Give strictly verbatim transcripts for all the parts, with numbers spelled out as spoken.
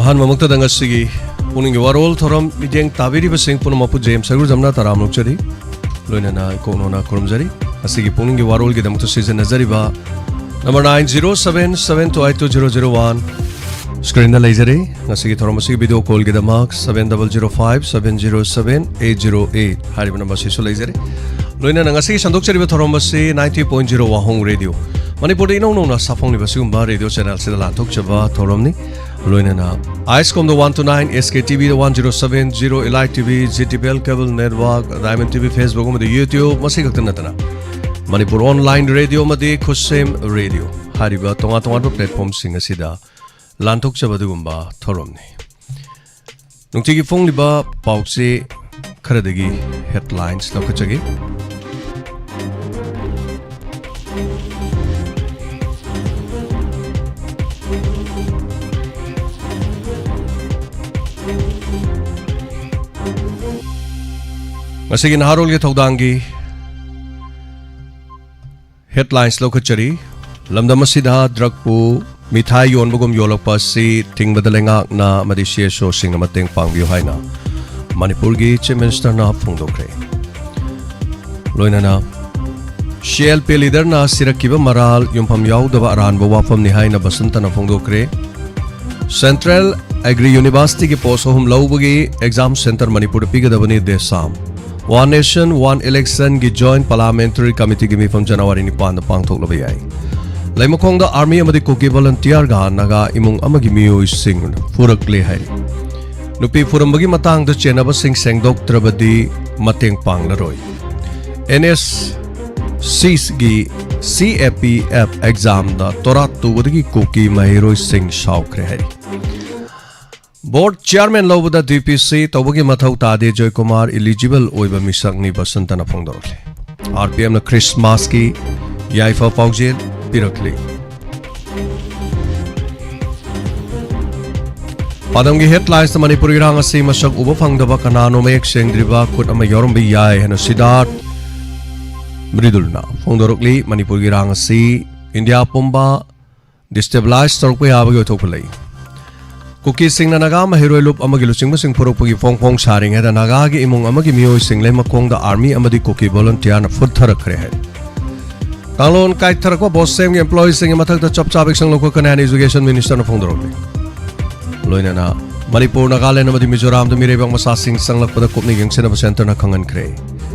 ꯑꯍꯥꯟꯕꯃꯛꯇꯗ ꯉꯁꯤꯒꯤ ꯄꯨꯛꯅꯤꯡꯒꯤ ꯋꯥꯔꯣꯜ ꯊꯧꯔꯝ ꯃꯤꯠꯌꯦꯡ ꯇꯥꯕꯤꯔꯤꯕꯁꯤꯡ ꯄꯨꯝꯅꯃꯛꯄꯨ ꯖꯦꯝꯁ ꯁꯔꯨꯖꯝꯅ ꯇꯔꯥꯝꯅ ꯑꯣꯛꯆꯔꯤ꯫ ꯂꯣꯏꯅꯅ ꯏꯀꯣꯛꯅꯣꯅ ꯈꯨꯔꯨꯝꯖꯔꯤ꯫ ꯉꯁꯤꯒꯤ ꯄꯨꯛꯅꯤꯡꯒꯤ ꯋꯥꯔꯣꯜꯒꯤꯗꯃꯛꯇ ꯁꯤꯖꯤꯟꯅꯖꯔꯤꯕ number nine zero seven seven two eight two zero zero one screenꯗ ꯂꯩꯖꯔꯤ꯫ ꯉꯁꯤꯒꯤ ꯊꯧꯔꯝ ꯑꯁꯤꯒꯤ video callꯒꯤꯗꯃꯛ seven double zero five seven zero seven eight zero eight ꯍꯥꯏꯔꯤꯕ number ꯑꯁꯤꯁꯨ ꯂꯩꯖꯔꯤ꯫ ꯂꯣꯏꯅꯅ ꯉꯁꯤꯒꯤ ꯁꯟꯗꯣꯛꯆꯔꯤꯕ ꯊꯧꯔꯝ ꯑꯁꯤ ninety point zero ꯋꯥꯍꯣꯡ ꯔꯦꯗꯤꯑꯣ ꯃꯅꯤꯄꯨꯔꯗ ꯏꯅꯧ ꯅꯧꯅ ꯁꯥꯐꯣꯡꯂꯤꯕ ꯁꯤꯒꯨꯝꯕ ꯔꯦꯗꯤꯑꯣ ꯆꯦꯅꯦꯜꯁꯤꯗ ꯂꯥꯟꯊꯣꯛꯆꯕ ꯊꯧꯔꯝꯅꯤ꯫ ꯂꯣꯏꯅꯅ ꯑꯥꯏꯁꯀꯣꯝꯗ one two nine, S K ꯇꯤ ꯚꯤꯗ one zero seven zero, Elite T V, G T V L cable network, Diamond T V, Facebook ꯑꯃꯗꯤ YouTube, ꯃꯁꯤ ꯈꯛꯇ ꯅꯠꯇꯅ ꯃꯅꯤꯄꯨꯔ online radio ꯑꯃꯗꯤ ꯈꯨꯠꯁꯦꯝ ꯔꯦꯗꯤꯑꯣ ꯍꯥꯏꯔꯤꯕ ꯇꯣꯉꯥꯟ ꯇꯣꯉꯥꯟꯕ platformꯁꯤꯡ ꯑꯁꯤꯗ ꯂꯥꯟꯊꯣꯛꯆꯕ ꯑꯗꯨꯒꯨꯝꯕ ꯊꯧꯔꯝꯅꯤ꯫ ꯅꯨꯡꯇꯤꯒꯤ ꯐꯣꯡꯂꯤꯕ ꯄꯥꯎꯆꯦ ꯈꯔꯗꯒꯤ headlines ꯂꯧꯈꯠꯆꯒꯦ꯫ ꯉꯁꯤꯒꯤ ꯅꯍꯥꯔꯣꯜꯒꯤ ꯊꯧꯗꯥꯡꯒꯤ headlines ꯂꯧꯈꯠꯆꯔꯤ꯫ ꯂꯝꯗꯝ ꯑꯁꯤꯗ drugꯄꯨ ꯃꯤꯊꯥꯏ ꯌꯣꯟꯕꯒꯨꯝ ꯌꯣꯜꯂꯛꯄ ꯑꯁꯤ ꯊꯤꯡꯕꯗ ꯂꯩꯉꯥꯛꯅ ꯑꯃꯗꯤ ꯁꯤ ꯑꯦꯁ ꯑꯣꯁꯤꯡꯅ ꯃꯇꯦꯡ ꯄꯥꯡꯕꯤꯌꯨ ꯍꯥꯏꯅ ꯃꯅꯤꯄꯨꯔꯒꯤ Chief Ministerꯅ ꯐꯣꯡꯗꯣꯛꯈ꯭ꯔꯦ꯫ ꯂꯣꯏꯅꯅ ꯁꯤ ꯑꯦꯜ ꯄꯤ leaderꯅ ꯁꯤꯔꯛꯈꯤꯕ ꯃꯔꯥꯜ ꯌꯨꯝꯐꯝ ꯌꯥꯎꯗꯕ ꯑꯔꯥꯟꯕ ꯋꯥꯐꯝꯅꯤ ꯍꯥꯏꯅ ꯕꯁꯟꯇꯅ ꯐꯣꯡꯗꯣꯛꯈ꯭ꯔꯦ꯫ Central Agri Universityꯒꯤ post ꯑꯍꯨꯝ ꯂꯧꯕꯒꯤ exam centre ꯃꯅꯤꯄꯨꯔꯗ ꯄꯤꯒꯗꯕꯅꯤ ꯗꯦꯁꯥꯝ꯫ One Nation One Electionꯒꯤ Joint Parliamentary Committeeꯒꯤ ꯃꯤꯐꯝ ꯖꯅꯋꯥꯔꯤ ꯅꯤꯄꯥꯟꯗ ꯄꯥꯡꯊꯣꯛꯂꯕ ꯌꯥꯏ꯫ ꯂꯩꯃꯈꯣꯡꯗ army ꯑꯃꯗꯤ ꯀꯨꯀꯤ volunteerꯒ ꯅꯥꯒꯥ ꯏꯃꯨꯡ ꯑꯃꯒꯤ ꯃꯤꯑꯣꯏꯁꯤꯡ ꯐꯨꯔꯛꯂꯦ ꯍꯥꯏꯔꯤ꯫ ꯅꯨꯄꯤ ꯐꯨꯔꯝꯕꯒꯤ ꯃꯇꯥꯡꯗ ꯆꯦꯟꯅꯕꯁꯤꯡ ꯁꯦꯡꯗꯣꯛꯇ꯭ꯔꯕꯗꯤ ꯃꯇꯦꯡ ꯄꯥꯡꯂꯔꯣꯏ꯫ ꯑꯦꯟ ꯑꯦꯁ ꯁꯤꯒꯤ ꯁꯤ ꯑꯦ ꯄꯤ ꯑꯦꯐ examꯗ ꯇꯣꯔꯥ ꯇꯨꯕꯗꯒꯤ ꯀꯨꯀꯤ ꯃꯍꯩꯔꯣꯏꯁꯤꯡ ꯁꯥꯎꯈ꯭ꯔꯦ ꯍꯥꯏꯔꯤ꯫ Board chairman ꯂꯧꯕꯗ ꯗꯤ ꯄꯤ ꯁꯤ ꯇꯧꯕꯒꯤ ꯃꯊꯧ ꯇꯥꯗꯦ, ꯖꯣꯏꯀꯨꯃꯥꯔ eligible ꯑꯣꯏꯕ ꯃꯤꯁꯛꯅꯤ, ꯕꯁꯟꯇꯅ ꯐꯣꯡꯗꯣꯔꯛꯂꯤ꯫ ꯑꯥꯔ ꯄꯤ ꯑꯦꯝꯅ Christmasꯀꯤ ꯌꯥꯏꯐ ꯄꯥꯎꯖꯦꯜ ꯄꯤꯔꯛꯂꯤ꯫ ꯄꯥꯟꯗꯝꯒꯤ headlinesꯇ ꯃꯅꯤꯄꯨꯔ ꯏꯔꯥꯡ ꯑꯁꯤ ꯃꯁꯛ ꯎꯕ ꯐꯪꯗꯕ ꯀꯅꯥꯅꯣ ꯃꯌꯦꯛ ꯁꯦꯡꯗ꯭ꯔꯤꯕ ꯈꯨꯠ ꯑꯃ ꯌꯥꯎꯔꯝꯕ ꯌꯥꯏ ꯍꯥꯏꯅ ꯁꯤꯗꯥꯔꯊ ꯃ꯭ꯔꯤꯗꯨꯜꯅ ꯐꯣꯡꯗꯣꯔꯛꯂꯤ꯫ ꯃꯅꯤꯄꯨꯔꯒꯤ ꯏꯔꯥꯡ ꯑꯁꯤ ꯏꯟꯗꯤꯌꯥ ꯄꯨꯝꯕ destabilize ꯇꯧꯔꯛꯄ ꯌꯥꯕꯒꯤ ꯑꯣꯏꯊꯣꯛꯄ ꯂꯩ꯫ ꯀꯨꯀꯤꯁꯤꯡꯅ ꯅꯥꯒꯥ ꯃꯍꯩꯔꯣꯏ ꯂꯨꯞ ꯑꯃꯒꯤ ꯂꯨꯆꯤꯡꯕꯁꯤꯡ ꯐꯨꯔꯛꯄꯒꯤ ꯐꯣꯡ ꯐꯣꯡ ꯁꯥꯔꯤꯉꯩꯗ ꯅꯥꯒꯥꯒꯤ ꯏꯃꯨꯡ ꯑꯃꯒꯤ ꯃꯤꯑꯣꯏꯁꯤꯡ ꯂꯩꯃꯈꯣꯡꯗ ꯑꯥꯔꯃꯤ ꯑꯃꯗꯤ ꯀꯨꯀꯤ ꯚꯣꯂꯨꯟꯇꯤꯌꯥꯔꯅ ꯐꯨꯠꯊꯔꯛꯈ꯭ꯔꯦ ꯍꯥꯏ꯫ ꯀꯥꯡꯂꯣꯟ ꯀꯥꯏꯊꯔꯛꯄ ꯕꯣꯁꯦꯝꯒꯤ ꯑꯦꯝꯄ꯭ꯂꯣꯌꯤꯁꯤꯡꯒꯤ ꯃꯊꯛꯇ ꯆꯞ ꯆꯥꯕ ꯑꯦꯛꯁꯟ ꯂꯧꯈꯠꯀꯅꯤ ꯍꯥꯏꯅ ꯏꯖꯨꯀꯦꯁꯟ ꯃꯤꯅꯤꯁꯇꯔꯅ ꯐꯣꯡꯗꯣꯔꯛꯂꯤ꯫ ꯂꯣꯏꯅꯅ ꯃꯅꯤꯄꯨꯔ, ꯅꯥꯒꯥꯂꯦꯟ ꯑꯃꯗꯤ ꯃꯤꯖꯣꯔꯥꯝꯗ ꯃꯤꯔꯩꯕꯥꯛ ꯃꯆꯥꯁꯤꯡ ꯆꯪꯂꯛꯄꯗ ꯀꯨꯞꯅ ꯌꯦꯡꯁꯤꯟꯅꯕ ꯁꯦꯟꯇꯔꯅ ꯈꯪꯍꯟꯈ꯭ꯔꯦ꯫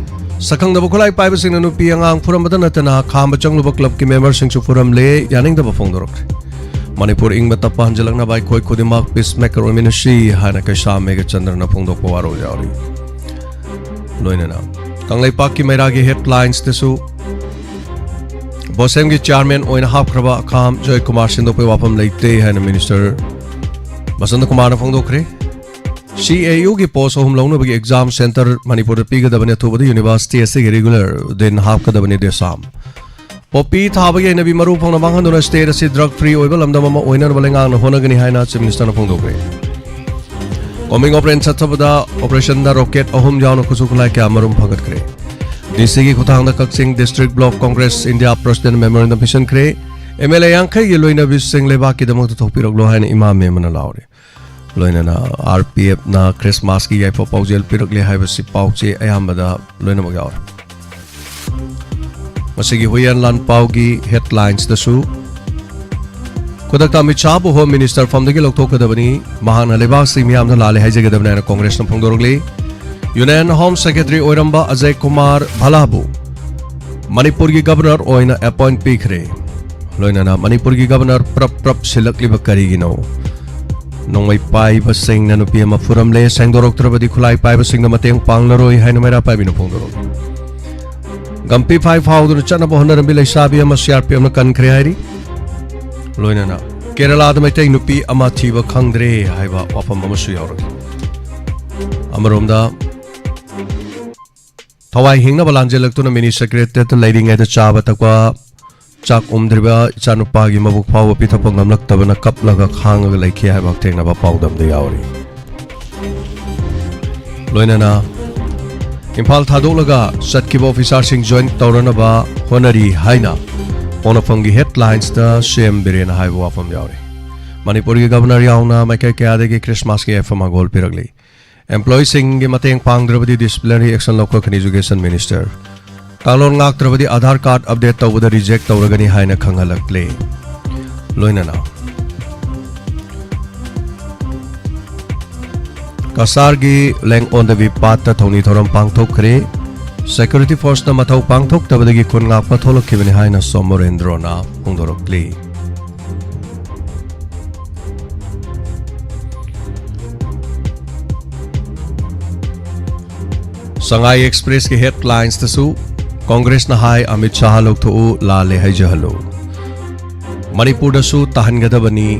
ꯁꯛꯈꯪꯗꯕ ꯈꯨꯠꯂꯥꯏ ꯄꯥꯏꯕꯁꯤꯡꯅ ꯅꯨꯄꯤ ꯑꯉꯥꯡ ꯐꯨꯔꯝꯕꯗ ꯅꯠꯇꯅ ꯈꯥꯝꯕ ꯆꯪꯂꯨꯕ ꯀ꯭ꯂꯕꯀꯤ ꯃꯦꯝꯕꯔꯁꯤꯡꯁꯨ ꯐꯨꯔꯝꯂꯦ, ꯌꯥꯅꯤꯡꯗꯕ ꯐꯣꯡꯗꯣꯔꯛꯈ꯭ꯔꯦ꯫ ꯃꯅꯤꯄꯨꯔ ꯏꯪꯕ ꯇꯞꯄ ꯍꯟꯖꯤꯜꯂꯛꯅꯕ ꯑꯩꯈꯣꯏ ꯈꯨꯗꯤꯡꯃꯛ ꯄꯤꯁ ꯃꯦꯀꯔ ꯑꯣꯏꯃꯤꯟꯅꯁꯤ ꯍꯥꯏꯅ ꯀꯩꯁꯥꯝ ꯃꯦꯘꯆꯟꯗ꯭ꯔꯅ ꯐꯣꯡꯗꯣꯛꯄ ꯋꯥꯔꯣꯜ ꯌꯥꯎꯔꯤ꯫ ꯂꯣꯏꯅꯅ ꯀꯪꯂꯩꯄꯥꯛꯀꯤ ꯃꯩꯔꯥꯒꯤ ꯍꯦꯗꯂꯥꯏꯟꯁꯇꯁꯨ ꯕꯣꯁꯦꯝꯒꯤ ꯆꯤꯌꯥꯔꯃꯦꯟ ꯑꯣꯏꯅ ꯍꯥꯞꯈ꯭ꯔꯕ ꯑꯈꯥꯝ ꯖꯣꯏ ꯀꯨꯃꯥꯔ ꯁꯤꯟꯗꯣꯛꯄꯒꯤ ꯋꯥꯐꯝ ꯂꯩꯇꯦ ꯍꯥꯏꯅ ꯃꯤꯅꯤꯁꯇꯔ ꯕꯁꯟꯇ ꯀꯨꯃꯥꯔꯅ ꯐꯣꯡꯗꯣꯛꯈ꯭ꯔꯦ꯫ ꯁꯤ ꯑꯦ ꯌꯨꯒꯤ ꯄꯣꯁ ꯑꯍꯨꯝ ꯂꯧꯅꯕꯒꯤ ꯑꯦꯛꯖꯥꯝ ꯁꯦꯟꯇꯔ ꯃꯅꯤꯄꯨꯔꯗ ꯄꯤꯒꯗꯕꯅꯤ꯫ ꯑꯊꯨꯕꯗ ꯌꯨꯅꯤꯚꯔꯁꯤꯇꯤ ꯑꯁꯤꯒꯤ ꯔꯤꯒꯨꯂꯔ ꯗꯤꯟ ꯍꯥꯞꯀꯗꯕꯅꯤ ꯗꯦꯁꯥꯝ꯫ ꯄꯣꯄꯤ ꯊꯥꯕꯒꯤ ꯍꯩꯅꯕꯤ ꯃꯔꯨ ꯐꯪꯅ ꯃꯥꯡꯍꯟꯗꯨꯅ ꯁ꯭ꯇꯦꯠ ꯑꯁꯤ ꯗ꯭ꯔꯒ ꯐ꯭ꯔꯤ ꯑꯣꯏꯕ ꯂꯝꯗꯝ ꯑꯃ ꯑꯣꯏꯅꯅꯕ ꯂꯩꯉꯥꯛꯅ ꯍꯣꯠꯅꯒꯅꯤ ꯍꯥꯏꯅ ꯆꯤꯐ ꯃꯤꯅꯤꯁꯇꯔꯅ ꯐꯣꯡꯗꯣꯛꯈ꯭ꯔꯦ꯫ ꯀꯣꯝꯕꯤꯡ ꯑꯣꯄꯔꯦꯁꯟ ꯆꯠꯊꯕꯗ ꯑꯣꯄꯔꯦꯁꯟꯗ ꯔꯣꯀꯦꯠ ꯑꯍꯨꯝ ꯌꯥꯎꯅ ꯈꯨꯠꯁꯨ ꯈꯨꯠꯂꯥꯏ ꯀꯌꯥ ꯃꯔꯨꯝ ꯐꯒꯠꯈ꯭ꯔꯦ꯫ ꯗꯤ ꯁꯤꯒꯤ ꯈꯨꯠꯊꯥꯡꯗ ꯀꯛꯆꯤꯡ district block Congress India president memorandum ꯄꯤꯁꯤꯟꯈ꯭ꯔꯦ꯫ ꯑꯦꯝ ꯑꯦꯜ ꯑꯦ ꯌꯥꯡꯈꯩꯒꯤ ꯂꯣꯏꯅꯕꯤꯁꯤꯡ ꯂꯩꯕꯥꯛꯀꯤꯗꯃꯛꯇ ꯊꯣꯛꯄꯤꯔꯛꯂꯣ ꯍꯥꯏꯅ ꯏꯃꯥ ꯃꯦꯝ ꯑꯃꯅ ꯂꯥꯎꯔꯦ꯫ ꯂꯣꯏꯅꯅ ꯑꯥꯔ ꯄꯤ ꯑꯦꯐꯅ ꯈ꯭ꯔꯤꯁꯃꯥꯁꯀꯤ ꯌꯥꯏꯐ ꯄꯥꯎꯖꯦꯜ ꯄꯤꯔꯛꯂꯦ ꯍꯥꯏꯕꯁꯤ ꯄꯥꯎ ꯆꯦ ꯑꯌꯥꯝꯕꯗ ꯂꯣꯏꯅꯃꯛ ꯌꯥꯎꯔꯦ꯫ ꯃꯁꯤꯒꯤ ꯍꯨꯏꯌꯦꯟ ꯂꯥꯟꯄꯥꯎꯒꯤ ꯍꯦꯗꯂꯥꯏꯟꯁꯇꯁꯨ ꯈꯨꯗꯛꯇ ꯑꯃꯤꯠ ꯁꯥꯍꯕꯨ ꯍꯣꯝ ꯃꯤꯅꯤꯁꯇꯔ ꯐꯝꯗꯒꯤ ꯂꯧꯊꯣꯛꯀꯗꯕꯅꯤ, ꯃꯍꯥꯛꯅ ꯂꯩꯕꯥꯛꯁꯤ ꯃꯤꯌꯥꯝꯗ ꯂꯥꯜꯂꯦ ꯍꯥꯏꯖꯒꯗꯕꯅꯤ ꯍꯥꯏꯅ ꯀꯣꯡꯒ꯭ꯔꯦꯁꯅ ꯐꯣꯡꯗꯣꯔꯛꯂꯤ꯫ ꯌꯨꯅꯤꯌꯟ ꯍꯣꯝ ꯁꯦꯀ꯭ꯔꯦꯇꯔꯤ ꯑꯣꯏꯔꯝꯕ ꯑꯖꯌ ꯀꯨꯃꯥꯔ ꯚꯥꯂꯥꯕꯨ ꯃꯅꯤꯄꯨꯔꯒꯤ ꯒꯕꯔꯅꯔ ꯑꯣꯏꯅ ꯑꯦꯄꯣꯏꯟꯠ ꯄꯤꯈ꯭ꯔꯦ꯫ ꯂꯣꯏꯅꯅ ꯃꯅꯤꯄꯨꯔꯒꯤ ꯒꯕꯔꯅꯔ ꯄ꯭ꯔꯞ ꯄ꯭ꯔꯞ ꯁꯤꯜꯂꯛꯂꯤꯕ ꯀꯔꯤꯒꯤꯅꯣ? ꯅꯣꯡꯃꯩ ꯄꯥꯏꯕꯁꯤꯡꯅ ꯅꯨꯄꯤ ꯑꯃ ꯐꯨꯔꯝꯂꯦ, ꯁꯦꯡꯗꯣꯔꯛꯇ꯭ꯔꯕꯗꯤ ꯈꯨꯠꯂꯥꯏ ꯄꯥꯏꯕꯁꯤꯡꯅ ꯃꯇꯦꯡ ꯄꯥꯡꯂꯔꯣꯏ ꯍꯥꯏꯅ ꯃꯩꯔꯥ ꯄꯥꯏꯕꯤꯅ ꯐꯣꯡꯗꯣꯔꯛꯂꯤ꯫ ꯒꯝꯄꯤ ꯐꯥꯏ ꯐꯥꯎꯗꯨꯅ ꯆꯠꯅꯕ ꯍꯣꯠꯅꯔꯝꯃꯤ ꯂꯩꯁꯥꯕꯤ ꯑꯃ ꯁꯤ ꯑꯥꯔ ꯄꯤ ꯑꯦꯐꯅ ꯀꯟꯈ꯭ꯔꯦ ꯍꯥꯏꯔꯤ꯫ ꯂꯣꯏꯅꯅ ꯀꯦꯔꯂꯥꯗ ꯃꯩꯇꯩ ꯅꯨꯄꯤ ꯑꯃ ꯊꯤꯕ ꯈꯪꯗ꯭ꯔꯦ ꯍꯥꯏꯕ ꯋꯥꯐꯝ ꯑꯃꯁꯨ ꯌꯥꯎꯔꯛꯂꯤ꯫ ꯑꯃꯔꯣꯝꯗ ꯊꯋꯥꯏ ꯍꯤꯡꯅꯕ ꯂꯥꯟꯖꯦꯜꯂꯛꯇꯨꯅ ꯃꯤꯅꯤ ꯁꯦꯀ꯭ꯔꯦꯇꯦꯔꯤꯌꯦꯠꯇ ꯂꯩꯔꯤꯉꯩꯗ ꯆꯥꯕ ꯊꯛꯄ ꯆꯥꯛ ꯎꯝꯗ꯭ꯔꯤꯕ ꯏꯆꯥꯅꯨꯄꯥꯒꯤ ꯃꯕꯨꯛ ꯐꯥꯎꯕ ꯄꯤꯊꯛꯄ ꯉꯝꯂꯛꯇꯕꯅ ꯀꯞꯂꯒ ꯈꯥꯡꯉꯒ ꯂꯩꯈꯤ ꯍꯥꯏꯕ ꯍꯛꯊꯦꯡꯅꯕ ꯄꯥꯎꯗꯝꯗ ꯌꯥꯎꯔꯤ꯫ ꯂꯣꯏꯅꯅ ꯏꯝꯐꯥꯜ ꯊꯥꯗꯣꯛꯂꯒ ꯆꯠꯈꯤꯕ ꯑꯣꯐꯤꯁꯥꯔꯁꯤꯡ ꯖꯣꯏꯟ ꯇꯧꯔꯅꯕ ꯍꯣꯠꯅꯔꯤ ꯍꯥꯏꯅ ꯄꯣꯛꯅꯐꯝꯒꯤ ꯍꯦꯗꯂꯥꯏꯟꯁꯇ ꯁꯤ ꯑꯦꯝ ꯕꯤꯔꯦꯟꯅ ꯍꯥꯏꯕ ꯋꯥꯐꯝ ꯌꯥꯎꯔꯤ꯫ ꯃꯅꯤꯄꯨꯔꯒꯤ ꯒꯕꯔꯅꯔ ꯌꯥꯎꯅ ꯃꯥꯏꯀꯩ ꯀꯌꯥꯗꯒꯤ ꯈ꯭ꯔꯤꯁꯃꯥꯁꯀꯤ ꯌꯥꯏꯐ ꯃꯪꯒꯣꯜ ꯄꯤꯔꯛꯂꯤ꯫ ꯑꯦꯝꯄ꯭ꯂꯣꯌꯤꯁꯤꯡꯒꯤ ꯃꯇꯦꯡ ꯄꯥꯡꯗ꯭ꯔꯕꯗꯤ ꯗꯤꯁꯤꯄ꯭ꯂꯤꯅꯔꯤ ꯑꯦꯛꯁꯟ ꯂꯧꯈꯠꯀꯅꯤ ꯏꯖꯨꯀꯦꯁꯟ ꯃꯤꯅꯤꯁꯇꯔ꯫ ꯀꯥꯡꯂꯣꯟ ꯉꯥꯛꯇ꯭ꯔꯕꯗꯤ ꯑꯥꯙꯥꯔ ꯀꯥꯔꯗ ꯑꯞꯗꯦꯠ ꯇꯧꯕꯗ ꯔꯤꯖꯦꯛ ꯇꯧꯔꯒꯅꯤ ꯍꯥꯏꯅ ꯈꯪꯍꯜꯂꯛꯂꯦ꯫ ꯂꯣꯏꯅꯅ ꯀꯁꯥꯔꯒꯤ ꯂꯦꯡ ꯑꯣꯟꯗꯕꯤ ꯄꯥꯠꯇ ꯊꯧꯅꯤ ꯊꯧꯔꯝ ꯄꯥꯡꯊꯣꯛꯈ꯭ꯔꯦ꯫ ꯁꯦꯀ꯭ꯌꯨꯔꯤꯇꯤ ꯐꯣꯔꯁꯅ ꯃꯊꯧ ꯄꯥꯡꯊꯣꯛꯇꯕꯗꯒꯤ ꯈꯨꯟ ꯉꯥꯛꯄ ꯊꯣꯛꯂꯛꯈꯤꯕꯅꯤ ꯍꯥꯏꯅ ꯁꯣꯝ ꯃꯣꯔꯦꯟꯗ꯭ꯔꯣꯅ ꯐꯣꯡꯗꯣꯔꯛꯂꯤ꯫ ꯁꯉꯥꯏ ꯑꯦꯛꯁꯄ꯭ꯔꯦꯁꯀꯤ ꯍꯦꯗꯂꯥꯏꯟꯁꯇꯁꯨ ꯀꯣꯡꯒ꯭ꯔꯦꯁꯅ ꯍꯥꯏ ꯑꯃꯤꯠ ꯁꯥꯍ ꯂꯧꯊꯣꯛꯎ, ꯂꯥꯜꯂꯦ ꯍꯥꯏꯖꯍꯜꯂꯨ꯫ ꯃꯅꯤꯄꯨꯔꯗꯁꯨ ꯇꯥꯍꯟꯒꯗꯕꯅꯤ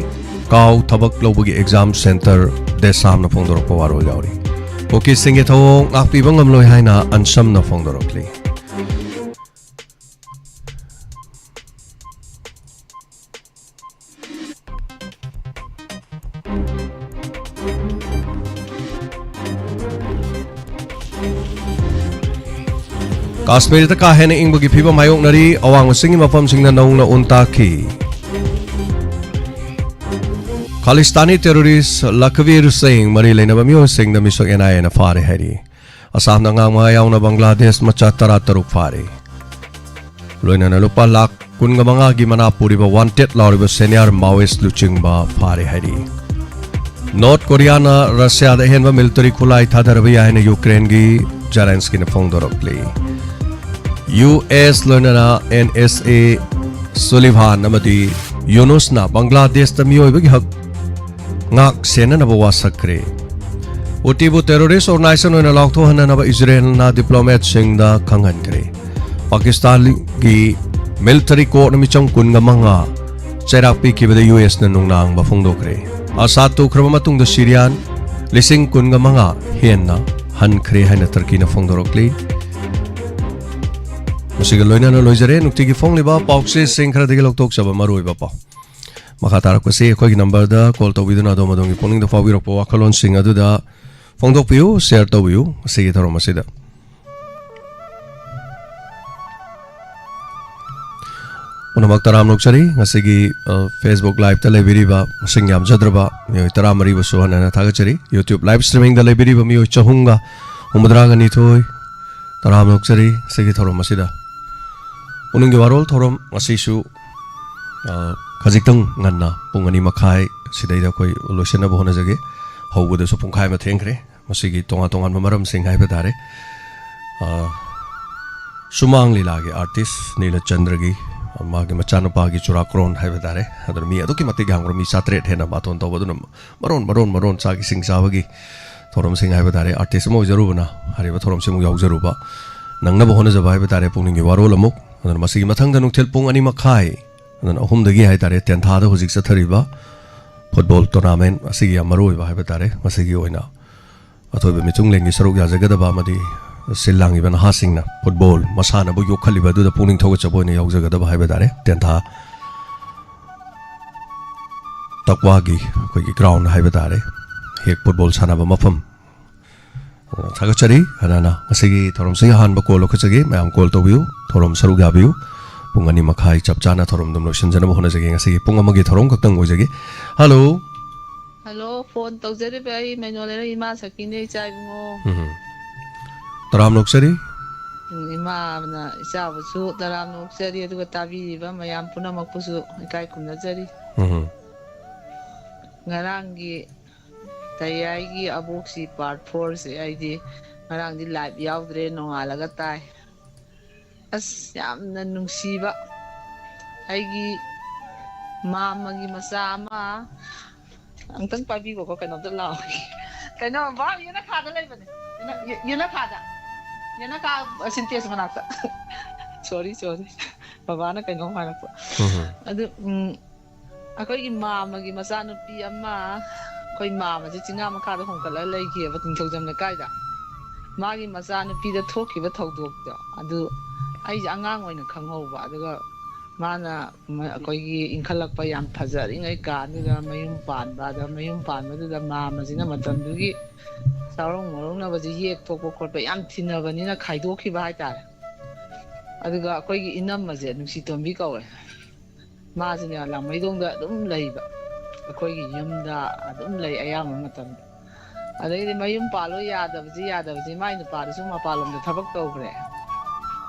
ꯀꯥꯎ ꯊꯕꯛ ꯂꯧꯕꯒꯤ ꯑꯦꯛꯖꯥꯝ ꯁꯦꯟꯇꯔ, ꯗꯦꯁꯥꯝꯅ ꯐꯣꯡꯗꯣꯔꯛꯄ ꯋꯥꯔꯣꯜ ꯌꯥꯎꯔꯤ꯫ ꯀꯨꯀꯤꯁꯤꯡꯒꯤ ꯊꯧꯑꯣꯡ ꯉꯥꯛꯄꯤꯕ ꯉꯝꯂꯣꯏ ꯍꯥꯏꯅ ꯑꯟꯁꯝꯅ ꯐꯣꯡꯗꯣꯔꯛꯂꯤ꯫ ꯀꯥꯁꯃꯤꯔꯗ ꯀꯥ ꯍꯦꯟꯅ ꯏꯪꯕꯒꯤ ꯐꯤꯕꯝ ꯃꯥꯌꯣꯛꯅꯔꯤ꯫ ꯑꯋꯥꯡꯕ ꯆꯤꯡꯒꯤ ꯃꯐꯝꯁꯤꯡꯗ ꯅꯧꯅ ꯎꯟ ꯇꯥꯈꯤ꯫ ꯈꯥꯂꯤꯁꯇꯥꯅꯤ ꯇꯦꯔꯣꯔꯤꯁ ꯂꯈꯕꯤꯔ ꯁꯤꯡ ꯃꯔꯤ ꯂꯩꯅꯕ ꯃꯤꯑꯣꯏꯁꯤꯡꯗ ꯃꯤꯁꯛ ꯑꯦꯟ ꯑꯥꯏ ꯑꯦꯅ ꯐꯥꯔꯦ ꯍꯥꯏꯔꯤ꯫ ꯑꯁꯥꯝꯗ ꯑꯉꯥꯡ ꯃꯉꯥ ꯌꯥꯎꯅ ꯕꯪꯒ꯭ꯂꯥꯗꯦꯁ ꯃꯆꯥ ꯇꯔꯥ ꯇꯔꯨꯛ ꯐꯥꯔꯦ꯫ ꯂꯣꯏꯅꯅ ꯂꯨꯄꯥ ꯂꯥꯈ ꯀꯨꯟꯒ ꯃꯉꯥꯒꯤ ꯃꯅꯥ ꯄꯨꯔꯤꯕ ꯋꯥꯟꯇꯦꯗ ꯂꯥꯎꯔꯤꯕ ꯁꯦꯅꯤꯌꯔ ꯃꯥꯑꯣꯏꯁ ꯂꯨꯆꯤꯡꯕ ꯐꯥꯔꯦ ꯍꯥꯏꯔꯤ꯫ ꯅꯣꯔꯠ ꯀꯣꯔꯤꯌꯥꯅ ꯔꯁꯤꯌꯥꯗ ꯑꯍꯦꯟꯕ ꯃꯤꯂꯤꯇꯔꯤ ꯈꯨꯠꯂꯥꯏ ꯊꯥꯗꯔꯕ ꯌꯥꯏ ꯍꯥꯏꯅ ꯌꯨꯀ꯭ꯔꯦꯟꯒꯤ ꯖꯦꯂꯦꯟꯁꯀꯤꯅ ꯐꯣꯡꯗꯣꯔꯛꯂꯤ꯫ ꯌꯨ ꯑꯦꯁ ꯂꯣꯏꯅꯅ ꯑꯦꯟ ꯑꯦꯁ ꯑꯦ ꯁꯨꯂꯤꯚꯥꯟ ꯑꯃꯗꯤ ꯌꯨꯅꯨꯁꯅ ꯕꯪꯒ꯭ꯂꯥꯗꯦꯁꯇ ꯃꯤꯑꯣꯏꯕꯒꯤ ꯍꯛ ꯉꯥꯛ ꯁꯦꯟꯅꯅꯕ ꯋꯥꯁꯛꯈ꯭ꯔꯦ꯫ ꯎꯇꯤꯕꯨ ꯇꯦꯔꯣꯔꯤꯁ ꯑꯣꯔꯒꯅꯥꯏꯖꯦꯁꯟ ꯑꯣꯏꯅ ꯂꯥꯎꯊꯣꯛꯍꯟꯅꯅꯕ ꯏꯖꯔꯦꯜꯅ ꯗꯤꯄ꯭ꯂꯣꯃꯦꯠꯁꯤꯡꯗ ꯈꯪꯍꯟꯈ꯭ꯔꯦ꯫ ꯄꯥꯀꯤꯁꯇꯥꯟꯒꯤ ꯃꯤꯂꯤꯇꯔꯤ ꯀꯣꯔꯠꯅ ꯃꯤꯆꯝ ꯀꯨꯟꯒ ꯃꯉꯥ ꯆꯩꯔꯥꯛ ꯄꯤꯈꯤꯕꯗ ꯌꯨ ꯑꯦꯁꯅ ꯅꯨꯡꯅꯥꯡꯕ ꯐꯣꯡꯗꯣꯛꯈ꯭ꯔꯦ꯫ ꯑꯁꯥꯗ ꯇꯣꯛꯈ꯭ꯔꯕ ꯃꯇꯨꯡꯗ ꯁꯤꯔꯤꯌꯥꯟ ꯂꯤꯁꯤꯡ ꯀꯨꯟꯒ ꯃꯉꯥ ꯍꯦꯟꯅ ꯍꯟꯈ꯭ꯔꯦ ꯍꯥꯏꯅ ꯇꯔꯀꯤꯅ ꯐꯣꯡꯗꯣꯔꯛꯂꯤ꯫ ꯃꯁꯤꯒ ꯂꯣꯏꯅꯅ ꯂꯣꯏꯖꯔꯦ ꯅꯨꯡꯇꯤꯒꯤ ꯐꯣꯡꯂꯤꯕ ꯄꯥꯎꯆꯦꯁꯤꯡ ꯈꯔꯗꯒꯤ ꯂꯧꯊꯣꯛꯆꯕ ꯃꯔꯨꯑꯣꯏꯕ ꯄꯥꯎ꯫ ꯃꯈꯥ ꯇꯥꯔꯛꯄꯁꯤ ꯑꯩꯈꯣꯏꯒꯤ ꯅꯝꯕꯔꯗ ꯀꯣꯜ ꯇꯧꯕꯤꯗꯨꯅ ꯑꯗꯣꯝ ꯑꯗꯣꯝꯒꯤ ꯄꯨꯛꯅꯤꯡꯗ ꯐꯥꯎꯕꯤꯔꯛꯄ ꯋꯥꯈꯜꯂꯣꯟꯁꯤꯡ ꯑꯗꯨꯗ ꯐꯣꯡꯗꯣꯛꯄꯤꯌꯨ, ꯁꯤꯌꯔ ꯇꯧꯕꯤꯌꯨ꯫ ꯉꯁꯤꯒꯤ ꯊꯧꯔꯝ ꯑꯁꯤꯗ ꯄꯨꯝꯅꯃꯛ ꯇꯔꯥꯝꯅ ꯑꯣꯛꯆꯔꯤ꯫ ꯉꯁꯤꯒꯤ, ꯑ, Facebook Live-ꯇ ꯂꯩꯕꯤꯔꯤꯕ ꯃꯁꯤꯡ ꯌꯥꯝꯖꯗ꯭ꯔꯕ ꯃꯤꯑꯣꯏ ꯇꯔꯥꯃꯔꯤꯕꯨꯁꯨ ꯍꯟꯅ ꯍꯟꯅ ꯊꯥꯒꯠꯆꯔꯤ꯫ YouTube live streaming-ꯗ ꯂꯩꯕꯤꯔꯤꯕ ꯃꯤꯑꯣꯏ ꯆꯍꯨꯝꯒ ꯍꯨꯝꯐꯨꯇꯔꯥꯒ ꯅꯤꯊꯣꯏ ꯇꯔꯥꯝꯅ ꯑꯣꯛꯆꯔꯤ꯫ ꯉꯁꯤꯒꯤ ꯊꯧꯔꯝ ꯑꯁꯤꯗ ꯄꯨꯛꯅꯤꯡꯒꯤ ꯋꯥꯔꯣꯜ ꯊꯧꯔꯝ ꯑꯁꯤꯁꯨ, ꯑ, ꯈꯖꯤꯛꯇꯪ ꯉꯟꯅ ꯄꯨꯡ ꯑꯅꯤ ꯃꯈꯥꯏ ꯁꯤꯗꯩꯗ ꯑꯩꯈꯣꯏ ꯂꯣꯏꯁꯤꯟꯅꯕ ꯍꯣꯠꯅꯖꯒꯦ꯫ ꯍꯧꯕꯗꯁꯨ ꯄꯨꯡꯈꯥꯏ ꯑꯃ ꯊꯦꯡꯈ꯭ꯔꯦ꯫ ꯃꯁꯤꯒꯤ ꯇꯣꯉꯥꯟ ꯇꯣꯉꯥꯟꯕ ꯃꯔꯝꯁꯤꯡ ꯍꯥꯏꯕ ꯇꯥꯔꯦ꯫ ꯑ, ꯁꯨꯃꯥꯡ ꯂꯤꯂꯥꯒꯤ artist ꯅꯤꯂꯆꯟꯗ꯭ꯔꯒꯤ, ꯑ, ꯃꯥꯒꯤ ꯃꯆꯥꯅꯨꯄꯥꯒꯤ ꯆꯨꯔꯥꯀꯣꯔꯣꯟ ꯍꯥꯏꯕ ꯇꯥꯔꯦ꯫ ꯑꯗꯨꯅ ꯃꯤ ꯑꯗꯨꯛꯀꯤ ꯃꯇꯤꯛ ꯌꯥꯝꯈ꯭ꯔꯦ, ꯃꯤ ꯆꯥꯇ꯭ꯔꯦꯠ ꯍꯦꯟꯅ ꯕꯥꯇꯣꯟ ꯇꯧꯕ꯫ ꯑꯗꯨꯅ ꯃꯔꯣꯟ, ꯃꯔꯣꯟ, ꯃꯔꯣꯟ ꯆꯥꯛ ꯏꯁꯤꯡ ꯆꯥꯕꯒꯤ ꯊꯧꯔꯝꯁꯤꯡ ꯍꯥꯏꯕ ꯇꯥꯔꯦ꯫ Artist ꯑꯃ ꯑꯣꯏꯖꯔꯨꯕꯅ ꯍꯥꯏꯔꯤꯕ ꯊꯧꯔꯝꯁꯤꯃꯨꯛ ꯌꯥꯎꯖꯔꯨꯕ, ꯅꯪꯅꯕ ꯍꯣꯠꯅꯖꯕ ꯍꯥꯏꯕ ꯇꯥꯔꯦ꯫ ꯄꯨꯛꯅꯤꯡꯒꯤ ꯋꯥꯔꯣꯜ ꯑꯃꯨꯛ꯫ ꯑꯗꯨꯅ ꯃꯁꯤꯒꯤ ꯃꯊꯪꯗ ꯅꯨꯡꯊꯤꯜ ꯄꯨꯡ ꯑꯅꯤ ꯃꯈꯥꯏ, ꯑꯗꯨꯅ ꯑꯍꯨꯝꯗꯒꯤ ꯍꯥꯏ ꯇꯥꯔꯦ, ꯇꯦꯟꯊꯥꯗ ꯍꯧꯖꯤꯛ ꯆꯠꯊꯔꯤꯕ football tournament ꯑꯁꯤꯒꯤ ꯌꯥꯝ ꯃꯔꯨ ꯑꯣꯏꯕ ꯍꯥꯏꯕ ꯇꯥꯔꯦ, ꯃꯁꯤꯒꯤ ꯑꯣꯏꯅ ꯑꯊꯣꯏꯕ ꯃꯤꯆꯨꯡꯂꯦꯟꯒꯤ ꯁꯔꯨꯛ ꯌꯥꯖꯒꯗꯕ ꯑꯃꯗꯤ ꯁꯤꯜ ꯂꯥꯡꯉꯤꯕ ꯅꯍꯥꯁꯤꯡꯅ football ꯃꯁꯥꯟꯅꯕꯨ ꯌꯣꯛꯈꯠꯂꯤꯕ ꯑꯗꯨꯗ ꯄꯨꯛꯅꯤꯡ ꯊꯧꯒꯠꯆꯕ ꯑꯣꯏꯅ ꯌꯥꯎꯖꯒꯗꯕ ꯍꯥꯏꯕ ꯇꯥꯔꯦ꯫ ꯇꯦꯟꯊꯥ ꯇꯛꯋꯥꯒꯤ ꯑꯩꯈꯣꯏꯒꯤ ground ꯍꯥꯏꯕ ꯇꯥꯔꯦ, ꯍꯦꯛ football ꯁꯥꯟꯅꯕ ꯃꯐꯝ꯫ ꯑ, ꯊꯥꯒꯠꯆꯔꯤ꯫ ꯑꯅꯥꯅ ꯉꯁꯤꯒꯤ ꯊꯧꯔꯝꯁꯤꯒꯤ ꯑꯍꯥꯟꯕ call ꯂꯧꯈꯠꯆꯒꯦ꯫ ꯃꯌꯥꯝ call ꯇꯧꯕꯤꯌꯨ, ꯊꯧꯔꯝ ꯁꯔꯨꯛ ꯌꯥꯕꯤꯌꯨ꯫ ꯄꯨꯡ ꯑꯅꯤ ꯃꯈꯥꯏ ꯆꯞ ꯆꯥꯅ ꯊꯧꯔꯝ ꯑꯗꯨꯝ ꯂꯣꯏꯁꯤꯟꯖꯅꯕ ꯍꯣꯠꯅꯖꯒꯦ꯫ ꯉꯁꯤꯒꯤ ꯄꯨꯡ ꯑꯃꯒꯤ ꯊꯧꯔꯝ ꯈꯛꯇꯪ ꯑꯣꯏꯖꯒꯦ꯫ Hello꯫ Hello, phone ꯇꯧꯖꯔꯤꯕ ꯑꯩ ꯃꯩꯅꯣ ꯂꯩꯔꯛ ꯏꯃꯥ ꯁꯈꯤꯅꯦ, ꯏꯆꯥ ꯏꯕꯨꯡꯉꯣ꯫ ꯎꯝ꯫ ꯇꯔꯥꯝꯅ ꯑꯣꯛꯆꯔꯤ꯫ ꯎꯝ, ꯏꯃꯥꯅ ꯏꯆꯥꯕꯨꯁꯨ ꯇꯔꯥꯝꯅ ꯑꯣꯛꯆꯔꯤ, ꯑꯗꯨꯒ ꯇꯥꯕꯤꯔꯤꯕ ꯃꯌꯥꯝ ꯄꯨꯝꯅꯃꯛꯄꯨꯁꯨ ꯏꯀꯥꯏ ꯈꯨꯝꯅꯖꯔꯤ꯫ ꯎꯝ꯫ ꯉꯔꯥꯡꯒꯤ ꯇꯌꯥꯏꯒꯤ ꯑꯕꯣꯛꯁꯤ part four-ꯁꯦ ꯑꯩꯗꯤ ꯉꯔꯥꯡꯗꯤ live ꯌꯥꯎꯗ꯭ꯔꯦ, ꯅꯣꯡꯉꯥꯜꯂꯒ ꯇꯥꯏ꯫ ꯑꯁ, ꯌꯥꯝꯅ ꯅꯨꯡꯁꯤꯕ ꯑꯩꯒꯤ ꯃꯥꯝꯃꯒꯤ ꯃꯆꯥ ꯑꯃ꯫ ꯑꯝꯇꯪ ꯄꯥꯏꯕꯤꯈꯣꯀꯣ, ꯀꯩꯅꯣꯝꯇ ꯂꯥꯎ꯫ ꯀꯩꯅꯣ, ꯕꯥ, ꯌꯦꯅꯈꯥꯗ ꯂꯩꯕꯅꯦ꯫ ꯌꯦꯅ-, ꯌꯦ-, ꯌꯦꯅꯈꯥꯗ꯫ ꯌꯦꯅꯈꯥ, ꯁꯤꯟꯇꯦꯛꯁ ꯃꯅꯥꯛꯇ꯫ Sorry, sorry꯫ ꯕꯕꯥꯅ ꯀꯩꯅꯣꯝ ꯍꯥꯏꯔꯛꯄ꯫ ꯎꯝ꯫ ꯑꯗꯨ, ꯎꯝ, ꯑꯩꯈꯣꯏꯒꯤ ꯃꯥꯝꯃꯒꯤ ꯃꯆꯥꯅꯨꯄꯤ ꯑꯃ, ꯑꯩꯈꯣꯏ ꯃꯥꯝꯃꯁꯦ ꯆꯤꯡꯉꯥ ꯃꯈꯥꯗ ꯍꯣꯡꯀꯠꯂꯒ ꯂꯩꯈꯤꯑꯕ, ꯅꯤꯡꯊꯧꯖꯝ ꯂꯩꯀꯥꯏꯗ꯫ ꯃꯥꯒꯤ ꯃꯆꯥꯅꯨꯄꯤꯗ ꯊꯣꯛꯈꯤꯕ ꯊꯧꯗꯣꯛꯇꯣ, ꯑꯗꯨ ꯑꯩꯁꯦ ꯑꯉꯥꯡ ꯑꯣꯏꯅ ꯈꯪꯍꯧꯕ꯫ ꯑꯗꯨꯒ ꯃꯥꯅ ꯃ-, ꯑꯩꯈꯣꯏꯒꯤ ꯏꯟꯈꯠꯂꯛꯄ ꯌꯥꯝ ꯐꯖꯔꯤꯉꯩ ꯀꯥꯟꯗꯨꯗ ꯃꯌꯨꯝ ꯄꯥꯟꯕ, ꯑꯗ ꯃꯌꯨꯝ ꯄꯥꯟꯕꯗꯨꯗ ꯃꯥꯝꯃꯁꯤꯅ ꯃꯇꯝꯗꯨꯒꯤ ꯆꯥꯔꯣꯡ ꯃꯔꯣꯡꯅꯕꯁꯦ ꯌꯦꯛ ꯊꯣꯛꯄ ꯈꯣꯠꯄ ꯌꯥꯝ ꯊꯤꯅꯕꯅꯤꯅ ꯈꯥꯏꯗꯣꯛꯈꯤꯕ ꯍꯥꯏꯇꯥꯔꯦ꯫ ꯑꯗꯨꯒ ꯑꯩꯈꯣꯏꯒꯤ ꯏꯅꯝꯃꯁꯦ ꯅꯨꯡꯁꯤꯇꯣꯝꯕꯤ ꯀꯧꯋꯦ꯫ ꯃꯥꯁꯤꯅꯦ ꯂꯥꯡꯃꯩꯗꯣꯡꯗ ꯑꯗꯨꯝ ꯂꯩꯕ, ꯑꯩꯈꯣꯏꯒꯤ ꯌꯨꯝꯗ ꯑꯗꯨꯝ ꯂꯩ ꯑꯌꯥꯝꯕ ꯃꯇꯝꯗ꯫ ꯑꯗꯩꯗꯤ ꯃꯌꯨꯝ ꯄꯥꯜꯂꯣ ꯌꯥꯗꯕꯁꯤ ꯌꯥꯗꯕꯁꯤ, ꯃꯥꯏ ꯅꯨꯄꯥꯗꯨꯁꯨ ꯃꯄꯥꯟꯂꯣꯝꯗ ꯊꯕꯛ ꯇꯧꯈ꯭ꯔꯦ꯫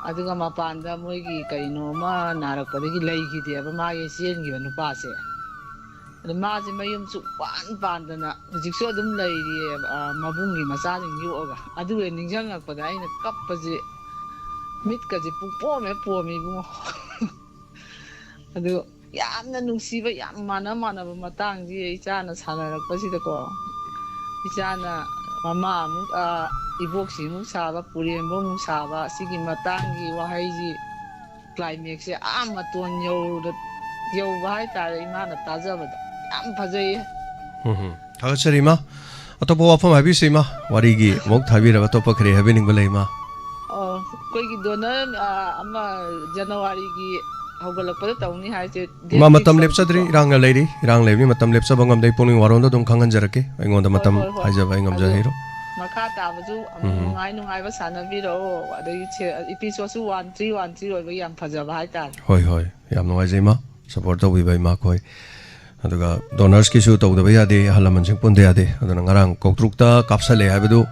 ꯑꯗꯨꯒ ꯃꯄꯥꯟꯗ ꯃꯣꯏꯒꯤ ꯀꯩꯅꯣꯝꯃ ꯅꯥꯔꯛꯄꯗꯒꯤ ꯂꯩꯈꯤꯗꯦꯕ ꯃꯥꯒꯤ ꯆꯦꯟꯈꯤꯕ ꯅꯨꯄꯥꯁꯦ꯫ ꯑꯗ ꯃꯥꯁꯦ ꯃꯌꯨꯝ ꯁꯨꯛꯄꯥꯟ ꯄꯥꯟꯗꯅ ꯍꯧꯖꯤꯛꯁꯨ ꯑꯗꯨꯝ ꯂꯩꯔꯤꯌꯦ, ꯑ, ꯃꯕꯨꯡꯒꯤ ꯃꯆꯥꯁꯤꯡ ꯌꯣꯛꯑꯒ꯫ ꯑꯗꯨꯒ ꯅꯤꯡꯁꯤꯡꯉꯛꯄꯗ ꯑꯩꯅ ꯀꯞꯄꯁꯦ, ꯃꯤꯠꯀꯁꯦ ꯄꯨꯡꯄꯣꯝ ꯍꯦꯛ ꯄꯣꯝꯃꯤ ꯏꯕꯨꯡꯉꯣ꯫ ꯑꯗꯨ ꯌꯥꯝꯅ ꯅꯨꯡꯁꯤꯕ, ꯌꯥꯝ ꯃꯥꯟꯅ ꯃꯥꯟꯅꯕ ꯃꯇꯥꯡꯁꯤ ꯏꯆꯥꯅ ꯁꯥꯟꯅꯔꯛꯄꯁꯤꯗꯀꯣ, ꯏꯆꯥꯅ ꯃꯃꯥ ꯑꯃꯨꯛ, ꯑ, ꯏꯕꯣꯛꯁꯤ ꯑꯃꯨꯛ ꯁꯥꯕ, ꯄꯨꯔꯦꯟꯕ ꯑꯃꯨꯛ ꯁꯥꯕ, ꯁꯤꯒꯤ ꯃꯇꯥꯡꯒꯤ ꯋꯥꯍꯩꯁꯤ, ꯀ꯭ꯂꯥꯏꯃꯦꯛꯁꯁꯦ ꯑꯥ ꯃꯇꯣꯟ ꯌꯧꯔ-, ꯌꯧꯕ ꯍꯥꯏꯇꯥꯔꯦ, ꯏꯃꯥꯅ ꯇꯥꯖꯕꯗ꯫ ꯌꯥꯝ ꯐꯖꯩꯌꯦ꯫ ꯎꯝ ꯍꯝ꯫ ꯊꯥꯒꯠꯆꯔꯤ, ꯏꯃꯥ꯫ ꯑꯇꯣꯞꯄ ꯋꯥꯐꯝ ꯍꯥꯏꯕꯤꯁꯤ, ꯏꯃꯥ꯫ ꯋꯥꯔꯤꯒꯤ ꯑꯃꯨꯛ ꯊꯥꯕꯤꯔꯕ ꯑꯇꯣꯞꯄ ꯀꯔꯤ ꯍꯥꯏꯕꯤꯅꯤꯡꯕ ꯂꯩ, ꯏꯃꯥ? ꯑꯣ, ꯑꯩꯈꯣꯏꯒꯤ ꯗꯣꯅꯔ, ꯑ, ꯑꯃ ꯖꯅꯋꯥꯔꯤꯒꯤ ꯍꯧꯒꯠꯂꯛꯄꯗ ꯇꯧꯅꯤ ꯍꯥꯏꯁꯦ, date ꯏꯃꯥ, ꯃꯇꯝ fix ꯂꯦꯞꯆꯗ꯭ꯔꯤ, ꯇꯧꯗ꯭ꯔꯤꯀꯣ? ꯏꯔꯥꯡꯅ ꯂꯩꯔꯤ, ꯏꯔꯥꯡ ꯂꯩꯕꯅꯤ, ꯃꯇꯝ ꯂꯦꯞꯆꯕ ꯉꯝꯗꯦ꯫ ꯑꯩ ꯄꯨꯛꯅꯤꯡ ꯋꯥꯔꯣꯝꯗ ꯑꯗꯨꯝ ꯈꯪꯍꯟꯖꯔꯛꯀꯦ, ꯑꯩꯉꯣꯟꯗ ꯍꯣꯏ, ꯃꯇꯝ ꯍꯣꯏ, ꯍꯣꯏ꯫ ꯍꯥꯏꯖꯕ ꯑꯩ ꯑꯗꯨ ꯉꯝꯖꯍꯩꯔꯣ꯫ ꯃꯈꯥ ꯇꯥꯕꯁꯨ ꯑꯃꯨꯛ ꯎꯝ꯫ ꯅꯨꯡꯉꯥꯏ ꯅꯨꯡꯉꯥꯏꯕ ꯁꯥꯟꯅꯕꯤꯔꯛꯑꯣ, ꯑꯗꯒꯤ ꯁꯦ-, episodeꯁꯨ one three one three ꯑꯣꯏꯕ ꯌꯥꯝ ꯐꯖꯕ ꯍꯥꯏꯇꯥꯔꯦ꯫ ꯍꯣꯏ, ꯍꯣꯏ, ꯌꯥꯝ ꯅꯨꯡꯉꯥꯏꯖꯩ, ꯏꯃꯥ, support ꯇꯧꯕꯤꯕ ꯏꯃꯥꯈꯣꯏ꯫ ꯑꯗꯨꯒ donorsꯀꯤꯁꯨ ꯇꯧꯗꯕ ꯌꯥꯗꯦ, ꯑꯍꯜ ꯂꯃꯟꯁꯤꯡ ꯄꯨꯟꯗ ꯌꯥꯗꯦ꯫ ꯑꯗꯨꯅ ꯉꯔꯥꯡ ꯀꯧꯇ꯭ꯔꯨꯛꯇ ꯀꯥꯞꯁꯜꯂꯦ ꯍꯥꯏꯕꯗꯨ,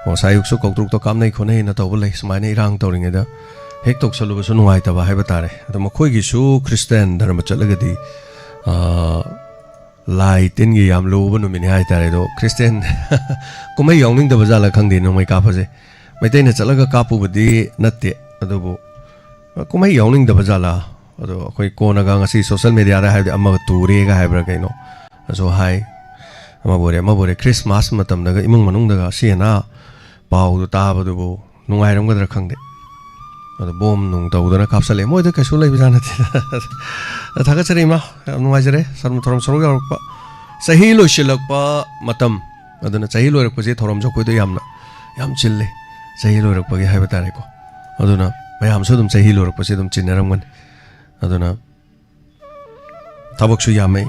ꯉꯁꯥꯏ ꯑꯌꯨꯛꯁꯨ ꯀꯧꯇ꯭ꯔꯨꯛꯇ ꯀꯥꯞꯅꯩ ꯈꯣꯠꯅꯩꯅ ꯇꯧꯕ ꯂꯩ, ꯁꯨꯃꯥꯏꯅ ꯏꯔꯥꯡ ꯇꯧꯔꯤꯉꯩꯗ ꯍꯦꯛ ꯇꯧꯁꯜꯂꯨꯕꯁꯨ ꯅꯨꯡꯉꯥꯏꯇꯕ ꯍꯥꯏꯕ ꯇꯥꯔꯦ꯫ ꯑꯗꯣ ꯃꯈꯣꯏꯒꯤꯁꯨ ꯈ꯭ꯔꯤꯁꯇꯤꯌꯥꯟ ꯙꯔꯃ ꯆꯠꯂꯒꯗꯤ, ꯑꯥ, ꯂꯥꯏ ꯇꯤꯟꯒꯤ ꯌꯥꯝ ꯂꯨꯕ ꯅꯨꯃꯤꯠꯅꯤ ꯍꯥꯏꯇꯥꯔꯦ꯫ ꯑꯗꯣ ꯈ꯭ꯔꯤꯁꯇꯤꯌꯥꯟ ꯀꯨꯝꯍꯩ ꯌꯥꯎꯅꯤꯡꯗꯕ ꯖꯥꯠꯂ ꯈꯪꯗꯦ, ꯅꯣꯡꯃꯩ ꯀꯥꯞꯄꯁꯦ꯫ ꯃꯩꯇꯩꯅ ꯆꯠꯂꯒ ꯀꯥꯞꯄꯨꯕꯗꯤ ꯅꯠꯇꯦ, ꯑꯗꯨꯕꯨ ꯀꯨꯝꯍꯩ ꯌꯥꯎꯅꯤꯡꯗꯕ ꯖꯥꯠꯂꯥ? ꯑꯗꯣ ꯑꯩꯈꯣꯏ ꯀꯣꯟꯅꯒ ꯉꯁꯤ social mediaꯗ ꯍꯥꯏꯕꯗꯤ ꯑꯃꯒ ꯇꯨꯔꯦꯒ ꯍꯥꯏꯕ꯭ꯔꯥ ꯀꯩꯅꯣ, ꯑꯗꯨꯁꯨ ꯍꯥꯏ꯫ ꯑꯃꯕꯨ ꯑꯣꯏꯔꯦ, ꯑꯃꯕꯨ ꯑꯣꯏꯔꯦ, ꯈ꯭ꯔꯤꯁꯃꯥꯁ ꯃꯇꯝꯗꯒ ꯏꯃꯨꯡ ꯃꯅꯨꯡꯗꯒ ꯑꯁꯤ ꯑꯅꯥ ꯄꯥꯎꯗꯨ ꯇꯥꯕꯗꯨꯕꯨ ꯅꯨꯡꯉꯥꯏꯔꯝꯒꯗ꯭ꯔꯥ ꯈꯪꯗꯦ꯫ ꯑꯗꯣ ꯕꯣꯝ ꯅꯨꯡ ꯇꯧꯗꯅ ꯀꯥꯞꯁꯜꯂꯛꯑꯦ, ꯃꯣꯏꯗ ꯀꯩꯁꯨ ꯂꯩꯕꯖꯥꯠ ꯅꯠꯇꯦꯗ꯫ ꯊꯥꯒꯠꯆꯔꯤ, ꯏꯃꯥ, ꯌꯥꯝ ꯅꯨꯡꯉꯥꯏꯖꯔꯦ ꯁꯔ-, ꯊꯧꯔꯝ ꯁꯔꯨꯛ ꯌꯥꯎꯔꯛꯄ꯫ ꯆꯍꯤ ꯂꯣꯏꯁꯤꯜꯂꯛꯄ ꯃꯇꯝ, ꯑꯗꯨꯅ ꯆꯍꯤ ꯂꯣꯏꯔꯛꯄꯁꯦ ꯊꯧꯔꯝꯁꯨ ꯑꯩꯈꯣꯏꯗ ꯌꯥꯝꯅ, ꯌꯥꯝ ꯆꯤꯜꯂꯦ, ꯆꯍꯤ ꯂꯣꯏꯔꯛꯄꯒꯤ ꯍꯥꯏꯕ ꯇꯥꯔꯦꯀꯣ꯫ ꯑꯗꯨꯅ ꯃꯌꯥꯝꯁꯨ ꯑꯗꯨꯝ ꯆꯍꯤ ꯂꯣꯏꯔꯛꯄꯁꯦ ꯑꯗꯨꯝ ꯆꯤꯟꯅꯔꯝꯒꯅꯤ꯫ ꯑꯗꯨꯅ ꯊꯕꯛꯁꯨ ꯌꯥꯝꯃꯦ꯫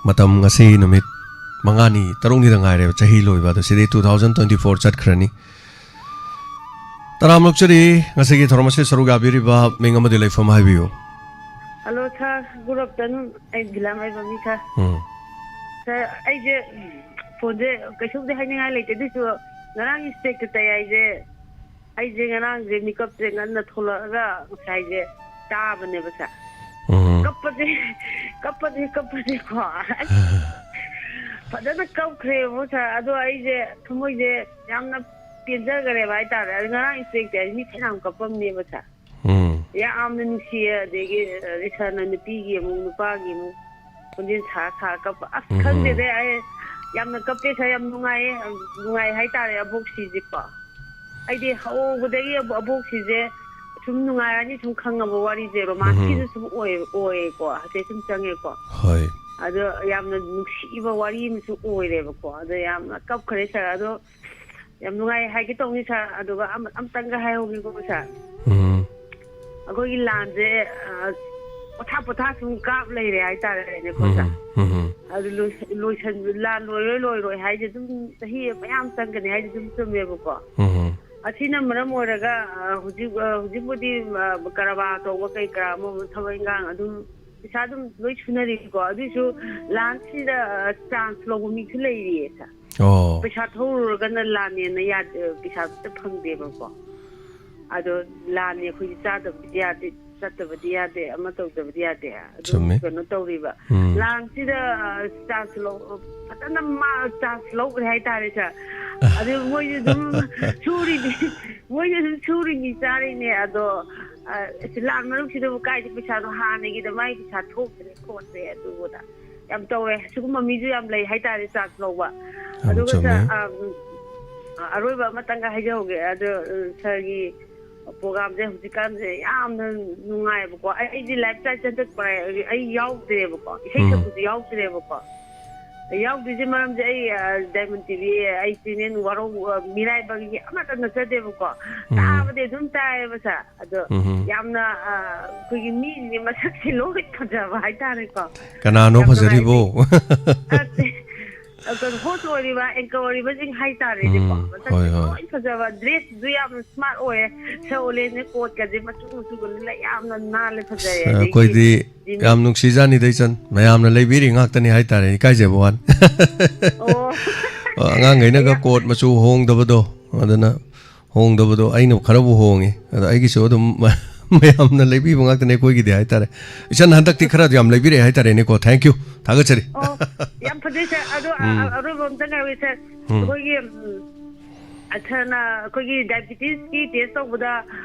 ꯃꯇꯝ ꯉꯁꯤ ꯅꯨꯃꯤꯠ ꯃꯉꯥꯅꯤ, ꯇꯔꯨꯛꯅꯤꯗ ꯉꯥꯏꯔꯦꯕ ꯆꯍꯤ ꯂꯣꯏꯕ꯫ ꯑꯗꯣ ꯁꯤꯗꯤ two thousand twenty four ꯆꯠꯈ꯭ꯔꯅꯤ꯫ ꯇꯔꯥꯝ ꯑꯣꯛꯆꯔꯤ꯫ ꯉꯁꯤꯒꯤ ꯊꯧꯔꯝ ꯑꯁꯤ ꯁꯔꯨꯛ ꯌꯥꯕꯤꯔꯤꯕ ꯃꯤꯡ ꯑꯃꯗꯤ ꯂꯩꯐꯝ ꯍꯥꯏꯕꯤꯌꯨ꯫ Hello sir, good afternoon. ꯑꯩ ꯕꯤꯂꯥꯃꯩꯕꯝꯅꯤ sir꯫ ꯎꯝ꯫ Sir, ꯑꯩꯁꯦ ꯐꯣꯟꯁꯦ ꯀꯩꯁꯨꯕꯨꯗꯤ ꯍꯥꯏꯅꯤꯡꯉꯥꯏ ꯂꯩꯇꯦ, ꯑꯗꯨꯏꯁꯨ ꯉꯔꯥꯡꯒꯤ ꯏꯁꯄꯦꯛꯇ ꯇꯥꯏ ꯍꯥꯏꯁꯦ, ꯑꯩꯁꯦ ꯉꯔꯥꯡꯁꯦ ꯃꯤꯀꯞꯁꯦ ꯉꯟꯅ ꯊꯣꯛꯂꯛꯑꯒ ꯉꯁꯥꯏꯁꯦ ꯇꯥꯕꯅꯦꯕ sir꯫ ꯎꯝ꯫ ꯀꯞꯄꯁꯦ, ꯀꯞꯄꯁꯦ, ꯀꯞꯄꯁꯦꯀꯣ꯫ ꯐꯖꯅ ꯀꯞꯈ꯭ꯔꯦꯕ sir꯫ ꯑꯗꯣ ꯑꯩꯁꯦ ꯊꯃꯣꯏꯁꯦ ꯌꯥꯝꯅ ꯄꯦꯟꯖꯈ꯭ꯔꯦꯕ ꯍꯥꯏꯇꯥꯔꯦ꯫ ꯑꯗꯣ ꯉꯔꯥꯡ ꯏꯁꯄꯦꯛꯇ ꯍꯥꯏꯁꯦ ꯃꯤ ꯐꯅꯌꯥꯝ ꯀꯞꯄꯝꯅꯦꯕ sir꯫ ꯎꯝ꯫ ꯌꯥꯝꯅ ꯅꯨꯡꯁꯤꯌꯦ꯫ ꯑꯗꯒꯤ ꯁꯔꯅ ꯅꯨꯄꯤꯒꯤ ꯑꯃꯨꯛ, ꯅꯨꯄꯥꯒꯤ ꯑꯃꯨꯛ ꯈꯣꯟꯖꯦꯜ ꯁꯥꯔ ꯁꯥꯔ ꯀꯞꯄ꯫ ꯑꯁ, ꯎꯝ꯫ ꯈꯪꯗꯦꯗ, ꯑꯩ ꯌꯥꯝꯅ ꯀꯞꯄꯦ sir, ꯌꯥꯝ ꯅꯨꯡꯉꯥꯏꯌꯦ, ꯌꯥꯝ ꯅꯨꯡꯉꯥꯏ ꯍꯥꯏꯇꯥꯔꯦ ꯑꯕꯣꯛꯁꯤꯁꯦꯀꯣ꯫ ꯑꯩꯗꯤ ꯍꯧꯕꯗꯒꯤ ꯑꯕ-, ꯑꯕꯣꯛꯁꯤꯁꯦ ꯁꯨꯝ ꯅꯨꯡꯉꯥꯏꯔꯅꯤ ꯁꯨꯝ ꯈꯪꯉꯕ ꯋꯥꯔꯤꯁꯦ, ꯔꯣꯃꯥꯟꯁꯀꯤꯁꯨ ꯎꯝ꯫ ꯁꯨꯝ ꯑꯣꯏ-, ꯑꯣꯏꯌꯦꯀꯣ, ꯍꯥꯏꯐꯦꯠ ꯁꯨꯝ ꯆꯪꯉꯦꯀꯣ꯫ ꯍꯣꯏ꯫ ꯑꯗꯣ ꯌꯥꯝꯅ ꯅꯨꯡꯁꯤꯕ ꯋꯥꯔꯤ ꯑꯃꯁꯨ ꯑꯣꯏꯔꯦꯕꯀꯣ꯫ ꯑꯗꯣ ꯌꯥꯝꯅ ꯀꯞꯈ꯭ꯔꯦ sir꯫ ꯑꯗꯣ ꯌꯥꯝ ꯅꯨꯡꯉꯥꯏ ꯍꯥꯏꯒꯦ ꯇꯧꯅꯤ sir꯫ ꯑꯗꯨꯒ ꯑꯃ-, ꯑꯝꯇꯪꯒ ꯍꯥꯏꯍꯧꯒꯦꯀꯣ sir꯫ ꯎꯝ꯫ ꯑꯩꯈꯣꯏꯒꯤ ꯂꯥꯟꯁꯦ, ꯑ, ꯄꯣꯊꯥ ꯄꯣꯊꯥ ꯁꯨꯝ ꯀꯥꯞ ꯂꯩꯔꯦ ꯍꯥꯏꯇꯥꯔꯦꯅꯦꯀꯣ sir꯫ ꯎꯝ꯫ ꯎꯝ꯫ ꯑꯗꯨ ꯂꯣꯏꯁ-, ꯂꯣꯏꯁꯟ-, ꯂꯥꯟ ꯂꯣꯏꯔꯣꯏ ꯂꯣꯏꯔꯣꯏ ꯍꯥꯏꯁꯦ ꯑꯗꯨꯝ ꯆꯍꯤ ꯃꯌꯥꯝ ꯆꯪꯒꯅꯤ ꯍꯥꯏꯁꯦ ꯑꯗꯨꯝ ꯆꯨꯝꯃꯦꯕꯀꯣ꯫ ꯎꯝ꯫ ꯑꯁꯤꯅ ꯃꯔꯝ ꯑꯣꯏꯔꯒ, ꯑ, ꯍꯧꯖꯤꯛ, ꯑ, ꯍꯧꯖꯤꯛꯄꯨꯗꯤ, ꯑ, ꯀꯔꯕꯥꯔ ꯇꯧꯕ ꯀꯩ ꯀꯔꯥ ꯑꯃ ꯑꯃ ꯊꯕꯛ ꯏꯟꯈꯥꯡ ꯑꯗꯨꯝ ꯄꯩꯁꯥ ꯑꯗꯨꯝ ꯂꯣꯏ ꯁꯨꯅꯔꯤꯀꯣ꯫ ꯑꯗꯨꯏꯁꯨ ꯂꯥꯟꯁꯤꯗ, ꯑ, chance ꯂꯧꯕ ꯃꯤꯁꯨ ꯂꯩꯔꯤꯌꯦ sir꯫ ꯑꯣ꯫ ꯄꯩꯁꯥ ꯊꯧꯔꯨꯔꯒꯅ ꯂꯥꯟꯅꯦꯅ ꯌꯥꯗꯦ, ꯄꯩꯁꯥ ꯑꯝꯇ ꯐꯪꯗꯦꯕꯀꯣ꯫ ꯑꯗꯣ ꯂꯥꯟꯅꯦ ꯑꯩꯈꯣꯏꯗꯤ ꯆꯥꯗꯕꯗꯤ ꯌꯥꯗꯦ, ꯆꯠꯇꯕꯗꯤ ꯌꯥꯗꯦ, ꯑꯃ ꯇꯧꯗꯕꯗꯤ ꯌꯥꯗꯦ꯫ ꯑꯗꯨ ꯆꯨꯝꯃꯤ꯫ ꯀꯩꯅꯣ ꯇꯧꯔꯤꯕ꯫ ꯎꯝ꯫ ꯂꯥꯟꯁꯤꯗ, ꯑ, chance ꯂꯧ-, ꯐꯖꯅ ꯃꯥ chance ꯂꯧꯈ꯭ꯔꯦ ꯍꯥꯏꯇꯥꯔꯦ sir꯫ ꯑꯗꯨ ꯃꯣꯏꯁꯨ ꯑꯗꯨꯝ ꯁꯨꯔꯤꯅꯤ, ꯃꯣꯏꯁꯨ ꯑꯗꯨꯝ ꯁꯨꯔꯤꯅꯤ, ꯆꯥꯔꯤꯅꯦ꯫ ꯑꯗꯣ, ꯑ, ꯑꯁ, ꯂꯥꯟ ꯃꯔꯛꯁꯤꯗꯕꯨ ꯀꯥꯏꯗ ꯄꯩꯁꯥꯗꯣ ꯍꯥꯟꯅꯒꯤꯗ ꯃꯥꯏ ꯄꯩꯁꯥ ꯊꯣꯛꯇ꯭ꯔꯦ ꯈꯣꯠꯇ꯭ꯔꯦ ꯑꯗꯨꯕꯨꯗ ꯌꯥꯝ ꯇꯧꯋꯦ꯫ ꯁꯤꯒꯨꯝꯕ ꯃꯤꯁꯨ ꯌꯥꯝ ꯂꯩ ꯍꯥꯏꯇꯥꯔꯦ chance ꯂꯧꯕ꯫ ꯌꯥꯝ ꯑꯗꯨꯒ ꯆꯨꯝꯃꯦ꯫ sir, ꯑ, ꯎꯝ, ꯑ, ꯑꯔꯣꯏꯕ ꯑꯃꯇꯪꯒ ꯍꯥꯏꯖꯍꯧꯒꯦ꯫ ꯑꯗꯣ, ꯑ, sirꯒꯤ programꯁꯦ ꯍꯧꯖꯤꯛꯀꯥꯟꯁꯦ ꯌꯥꯝꯅ ꯅꯨꯡꯉꯥꯏꯕꯀꯣ꯫ ꯑꯩ, ꯑꯩꯗꯤ live telecast ꯍꯟꯗꯛ ꯄꯥꯏ-, ꯑꯩ ꯌꯥꯎꯗ꯭ꯔꯦꯕꯀꯣ, ꯏꯁꯩ ꯎꯝ꯫ ꯁꯛꯄꯁꯨ ꯌꯥꯎꯗ꯭ꯔꯦꯕꯀꯣ꯫ ꯌꯥꯎꯗ꯭ꯔꯤꯁꯦ ꯃꯔꯝꯁꯦ ꯑꯩ, ꯑ, Diamond TV, ꯑꯩ channel ꯋꯥꯔꯧ-, ꯑ, ꯃꯤꯔꯥꯏꯕꯛꯀꯤ ꯑꯃꯠꯇ ꯅꯠꯆꯗꯦꯕꯀꯣ꯫ ꯎꯝ꯫ ꯇꯥꯕꯗꯤ ꯑꯗꯨꯝ ꯇꯥꯏꯌꯦꯕ sir꯫ ꯑꯗꯣ ꯎꯝ꯫ ꯌꯥꯝꯅ, ꯑ, ꯑꯩꯈꯣꯏꯒꯤ ꯃꯤꯁꯤꯡꯁꯦ ꯃꯁꯛꯁꯦ ꯂꯣꯏ ꯐꯖꯕ ꯍꯥꯏꯇꯥꯔꯦꯀꯣ꯫ ꯀꯅꯥꯅꯣ ꯌꯥꯝ ꯐꯖꯔꯤꯕꯣ? ꯅꯨꯡꯉꯥꯏ꯫ ꯅꯠꯇꯦ꯫ ꯑ, ꯀꯩꯅꯣ, ꯍꯣꯁ ꯑꯣꯏꯔꯤꯕ, ꯑꯦꯡꯀꯔ ꯑꯣꯏꯔꯤꯕꯁꯤꯡ ꯍꯥꯏꯇꯥꯔꯦꯅꯦꯀꯣ꯫ ꯎꯝ, ꯃꯁꯛꯁꯦ ꯍꯣꯏ, ꯍꯣꯏ꯫ ꯂꯣꯏ ꯐꯖꯕ, ꯗ꯭ꯔꯦꯁꯁꯨ ꯌꯥꯝꯅ ꯁ꯭ꯃꯥꯔꯠ ꯑꯣꯏꯌꯦ꯫ ꯁꯦ ꯑꯣꯂꯦꯟꯁꯦ ꯀꯣꯠꯀꯁꯦ ꯃꯆꯨ ꯃꯆꯨꯒ ꯂꯤꯠꯂ ꯌꯥꯝꯅ ꯅꯥꯜꯂꯦ, ꯐꯖꯔꯦ꯫ ꯑꯁ, ꯑꯗꯒꯤ ꯑꯩꯈꯣꯏꯗꯤ ꯖꯤꯃꯤ- ꯌꯥꯝ ꯅꯨꯡꯁꯤꯖꯥꯠꯅꯤꯗ, ꯏꯆꯟ꯫ ꯃꯌꯥꯝꯅ ꯂꯩꯕꯤꯔꯤ ꯉꯥꯛꯇꯅꯤ ꯍꯥꯏꯇꯥꯔꯦ, ꯏꯀꯥꯏꯖꯕ ꯋꯥꯅꯤ꯫ ꯑꯣ꯫ ꯑꯉꯥꯡꯈꯩꯅꯒ ꯌꯥꯝ- ꯀꯣꯠ ꯃꯆꯨ ꯍꯣꯡꯗꯕꯗꯣ, ꯑꯗꯨꯅ ꯍꯣꯡꯗꯕꯗꯣ ꯑꯩꯅ ꯈꯔꯕꯨ ꯍꯣꯡꯉꯤ꯫ ꯑꯗꯣ ꯑꯩꯒꯤꯁꯨ ꯑꯗꯨꯝ ꯃꯌꯥꯝꯅ ꯂꯩꯕꯤꯕ ꯉꯥꯛꯇꯅꯦ ꯑꯩꯈꯣꯏꯒꯤꯗꯤ ꯍꯥꯏꯇꯥꯔꯦ꯫ ꯏꯆꯟ ꯍꯟꯗꯛꯇꯤ ꯈꯔ ꯌꯥꯝ ꯂꯩꯕꯤꯔꯛꯑꯦ ꯍꯥꯏꯇꯥꯔꯦꯅꯦꯀꯣ꯫ Thank you꯫ ꯊꯥꯒꯠꯆꯔꯤ꯫ ꯑꯣ, ꯌꯥꯝ ꯐꯖꯩ ꯁꯥꯔ꯫ ꯑꯗꯣ, ꯑ, ꯎꯝ꯫ ꯑ, ꯑꯔꯣꯏꯕ ꯑꯝꯇ ꯉꯥꯏꯔꯦ ꯁꯥꯔ꯫ ꯎꯝ꯫ ꯑꯩꯈꯣꯏꯒꯤ, ꯎꯝ, ꯑ, ꯁꯥꯔꯅ ꯑꯩꯈꯣꯏꯒꯤ ꯗꯥꯏꯕꯤꯇꯤꯁꯀꯤ ꯇꯦꯁ ꯇꯧꯕꯗ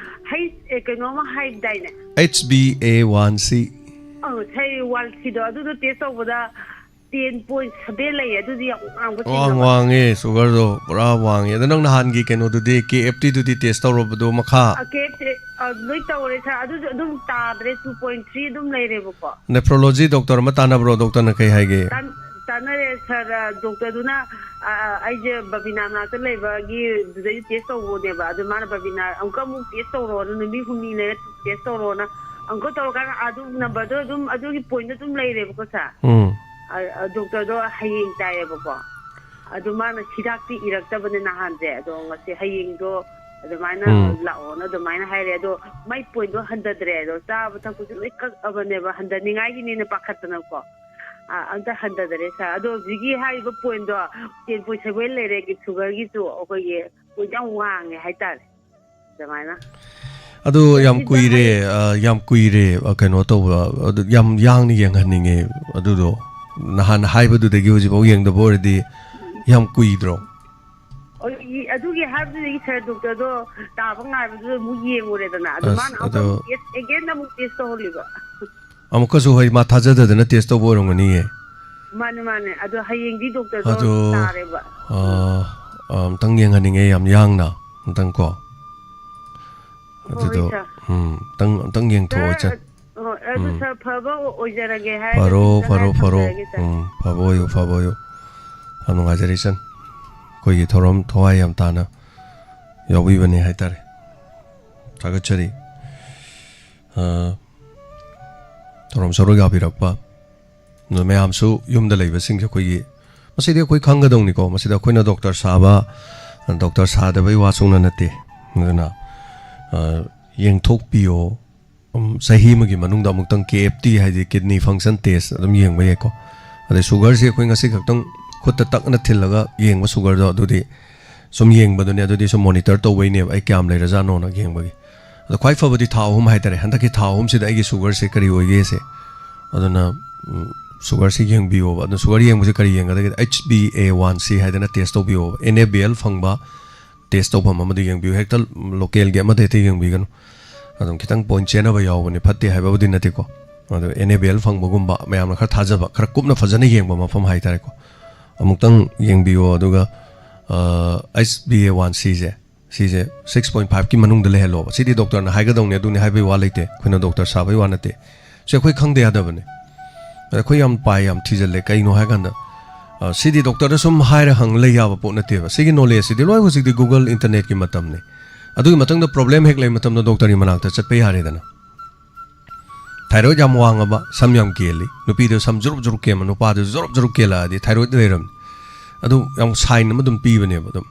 ꯍꯩ, ꯑꯦ, ꯀꯩꯅꯣꯝꯃ ꯍꯥꯏꯕꯗꯥꯏꯅꯦ? H B A one C꯫ ꯑ, ꯁꯥꯔ, one C ꯗꯣ ꯑꯗꯨꯗꯣ ꯇꯦꯁ ꯇꯧꯕꯗ ten point seven ꯂꯩꯌꯦ꯫ ꯑꯗꯨꯗꯤ ꯌꯥꯝ ꯋꯥꯡꯕ ꯋꯥꯡ-, ꯆꯤꯡꯉꯕ? ꯋꯥꯡꯉꯦ, ꯁꯨꯒꯔꯗꯣ ꯄꯨꯔꯥ ꯋꯥꯡꯉꯦ꯫ ꯑꯗꯣ ꯅꯪ ꯅꯍꯥꯟꯒꯤ ꯀꯩꯅꯣꯗꯨꯗꯤ, K F T ꯗꯨꯗꯤ ꯇꯦꯁ ꯇꯧꯔꯕꯗꯣ ꯃꯈꯥ? ꯑ, K F T, ꯑ, ꯂꯣꯏ ꯇꯧꯔꯦ ꯁꯥꯔ꯫ ꯑꯗꯨꯁꯨ ꯑꯗꯨꯝ ꯇꯥꯗ꯭ꯔꯦ, two point three ꯑꯗꯨꯝ ꯂꯩꯔꯦꯕꯀꯣ꯫ ꯅꯦꯐ꯭ꯔꯣꯂꯣꯖꯤ ꯗꯣꯛꯇꯔ ꯑꯃ ꯇꯥꯟꯅꯕ꯭ꯔꯣ? ꯗꯣꯛꯇꯔꯅ ꯀꯩ ꯍꯥꯏꯒꯦ? ꯇꯥꯟ-, ꯇꯥꯟꯅꯔꯦ ꯁꯥꯔ꯫ ꯗꯣꯛꯇꯔꯗꯨꯅ, ꯑ, ꯑꯩꯁꯦ ꯕꯕꯤꯅꯥ ꯃꯅꯥꯛꯇ ꯂꯩꯕꯒꯤ ꯑꯗꯨꯗꯩ ꯇꯦꯁ ꯇꯧꯕꯅꯦꯕ꯫ ꯑꯗꯨ ꯃꯥꯅ, "ꯕꯕꯤꯅꯥ, ꯑꯃꯨꯛꯀ ꯑꯃꯨꯛ ꯇꯦꯁ ꯇꯧꯔꯣꯅ, ꯅꯨꯃꯤꯠ ꯍꯨꯝꯅꯤ ꯂꯩꯔ ꯇꯦꯁ ꯇꯧꯔꯣꯅ", ꯑꯃꯨꯛꯀ ꯇꯧꯔꯀꯥꯟꯗ ꯑꯗꯨꯝ ꯅꯝꯕꯔꯗꯣ ꯑꯗꯨꯝ, ꯑꯗꯨꯒꯤ ꯄꯣꯏꯟꯗꯣ ꯑꯗꯨꯝ ꯂꯩꯔꯦꯕꯀꯣ ꯁꯥꯔ꯫ ꯎꯝ꯫ ꯑ, ꯑ, ꯗꯣꯛꯇꯔꯗꯣ ꯍꯌꯦꯡ ꯇꯥꯏꯌꯦꯕꯀꯣ꯫ ꯑꯗꯨ ꯃꯥꯅ ꯍꯤꯗꯥꯛꯇꯤ ꯏꯔꯛꯇꯕꯅꯦ ꯅꯍꯥꯟꯁꯦ꯫ ꯑꯗꯣ ꯉꯁꯤ, ꯍꯌꯦꯡꯗꯣ ꯑꯗꯨꯃꯥꯏꯅ ꯎꯝ꯫ ꯂꯥꯛꯑꯣꯅ ꯑꯗꯨꯃꯥꯏꯅ ꯍꯥꯏꯔꯦ꯫ ꯑꯗꯣ ꯃꯥꯏ ꯄꯣꯏꯟꯗꯣ ꯍꯟꯊꯗ꯭ꯔꯦ꯫ ꯑꯗꯣ ꯆꯥꯕ ꯊꯛꯄꯁꯨ ꯂꯣꯏ ꯀꯛꯑꯕꯅꯦꯕ, ꯍꯟꯊꯅꯤꯡꯉꯥꯏꯒꯤꯅꯦꯅ ꯄꯥꯈꯠꯇꯅꯀꯣ꯫ ꯑ, ꯑꯝꯇ ꯍꯟꯊꯗꯔꯦ ꯁꯥꯔ꯫ ꯑꯗꯣ ꯍꯧꯖꯤꯛꯀꯤ ꯍꯥꯏꯔꯤꯕ ꯄꯣꯏꯟꯗꯣ, ten point seven ꯂꯩꯔꯦ, ꯁꯨꯒꯔꯒꯤꯁꯨ ꯑꯩꯈꯣꯏꯒꯤ ꯄꯣꯏꯟ ꯌꯥꯝ ꯋꯥꯡꯉꯦ ꯍꯥꯏꯇꯥꯔꯦ꯫ ꯑꯗꯨꯃꯥꯏꯅ꯫ ꯑꯗꯨ ꯌꯥꯝ ꯁꯤꯗ ꯀꯨꯏꯔꯦ, ꯍꯥꯏ- ꯑ, ꯌꯥꯝ ꯀꯨꯏꯔꯦ, ꯑ, ꯀꯩꯅꯣ ꯇꯧꯕ, ꯑꯗꯨ ꯌꯥꯝ ꯌꯥꯡꯅ ꯌꯦꯡꯍꯟꯅꯤꯡꯉꯦ꯫ ꯑꯗꯨꯗꯣ ꯅꯍꯥꯟ ꯍꯥꯏꯕꯗꯨꯗꯒꯤ ꯍꯧꯖꯤꯛꯐꯥꯎ ꯌꯦꯡꯗꯕ ꯑꯣꯏꯔꯗꯤ ꯌꯥꯝ ꯀꯨꯏꯗ꯭ꯔꯣ? ꯑꯣ, ꯏ-, ꯑꯗꯨꯒꯤ ꯍꯥꯏꯕꯗꯨꯗꯒꯤ ꯁꯥꯔ, ꯗꯣꯛꯇꯔꯗꯣ ꯇꯥꯕ ꯉꯥꯏꯕꯗꯨꯗ ꯑꯃꯨꯛ ꯌꯦꯡꯉꯨꯔꯦꯗꯅ꯫ ꯑꯗꯨ ꯑꯁ, ꯃꯥꯅ ꯑꯃꯨꯛꯀ ꯑꯗꯣ ꯑꯃꯨꯛ ꯇꯦꯁ, again ꯑꯃꯨꯛ ꯇꯦꯁ ꯇꯧꯍꯜꯂꯤꯕ꯫ ꯑꯃꯨꯛꯀꯁꯨ, ꯍꯣꯏ, ꯃꯥ ꯊꯥꯖꯗꯗꯅ ꯇꯦꯁ ꯇꯧꯕ ꯑꯣꯏꯔꯝꯒꯅꯤꯌꯦ꯫ ꯃꯥꯅꯦ, ꯃꯥꯅꯦ꯫ ꯑꯗꯣ ꯍꯌꯦꯡꯗꯤ ꯗꯣꯛꯇꯔꯗꯣ ꯑꯗꯣ, ꯇꯥꯔꯦꯕ꯫ ꯑ, ꯑ, ꯑꯝꯇꯪ ꯌꯦꯡꯍꯟꯅꯤꯡꯉꯦ, ꯌꯥꯝ ꯌꯥꯡꯅ ꯑꯝꯇꯪ ꯀꯣ꯫ ꯍꯣꯏ, ꯑꯗꯨꯗꯣ, ꯁꯥꯔ꯫ ꯎꯝ, ꯑꯝꯇꯪ, ꯑꯝꯇꯪ ꯌꯦꯡꯊꯣꯛꯑꯣ, ꯁꯥꯔ, ꯏꯆꯟ꯫ ꯑ, ꯍꯣꯏ, ꯑꯗꯨ ꯎꯝ꯫ ꯁꯥꯔ, ꯐꯕ ꯑꯣꯏꯖꯔꯒꯦ ꯍꯥꯏꯔꯒꯗꯤ ꯐꯔꯣ, ꯑꯝꯇ ꯐꯔꯣ, ꯍꯥꯏꯔ ꯐꯔꯣ꯫ ꯊꯝꯖꯔꯒꯦ, ꯁꯥꯔ꯫ ꯎꯝ, ꯐꯕ ꯑꯣꯏꯌꯨ, ꯐꯕ ꯑꯣꯏꯌꯨ꯫ ꯌꯥꯝ ꯅꯨꯡꯉꯥꯏꯖꯔꯦ, ꯏꯆꯟ꯫ ꯑꯩꯈꯣꯏꯒꯤ ꯊꯧꯔꯝ ꯊꯋꯥꯏ ꯌꯥꯝ ꯇꯥꯅ ꯌꯥꯎꯕꯤꯕꯅꯦ ꯍꯥꯏꯇꯥꯔꯦ꯫ ꯊꯥꯒꯠꯆꯔꯤ꯫ ꯑ, ꯊꯧꯔꯝ ꯁꯔꯨꯛ ꯌꯥꯕꯤꯔꯛꯄ꯫ ꯑꯗꯣ ꯃꯌꯥꯝꯁꯨ ꯌꯨꯝꯗ ꯂꯩꯕꯁꯤꯡꯁꯦ ꯑꯩꯈꯣꯏꯒꯤ ꯃꯁꯤꯗꯤ ꯑꯩꯈꯣꯏ ꯈꯪꯒꯗꯧꯅꯤꯀꯣ꯫ ꯃꯁꯤꯗ ꯑꯩꯈꯣꯏꯅ ꯗꯣꯛꯇꯔ ꯁꯥꯕ, ꯗꯣꯛꯇꯔ ꯁꯥꯗꯕꯩ ꯋꯥ ꯁꯨꯡꯅ ꯅꯠꯇꯦ꯫ ꯑꯗꯨꯅ, ꯑ, ꯌꯦꯡꯊꯣꯛꯄꯤꯌꯣ꯫ ꯎꯝ, ꯆꯍꯤ ꯑꯃꯒꯤ ꯃꯅꯨꯡꯗ ꯑꯃꯨꯛꯇꯪ K F T ꯍꯥꯏꯗꯤ kidney function test ꯑꯗꯨꯝ ꯌꯦꯡꯕ ꯌꯥꯏꯀꯣ꯫ ꯑꯗꯩ ꯁꯨꯒꯔꯁꯤ ꯑꯩꯈꯣꯏ ꯉꯁꯤ ꯈꯛꯇꯪ ꯈꯨꯠꯇ ꯇꯛꯅ ꯊꯤꯜꯂꯒ ꯌꯦꯡꯕ ꯁꯨꯒꯔꯗꯣ, ꯑꯗꯨꯗꯤ ꯁꯨꯝ ꯌꯦꯡꯕꯗꯨꯅꯦ, ꯑꯗꯨꯗꯤ ꯁꯨꯝ monitor ꯇꯧꯕꯩꯅꯦꯕ, ꯑꯩ ꯀꯌꯥꯝ ꯂꯩꯔꯖꯥꯠꯅꯣꯅ ꯌꯦꯡꯕꯒꯤ꯫ ꯑꯗꯣ ꯈ꯭ꯋꯥꯏ ꯐꯕꯗꯤ ꯊꯥ ꯑꯍꯨꯝ ꯍꯥꯏꯇꯥꯔꯦ, ꯍꯟꯗꯛꯀꯤ ꯊꯥ ꯑꯍꯨꯝꯁꯤꯗ ꯑꯩꯒꯤ ꯁꯨꯒꯔꯁꯦ ꯀꯔꯤ ꯑꯣꯏꯒꯦꯁꯦ꯫ ꯑꯗꯨꯅ, ꯎꯝ, ꯁꯨꯒꯔꯁꯤ ꯌꯦꯡꯕꯤꯌꯣꯕ꯫ ꯑꯗꯣ ꯁꯨꯒꯔ ꯌꯦꯡꯕꯁꯦ ꯀꯔꯤ ꯌꯦꯡꯒꯗꯒꯦ? H b A one c ꯍꯥꯏꯗꯅ test ꯇꯧꯕꯤꯌꯣꯕ꯫ N A B L ꯐꯪꯕ test ꯇꯧꯐꯝ ꯑꯃꯗ ꯌꯦꯡꯕꯤꯌꯨ꯫ ꯍꯦꯛꯇ localꯒꯤ ꯑꯃꯗ ꯍꯦꯛꯇ ꯌꯦꯡꯕꯤꯒꯅꯨ꯫ ꯑꯗꯨꯝ ꯈꯤꯇꯪ point ꯆꯦꯟꯅꯕ ꯌꯥꯎꯕꯅꯤ, ꯐꯠꯇꯦ ꯍꯥꯏꯕꯕꯨꯗꯤ ꯅꯠꯇꯦꯀꯣ꯫ ꯑꯗꯣ N A B L ꯐꯪꯕꯒꯨꯝꯕ, ꯃꯌꯥꯝꯅ ꯈꯔ ꯊꯥꯖꯕ, ꯈꯔ ꯀꯨꯞꯅ ꯐꯖꯅ ꯌꯦꯡꯕ ꯃꯐꯝ ꯍꯥꯏꯇꯥꯔꯦꯀꯣ꯫ ꯑꯃꯨꯛꯇꯪ ꯌꯦꯡꯕꯤꯌꯣ꯫ ꯑꯗꯨꯒ, ꯑ, H b A one c ꯁꯦ, ꯁꯤꯁꯦ six point fiveꯀꯤ ꯃꯅꯨꯡꯗ ꯂꯩꯍꯜꯂꯣꯕ꯫ ꯁꯤꯗꯤ ꯗꯣꯛꯇꯔꯅ ꯍꯥꯏꯒꯗꯧꯅꯤ, ꯑꯗꯨꯅꯤ ꯍꯥꯏꯕꯒꯤ ꯋꯥ ꯂꯩꯇꯦ꯫ ꯑꯩꯈꯣꯏꯅ ꯗꯣꯛꯇꯔ ꯁꯥꯕꯒꯤ ꯋꯥ ꯅꯠꯇꯦ꯫ ꯁꯤ ꯑꯩꯈꯣꯏ ꯈꯪꯗ ꯌꯥꯗꯕꯅꯤ꯫ ꯑꯗ ꯑꯩꯈꯣꯏ ꯌꯥꯝ ꯄꯥꯏ, ꯌꯥꯝ ꯊꯤꯖꯤꯜꯂꯦ꯫ ꯀꯩꯅꯣ ꯍꯥꯏꯀꯥꯟꯗ, ꯑ, ꯁꯤꯗꯤ ꯗꯣꯛꯇꯔꯗ ꯁꯨꯝ ꯍꯥꯏꯔ ꯍꯪ ꯂꯩ ꯌꯥꯕ ꯄꯣꯠ ꯅꯠꯇꯦꯕ꯫ ꯁꯤꯒꯤ knowledgeꯁꯤꯗꯤ ꯂꯣꯏ ꯍꯧꯖꯤꯛꯇꯤ Google internetꯀꯤ ꯃꯇꯝꯅꯤ꯫ ꯑꯗꯨꯒꯤ ꯃꯇꯨꯡꯗ problem ꯍꯦꯛ ꯂꯩ ꯃꯇꯝꯗ ꯗꯣꯛꯇꯔꯒꯤ ꯃꯅꯥꯛꯇ ꯆꯠꯄ ꯌꯥꯔꯦꯗꯅ꯫ Thyroid ꯌꯥꯝ ꯋꯥꯡꯉꯕ, ꯁꯝ ꯌꯥꯝ ꯀꯦꯜꯂꯤ, ꯅꯨꯄꯤꯗ ꯁꯝ ꯖꯨꯔꯨꯞ ꯖꯨꯔꯨꯞ ꯀꯦꯟꯕ, ꯅꯨꯄꯥꯗ ꯖꯨꯔꯨꯞ ꯖꯨꯔꯨꯞ ꯀꯦꯜꯂꯛꯑꯗꯤ thyroid ꯂꯩꯔꯝꯅꯤ꯫ ꯑꯗꯨ ꯌꯥꯝ sign ꯑꯃ ꯑꯗꯨꯝ ꯄꯤꯕꯅꯦꯕ꯫ ꯑꯗꯨꯝ,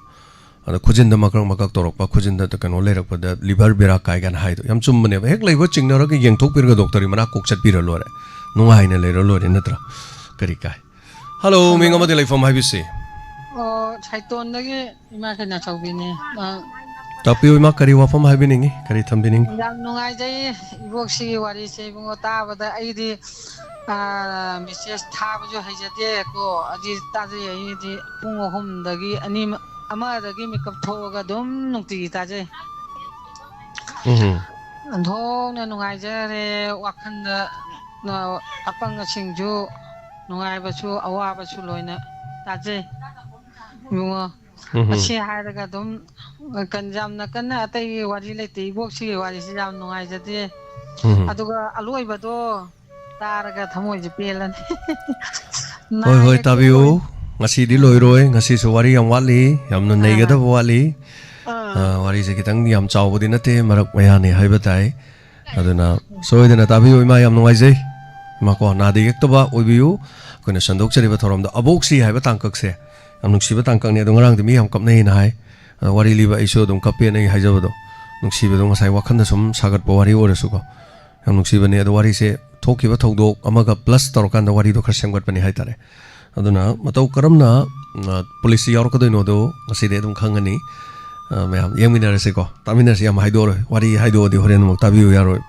ꯑꯗ ꯈꯨꯖꯤꯟꯗ ꯃꯀꯛ ꯃꯀꯛ ꯇꯧꯔꯛꯄ, ꯈꯨꯖꯤꯟꯗ ꯀꯩꯅꯣ ꯂꯩꯔꯛꯄꯗ liver ꯕꯦꯔꯥ ꯀꯥꯏ ꯀꯥꯏꯅ ꯍꯥꯏꯗꯣ ꯌꯥꯝ ꯆꯨꯝꯕꯅꯦꯕ꯫ ꯍꯦꯛ ꯂꯩꯕ ꯆꯤꯡꯅꯔꯒ ꯌꯦꯡꯊꯣꯛꯄꯤꯔꯒ ꯗꯣꯛꯇꯔꯒꯤ ꯃꯅꯥꯛ ꯀꯣꯛ ꯆꯠꯄꯤꯔ ꯂꯣꯏꯔꯦ, ꯅꯨꯡꯉꯥꯏꯅ ꯂꯩꯔ ꯂꯣꯏꯔꯦ, ꯅꯠꯇ꯭ꯔꯥ? ꯀꯔꯤ ꯀꯥꯏ? ꯍꯜꯂꯣ, ꯃꯤꯡ ꯑꯃꯗꯤ ꯂꯩꯐꯝ ꯍꯥꯏꯕꯤꯁꯤ꯫ ꯑꯣ, ꯁꯥꯏꯇꯣꯟꯗꯒꯤ ꯏꯃꯥ ꯀꯩꯅꯥꯆꯧꯕꯤꯅꯦ꯫ ꯑ, ꯇꯥꯛꯄꯤꯌꯨ ꯏꯃꯥ, ꯀꯔꯤ ꯋꯥꯐꯝ ꯍꯥꯏꯕꯤꯅꯤꯡꯉꯤ, ꯀꯔꯤ ꯊꯝꯕꯤꯅꯤꯡꯉꯤ? ꯌꯥꯝ ꯅꯨꯡꯉꯥꯏꯖꯩ ꯏꯕꯣꯛꯁꯤꯒꯤ ꯋꯥꯔꯤꯁꯦ ꯏꯕꯨꯡꯉꯣ, ꯇꯥꯕꯗ ꯑꯩꯗꯤ, ꯑ, message ꯊꯥꯕꯁꯨ ꯍꯩꯖꯗꯦ ꯀꯣ, ꯑꯗꯨ ꯇꯥꯖꯩ꯫ ꯑꯩꯗꯤ ꯄꯨꯡ ꯑꯍꯨꯝꯗꯒꯤ ꯑꯅꯤ, ꯑꯃꯗꯒꯤ ꯃꯤꯀꯞ ꯊꯣꯛꯑꯒ ꯑꯗꯨꯝ ꯅꯨꯡꯇꯤꯒꯤ ꯇꯥꯖꯩ꯫ ꯎꯝ꯫ ꯑꯣꯟꯊꯣꯛꯅ ꯅꯨꯡꯉꯥꯏꯖꯔꯦ꯫ ꯋꯥꯈꯜꯗ, ꯑ, ꯑꯄꯪꯁꯤꯡꯁꯨ ꯅꯨꯡꯉꯥꯏꯕꯁꯨ ꯑꯋꯥꯕꯁꯨ ꯂꯣꯏꯅ ꯇꯥꯖꯩ ꯏꯕꯨꯡꯉꯣ꯫ ꯎꯝ꯫ ꯑꯁꯤ ꯍꯥꯏꯔꯒ ꯑꯗꯨꯝ ꯀꯟ-, ꯌꯥꯝꯅ ꯀꯟꯅ ꯑꯇꯩꯒꯤ ꯋꯥꯔꯤ ꯂꯩꯇꯦ꯫ ꯏꯕꯣꯛꯁꯤꯒꯤ ꯋꯥꯔꯤꯁꯤ ꯌꯥꯝ ꯅꯨꯡꯉꯥꯏꯖꯗꯦ꯫ ꯎꯝ꯫ ꯑꯗꯨꯒ ꯑꯂꯣꯏꯕꯗꯣ ꯇꯥꯔꯒ ꯊꯃꯣꯏꯁꯦ ꯄꯦꯜꯂꯅꯤ꯫ ꯍꯣꯏ, ꯍꯣꯏ, ꯅꯥꯏꯔꯒ ꯇꯥꯕꯤꯌꯨ꯫ ꯂꯣꯏ-, ꯉꯁꯤꯗꯤ ꯂꯣꯏꯔꯣꯏ꯫ ꯉꯁꯤꯁꯨ ꯋꯥꯔꯤ ꯌꯥꯝ ꯋꯥꯠꯂꯤ, ꯌꯥꯝꯅ ꯑꯥ꯫ ꯅꯩꯒꯗꯕ ꯋꯥꯠꯂꯤ꯫ ꯑꯥ꯫ ꯑꯥ, ꯋꯥꯔꯤꯁꯦ ꯈꯤꯇꯪ ꯌꯥꯝ ꯆꯥꯎꯕꯗꯤ ꯅꯠꯇꯦ, ꯃꯔꯛ ꯃꯌꯥꯅꯤ ꯍꯥꯏꯕ ꯇꯥꯏ꯫ ꯑꯗꯨꯅ ꯁꯣꯏꯗꯅ ꯇꯥꯕꯤꯌꯨ ꯏꯃꯥ, ꯌꯥꯝ ꯅꯨꯡꯉꯥꯏꯖꯩ꯫ ꯏꯃꯥ ꯀꯣ, ꯅꯥꯗ ꯌꯦꯛꯇꯕ ꯑꯣꯏꯕꯤꯌꯨ꯫ ꯑꯩꯈꯣꯏꯅ ꯁꯟꯗꯣꯛꯆꯔꯤꯕ ꯊꯧꯔꯝꯗ ꯑꯕꯣꯛꯁꯤ ꯍꯥꯏꯕ ꯇꯥꯡꯀꯛꯁꯦ ꯌꯥꯝ ꯅꯨꯡꯁꯤꯕ ꯇꯥꯡꯀꯛꯅꯤ꯫ ꯑꯗꯣ ꯉꯔꯥꯡꯗꯤ ꯃꯤ ꯌꯥꯝ ꯀꯞꯅꯩꯅ ꯍꯥꯏ꯫ ꯑꯗꯣ ꯋꯥꯔꯤ ꯂꯤꯕ ꯑꯩꯁꯨ ꯑꯗꯨꯝ ꯀꯞꯄꯦꯅ ꯑꯩ ꯍꯥꯏꯖꯕꯗꯣ, ꯅꯨꯡꯁꯤꯕꯗꯣ ꯉꯁꯥꯏ ꯋꯥꯈꯜꯗ ꯁꯨꯝ ꯁꯥꯒꯠꯄ ꯋꯥꯔꯤ ꯑꯣꯏꯔꯁꯨꯀꯣ, ꯌꯥꯝ ꯅꯨꯡꯁꯤꯕꯅꯦ꯫ ꯑꯗꯣ ꯋꯥꯔꯤꯁꯦ ꯊꯣꯛꯈꯤꯕ ꯊꯧꯗꯣꯛ ꯑꯃꯒ plus ꯇꯧꯔꯀꯥꯟꯗ ꯋꯥꯔꯤꯗꯣ ꯈꯔ ꯁꯦꯝꯒꯠꯄꯅꯤ ꯍꯥꯏꯇꯥꯔꯦ꯫ ꯑꯗꯨꯅ ꯃꯇꯧ ꯀꯔꯝꯅ, ꯑ, ꯄꯨꯂꯤꯁꯁꯤ ꯌꯥꯎꯔꯛꯀꯗꯣꯏꯅꯣꯗꯣ ꯉꯁꯤꯗꯤ ꯑꯗꯨꯝ ꯈꯪꯉꯅꯤ꯫ ꯑ, ꯃꯌꯥꯝ ꯌꯦꯡꯃꯤꯟꯅꯔꯁꯤꯀꯣ, ꯇꯥꯃꯤꯟꯅꯔꯁꯤ꯫ ꯌꯥꯝ ꯍꯥꯏꯗꯣꯛꯑꯔꯣꯏ, ꯋꯥꯔꯤ ꯍꯥꯏꯗꯣꯛꯑꯗꯤ ꯍꯣꯔꯦꯟ ꯑꯃꯨꯛ ꯇꯥꯕꯤꯌꯨ ꯌꯥꯔꯣꯏ꯫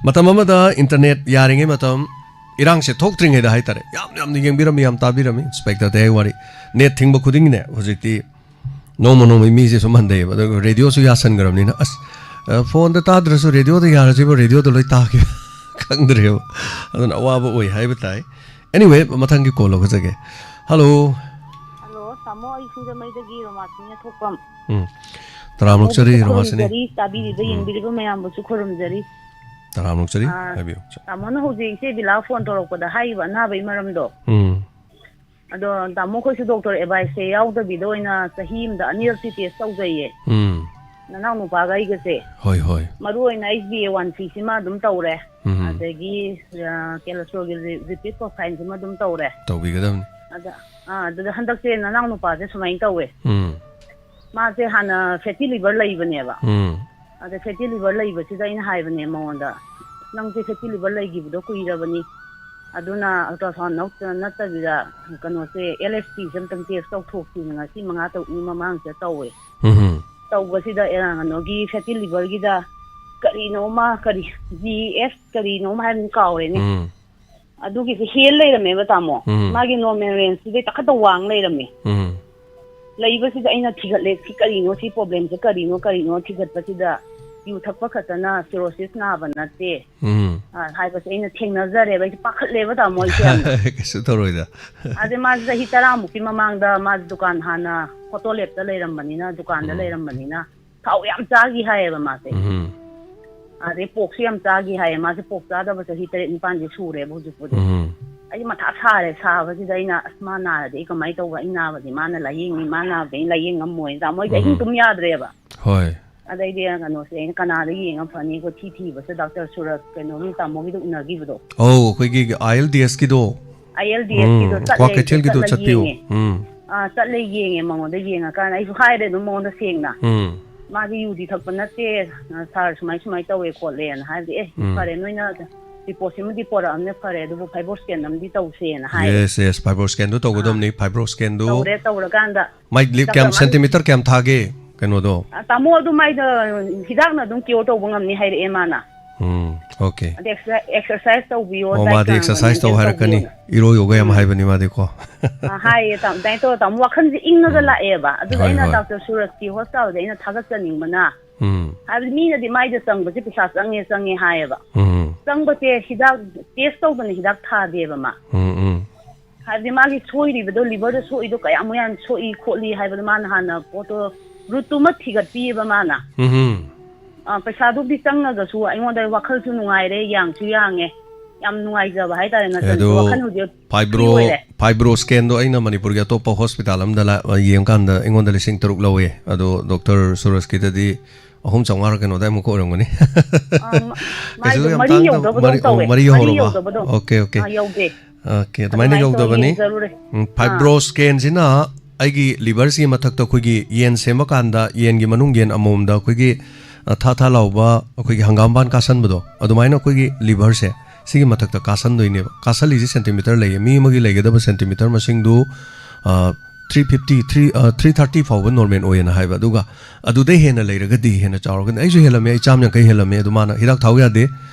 ꯃꯇꯝ ꯑꯃꯗ internet ꯌꯥꯔꯤꯉꯩ ꯃꯇꯝ, ꯏꯔꯥꯡꯁꯦ ꯊꯣꯛꯇ꯭ꯔꯤꯉꯩꯗ ꯍꯥꯏꯇꯥꯔꯦ, ꯌꯥꯝ ꯌꯥꯝꯅ ꯌꯦꯡꯕꯤꯔꯝꯃꯤ, ꯌꯥꯝ ꯇꯥꯕꯤꯔꯝꯃꯤ꯫ Inspector ꯇꯌꯥꯏꯋꯥꯔꯤ꯫ Net ꯊꯤꯡꯕ ꯈꯨꯗꯤꯡꯒꯤꯅꯦ, ꯍꯧꯖꯤꯛꯇꯤ ꯅꯣꯡꯃ ꯅꯣꯡꯃꯒꯤ ꯃꯤꯁꯦ ꯁꯨꯝ ꯍꯟꯊꯩꯌꯦꯕ꯫ ꯑꯗꯨꯒ radioꯁꯨ ꯌꯥꯁꯟꯈ꯭ꯔꯕꯅꯤꯅ, ꯑꯁ, ꯑ, phoneꯗ ꯇꯥꯗ꯭ꯔꯁꯨ radioꯗ ꯌꯥꯔꯁꯤꯕ, radioꯗ ꯂꯣꯏ ꯇꯥꯈꯤꯕ ꯈꯪꯗ꯭ꯔꯦꯕ꯫ ꯑꯗꯨꯅ ꯑꯋꯥꯕ ꯑꯣꯏ ꯍꯥꯏꯕ ꯇꯥꯏ꯫ Anyway, ꯃꯊꯪꯒꯤ call ꯂꯧꯖꯒꯦ꯫ Hello꯫ Hello, ꯇꯥꯃꯣ, ꯑꯩ ꯁꯤꯡꯖꯃꯩꯗꯒꯤ ꯔꯣꯃꯥꯁꯤꯅꯤ ꯊꯣꯛꯄꯝ꯫ ꯎꯝ꯫ ꯇꯔꯥꯝ ꯇꯥꯃꯣꯕꯨꯁꯨ ꯂꯣꯛꯆꯔꯤ, ꯔꯣꯃꯥꯁꯤꯅꯤ꯫ ꯈꯨꯔꯨꯝꯖꯔꯤ, ꯇꯥꯕꯤꯔꯤꯕ, ꯎꯝ꯫ ꯌꯦꯡꯕꯤꯔꯤꯕ ꯃꯌꯥꯝꯕꯨꯁꯨ ꯈꯨꯔꯨꯝꯖꯔꯤ꯫ ꯇꯔꯥꯝ ꯂꯣꯛꯆꯔꯤ, ꯑꯥ, ꯍꯥꯏꯕꯤꯌꯨ꯫ ꯇꯥꯃꯣꯅ ꯍꯧꯖꯤꯛ ꯏꯆꯦ ꯕꯤꯂꯥ phone ꯇꯧꯔꯛꯄꯗ ꯍꯥꯏꯔꯤꯕ ꯑꯅꯥꯕꯒꯤ ꯃꯔꯝꯗꯣ꯫ ꯎꯝ꯫ ꯑꯗꯣ ꯇꯥꯃꯣ, ꯑꯩꯈꯣꯏꯁꯨ doctor adviceꯁꯦ ꯌꯥꯎꯗꯕꯤꯗ ꯑꯣꯏꯅ ꯆꯍꯤ ꯑꯃꯗ ꯑꯅꯤꯔꯛꯇꯤ test ꯇꯧꯖꯩꯌꯦ꯫ ꯎꯝ꯫ ꯅꯅꯥꯎ ꯅꯨꯄꯥꯒ ꯑꯩꯒꯁꯦ꯫ ꯍꯣꯏ, ꯍꯣꯏ꯫ ꯃꯔꯨ ꯑꯣꯏꯅ H b A one C ꯁꯤꯃ ꯑꯗꯨꯝ ꯇꯧꯔꯦ꯫ ꯎꯝ꯫ ꯑꯗꯒꯤ, ꯑ, cholesterolꯒꯤ re-, lipid profileꯁꯤꯃ ꯑꯗꯨꯝ ꯇꯧꯔꯦ꯫ ꯇꯧꯕꯤꯒꯗꯕꯅꯤ꯫ ꯑꯗ, ꯑ, ꯑꯗꯨꯗ ꯍꯟꯗꯛꯁꯦ ꯅꯅꯥꯎ ꯅꯨꯄꯥꯁꯦ ꯁꯨꯃꯥꯏꯅ ꯇꯧꯋꯦ꯫ ꯎꯝ꯫ ꯃꯥꯁꯦ ꯍꯥꯟꯅ fatty liver ꯂꯩꯕꯅꯦꯕ꯫ ꯎꯝ꯫ ꯑꯗ fatty liver ꯂꯩꯕꯁꯤꯗ ꯑꯩꯅ ꯍꯥꯏꯕꯅꯦ ꯃꯉꯣꯟꯗ, "ꯅꯪꯁꯦ fatty liver ꯂꯩꯈꯤꯕꯗꯣ ꯀꯨꯏꯔꯕꯅꯤ, ꯑꯗꯨꯅ ultrasound ꯅꯠꯇ-, ꯅꯠꯇꯕꯤꯗ ꯀꯩꯅꯣꯁꯦ, L F Tꯁꯦ ꯑꯝꯇꯪ test ꯇꯧꯊꯣꯛꯁꯤꯅ" ꯉꯁꯤ ꯃꯉꯥ ꯇꯔꯨꯛꯅꯤ ꯃꯃꯥꯡꯁꯤꯗ ꯇꯧꯋꯦ꯫ ꯎꯝ꯫ ꯇꯧꯕꯁꯤꯗ, ꯑ, ꯀꯩꯅꯣꯒꯤ fatty liverꯒꯤꯗ ꯀꯔꯤꯅꯣꯃ, ꯀꯔꯤ, G F ꯀꯔꯤꯅꯣꯃ ꯍꯥꯏꯕꯅꯤ, ꯀꯥꯎꯔꯦꯅꯦ꯫ ꯎꯝ꯫ ꯑꯗꯨꯒꯤꯁꯦ ꯍꯦꯜ ꯂꯩꯔꯝꯃꯦꯕ, ꯇꯥꯃꯣ꯫ ꯎꯝ꯫ ꯃꯥꯒꯤ normal rangeꯁꯤꯗꯩ ꯇꯥꯈꯠꯇ ꯋꯥꯡ ꯂꯩꯔꯝꯃꯦ꯫ ꯎꯝ꯫ ꯂꯩꯕꯁꯤꯗ ꯑꯩꯅ ꯊꯤꯒꯠꯂꯦ, "ꯁꯤ ꯀꯔꯤꯅꯣ, ꯁꯤ problemꯁꯦ ꯀꯔꯤꯅꯣ, ꯀꯔꯤꯅꯣ?" ꯊꯤꯒꯠꯄꯁꯤꯗ ꯌꯨ ꯊꯛꯄ ꯈꯛꯇꯅ cirrhosis ꯅꯥꯕ ꯅꯠꯇꯦ, ꯎꯝ꯫ ꯑ, ꯍꯥꯏꯕꯁꯦ ꯑꯩꯅ ꯊꯦꯡꯅꯖꯔꯦꯕ꯫ ꯑꯩꯁꯦ ꯄꯥꯈꯠꯂꯦꯕ, ꯇꯥꯃꯣ, ꯑꯩꯁꯦ ꯌꯥꯝꯅ꯫ ꯀꯩꯁꯨ ꯇꯧꯔꯣꯏꯗ꯫ ꯑꯗꯩ ꯃꯥꯁꯦ ꯆꯍꯤ ꯇꯔꯥꯃꯨꯛꯀꯤ ꯃꯃꯥꯡꯗ ꯃꯥꯁꯦ ꯗꯨꯀꯥꯟ ꯍꯥꯟꯅ photo labꯇ ꯂꯩꯔꯝꯕꯅꯤꯅ, ꯗꯨꯀꯥꯟꯗ ꯎꯝ꯫ ꯂꯩꯔꯝꯕꯅꯤꯅ ꯊꯥꯎ ꯌꯥꯝ ꯆꯥꯈꯤ ꯍꯥꯏꯌꯦꯕ ꯃꯥꯁꯦ꯫ ꯎꯝ꯫ ꯑꯗꯩ porkꯁꯨ ꯌꯥꯝ ꯆꯥꯈꯤ ꯍꯥꯏꯌꯦ꯫ ꯃꯥꯁꯦ pork ꯆꯥꯗꯕ ꯆꯍꯤ ꯇꯔꯦꯠ ꯅꯤꯄꯥꯟꯗꯤ ꯁꯨꯔꯦꯕ ꯍꯧꯖꯤꯛꯄꯨꯗꯤ꯫ ꯎꯝ꯫ ꯑꯩ ꯃꯊꯥ ꯁꯥꯔꯦ꯫ ꯁꯥꯕꯁꯤꯗ ꯑꯩꯅ, "ꯑꯁ, ꯃꯥ ꯅꯥꯔꯗꯤ ꯑꯩ ꯀꯃꯥꯏꯅ ꯇꯧꯕ? ꯑꯩ ꯅꯥꯕꯗꯤ ꯃꯥꯅ ꯂꯥꯏꯌꯦꯡꯅꯤ, ꯃꯥ ꯅꯥꯕꯗꯤ ꯑꯩ ꯂꯥꯏꯌꯦꯡ ꯉꯝꯃꯣꯏꯅ", ꯇꯥꯃꯣ, ꯑꯩꯁꯦ ꯑꯍꯤꯡ ꯎꯝ꯫ ꯇꯨꯝ ꯌꯥꯗ꯭ꯔꯦꯕ꯫ ꯍꯣꯏ꯫ ꯑꯗꯩꯗꯤ ꯀꯩꯅꯣꯁꯦ ꯑꯩꯅ ꯀꯅꯥꯗ ꯌꯦꯡꯉ ꯐꯅꯤ, ꯑꯩꯈꯣꯏ ꯊꯤ ꯊꯤꯕꯁꯦ ꯗꯥꯛꯇꯔ ꯁꯨꯔꯖ ꯀꯩꯅꯣꯒꯤ ꯇꯥꯃꯣꯒꯤꯗꯣ ꯎꯅꯈꯤꯕꯗꯣ꯫ ꯑꯧ, ꯑꯩꯈꯣꯏꯒꯤ ꯑꯥꯏ ꯑꯦꯜ ꯗꯤ ꯑꯦꯁꯀꯤꯗꯣ꯫ ꯑꯥꯏ ꯑꯦꯜ ꯗꯤ ꯑꯦꯁꯀꯤꯗꯣ ꯆꯠꯂꯦ, ꯀ꯭ꯋꯥꯀꯩꯊꯦꯜꯒꯤꯗꯣ ꯆꯠꯂꯒ ꯆꯠꯄꯤꯌꯣ꯫ ꯌꯦꯡꯉꯦ꯫ ꯎꯝ ꯑꯥ, ꯆꯠꯂꯦ, ꯌꯦꯡꯉꯦ, ꯃꯉꯣꯟꯗ ꯌꯦꯡꯉꯀꯥꯟꯗ ꯑꯩꯁꯨ ꯍꯥꯏꯔꯦ ꯑꯗꯨꯝ ꯃꯉꯣꯟꯗ ꯁꯦꯡꯅ꯫ ꯎꯝ ꯃꯥꯗꯤ ꯌꯨꯗꯤ ꯊꯛꯄ ꯅꯠꯇꯦ, ꯁꯥꯔ ꯁꯨꯃꯥꯏ ꯁꯨꯃꯥꯏ ꯇꯧꯋꯦ ꯈꯣꯠꯂꯦꯅ ꯍꯥꯏꯕꯗꯤ, ꯑꯦ ꯎꯝ꯫ ꯐꯔꯦ, ꯅꯣꯏꯅ ꯔꯤꯄꯣꯔꯠꯁꯤꯃꯗꯤ ꯄꯣꯔꯛꯑꯝꯅꯦ, ꯐꯔꯦ, ꯑꯗꯨꯕꯨ ꯐꯥꯏꯕ꯭ꯔꯣ ꯁ꯭ꯀꯦꯟ ꯑꯃꯗꯤ ꯇꯧꯁꯦꯅ ꯍꯥꯏꯔꯦ꯫ ꯌꯦꯁ ꯌꯦꯁ, ꯐꯥꯏꯕ꯭ꯔꯣ ꯁ꯭ꯀꯦꯟꯗꯣ ꯇꯧꯒꯗꯕꯅꯤ꯫ ꯐꯥꯏꯕ꯭ꯔꯣ ꯁ꯭ꯀꯦꯟꯗꯣ ꯇꯧꯔꯦ, ꯇꯧꯔꯀꯥꯟꯗ ꯃꯥꯏ ꯂꯤꯞ ꯀꯌꯥꯝ, ꯗꯥꯛꯇꯔ ꯃꯥꯅ ꯁꯦꯟꯇꯤꯃꯤꯇꯔ ꯀꯌꯥꯝ ꯊꯥꯒꯦ ꯀꯩꯅꯣꯗꯣ? ꯑ, ꯇꯥꯃꯣ, ꯑꯗꯨ ꯃꯥꯏꯗ ꯍꯤꯗꯥꯛꯅ ꯑꯗꯨꯝ ꯀ꯭ꯌꯣꯔ ꯇꯧꯕ ꯉꯝꯅꯤ ꯍꯥꯏꯔꯛꯑꯦ ꯃꯥꯅ꯫ ꯎꯝ, ꯑꯣꯀꯦ꯫ ꯑꯗꯩ ꯑꯦꯛꯁꯔꯁꯥꯏꯁ ꯇꯧꯕꯤꯌꯣ, ꯑꯣ, diet ꯃꯥꯗꯤ plan ꯑꯦꯛꯁꯔꯁꯥꯏꯁ ꯇꯧ maintain ꯍꯥꯏꯔꯛꯀꯅꯤ꯫ ꯇꯧꯕꯤꯌꯣꯅ꯫ ꯏꯔꯣꯏꯌꯣꯒ ꯌꯥꯝ ꯎꯝ꯫ ꯍꯥꯏꯕꯅꯤ ꯃꯥꯗꯤꯀꯣ꯫ ꯑ, ꯍꯥꯏꯌꯦ, ꯇꯥ-, ꯑꯗꯨꯃꯥꯏꯅ ꯇꯧꯔ ꯇꯥꯃꯣ ꯋꯥꯈꯜꯁꯦ ꯏꯪꯉꯒ ꯎꯝ꯫ ꯂꯥꯛꯑꯦꯕ꯫ ꯑꯗꯨꯒ ꯍꯣꯏ, ꯑꯩꯅ ꯍꯣꯏ꯫ ꯗꯥꯛꯇꯔ ꯁꯨꯔꯖꯀꯤ ꯍꯣꯁꯄꯤꯇꯥꯜꯗ ꯑꯩꯅ ꯊꯥꯒꯠꯆꯅꯤꯡꯕꯅ, ꯎꯝ ꯍꯥꯏꯕꯗꯤ ꯃꯤꯅꯗꯤ ꯃꯥꯏꯗ ꯆꯪꯕꯁꯦ ꯄꯩꯁꯥ ꯆꯪꯉꯦ, ꯆꯪꯉꯦ ꯍꯥꯏꯌꯦꯕ꯫ ꯎꯝ ꯆꯪꯕꯁꯦ ꯍꯤꯗꯥꯛ ꯇꯦꯁ ꯇꯧꯗꯅ ꯍꯤꯗꯥꯛ ꯊꯥꯗꯦꯕ ꯃꯥ꯫ ꯎꯝ ꯎꯝ ꯍꯥꯏꯕꯗꯤ ꯃꯥꯒꯤ ꯁꯣꯏꯔꯤꯕꯗꯣ, ꯂꯤꯚꯔꯗ ꯁꯣꯛꯏꯗꯣ ꯀꯌꯥꯃꯨꯛ ꯌꯥꯝ ꯁꯣꯛꯏ ꯈꯣꯠꯂꯤ ꯍꯥꯏꯕꯗꯣ ꯃꯥꯅ ꯍꯥꯟꯅ ꯄꯣꯠꯇꯣ ꯔꯨꯠꯇꯨꯃ ꯊꯤꯒꯠꯄꯤꯌꯦꯕ ꯃꯥꯅ꯫ ꯎꯝ ꯎꯝ꯫ ꯑ, ꯄꯩꯁꯥꯗꯨꯕꯨꯗꯤ ꯆꯪꯉꯒꯁꯨ ꯑꯩꯉꯣꯟꯗ ꯋꯥꯈꯜꯁꯨ ꯅꯨꯡꯉꯥꯏꯔꯦ, ꯌꯥꯡꯁꯨ ꯌꯥꯡꯉꯦ, ꯌꯥꯝ ꯅꯨꯡꯉꯥꯏꯖꯕ ꯍꯥꯏꯇꯥꯔꯦ꯫ ꯑꯦ, ꯅꯆꯟꯁꯨ ꯑꯗꯣ ꯋꯥꯈꯜ ꯍꯧꯖꯤꯛ free ꯐꯥꯏꯕ꯭ꯔꯣ ꯑꯣꯏꯔꯦ꯫ ꯐꯥꯏꯕ꯭ꯔꯣ ꯁ꯭ꯀꯦꯟꯗꯣ ꯑꯩꯅ ꯃꯅꯤꯄꯨꯔꯒꯤ ꯑꯇꯣꯞꯄ ꯍꯣꯁꯄꯤꯇꯥꯜ ꯑꯃꯗ ꯂꯥ-, ꯌꯦꯡꯀꯥꯟꯗ ꯑꯩꯉꯣꯟꯗ ꯂꯤꯁꯤꯡ ꯇꯔꯨꯛ ꯂꯧꯋꯦ, ꯑꯗꯣ ꯗꯣꯛꯇꯔ ꯁꯨꯔꯖꯀꯤꯗꯗꯤ ꯑꯍꯨꯝ ꯆꯥꯝꯃꯉꯥ ꯀꯩꯅꯣ ꯑꯗꯥꯏꯃꯨꯛ ꯑꯣꯏꯔꯝꯒꯅꯤ꯫ ꯑ, ꯃ-, ꯀꯩꯁꯨ ꯃꯥꯏꯗꯣ ꯌꯥꯝ ꯃꯔꯤ ꯇꯥꯡꯗꯕ, ꯌꯧꯗꯕꯗꯧ ꯃꯔꯤ, ꯑꯣ, ꯇꯧꯋꯦ꯫ ꯃꯔꯤ ꯃꯔꯤ ꯌꯧꯔꯕ? ꯌꯧꯗꯕꯗꯧ꯫ Okay, okay. ꯑ, ꯌꯧꯗꯦ꯫ ꯑꯣꯀꯦ, ꯑꯗꯨꯃꯥꯏꯅ ꯑꯗꯨꯃꯥꯏꯅ ꯇꯧꯔ ꯌꯧꯗꯕꯅꯤ꯫ ꯌꯦꯡꯖꯔꯨꯔꯦ꯫ ꯎꯝ, ꯑꯥ꯫ ꯐꯥꯏꯕ꯭ꯔꯣ ꯁ꯭ꯀꯦꯟꯁꯤꯅ ꯑꯩꯒꯤ ꯂꯤꯚꯔꯁꯤꯒꯤ ꯃꯊꯛꯇ ꯑꯩꯈꯣꯏꯒꯤ ꯌꯦꯟ ꯁꯦꯝꯕ ꯀꯥꯟꯗ ꯌꯦꯟꯒꯤ ꯃꯅꯨꯡ ꯌꯦꯟ ꯑꯃꯣꯝꯗ ꯑꯩꯈꯣꯏꯒꯤ, ꯑ, ꯊꯥ ꯊꯥ ꯂꯥꯎꯕ ꯑꯩꯈꯣꯏꯒꯤ ꯍꯪꯒꯥꯝꯕꯥꯟ ꯀꯥꯁꯟꯕꯗꯣ, ꯑꯗꯨꯃꯥꯏꯅ ꯑꯩꯈꯣꯏꯒꯤ ꯂꯤꯚꯔꯁꯦ ꯁꯤꯒꯤ ꯃꯊꯛꯇ ꯀꯥꯁꯟꯗꯣꯏꯅꯦꯕ꯫ ꯀꯥꯁꯜꯂꯤꯁꯦ ꯁꯦꯟꯇꯤꯃꯤꯇꯔ ꯂꯩꯌꯦ꯫ ꯃꯤ ꯑꯃꯒꯤ ꯂꯩꯒꯗꯕ ꯁꯦꯟꯇꯤꯃꯤꯇꯔ ꯃꯁꯤꯡꯗꯨ, ꯑ, ꯊ꯭ꯔꯤ ꯐꯤꯐꯇꯤ, ꯊ꯭ꯔꯤ, ꯑ, ꯊ꯭ꯔꯤ ꯊꯥꯔꯇꯤ ꯐꯥꯎꯕ ꯅꯣꯔꯃꯦꯜ ꯑꯣꯏꯌꯦꯅ ꯍꯥꯏꯕ꯫ ꯑꯗꯨꯒ ꯑꯗꯨꯗꯩ ꯍꯦꯟꯅ ꯂꯩꯔꯒꯗꯤ ꯍꯦꯟꯅ ꯆꯥꯎꯔꯒꯗꯤ, ꯑꯩꯁꯨ ꯍꯦꯜꯂꯝꯃꯦ, ꯑꯩ ꯆꯥꯝ ꯌꯥꯡꯈꯩ ꯍꯦꯜꯂꯝꯃꯦ꯫ ꯑꯗꯨ ꯃꯥꯅ ꯍꯤꯗꯥꯛ ꯊꯥꯎ ꯌꯥꯗꯦ,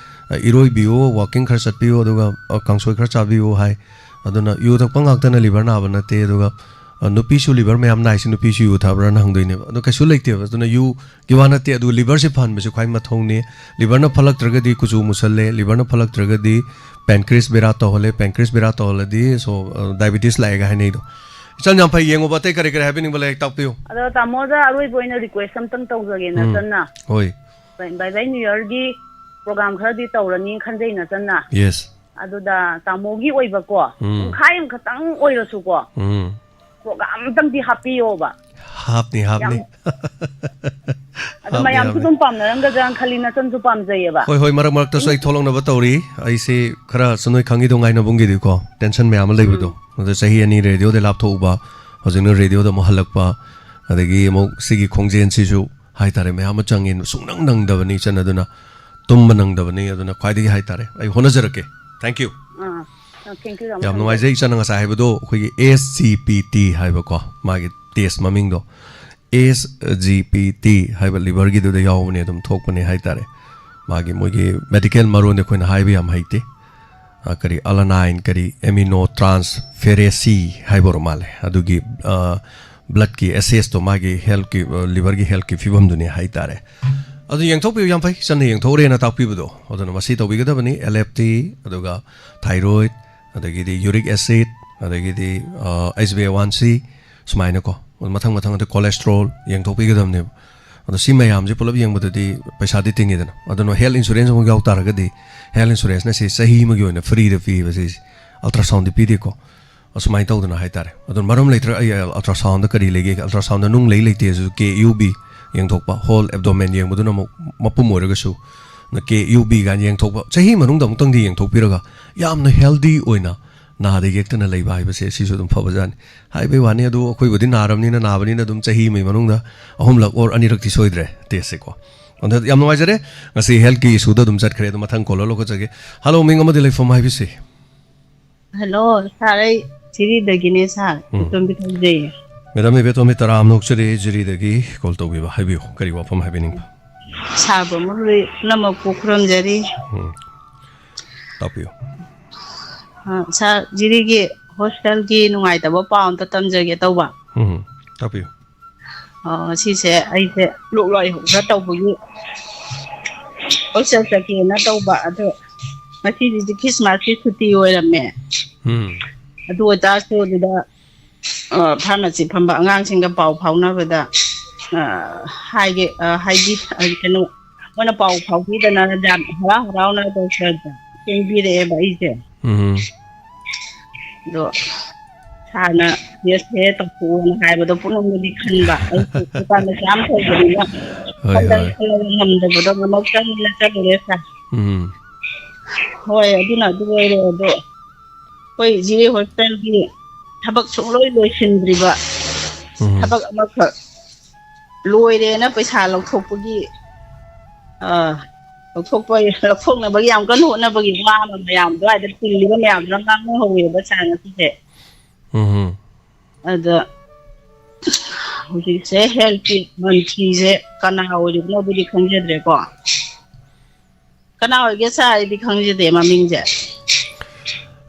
ꯑ, ꯏꯔꯣꯏꯕꯤꯌꯨ, ꯋꯥꯀꯤꯡ ꯈꯔ ꯆꯠꯄꯤꯌꯨ, ꯑꯗꯨꯒ, ꯑ, ꯀꯥꯡꯁꯣꯏ ꯈꯔ ꯆꯥꯕꯤꯌꯨ ꯍꯥꯏ꯫ ꯑꯗꯨꯅ ꯌꯨ ꯊꯛꯄ ꯉꯥꯛꯇꯅ ꯂꯤꯚꯔ ꯅꯥꯕ ꯅꯠꯇꯦ꯫ ꯑꯗꯨꯒ, ꯑ, ꯅꯨꯄꯤꯁꯨ ꯂꯤꯚꯔ ꯃꯌꯥꯝ ꯅꯥꯏꯁꯤ ꯅꯨꯄꯤꯁꯨ ꯌꯨ ꯊꯛꯕ꯭ꯔꯥꯅ ꯍꯪꯗꯣꯏꯅꯦꯕ꯫ ꯑꯗꯣ ꯀꯩꯁꯨ ꯂꯩꯇꯦꯕ꯫ ꯑꯗꯨꯅ ꯌꯨꯒꯤ ꯋꯥ ꯅꯠꯇꯦ, ꯑꯗꯨ ꯂꯤꯚꯔꯁꯦ ꯐꯍꯟꯕꯁꯨ ꯈ꯭ꯋꯥꯏ ꯃꯊꯧꯅꯤ꯫ ꯂꯤꯚꯔꯅ ꯐꯠꯂꯛꯇ꯭ꯔꯒꯗꯤ ꯀꯨꯆꯨ ꯃꯨꯁꯜꯂꯦ, ꯂꯤꯚꯔꯅ ꯐꯠꯂꯛꯇ꯭ꯔꯒꯗꯤ ꯄꯦꯟꯀ꯭ꯔꯤꯁ ꯕꯦꯔꯥ ꯇꯧꯍꯜꯂꯦ, ꯄꯦꯟꯀ꯭ꯔꯤꯁ ꯕꯦꯔꯥ ꯇꯧꯍꯜꯂꯗꯤ ꯁꯣ, ꯑ, ꯗꯥꯏꯕꯤꯇꯤꯁ ꯂꯥꯛꯑꯦꯒ ꯍꯥꯏꯅꯩꯗꯣ꯫ ꯏꯆꯟ ꯌꯥꯝ ꯐꯩ, ꯌꯦꯡꯉꯨꯕ꯫ ꯑꯇꯩ ꯀꯔꯤ ꯀꯔꯤ ꯍꯥꯏꯕꯤꯅꯤꯡꯕ ꯂꯩ, ꯇꯥꯛꯄꯤꯌꯨ꯫ ꯑꯗꯣ ꯇꯥꯃꯣꯗ ꯑꯔꯣꯏꯕ ꯑꯣꯏꯅ ꯔꯤꯀ꯭ꯋꯦꯁ ꯑꯝꯇꯪ ꯇꯧꯖꯒꯦ, ꯎꯝ꯫ ꯅꯆꯟꯅ꯫ ꯍꯣꯏ꯫ ꯕꯥꯏ ꯕꯥꯏ ꯅ꯭ꯌꯨ ꯌꯔꯒꯤ ꯄ꯭ꯔꯣꯒ꯭ꯔꯥꯝ ꯈꯔꯗꯤ ꯇꯧꯔꯅꯤ ꯈꯟꯖꯩ, ꯅꯆꯟꯅ꯫ ꯌꯦꯁ꯫ ꯑꯗꯨꯗ ꯇꯥꯃꯣꯒꯤ ꯑꯣꯏꯕꯀꯣ, ꯎꯝ꯫ ꯄꯨꯡꯈꯥꯏ ꯑꯃꯈꯛꯇꯪ ꯑꯣꯏꯔꯁꯨꯀꯣ, ꯎꯝ꯫ ꯄ꯭ꯔꯣꯒ꯭ꯔꯥꯝ ꯑꯝꯇꯪꯗꯤ ꯍꯥꯞꯄꯤꯌꯣꯕ꯫ ꯍꯥꯞꯅꯤ, ꯍꯥꯞꯅꯤ꯫ ꯌꯥꯝ ꯑꯥ, ꯃꯌꯥꯝꯁꯨ ꯃꯌꯥꯝ꯫ ꯑꯗꯨꯝ ꯄꯥꯝꯅꯔꯝꯒꯗ꯭ꯔꯥꯅ ꯈꯜꯂꯤ, ꯅꯆꯟꯁꯨ ꯄꯥꯝꯖꯩꯌꯦꯕ꯫ ꯍꯣꯏ, ꯍꯣꯏ, ꯃꯔꯛ ꯃꯔꯛꯇꯁꯨ ꯑꯩ ꯊꯣꯛꯂꯛꯅꯕ ꯇꯧꯔꯤ꯫ ꯑꯩꯁꯦ ꯈꯔ ꯁꯨꯝ ꯅꯣꯏ ꯈꯪꯉꯤꯗꯣ, ꯉꯥꯏꯅꯕꯨꯡꯒꯤꯗꯤꯀꯣ, tension ꯃꯌꯥꯝ ꯑꯃ ꯂꯩꯕꯗꯣ꯫ ꯎꯝ꯫ ꯑꯗ ꯆꯍꯤ ꯑꯅꯤ ꯔꯦꯗꯤꯑꯣꯗꯩ ꯂꯥꯞꯊꯣꯛꯎꯕ, ꯍꯧꯖꯤꯛꯅ ꯔꯦꯗꯤꯑꯣꯗ ꯑꯃꯨꯛ ꯍꯜꯂꯛꯄ, ꯑꯗꯒꯤ ꯑꯃꯨꯛ ꯁꯤꯒꯤ ꯈꯣꯡꯖꯦꯜꯁꯤꯁꯨ ꯍꯥꯏꯇꯥꯔꯦ, ꯃꯌꯥꯝ ꯑꯃ ꯆꯪꯉꯤ, ꯁꯨꯡꯅꯪ ꯅꯪꯗꯕꯅꯤ ꯏꯆꯟ꯫ ꯑꯗꯨꯅ ꯇꯨꯝꯕ ꯅꯪꯗꯕꯅꯤ꯫ ꯑꯗꯨꯅ ꯈ꯭ꯋꯥꯏꯗꯒꯤ ꯍꯥꯏꯇꯥꯔꯦ, ꯑꯩ ꯍꯣꯠꯅꯖꯔꯛꯀꯦ꯫ Thank you꯫ Ah, thank you, ꯌꯥꯝ ꯌꯥꯝ ꯅꯨꯡꯉꯥꯏꯖꯩ ꯏꯆꯟꯅ ꯉꯁꯥꯏ ꯍꯥꯏꯕꯗꯣ, ꯑꯩꯈꯣꯏꯒꯤ S G P T ꯍꯥꯏꯕꯀꯣ, ꯃꯥꯒꯤ test ꯃꯃꯤꯡꯗꯣ꯫ S G P T ꯍꯥꯏꯕ liverꯒꯤꯗꯨꯗ ꯌꯥꯎꯕꯅꯦ, ꯑꯗꯨꯝ ꯊꯣꯛꯄꯅꯦ ꯍꯥꯏꯇꯥꯔꯦ꯫ ꯃꯥꯒꯤ, ꯃꯣꯏꯒꯤ medical ꯃꯔꯣꯟꯗꯤ ꯑꯩꯈꯣꯏꯅ ꯍꯥꯏꯕ ꯌꯥꯝ ꯍꯩꯇꯦ꯫ ꯑ, ꯀꯔꯤ alanine, ꯀꯔꯤ aminotransferase ꯍꯥꯏꯕ ꯑꯣꯏꯔ ꯃꯥꯜꯂꯦ꯫ ꯑꯗꯨꯒꯤ, ꯑ, bloodꯀꯤ assaysꯇꯣ ꯃꯥꯒꯤ healthꯀꯤ, ꯑ, liverꯒꯤ healthꯀꯤ ꯐꯤꯕꯝꯗꯨꯅꯤ ꯍꯥꯏꯇꯥꯔꯦ꯫ ꯑꯗꯨ ꯌꯦꯡꯊꯣꯛꯄꯤꯌꯨ, ꯌꯥꯝ ꯐꯩ ꯏꯆꯟꯅ ꯌꯦꯡꯊꯣꯛꯎꯔꯦꯅ ꯇꯥꯛꯄꯤꯕꯗꯣ꯫ ꯑꯗꯨꯅ ꯃꯁꯤ ꯇꯧꯕꯤꯒꯗꯕꯅꯤ, L F T, ꯑꯗꯨꯒ thyroid, ꯑꯗꯒꯤꯗꯤ uric acid, ꯑꯗꯒꯤꯗꯤ, ꯑ, H b A one C, ꯁꯨꯃꯥꯏꯅꯀꯣ꯫ ꯃꯊꯪ ꯃꯊꯪ ꯑꯗ cholesterol ꯌꯦꯡꯊꯣꯛꯄꯤꯒꯗꯕꯅꯦꯕ꯫ ꯑꯗꯣ ꯁꯤ ꯃꯌꯥꯝꯁꯦ ꯄꯨꯂꯞ ꯌꯦꯡꯕꯗꯗꯤ ꯄꯩꯁꯥꯗꯤ ꯇꯤꯡꯉꯤꯗꯅ꯫ ꯑꯗꯨꯅ health insurance ꯑꯃꯨꯛ ꯌꯥꯎ ꯇꯥꯔꯒꯗꯤ, health insuranceꯅ ꯁꯤ ꯆꯍꯤ ꯑꯃꯒꯤ ꯑꯣꯏꯅ freeꯗ ꯄꯤꯕ ꯁꯤꯁꯦ, ultrasoundꯗꯤ ꯄꯤꯗꯦꯀꯣ꯫ ꯑꯁꯨꯃꯥꯏꯅ ꯇꯧꯗꯅ ꯍꯥꯏꯇꯥꯔꯦ꯫ ꯑꯗꯨꯅ ꯃꯔꯝ ꯂꯩꯇ꯭ꯔꯒ ꯑꯩ ultrasoundꯗ ꯀꯔꯤ ꯂꯩꯒꯦ, ultrasoundꯗ ꯅꯨꯡ ꯂꯩ ꯂꯩꯇꯦꯁꯨ K U B ꯌꯦꯡꯊꯣꯛꯄ, whole abdomen ꯌꯦꯡꯕꯗꯨꯅ ꯑꯃꯨꯛ ꯃꯄꯨꯝ ꯑꯣꯏꯔꯒꯁꯨ K U B ꯀꯥꯏꯅ ꯌꯦꯡꯊꯣꯛꯄ, ꯆꯍꯤ ꯃꯅꯨꯡꯗ ꯑꯃꯨꯛꯇꯪꯗꯤ ꯌꯦꯡꯊꯣꯛꯄꯤꯔꯒ ꯌꯥꯝꯅ healthy ꯑꯣꯏꯅ ꯅꯥꯗ ꯌꯦꯛꯇꯅ ꯂꯩꯕ ꯍꯥꯏꯕꯁꯦ ꯁꯤꯁꯨ ꯑꯗꯨꯝ ꯐꯕꯖꯥꯠꯅꯤ꯫ ꯍꯥꯏꯕꯩ ꯋꯥꯅꯤ, ꯑꯗꯨ ꯑꯩꯈꯣꯏꯕꯨꯗꯤ ꯅꯥꯔꯕꯅꯤꯅ, ꯅꯥꯕꯅꯤꯅ ꯑꯗꯨꯝ ꯆꯍꯤ ꯑꯃꯒꯤ ꯃꯅꯨꯡꯗ ꯑꯍꯨꯝꯂꯛ or ꯑꯅꯤꯔꯛꯇꯤ ꯁꯣꯏꯗ꯭ꯔꯦ testꯁꯦꯀꯣ꯫ ꯑꯗꯨ ꯌꯥꯝ ꯅꯨꯡꯉꯥꯏꯖꯔꯦ, ꯉꯁꯤ healthꯀꯤ issueꯗ ꯑꯗꯨꯝ ꯆꯠꯈ꯭ꯔꯦ꯫ ꯑꯗꯣ ꯃꯊꯪ caller ꯂꯧꯈꯠꯆꯒꯦ꯫ Hello, ꯃꯤꯡ ꯑꯃꯗꯤ ꯂꯩꯐꯝ ꯍꯥꯏꯕꯤꯁꯤ꯫ Hello, sir, ꯑꯩ ꯖꯤꯔꯤꯗꯒꯤꯅꯦ, sir꯫ ꯎꯝ꯫ ꯕꯦꯇꯣꯝꯕꯤ ꯀꯧꯖꯩꯌꯦ꯫ Madam, ꯏꯕꯦꯇꯣꯝꯕꯤ, ꯇꯔꯥꯝꯅ ꯑꯣꯛꯆꯔꯤ, ꯖꯤꯔꯤꯗꯒꯤ call ꯇꯧꯕꯤꯕ꯫ ꯍꯥꯏꯕꯤꯌꯨ, ꯀꯔꯤ ꯋꯥꯐꯝ ꯍꯥꯏꯕꯤꯅꯤꯡꯕ? Sir ꯕ꯭ꯔꯍ꯭ꯃꯕꯂꯤ ꯄꯨꯝꯅꯃꯛꯄꯨ ꯈꯨꯔꯨꯝꯖꯔꯤ꯫ ꯎꯝ꯫ ꯇꯥꯛꯄꯤꯌꯨ꯫ ꯑ, sir, ꯖꯤꯔꯤꯒꯤ hospitalꯒꯤ ꯅꯨꯡꯉꯥꯏꯇꯕ ꯄꯥꯎ ꯑꯝꯇ ꯇꯝꯖꯒꯦ ꯇꯧꯕ꯫ ꯎꯝ, ꯇꯥꯛꯄꯤꯌꯨ꯫ ꯑ, ꯉꯁꯤꯁꯦ ꯑꯩꯁꯦ ꯂꯣꯛ ꯂꯥꯏꯍꯧ ꯈꯔ ꯇꯧꯕꯒꯤ hospital ꯆꯠꯀꯦꯅ ꯇꯧꯕ, ꯑꯗꯣ ꯉꯁꯤꯗꯤ Christmasꯀꯤ ꯁꯨꯇꯤ ꯑꯣꯏꯔꯝꯃꯦ꯫ ꯎꯝ꯫ ꯑꯗꯨ ꯑꯣꯏꯇꯥꯔꯁꯨ ꯑꯗꯨꯗ, ꯑ, pharmacy ꯐꯝꯕ ꯑꯉꯥꯡꯁꯤꯡꯒ ꯄꯥꯎ ꯐꯥꯎꯅꯕꯗ, ꯑ, ꯍꯥꯏꯒꯦ, ꯑ, ꯍꯥꯏꯗꯤ, ꯑ, ꯀꯩꯅꯣ, ꯃꯣꯏꯅ ꯄꯥꯎ ꯐꯥꯎꯕꯤꯗꯅ ꯌꯥꯝ ꯍꯔꯥꯎ ꯍꯔꯥꯎꯅ ꯗꯣꯛꯇꯔꯗ ꯆꯦꯟꯕꯤꯔꯛꯑꯦꯕ ꯑꯩꯁꯦ꯫ ꯎꯝ꯫ ꯑꯗꯣ sirꯅ testꯁꯦ ꯇꯧꯊꯣꯛꯑꯣꯅ ꯍꯥꯏꯕꯗꯣ ꯄꯨꯛꯅꯤꯡꯗꯗꯤ ꯈꯟꯕ꯫ ꯑꯩꯁꯨ ꯗꯨꯀꯥꯟ ꯃꯆꯥ ꯑꯃ ꯇꯧꯕꯅꯤꯅ ꯍꯣꯏ, ꯈꯜꯂꯒ ꯍꯣꯏ꯫ ꯈꯜꯂꯒ ꯉꯝꯗꯕꯗꯣ ꯉꯝꯃꯛꯇ꯭ꯔꯕꯅꯤꯅ ꯆꯠꯂꯨꯔꯦ ꯁꯥꯔ꯫ ꯎꯝ꯫ ꯍꯣꯏ, ꯑꯗꯨꯅ ꯑꯗꯨ ꯑꯣꯏꯔꯦ꯫ ꯑꯗꯣ ꯑꯩꯈꯣꯏ ꯖꯤꯔꯤ ꯍꯣꯁꯄꯤꯇꯥꯜꯒꯤ ꯊꯕꯛ ꯁꯨꯡꯂꯣꯏ ꯂꯣꯏꯁꯤꯟꯗ꯭ꯔꯤꯕ ꯎꯝ꯫ ꯊꯕꯛ ꯑꯃꯈꯛ ꯂꯣꯏꯔꯦꯅ ꯄꯩꯁꯥ ꯂꯧꯊꯣꯛꯄꯒꯤ, ꯑ, ꯂꯧꯊꯣꯛꯄ, ꯂꯧꯊꯣꯛꯅꯕꯒꯤ ꯌꯥꯝ ꯀꯟꯅ ꯍꯣꯠꯅꯕꯒꯤ ꯋꯥ ꯑꯃ ꯃꯌꯥꯝ ꯑꯗꯨꯋꯥꯏꯗ ꯇꯤꯜꯂꯤꯕ ꯃꯌꯥꯝꯗꯨꯅ ꯉꯥꯡꯅꯍꯧꯋꯦꯕ ꯁꯥꯔ ꯉꯁꯤꯁꯦ꯫ ꯎꯝ꯫ ꯑꯗ ꯍꯧꯖꯤꯛꯁꯦ ꯍꯦꯜꯠꯀꯤ ꯃꯟꯇ꯭ꯔꯤꯁꯦ ꯀꯅꯥ ꯑꯣꯏꯔꯤꯕꯅꯣꯕꯨꯗꯤ ꯈꯪꯖꯗ꯭ꯔꯦꯀꯣ꯫ ꯀꯅꯥ ꯑꯣꯏꯒꯦ ꯁꯥꯔ? ꯑꯩꯗꯤ ꯈꯪꯖꯗꯦ ꯃꯃꯤꯡꯁꯦ꯫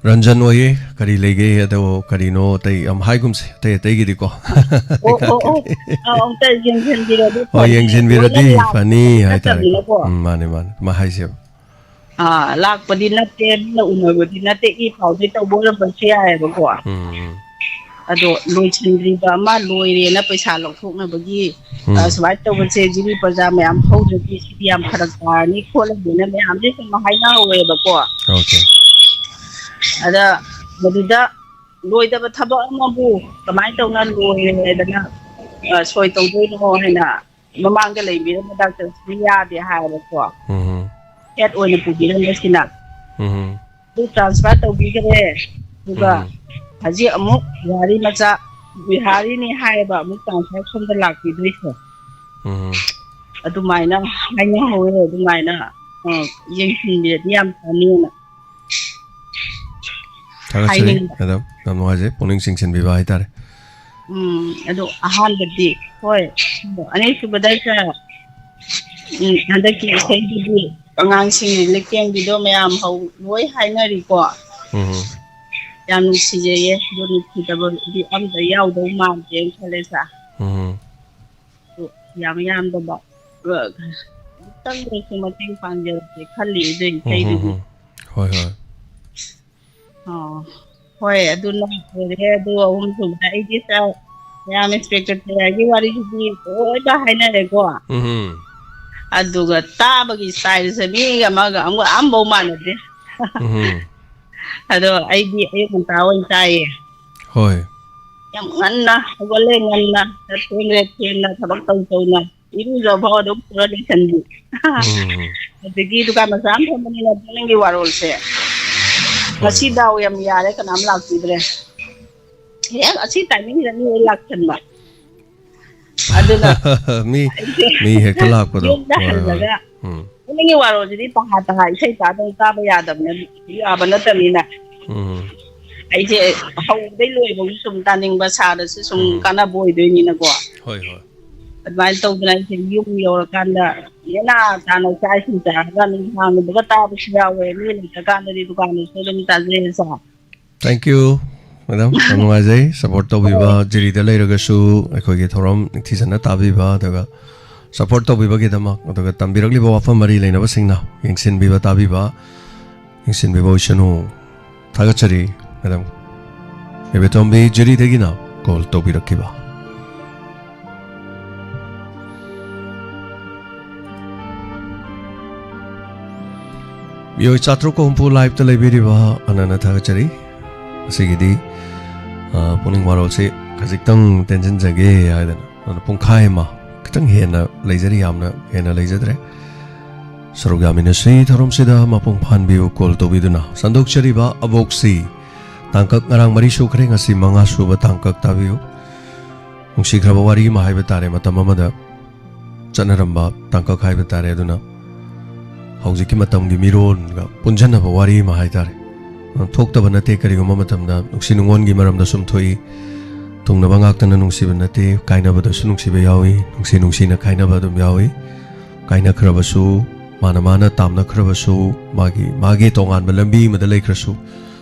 ꯔꯟꯖꯟ ꯑꯣꯏꯌꯦ꯫ ꯀꯔꯤ ꯂꯩꯒꯦ? ꯑꯗꯣ ꯀꯔꯤꯅꯣ ꯑꯇꯩ ꯌꯥꯝ ꯍꯥꯏꯒꯨꯝꯁꯦ, ꯑꯇꯩ ꯑꯇꯩꯒꯤꯗꯤꯀꯣ꯫ ꯑꯣ, ꯑꯣ, ꯑꯣ꯫ ꯑꯥ, ꯑꯝꯇ ꯌꯦꯡꯁꯤꯟꯕꯤꯔꯗꯤ ꯍꯣꯏ, ꯐꯅꯤ꯫ ꯌꯦꯡꯁꯤꯟꯕꯤꯔꯗꯤ ꯂꯣꯏꯅ ꯂꯥꯛꯄ ꯐꯅꯤ ꯍꯥꯏꯇꯥꯔꯦꯀꯣ꯫ ꯅꯠꯇꯕꯅꯤꯅꯀꯣ꯫ ꯎꯝ, ꯃꯥꯅꯦ, ꯃꯥꯅꯦ꯫ ꯃꯥ ꯍꯥꯏꯁꯦꯕ꯫ ꯑꯥ, ꯂꯥꯛꯄꯗꯤ ꯅꯠꯇꯦ, ꯃꯤꯅ ꯎꯅꯕꯗꯤ ꯅꯠꯇꯦ, ꯏ ꯄꯥꯎꯗꯤ ꯇꯧꯕ ꯑꯣꯏꯔꯝꯕꯁꯨ ꯌꯥꯏꯑꯕꯀꯣ꯫ ꯎꯝ, ꯎꯝ꯫ ꯑꯗꯣ ꯂꯣꯏꯁꯤꯟꯗ꯭ꯔꯤꯕ ꯑꯃ ꯂꯣꯏꯔꯦꯅ ꯄꯩꯁꯥ ꯂꯧꯊꯣꯛꯅꯕꯒꯤ, ꯎꯝ꯫ ꯑ, ꯁꯨꯃꯥꯏꯅ ꯇꯧꯕꯁꯦ ꯖꯤꯔꯤ ꯄ꯭ꯔꯖꯥ ꯃꯌꯥꯝ ꯍꯧꯗ꯭ꯔꯗꯤ ꯁꯤꯗꯤ ꯌꯥꯝ ꯐꯔꯛ ꯇꯥꯔꯅꯤ ꯈꯣꯠꯂꯅꯤꯅ ꯃꯌꯥꯝꯁꯦ ꯁꯨꯝ ꯍꯥꯏꯅꯍꯧꯋꯦꯕꯀꯣ꯫ ꯑꯣꯀꯦ꯫ ꯑꯗ ꯃꯗꯨꯗ ꯂꯣꯏꯗꯕ ꯊꯕꯛ ꯑꯃꯕꯨ ꯀꯃꯥꯏꯅ ꯇꯧꯅ ꯂꯣꯏꯔꯦ ꯍꯥꯏꯗꯅ, ꯑ, ꯁꯣꯏ ꯇꯧꯗꯣꯏꯅꯣ ꯍꯥꯏꯅ ꯃꯃꯥꯡꯗ ꯂꯩꯕꯤꯔꯝꯕ ꯗꯥꯛꯇꯔꯁꯤꯅ ꯌꯥꯗꯦ ꯍꯥꯏꯌꯦꯕꯀꯣ꯫ ꯎꯝ꯫ ꯍꯦꯠ ꯑꯣꯏꯅ ꯄꯨꯕꯤꯔꯝꯕꯁꯤꯅ꯫ ꯎꯝ꯫ ꯑꯗꯨ ꯇ꯭ꯔꯥꯟꯁꯐꯔ ꯇꯧꯕꯤꯈ꯭ꯔꯦ꯫ ꯑꯗꯨꯒ ꯎꯝ꯫ ꯍꯧꯖꯤꯛ ꯑꯃꯨꯛ ꯕꯤꯍꯥꯔꯤ ꯃꯆꯥ, ꯕꯤꯍꯥꯔꯤꯅꯤ ꯍꯥꯏꯌꯦꯕ, ꯑꯃꯨꯛ ꯇ꯭ꯔꯥꯟꯁꯐꯔ ꯁꯣꯝꯗ ꯂꯥꯛꯄꯤꯗꯣꯏꯁꯦ꯫ ꯎꯝ꯫ ꯑꯗꯨꯃꯥꯏꯅ ꯍꯥꯏꯅꯍꯧꯋꯦ꯫ ꯑꯗꯨꯃꯥꯏꯅ, ꯑ, ꯌꯦꯡꯁꯤꯟꯕꯤꯔꯗꯤ ꯌꯥꯝ ꯐꯅꯤꯅ ꯊꯥꯒꯠꯆꯔꯤ, ꯍꯥꯏꯅꯤꯡꯕ꯫ ꯃꯦꯗꯥꯝ꯫ ꯌꯥꯝ ꯅꯨꯡꯉꯥꯏꯖꯩ, ꯄꯨꯛꯅꯤꯡ ꯆꯤꯡꯁꯤꯟꯕꯤꯕ ꯍꯥꯏꯇꯥꯔꯦ꯫ ꯎꯝ, ꯑꯗꯣ ꯑꯍꯥꯟꯕꯗꯤ, ꯍꯣꯏ, ꯑꯅꯤꯁꯨꯕꯗ ꯁꯥꯔ, ꯎꯝ, ꯍꯟꯗꯛꯀꯤ ꯏꯁꯩꯗꯨꯗꯤ ꯑꯉꯥꯡꯁꯤꯡ ꯔꯤꯂꯤꯐ ꯀꯦꯝꯒꯤꯗꯣ ꯃꯌꯥꯝ ꯍꯧ-, ꯂꯣꯏ ꯍꯥꯏꯅꯔꯤꯀꯣ꯫ ꯎꯝ꯫ ꯌꯥꯝ ꯅꯨꯡꯁꯤꯖꯩꯌꯦ, ꯑꯗꯣ ꯅꯨꯡꯁꯤꯗꯕꯗꯤ ꯑꯝꯇ ꯌꯥꯎꯗꯧ ꯃꯥꯟꯗꯦꯅ ꯈꯜꯂꯦ ꯁꯥꯔ꯫ ꯎꯝ꯫ ꯑꯗꯨ ꯌꯥꯝ ꯌꯥꯝꯗꯕ, ꯑ, ꯈꯤꯇꯪꯗꯁꯨ ꯃꯇꯦꯡ ꯄꯥꯡꯖꯔꯛꯀꯦ ꯈꯜꯂꯤ ꯑꯗꯨꯏ ꯎꯝ, ꯎꯝ, ꯏꯁꯩꯗꯨꯒꯤ꯫ ꯎꯝ꯫ ꯍꯣꯏ, ꯍꯣꯏ꯫ ꯑꯣ, ꯍꯣꯏ, ꯑꯗꯨꯅ ꯑꯣꯏꯔꯦ꯫ ꯑꯗꯨ ꯑꯍꯨꯝꯁꯨꯕꯗ ꯑꯩꯗꯤ ꯁꯥꯔ, ꯃꯌꯥꯝ ꯏꯟꯁꯄꯦꯛꯇꯔ ꯇꯌꯥꯔꯒꯤ ꯋꯥꯔꯤꯁꯤꯗꯤ ꯂꯣꯏꯅ ꯍꯥꯏꯅꯔꯦꯀꯣ꯫ ꯎꯝ꯫ ꯑꯗꯨꯒ ꯇꯥꯕꯒꯤ ꯁ꯭ꯇꯥꯏꯜꯁꯦ ꯃꯤꯒ ꯑꯃꯒ ꯑꯃꯒ ꯑꯝꯐꯥꯎ ꯃꯥꯟꯅꯗꯦ꯫ ꯎꯝ꯫ ꯑꯗꯣ ꯑꯩꯗꯤ ꯑꯌꯨꯛ ꯉꯟꯇꯥ ꯑꯣꯏꯅ ꯇꯥꯏꯌꯦ꯫ ꯍꯣꯏ꯫ ꯌꯥꯝ ꯉꯟꯅ ꯍꯧꯒꯠꯂꯦ, ꯉꯟꯅ ꯆꯠꯊꯣꯛꯑꯦ, ꯊꯦꯡꯅ ꯊꯕꯛ ꯇꯧ ꯇꯧꯅ꯫ ꯏꯔꯨꯖꯐꯥꯎ ꯑꯗꯨꯝ ꯄꯨꯔ ꯂꯩꯁꯟꯕꯤ꯫ ꯎꯝ꯫ ꯑꯗꯒꯤ ꯗꯨꯀꯥꯟ ꯃꯆꯥ ꯑꯃ ꯐꯝꯕꯅꯤꯅ ꯅꯪꯒꯤ ꯋꯥꯔꯣꯜꯁꯦ꯫ ꯍꯣꯏ, ꯉꯁꯤ ꯍꯣꯏ꯫ ꯗꯥꯎ ꯌꯥꯝ ꯌꯥꯔꯦ, ꯀꯅꯥꯝ ꯂꯥꯛꯄꯤꯗ꯭ꯔꯦ꯫ ꯍꯦꯛ ꯑꯁꯤ ꯇꯥꯏꯃꯤꯡꯁꯤꯗ ꯃꯤ ꯂꯣꯏ ꯂꯥꯛꯁꯟꯕ꯫ ꯑꯗꯨꯅ ꯃꯤ, ꯑꯩꯁꯦ ꯃꯤ ꯍꯦꯛꯇ ꯂꯥꯛꯄꯗꯣ꯫ ꯌꯨꯝꯗ ꯍꯣꯏ, ꯍꯣꯏ꯫ ꯍꯜꯂꯒ ꯎꯝ꯫ ꯅꯪꯒꯤ ꯋꯥꯔꯣꯜꯁꯤꯗꯤ ꯇꯍꯥ ꯇꯍꯥ ꯏꯁꯩ ꯇꯥꯗꯅ ꯇꯥꯕ ꯌꯥꯗꯕꯅ-, ꯌꯥꯕ ꯅꯠꯇꯕꯅꯤꯅ꯫ ꯎꯝ꯫ ꯑꯩꯁꯦ ꯍꯧꯕꯗꯩ ꯂꯣꯏꯕꯧꯁꯨ ꯁꯨꯝ ꯇꯥꯅꯤꯡꯕ, ꯁꯥꯔꯗꯁꯨ ꯁꯨꯝ ꯎꯝ꯫ ꯀꯥꯟꯅꯕ ꯑꯣꯏꯗꯣꯏꯅꯤꯅꯀꯣ꯫ ꯍꯣꯏ, ꯍꯣꯏ꯫ ꯑꯗꯨꯃꯥꯏꯅ ꯇꯧꯗꯅ ꯑꯩꯁꯦ ꯌꯨꯝ ꯌꯧꯔꯀꯥꯟꯗ ꯅꯦꯅꯥ ꯇꯥꯅ ꯆꯥꯛ ꯏꯁꯤꯡ ꯆꯥꯔꯒ ꯅꯨꯡꯗꯥꯡꯒꯨꯝꯕꯒ ꯇꯥꯕꯁꯨ ꯌꯥꯎꯋꯦ꯫ ꯃꯤ ꯂꯩꯇ꯭ꯔꯀꯥꯟꯗꯗꯤ ꯗꯨꯀꯥꯟꯗꯁꯨ ꯑꯗꯨꯝ ꯇꯥꯖꯩ ꯁꯥꯔ꯫ Thank you, madam. ꯌꯥꯝ ꯅꯨꯡꯉꯥꯏꯖꯩ support ꯇꯧꯕꯤꯕ, ꯍꯣꯏ꯫ ꯖꯤꯔꯤꯗ ꯂꯩꯔꯒꯁꯨ ꯑꯩꯈꯣꯏꯒꯤ ꯊꯧꯔꯝ ꯅꯤꯡꯊꯤꯖꯅ ꯇꯥꯕꯤꯕ, ꯑꯗꯨꯒ support ꯇꯧꯕꯤꯕꯒꯤꯗꯃꯛ, ꯑꯗꯨꯒ ꯇꯝꯕꯤꯔꯛꯂꯤꯕ ꯋꯥꯐꯝ ꯃꯔꯤ ꯂꯩꯅꯕꯁꯤꯡꯅ ꯌꯦꯡꯁꯤꯟꯕꯤꯕ, ꯇꯥꯕꯤꯕ, ꯌꯦꯡꯁꯤꯟꯕꯤꯕ ꯑꯣꯏꯁꯅꯨ꯫ ꯊꯥꯒꯠꯆꯔꯤ, madam꯫ ꯏꯕꯦꯇꯣꯝꯕꯤ ꯖꯤꯔꯤꯗꯒꯤꯅ call ꯇꯧꯕꯤꯔꯛꯈꯤꯕ꯫ ꯃꯤꯑꯣꯏ ꯆꯥꯇ꯭ꯔꯨꯛꯀ ꯍꯨꯝꯐꯨ live ꯇ ꯂꯩꯕꯤꯔꯤꯕ ꯑꯅꯟꯅ ꯊꯥꯒꯠꯆꯔꯤ꯫ ꯉꯁꯤꯒꯤꯗꯤ, ꯑ, ꯄꯨꯛꯅꯤꯡ ꯋꯥꯔꯣꯜꯁꯤ ꯈꯖꯤꯛꯇꯪ ꯇꯦꯟꯁꯤꯟꯖꯒꯦ ꯍꯥꯏꯗꯅ, ꯑꯗꯨꯅ ꯄꯨꯡꯈꯥꯏ ꯑꯃ ꯈꯤꯇꯪ ꯍꯦꯟꯅ ꯂꯩꯖꯔꯤ, ꯌꯥꯝꯅ ꯍꯦꯟꯅ ꯂꯩꯖꯗ꯭ꯔꯦ꯫ ꯁꯔꯨꯛ ꯌꯥꯃꯤꯟꯅꯁꯤ ꯊꯧꯔꯝꯁꯤꯗ ꯃꯄꯨꯡ ꯐꯥꯍꯟꯕꯤꯌꯨ call ꯇꯧꯕꯤꯗꯨꯅ꯫ ꯁꯟꯗꯣꯛꯆꯔꯤꯕ ꯑꯕꯣꯛꯁꯤ ꯇꯥꯡꯀꯛ ꯉꯔꯥꯡ ꯃꯔꯤ ꯁꯨꯈ꯭ꯔꯦ, ꯉꯁꯤ ꯃꯉꯥ ꯁꯨꯕ ꯇꯥꯡꯀꯛ ꯇꯥꯕꯤꯌꯨ꯫ ꯅꯨꯡꯁꯤꯈ꯭ꯔꯕ ꯋꯥꯔꯤ ꯑꯃ ꯍꯥꯏꯕ ꯇꯥꯔꯦ, ꯃꯇꯝ ꯑꯃꯗ ꯆꯠꯅꯔꯝꯕ ꯇꯥꯡꯀꯛ ꯍꯥꯏꯕ ꯇꯥꯔꯦ꯫ ꯑꯗꯨꯅ ꯍꯧꯖꯤꯛꯀꯤ ꯃꯇꯝꯒꯤ ꯃꯤꯔꯣꯟꯒ ꯄꯨꯟꯁꯤꯟꯅꯕ ꯋꯥꯔꯤ ꯑꯃ ꯍꯥꯏ ꯇꯥꯔꯦ꯫ ꯊꯣꯛꯇꯕ ꯅꯠꯇꯦ, ꯀꯔꯤꯒꯨꯝꯕ ꯃꯇꯝꯗ ꯅꯨꯡꯁꯤ ꯅꯨꯡꯉꯣꯟꯒꯤ ꯃꯔꯝꯗ ꯁꯨꯝ ꯊꯣꯛꯏ꯫ ꯊꯨꯡꯅꯕ ꯉꯥꯛꯇꯅ ꯅꯨꯡꯁꯤꯕ ꯅꯠꯇꯦ, ꯀꯥꯏꯅꯕꯗꯁꯨ ꯅꯨꯡꯁꯤꯕ ꯌꯥꯎꯏ, ꯅꯨꯡꯁꯤ ꯅꯨꯡꯁꯤꯅ ꯀꯥꯏꯅꯕ ꯑꯗꯨꯝ ꯌꯥꯎꯏ꯫ ꯀꯥꯏꯅꯈ꯭ꯔꯕꯁꯨ, ꯃꯥꯅ ꯃꯥꯅ ꯇꯥꯝꯅꯈ꯭ꯔꯕꯁꯨ, ꯃꯥꯒꯤ, ꯃꯥꯒꯤ ꯇꯣꯉꯥꯟꯕ ꯂꯝꯕꯤ ꯑꯃꯗ ꯂꯩꯈ꯭ꯔꯁꯨ,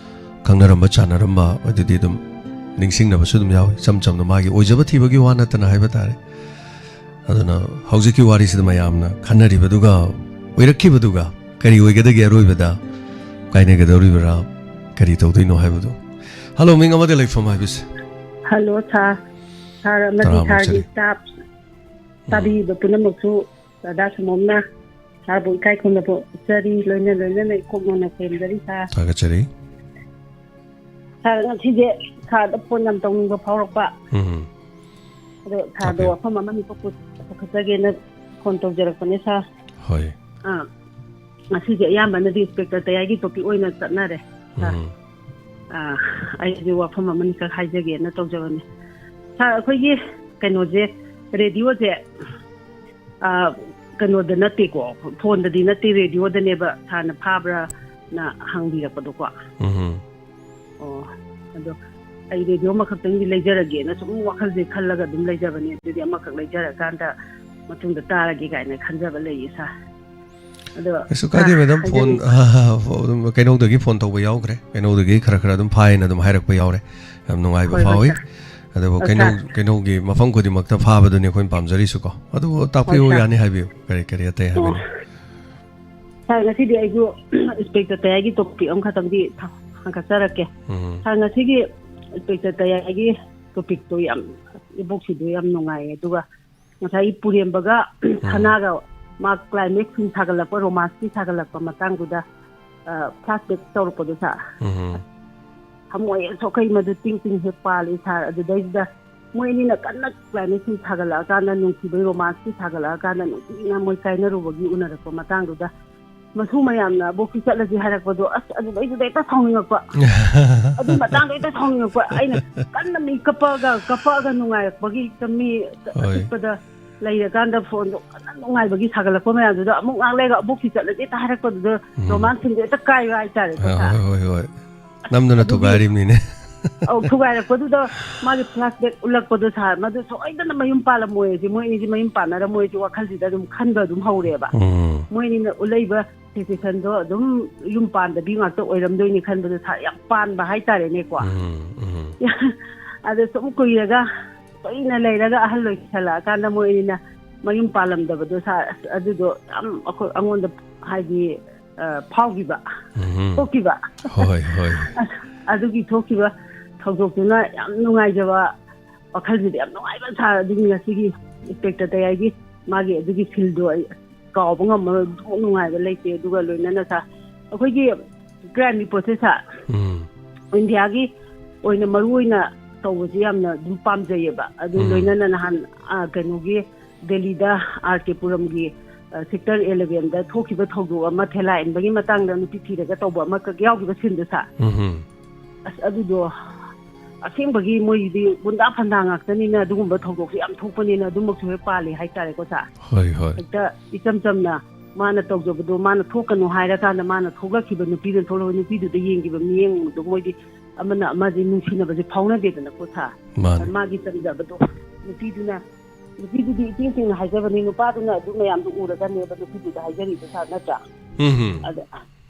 ꯈꯪꯅꯔꯝꯕ ꯆꯥꯟꯅꯔꯝꯕ ꯑꯗꯨꯗꯤ ꯑꯗꯨꯝ ꯅꯤꯡꯁꯤꯡꯅꯕꯁꯨ ꯑꯗꯨꯝ ꯌꯥꯎꯏ꯫ ꯏꯆꯝ ꯆꯝꯅ ꯃꯥꯒꯤ ꯑꯣꯏꯖꯕ ꯊꯤꯕꯒꯤ ꯋꯥ ꯅꯠꯇꯅ ꯍꯥꯏꯕ ꯇꯥꯔꯦ꯫ ꯑꯗꯨꯅ ꯍꯧꯖꯤꯛꯀꯤ ꯋꯥꯔꯤꯁꯤꯗ ꯃꯌꯥꯝꯅ ꯈꯟꯅꯔꯤꯕꯗꯨꯒ ꯑꯣꯏꯔꯛꯈꯤꯕꯗꯨꯒ ꯀꯔꯤ ꯑꯣꯏꯒꯗꯒꯦ ꯑꯔꯣꯏꯕꯗ? ꯀꯥꯏꯅꯒꯗꯧꯔꯤꯕ꯭ꯔꯥ? ꯀꯔꯤ ꯇꯧꯗꯣꯏꯅꯣ ꯍꯥꯏꯕꯗꯣ? ꯍꯜꯂꯣ, ꯃꯤꯡ ꯑꯃꯗ ꯂꯩꯐꯝ ꯍꯥꯏꯕꯁꯦ꯫ ꯍꯜꯂꯣ, ꯁꯥꯔ꯫ ꯁꯥꯔ ꯑꯃꯗꯤ ꯇꯔꯥꯃꯨꯛ ꯁꯥꯔꯒꯤ ꯆꯠꯂꯤ꯫ ꯁ꯭ꯇꯥꯐ ꯎꯝ꯫ ꯇꯥꯕꯤꯕ ꯄꯨꯝꯅꯃꯛꯁꯨ ꯗꯥꯗꯥ ꯁꯨꯃꯣꯝꯅ ꯁꯥꯔꯕꯨ ꯏꯀꯥꯏ ꯈꯨꯝꯅꯕ ꯎꯠꯆꯔꯤ, ꯂꯣꯏꯅ ꯂꯣꯏꯅꯅ ꯏꯀꯣꯛ ꯃꯣꯟꯅ ꯈꯨꯔꯨꯝꯖꯔꯤ, ꯁꯥꯔ꯫ ꯊꯥꯒꯠꯆꯔꯤ꯫ ꯁꯥꯔ, ꯉꯁꯤꯁꯦ ꯁꯥꯔꯗ ꯐꯣꯟ ꯌꯥꯝ ꯇꯧꯅꯤꯡꯕ ꯐꯥꯎꯔꯛꯄ꯫ ꯎꯝ꯫ ꯑꯗꯣ ꯁꯥꯔꯗꯣ ꯇꯥꯛꯄꯤꯌꯨ꯫ ꯋꯥꯐꯝ ꯑꯃꯅꯤ ꯀꯣꯛꯄꯨ-, ꯄꯨꯈꯠꯆꯒꯦꯅ ꯐꯣꯟ ꯇꯧꯖꯔꯛꯄꯅꯦ, ꯁꯥꯔ꯫ ꯍꯣꯏ꯫ ꯑꯥ, ꯉꯁꯤꯁꯦ ꯑꯌꯥꯝꯕꯅꯗꯤ ꯏꯟꯁꯄꯦꯛꯇꯔ ꯇꯌꯥꯏꯒꯤ ꯇꯣꯄꯤꯛ ꯑꯣꯏꯅ ꯆꯠꯅꯔꯦ, ꯁꯥꯔ꯫ ꯎꯝ꯫ ꯑꯥ, ꯑꯩꯁꯨ ꯋꯥꯐꯝ ꯑꯃꯅꯤꯈꯛ ꯍꯥꯏꯖꯒꯦꯅ ꯇꯧꯖꯕꯅꯦ꯫ ꯁꯥꯔ, ꯑꯩꯈꯣꯏꯒꯤ ꯀꯩꯅꯣꯁꯦ, ꯔꯦꯗꯤꯑꯣꯁꯦ, ꯑꯥ, ꯀꯩꯅꯣꯗ ꯅꯠꯇꯦꯀꯣ, ꯐꯣꯟꯗꯗꯤ ꯅꯠꯇꯦ, ꯔꯦꯗꯤꯑꯣꯗꯅꯦꯕ ꯁꯥꯔꯅ ꯐꯥꯕ꯭ꯔꯥꯅ ꯍꯪꯕꯤꯔꯛꯄꯗꯣꯀꯣ꯫ ꯎꯝ꯫ ꯑꯣ, ꯑꯗꯣ ꯑꯩ ꯔꯦꯗꯤꯑꯣ ꯑꯃꯈꯛꯇꯪꯗꯤ ꯂꯩꯖꯔꯒꯦꯅ ꯁꯨꯝ ꯋꯥꯈꯜꯁꯦ ꯈꯜꯂꯒ ꯑꯗꯨꯝ ꯂꯩꯖꯕꯅꯦ꯫ ꯑꯗꯨꯗꯤ ꯑꯃꯈꯛ ꯂꯩꯖꯔꯀꯥꯟꯗ ꯃꯇꯨꯡꯗ ꯇꯥꯔꯒꯦ ꯀꯥꯏꯅ ꯈꯟꯖꯕ ꯂꯩꯌꯦ, ꯁꯥꯔ꯫ ꯑꯗꯣ, ꯀꯩꯁꯨ ꯁꯥꯔ, ꯀꯥꯏꯗꯦ, ꯃꯦꯗꯥꯝ꯫ ꯐꯣꯟ, ꯍꯥꯏꯖꯅꯤꯡ- ꯑꯗꯨꯝ ꯀꯩꯅꯧꯗꯒꯤ ꯐꯣꯟ ꯇꯧꯕ ꯌꯥꯎꯈ꯭ꯔꯦ, ꯀꯩꯅꯧꯗꯒꯤ ꯈꯔ ꯈꯔ ꯑꯗꯨꯝ ꯐꯥꯏꯅ ꯑꯗꯨꯝ ꯍꯥꯏꯔꯛꯄ ꯌꯥꯎꯔꯦ꯫ ꯌꯥꯝ ꯅꯨꯡꯉꯥꯏꯕ ꯍꯣꯏ, ꯍꯣꯏ, ꯐꯥꯎꯏ꯫ ꯁꯥꯔ꯫ ꯑꯗꯨꯕꯨ ꯑꯣ, ꯀꯩꯅꯧ-, ꯁꯥꯔ꯫ ꯀꯩꯅꯧꯒꯤ ꯃꯐꯝ ꯈꯨꯗꯤꯡꯃꯛꯇ ꯐꯥꯕꯗꯨꯅꯤ ꯑꯩꯈꯣꯏꯅ ꯄꯥꯝꯖꯔꯤꯁꯨꯀꯣ꯫ ꯑꯗꯨꯕꯨ ꯍꯣꯏ, ꯇꯥꯛꯄꯤꯌꯨ, ꯁꯥꯔ꯫ ꯌꯥꯅꯤ, ꯍꯥꯏꯕꯤꯌꯨ꯫ ꯀꯔꯤ ꯀꯔꯤ ꯑꯇꯩ ꯑꯣ꯫ ꯍꯥꯏꯕꯤꯅꯤꯡ? ꯁꯥꯔ, ꯉꯁꯤꯗꯤ ꯑꯩꯁꯨ ꯏꯟꯁꯄꯦꯛꯇꯔ ꯇꯌꯥꯏꯒꯤ ꯇꯣꯄꯤꯛ ꯑꯃꯈꯛꯇꯪꯗꯤ ꯍꯪꯒꯠꯆꯔꯛꯀꯦ꯫ ꯎꯝ꯫ ꯁꯥꯔ, ꯉꯁꯤꯒꯤ ꯏꯟꯁꯄꯦꯛꯇꯔ ꯇꯌꯥꯏꯒꯤ ꯇꯣꯄꯤꯛꯇꯣ ꯌꯥꯝ, ꯏꯕꯣꯛꯁꯤꯗꯣ ꯌꯥꯝ ꯅꯨꯡꯉꯥꯏꯌꯦ꯫ ꯑꯗꯨꯒ ꯉꯁꯥꯏ ꯄꯨꯔꯦꯝꯕꯒ ꯎꯝ꯫ ꯁꯅꯥꯒ ꯃꯥ ꯀ꯭ꯂꯥꯏꯃꯦꯛꯁ ꯁꯤꯟ ꯁꯥꯒꯠꯂꯛꯄ, ꯔꯣꯃꯥꯟꯁꯀꯤ ꯁꯥꯒꯠꯂꯛꯄ ꯃꯇꯥꯡꯗꯨꯗ, ꯑ, ꯐ꯭ꯂꯥꯁꯕꯦꯛ ꯇꯧꯔꯛꯄꯗꯣ, ꯁꯥꯔ꯫ ꯎꯝ꯫ ꯊꯃꯣꯏ ꯁꯣꯛꯀꯩ ꯃꯗꯨ ꯇꯤꯡ ꯇꯤꯡ ꯍꯦꯛ ꯄꯥꯜꯂꯤ, ꯁꯥꯔ꯫ ꯑꯗꯨꯗꯩꯗꯨꯗ ꯃꯣꯏ ꯑꯅꯤꯅ ꯀꯟꯅ ꯀ꯭ꯂꯥꯏꯃꯦꯛꯁ ꯁꯤꯟ ꯁꯥꯒꯠꯂꯛꯑꯀꯥꯟꯗ, ꯅꯨꯡꯁꯤꯕꯩ ꯔꯣꯃꯥꯟꯁꯀꯤ ꯁꯥꯒꯠꯂꯛꯑꯀꯥꯟꯗ, ꯅꯨꯡꯁꯤꯅ ꯃꯣꯏ ꯀꯥꯏꯅꯔꯨꯕꯒꯤ ꯎꯅꯔꯛꯄ ꯃꯇꯥꯡꯗꯨꯗ, ꯃꯁꯨ ꯃꯌꯥꯝꯅ ꯑꯕꯣꯛꯀꯤ ꯆꯠꯂꯁꯤ ꯍꯥꯏꯔꯛꯄꯗꯣ, ꯑꯁ, ꯑꯗꯨꯗꯩꯗꯨꯗ ꯍꯦꯛꯇ ꯁꯥꯎꯅꯤꯡꯉꯛꯄ꯫ ꯑꯗꯨ ꯃꯇꯥꯡꯗꯣ ꯍꯦꯛꯇ ꯁꯥꯎꯅꯤꯡꯉꯛꯄ꯫ ꯑꯩꯅ ꯀꯟꯅ ꯃꯤ ꯀꯞꯄꯒ, ꯀꯞꯄꯛꯑꯒ ꯅꯨꯡꯉꯥꯏꯔꯛꯄꯒꯤ ꯍꯦꯛꯇ ꯃꯤ ꯍꯣꯏ꯫ ꯑꯆꯤꯛꯄꯗ ꯂꯩꯔꯀꯥꯟꯗ ꯐꯣꯟꯗꯣ ꯀꯟꯅ ꯅꯨꯡꯉꯥꯏꯕꯒꯤ ꯁꯥꯒꯠꯂꯛꯄ ꯃꯌꯥꯝꯗꯨꯗ ꯑꯃꯨꯛ ꯉꯥꯏꯍꯥꯛ ꯂꯩꯔꯒ ꯑꯕꯣꯛꯀꯤ ꯆꯠꯂꯁꯤ ꯍꯦꯛꯇ ꯍꯥꯏꯔꯛꯄꯗꯨꯗ ꯎꯝ꯫ ꯔꯣꯃꯥꯟꯁ ꯁꯤꯟꯗꯣ ꯍꯦꯛꯇ ꯀꯥꯏꯕ ꯍꯥꯏꯇꯥꯔꯦꯀꯣ, ꯍꯣꯏ, ꯁꯥꯔ꯫ ꯍꯣꯏ, ꯍꯣꯏ, ꯍꯣꯏ꯫ ꯅꯝꯗꯅ ꯑꯗꯨꯒꯤ ꯊꯨꯒꯥꯏꯔꯤꯕꯅꯤꯅꯦ꯫ ꯑꯧ, ꯊꯨꯒꯥꯏꯔꯛꯄꯗꯨꯗ ꯃꯥꯒꯤ ꯐ꯭ꯂꯥꯁꯕꯦꯛ ꯎꯠꯂꯛꯄꯗꯣ, ꯁꯥꯔ, ꯃꯗꯨ ꯁꯣꯏꯗꯅ ꯃꯌꯨꯝ ꯄꯥꯜꯂꯝꯃꯣꯏꯁꯦ, ꯃꯣꯏ ꯑꯅꯤꯁꯦ ꯃꯌꯨꯝ ꯄꯥꯟꯅꯔꯝꯃꯣꯏꯁꯦ ꯋꯥꯈꯜꯁꯤꯗ ꯑꯗꯨꯝ ꯈꯟꯕ ꯑꯗꯨꯝ ꯍꯧꯔꯦꯕ꯫ ꯎꯝ꯫ ꯃꯣꯏ ꯑꯅꯤꯅ ꯎꯠꯂꯛꯏꯕ ꯁꯤꯆꯨꯋꯦꯁꯟꯗꯣ ꯑꯗꯨꯝ ꯌꯨꯝ ꯄꯥꯟꯗꯕꯤ ꯉꯥꯛꯇ ꯑꯣꯏꯔꯝꯗꯣꯏꯅꯤ ꯈꯟꯕꯗꯣ, ꯁꯥꯔ, ꯌꯥꯝ ꯄꯥꯟꯕ ꯍꯥꯏꯇꯥꯔꯦꯅꯦꯀꯣ꯫ ꯎꯝ, ꯎꯝ꯫ ꯑꯗꯣ ꯁꯨꯝ ꯀꯨꯏꯔꯒ, ꯀꯨꯏꯅ ꯂꯩꯔꯒ ꯑꯍꯜ ꯑꯣꯏꯁꯜꯂꯛꯑꯀꯥꯟꯗ ꯃꯣꯏ ꯑꯅꯤꯅ ꯃꯌꯨꯝ ꯄꯥꯜꯂꯝꯗꯕꯗꯣ, ꯁꯥꯔ, ꯑꯁ, ꯑꯗꯨꯗꯣ ꯌꯥꯝ ꯑꯩꯈꯣꯏ, ꯑꯩꯉꯣꯟꯗ ꯍꯥꯏꯗꯤ, ꯑ, ꯐꯥꯎꯈꯤꯕ, ꯎꯝ꯫ ꯊꯣꯛꯈꯤꯕ꯫ ꯍꯣꯏ, ꯍꯣꯏ꯫ ꯑꯁ, ꯑꯗꯨꯒꯤ ꯊꯣꯛꯈꯤꯕ ꯊꯧꯗꯣꯛꯇꯨꯅ ꯌꯥꯝ ꯅꯨꯡꯉꯥꯏꯖꯕ, ꯋꯥꯈꯜꯁꯤꯗ ꯌꯥꯝ ꯅꯨꯡꯉꯥꯏꯕ, ꯁꯥꯔ꯫ ꯑꯗꯨꯒꯤ ꯉꯁꯤꯒꯤ ꯏꯟꯁꯄꯦꯛꯇꯔ ꯇꯌꯥꯏꯒꯤ ꯃꯥꯒꯤ ꯑꯗꯨꯒꯤ ꯁꯤꯟꯗꯣ ꯑꯩ ꯀꯥꯎꯕ ꯉꯝꯃꯔꯣꯏ, ꯑꯗꯨꯃꯨꯛ ꯅꯨꯡꯉꯥꯏꯕ ꯂꯩꯇꯦ꯫ ꯑꯗꯨꯒ ꯂꯣꯏꯅꯅ, ꯁꯥꯔ, ꯑꯩꯈꯣꯏꯒꯤ ꯀ꯭ꯔꯥꯏꯝ ꯔꯤꯄꯣꯔꯠꯁꯦ, ꯁꯥꯔ, ꯎꯝ꯫ ꯏꯟꯗꯤꯌꯥꯒꯤ ꯑꯣꯏꯅ ꯃꯔꯨ ꯑꯣꯏꯅ ꯇꯧꯕꯁꯦ ꯌꯥꯝꯅ ꯑꯗꯨꯝ ꯄꯥꯝꯖꯩꯌꯦꯕ꯫ ꯑꯗꯨ ꯎꯝ꯫ ꯂꯣꯏꯅꯅ ꯅꯍꯥꯟ, ꯑ, ꯀꯩꯅꯣꯒꯤ, ꯗꯦꯜꯂꯤꯗ ꯑꯥꯔ ꯀꯦ ꯄꯨꯔꯝꯒꯤ, ꯑ, ꯁꯦꯛꯇꯔ ꯑꯦꯂꯦꯚꯦꯟꯗ ꯊꯣꯛꯈꯤꯕ ꯊꯧꯗꯣꯛ ꯑꯃ, ꯊꯦꯂꯥ ꯏꯟꯕꯒꯤ ꯃꯇꯥꯡꯗ ꯅꯨꯄꯤ ꯊꯤꯔꯒ ꯇꯧꯕ ꯑꯃ ꯀ-, ꯌꯥꯎꯈꯤꯕ ꯁꯤꯟꯗꯨ ꯁꯥꯔ꯫ ꯎꯝ꯫ ꯑꯁ, ꯑꯗꯨꯗꯣ ꯑꯁꯦꯡꯕꯒꯤ ꯃꯣꯏꯒꯤꯗꯤ ꯒꯨꯟꯗꯥ ꯐꯟꯗꯥ ꯉꯥꯛꯇꯅꯤꯅ ꯑꯗꯨꯒꯨꯝꯕ ꯊꯧꯗꯣꯛꯁꯦ ꯌꯥꯝ ꯊꯣꯛꯄꯅꯤꯅ ꯑꯗꯨꯃꯛꯁꯨ ꯍꯦꯛ ꯄꯥꯜꯂꯤ ꯍꯥꯏꯇꯥꯔꯦꯀꯣ ꯁꯥꯔ꯫ ꯍꯣꯏ, ꯍꯣꯏ꯫ ꯍꯦꯛꯇ ꯏꯆꯝ ꯆꯝꯅ ꯃꯥꯅ ꯇꯧꯖꯕꯗꯣ, ꯃꯥꯅ ꯊꯣꯛꯀꯅꯨ ꯍꯥꯏꯔꯀꯥꯟꯗ ꯃꯥꯅ ꯊꯣꯛꯂꯛꯈꯤꯕ ꯅꯨꯄꯤꯗꯨꯅ, ꯊꯣꯛꯂꯛꯄ ꯅꯨꯄꯤꯗꯨꯗ ꯌꯦꯡꯈꯤꯕ ꯃꯤꯠꯌꯦꯡꯗꯣ ꯃꯣꯏꯗꯤ ꯑꯃꯅ ꯑꯃꯁꯦ ꯅꯨꯡꯁꯤꯅꯕꯁꯦ ꯐꯥꯎꯅꯗꯦꯗꯅꯀꯣ ꯁꯥꯔ꯫ ꯃꯥꯅꯦ꯫ ꯃꯥꯒꯤ ꯆꯝꯖꯕꯗꯣ ꯅꯨꯄꯤꯗꯨꯅ, ꯅꯨꯄꯤꯗꯨꯗꯤ ꯏꯇꯦꯡ ꯁꯦꯡꯅ ꯍꯥꯏꯖꯕꯅꯤ, ꯅꯨꯄꯥꯗꯨꯅ ꯑꯗꯨ ꯃꯌꯥꯝꯗꯣ ꯎꯔꯒꯅꯦꯕ ꯅꯨꯄꯤꯗꯨꯗ ꯍꯥꯏꯖꯔꯤꯗꯣ ꯁꯥꯔ, ꯅꯠꯇ꯭ꯔꯥ? ꯎꯝ ꯍꯝ꯫ ꯑꯗ,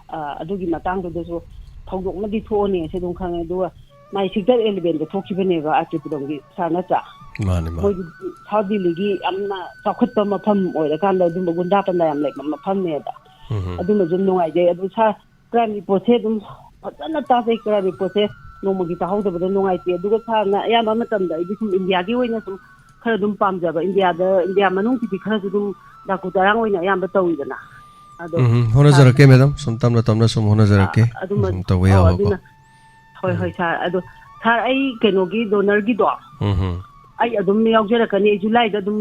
ꯑ, ꯑꯗꯨꯒꯤ ꯃꯇꯥꯡꯗꯨꯗꯁꯨ ꯊꯧꯗꯣꯛ ꯑꯃꯗꯤ ꯊꯣꯛꯑꯅꯤ ꯁꯤ ꯑꯗꯨꯝ ꯈꯪꯉꯦ꯫ ꯑꯗꯨꯒ ꯃꯥꯏ ꯁꯦꯛꯇꯔ ꯑꯦꯂꯦꯚꯦꯟꯗ ꯊꯣꯛꯈꯤꯕꯅꯦꯕ ꯑꯥꯔ ꯀꯦ ꯄꯨꯔꯝꯒꯤ ꯁꯥꯔ, ꯅꯠꯇ꯭ꯔꯥ? ꯃꯥꯅꯦ, ꯃꯥꯅꯦ꯫ ꯃꯣꯏꯗꯤ ꯁꯥꯎꯠ ꯗꯤꯜꯂꯤꯒꯤ ꯌꯥꯝꯅ ꯆꯥꯎꯈꯠꯄ ꯃꯐꯝ ꯑꯣꯏꯔꯀꯥꯟꯗ ꯑꯗꯨꯝꯕ ꯒꯨꯟꯗꯥ ꯄꯟꯗꯥ ꯌꯥꯝ ꯂꯩꯕ ꯃꯐꯝꯅꯦꯕ꯫ ꯎꯝ ꯍꯝ꯫ ꯑꯗꯨꯃꯁꯨ ꯅꯨꯡꯉꯥꯏꯖꯩ꯫ ꯑꯗꯨ ꯁꯥꯔ, ꯀ꯭ꯔꯥꯏꯝ ꯔꯤꯄꯣꯔꯠꯁꯦ ꯑꯗꯨꯝ ꯐꯖꯅ ꯇꯥꯖꯩ꯫ ꯀ꯭ꯔꯥꯏꯝ ꯔꯤꯄꯣꯔꯠꯁꯦ ꯅꯣꯡꯃꯒꯤ ꯇꯥꯍꯧꯗꯕꯗ ꯅꯨꯡꯉꯥꯏꯇꯦ꯫ ꯑꯗꯨꯒ ꯁꯥꯔꯅ ꯑꯌꯥꯝꯕ ꯃꯇꯝꯗ ꯑꯩꯗꯤ ꯁꯨꯝ ꯏꯟꯗꯤꯌꯥꯒꯤ ꯑꯣꯏꯅ ꯁꯨꯝ ꯈꯔ ꯑꯗꯨꯝ ꯄꯥꯝꯖꯕ, ꯏꯟꯗꯤꯌꯥꯗ, ꯏꯟꯗꯤꯌꯥ ꯃꯅꯨꯡꯒꯤꯗꯤ ꯈꯔꯁꯨ ꯑꯗꯨꯝ ꯗꯥꯀꯨ ꯗꯥꯔꯥꯡ ꯑꯣꯏꯅ ꯑꯌꯥꯝꯕ ꯇꯧꯋꯤꯗꯅ꯫ ꯑꯗꯣ ꯎꯝ, ꯍꯣꯠꯅꯖꯔꯛꯀꯦ, ꯁꯥꯔ, ꯃꯦꯗꯥꯝ, ꯁꯨꯝ ꯇꯞꯅ ꯇꯞꯅ ꯁꯨꯝ ꯍꯣꯠꯅꯖꯔꯛꯀꯦ꯫ ꯑ, ꯑꯗꯨꯃ, ꯎꯝ, ꯇꯧꯕ ꯑꯧ, ꯌꯥꯕꯀꯣ꯫ ꯑꯗꯨꯅ, ꯍꯣꯏ, ꯎꯝ꯫ ꯍꯣꯏ, ꯁꯥꯔ꯫ ꯑꯗꯣ ꯁꯥꯔ, ꯑꯩ ꯀꯩꯅꯣꯒꯤ, ꯗꯣꯅꯔꯒꯤꯗꯣ, ꯎꯝ ꯍꯝ꯫ ꯑꯩ ꯑꯗꯨꯝ ꯌꯥꯎꯖꯔꯛꯀꯅꯤ꯫ ꯑꯩ ꯖꯨꯂꯥꯏꯗ ꯑꯗꯨꯝ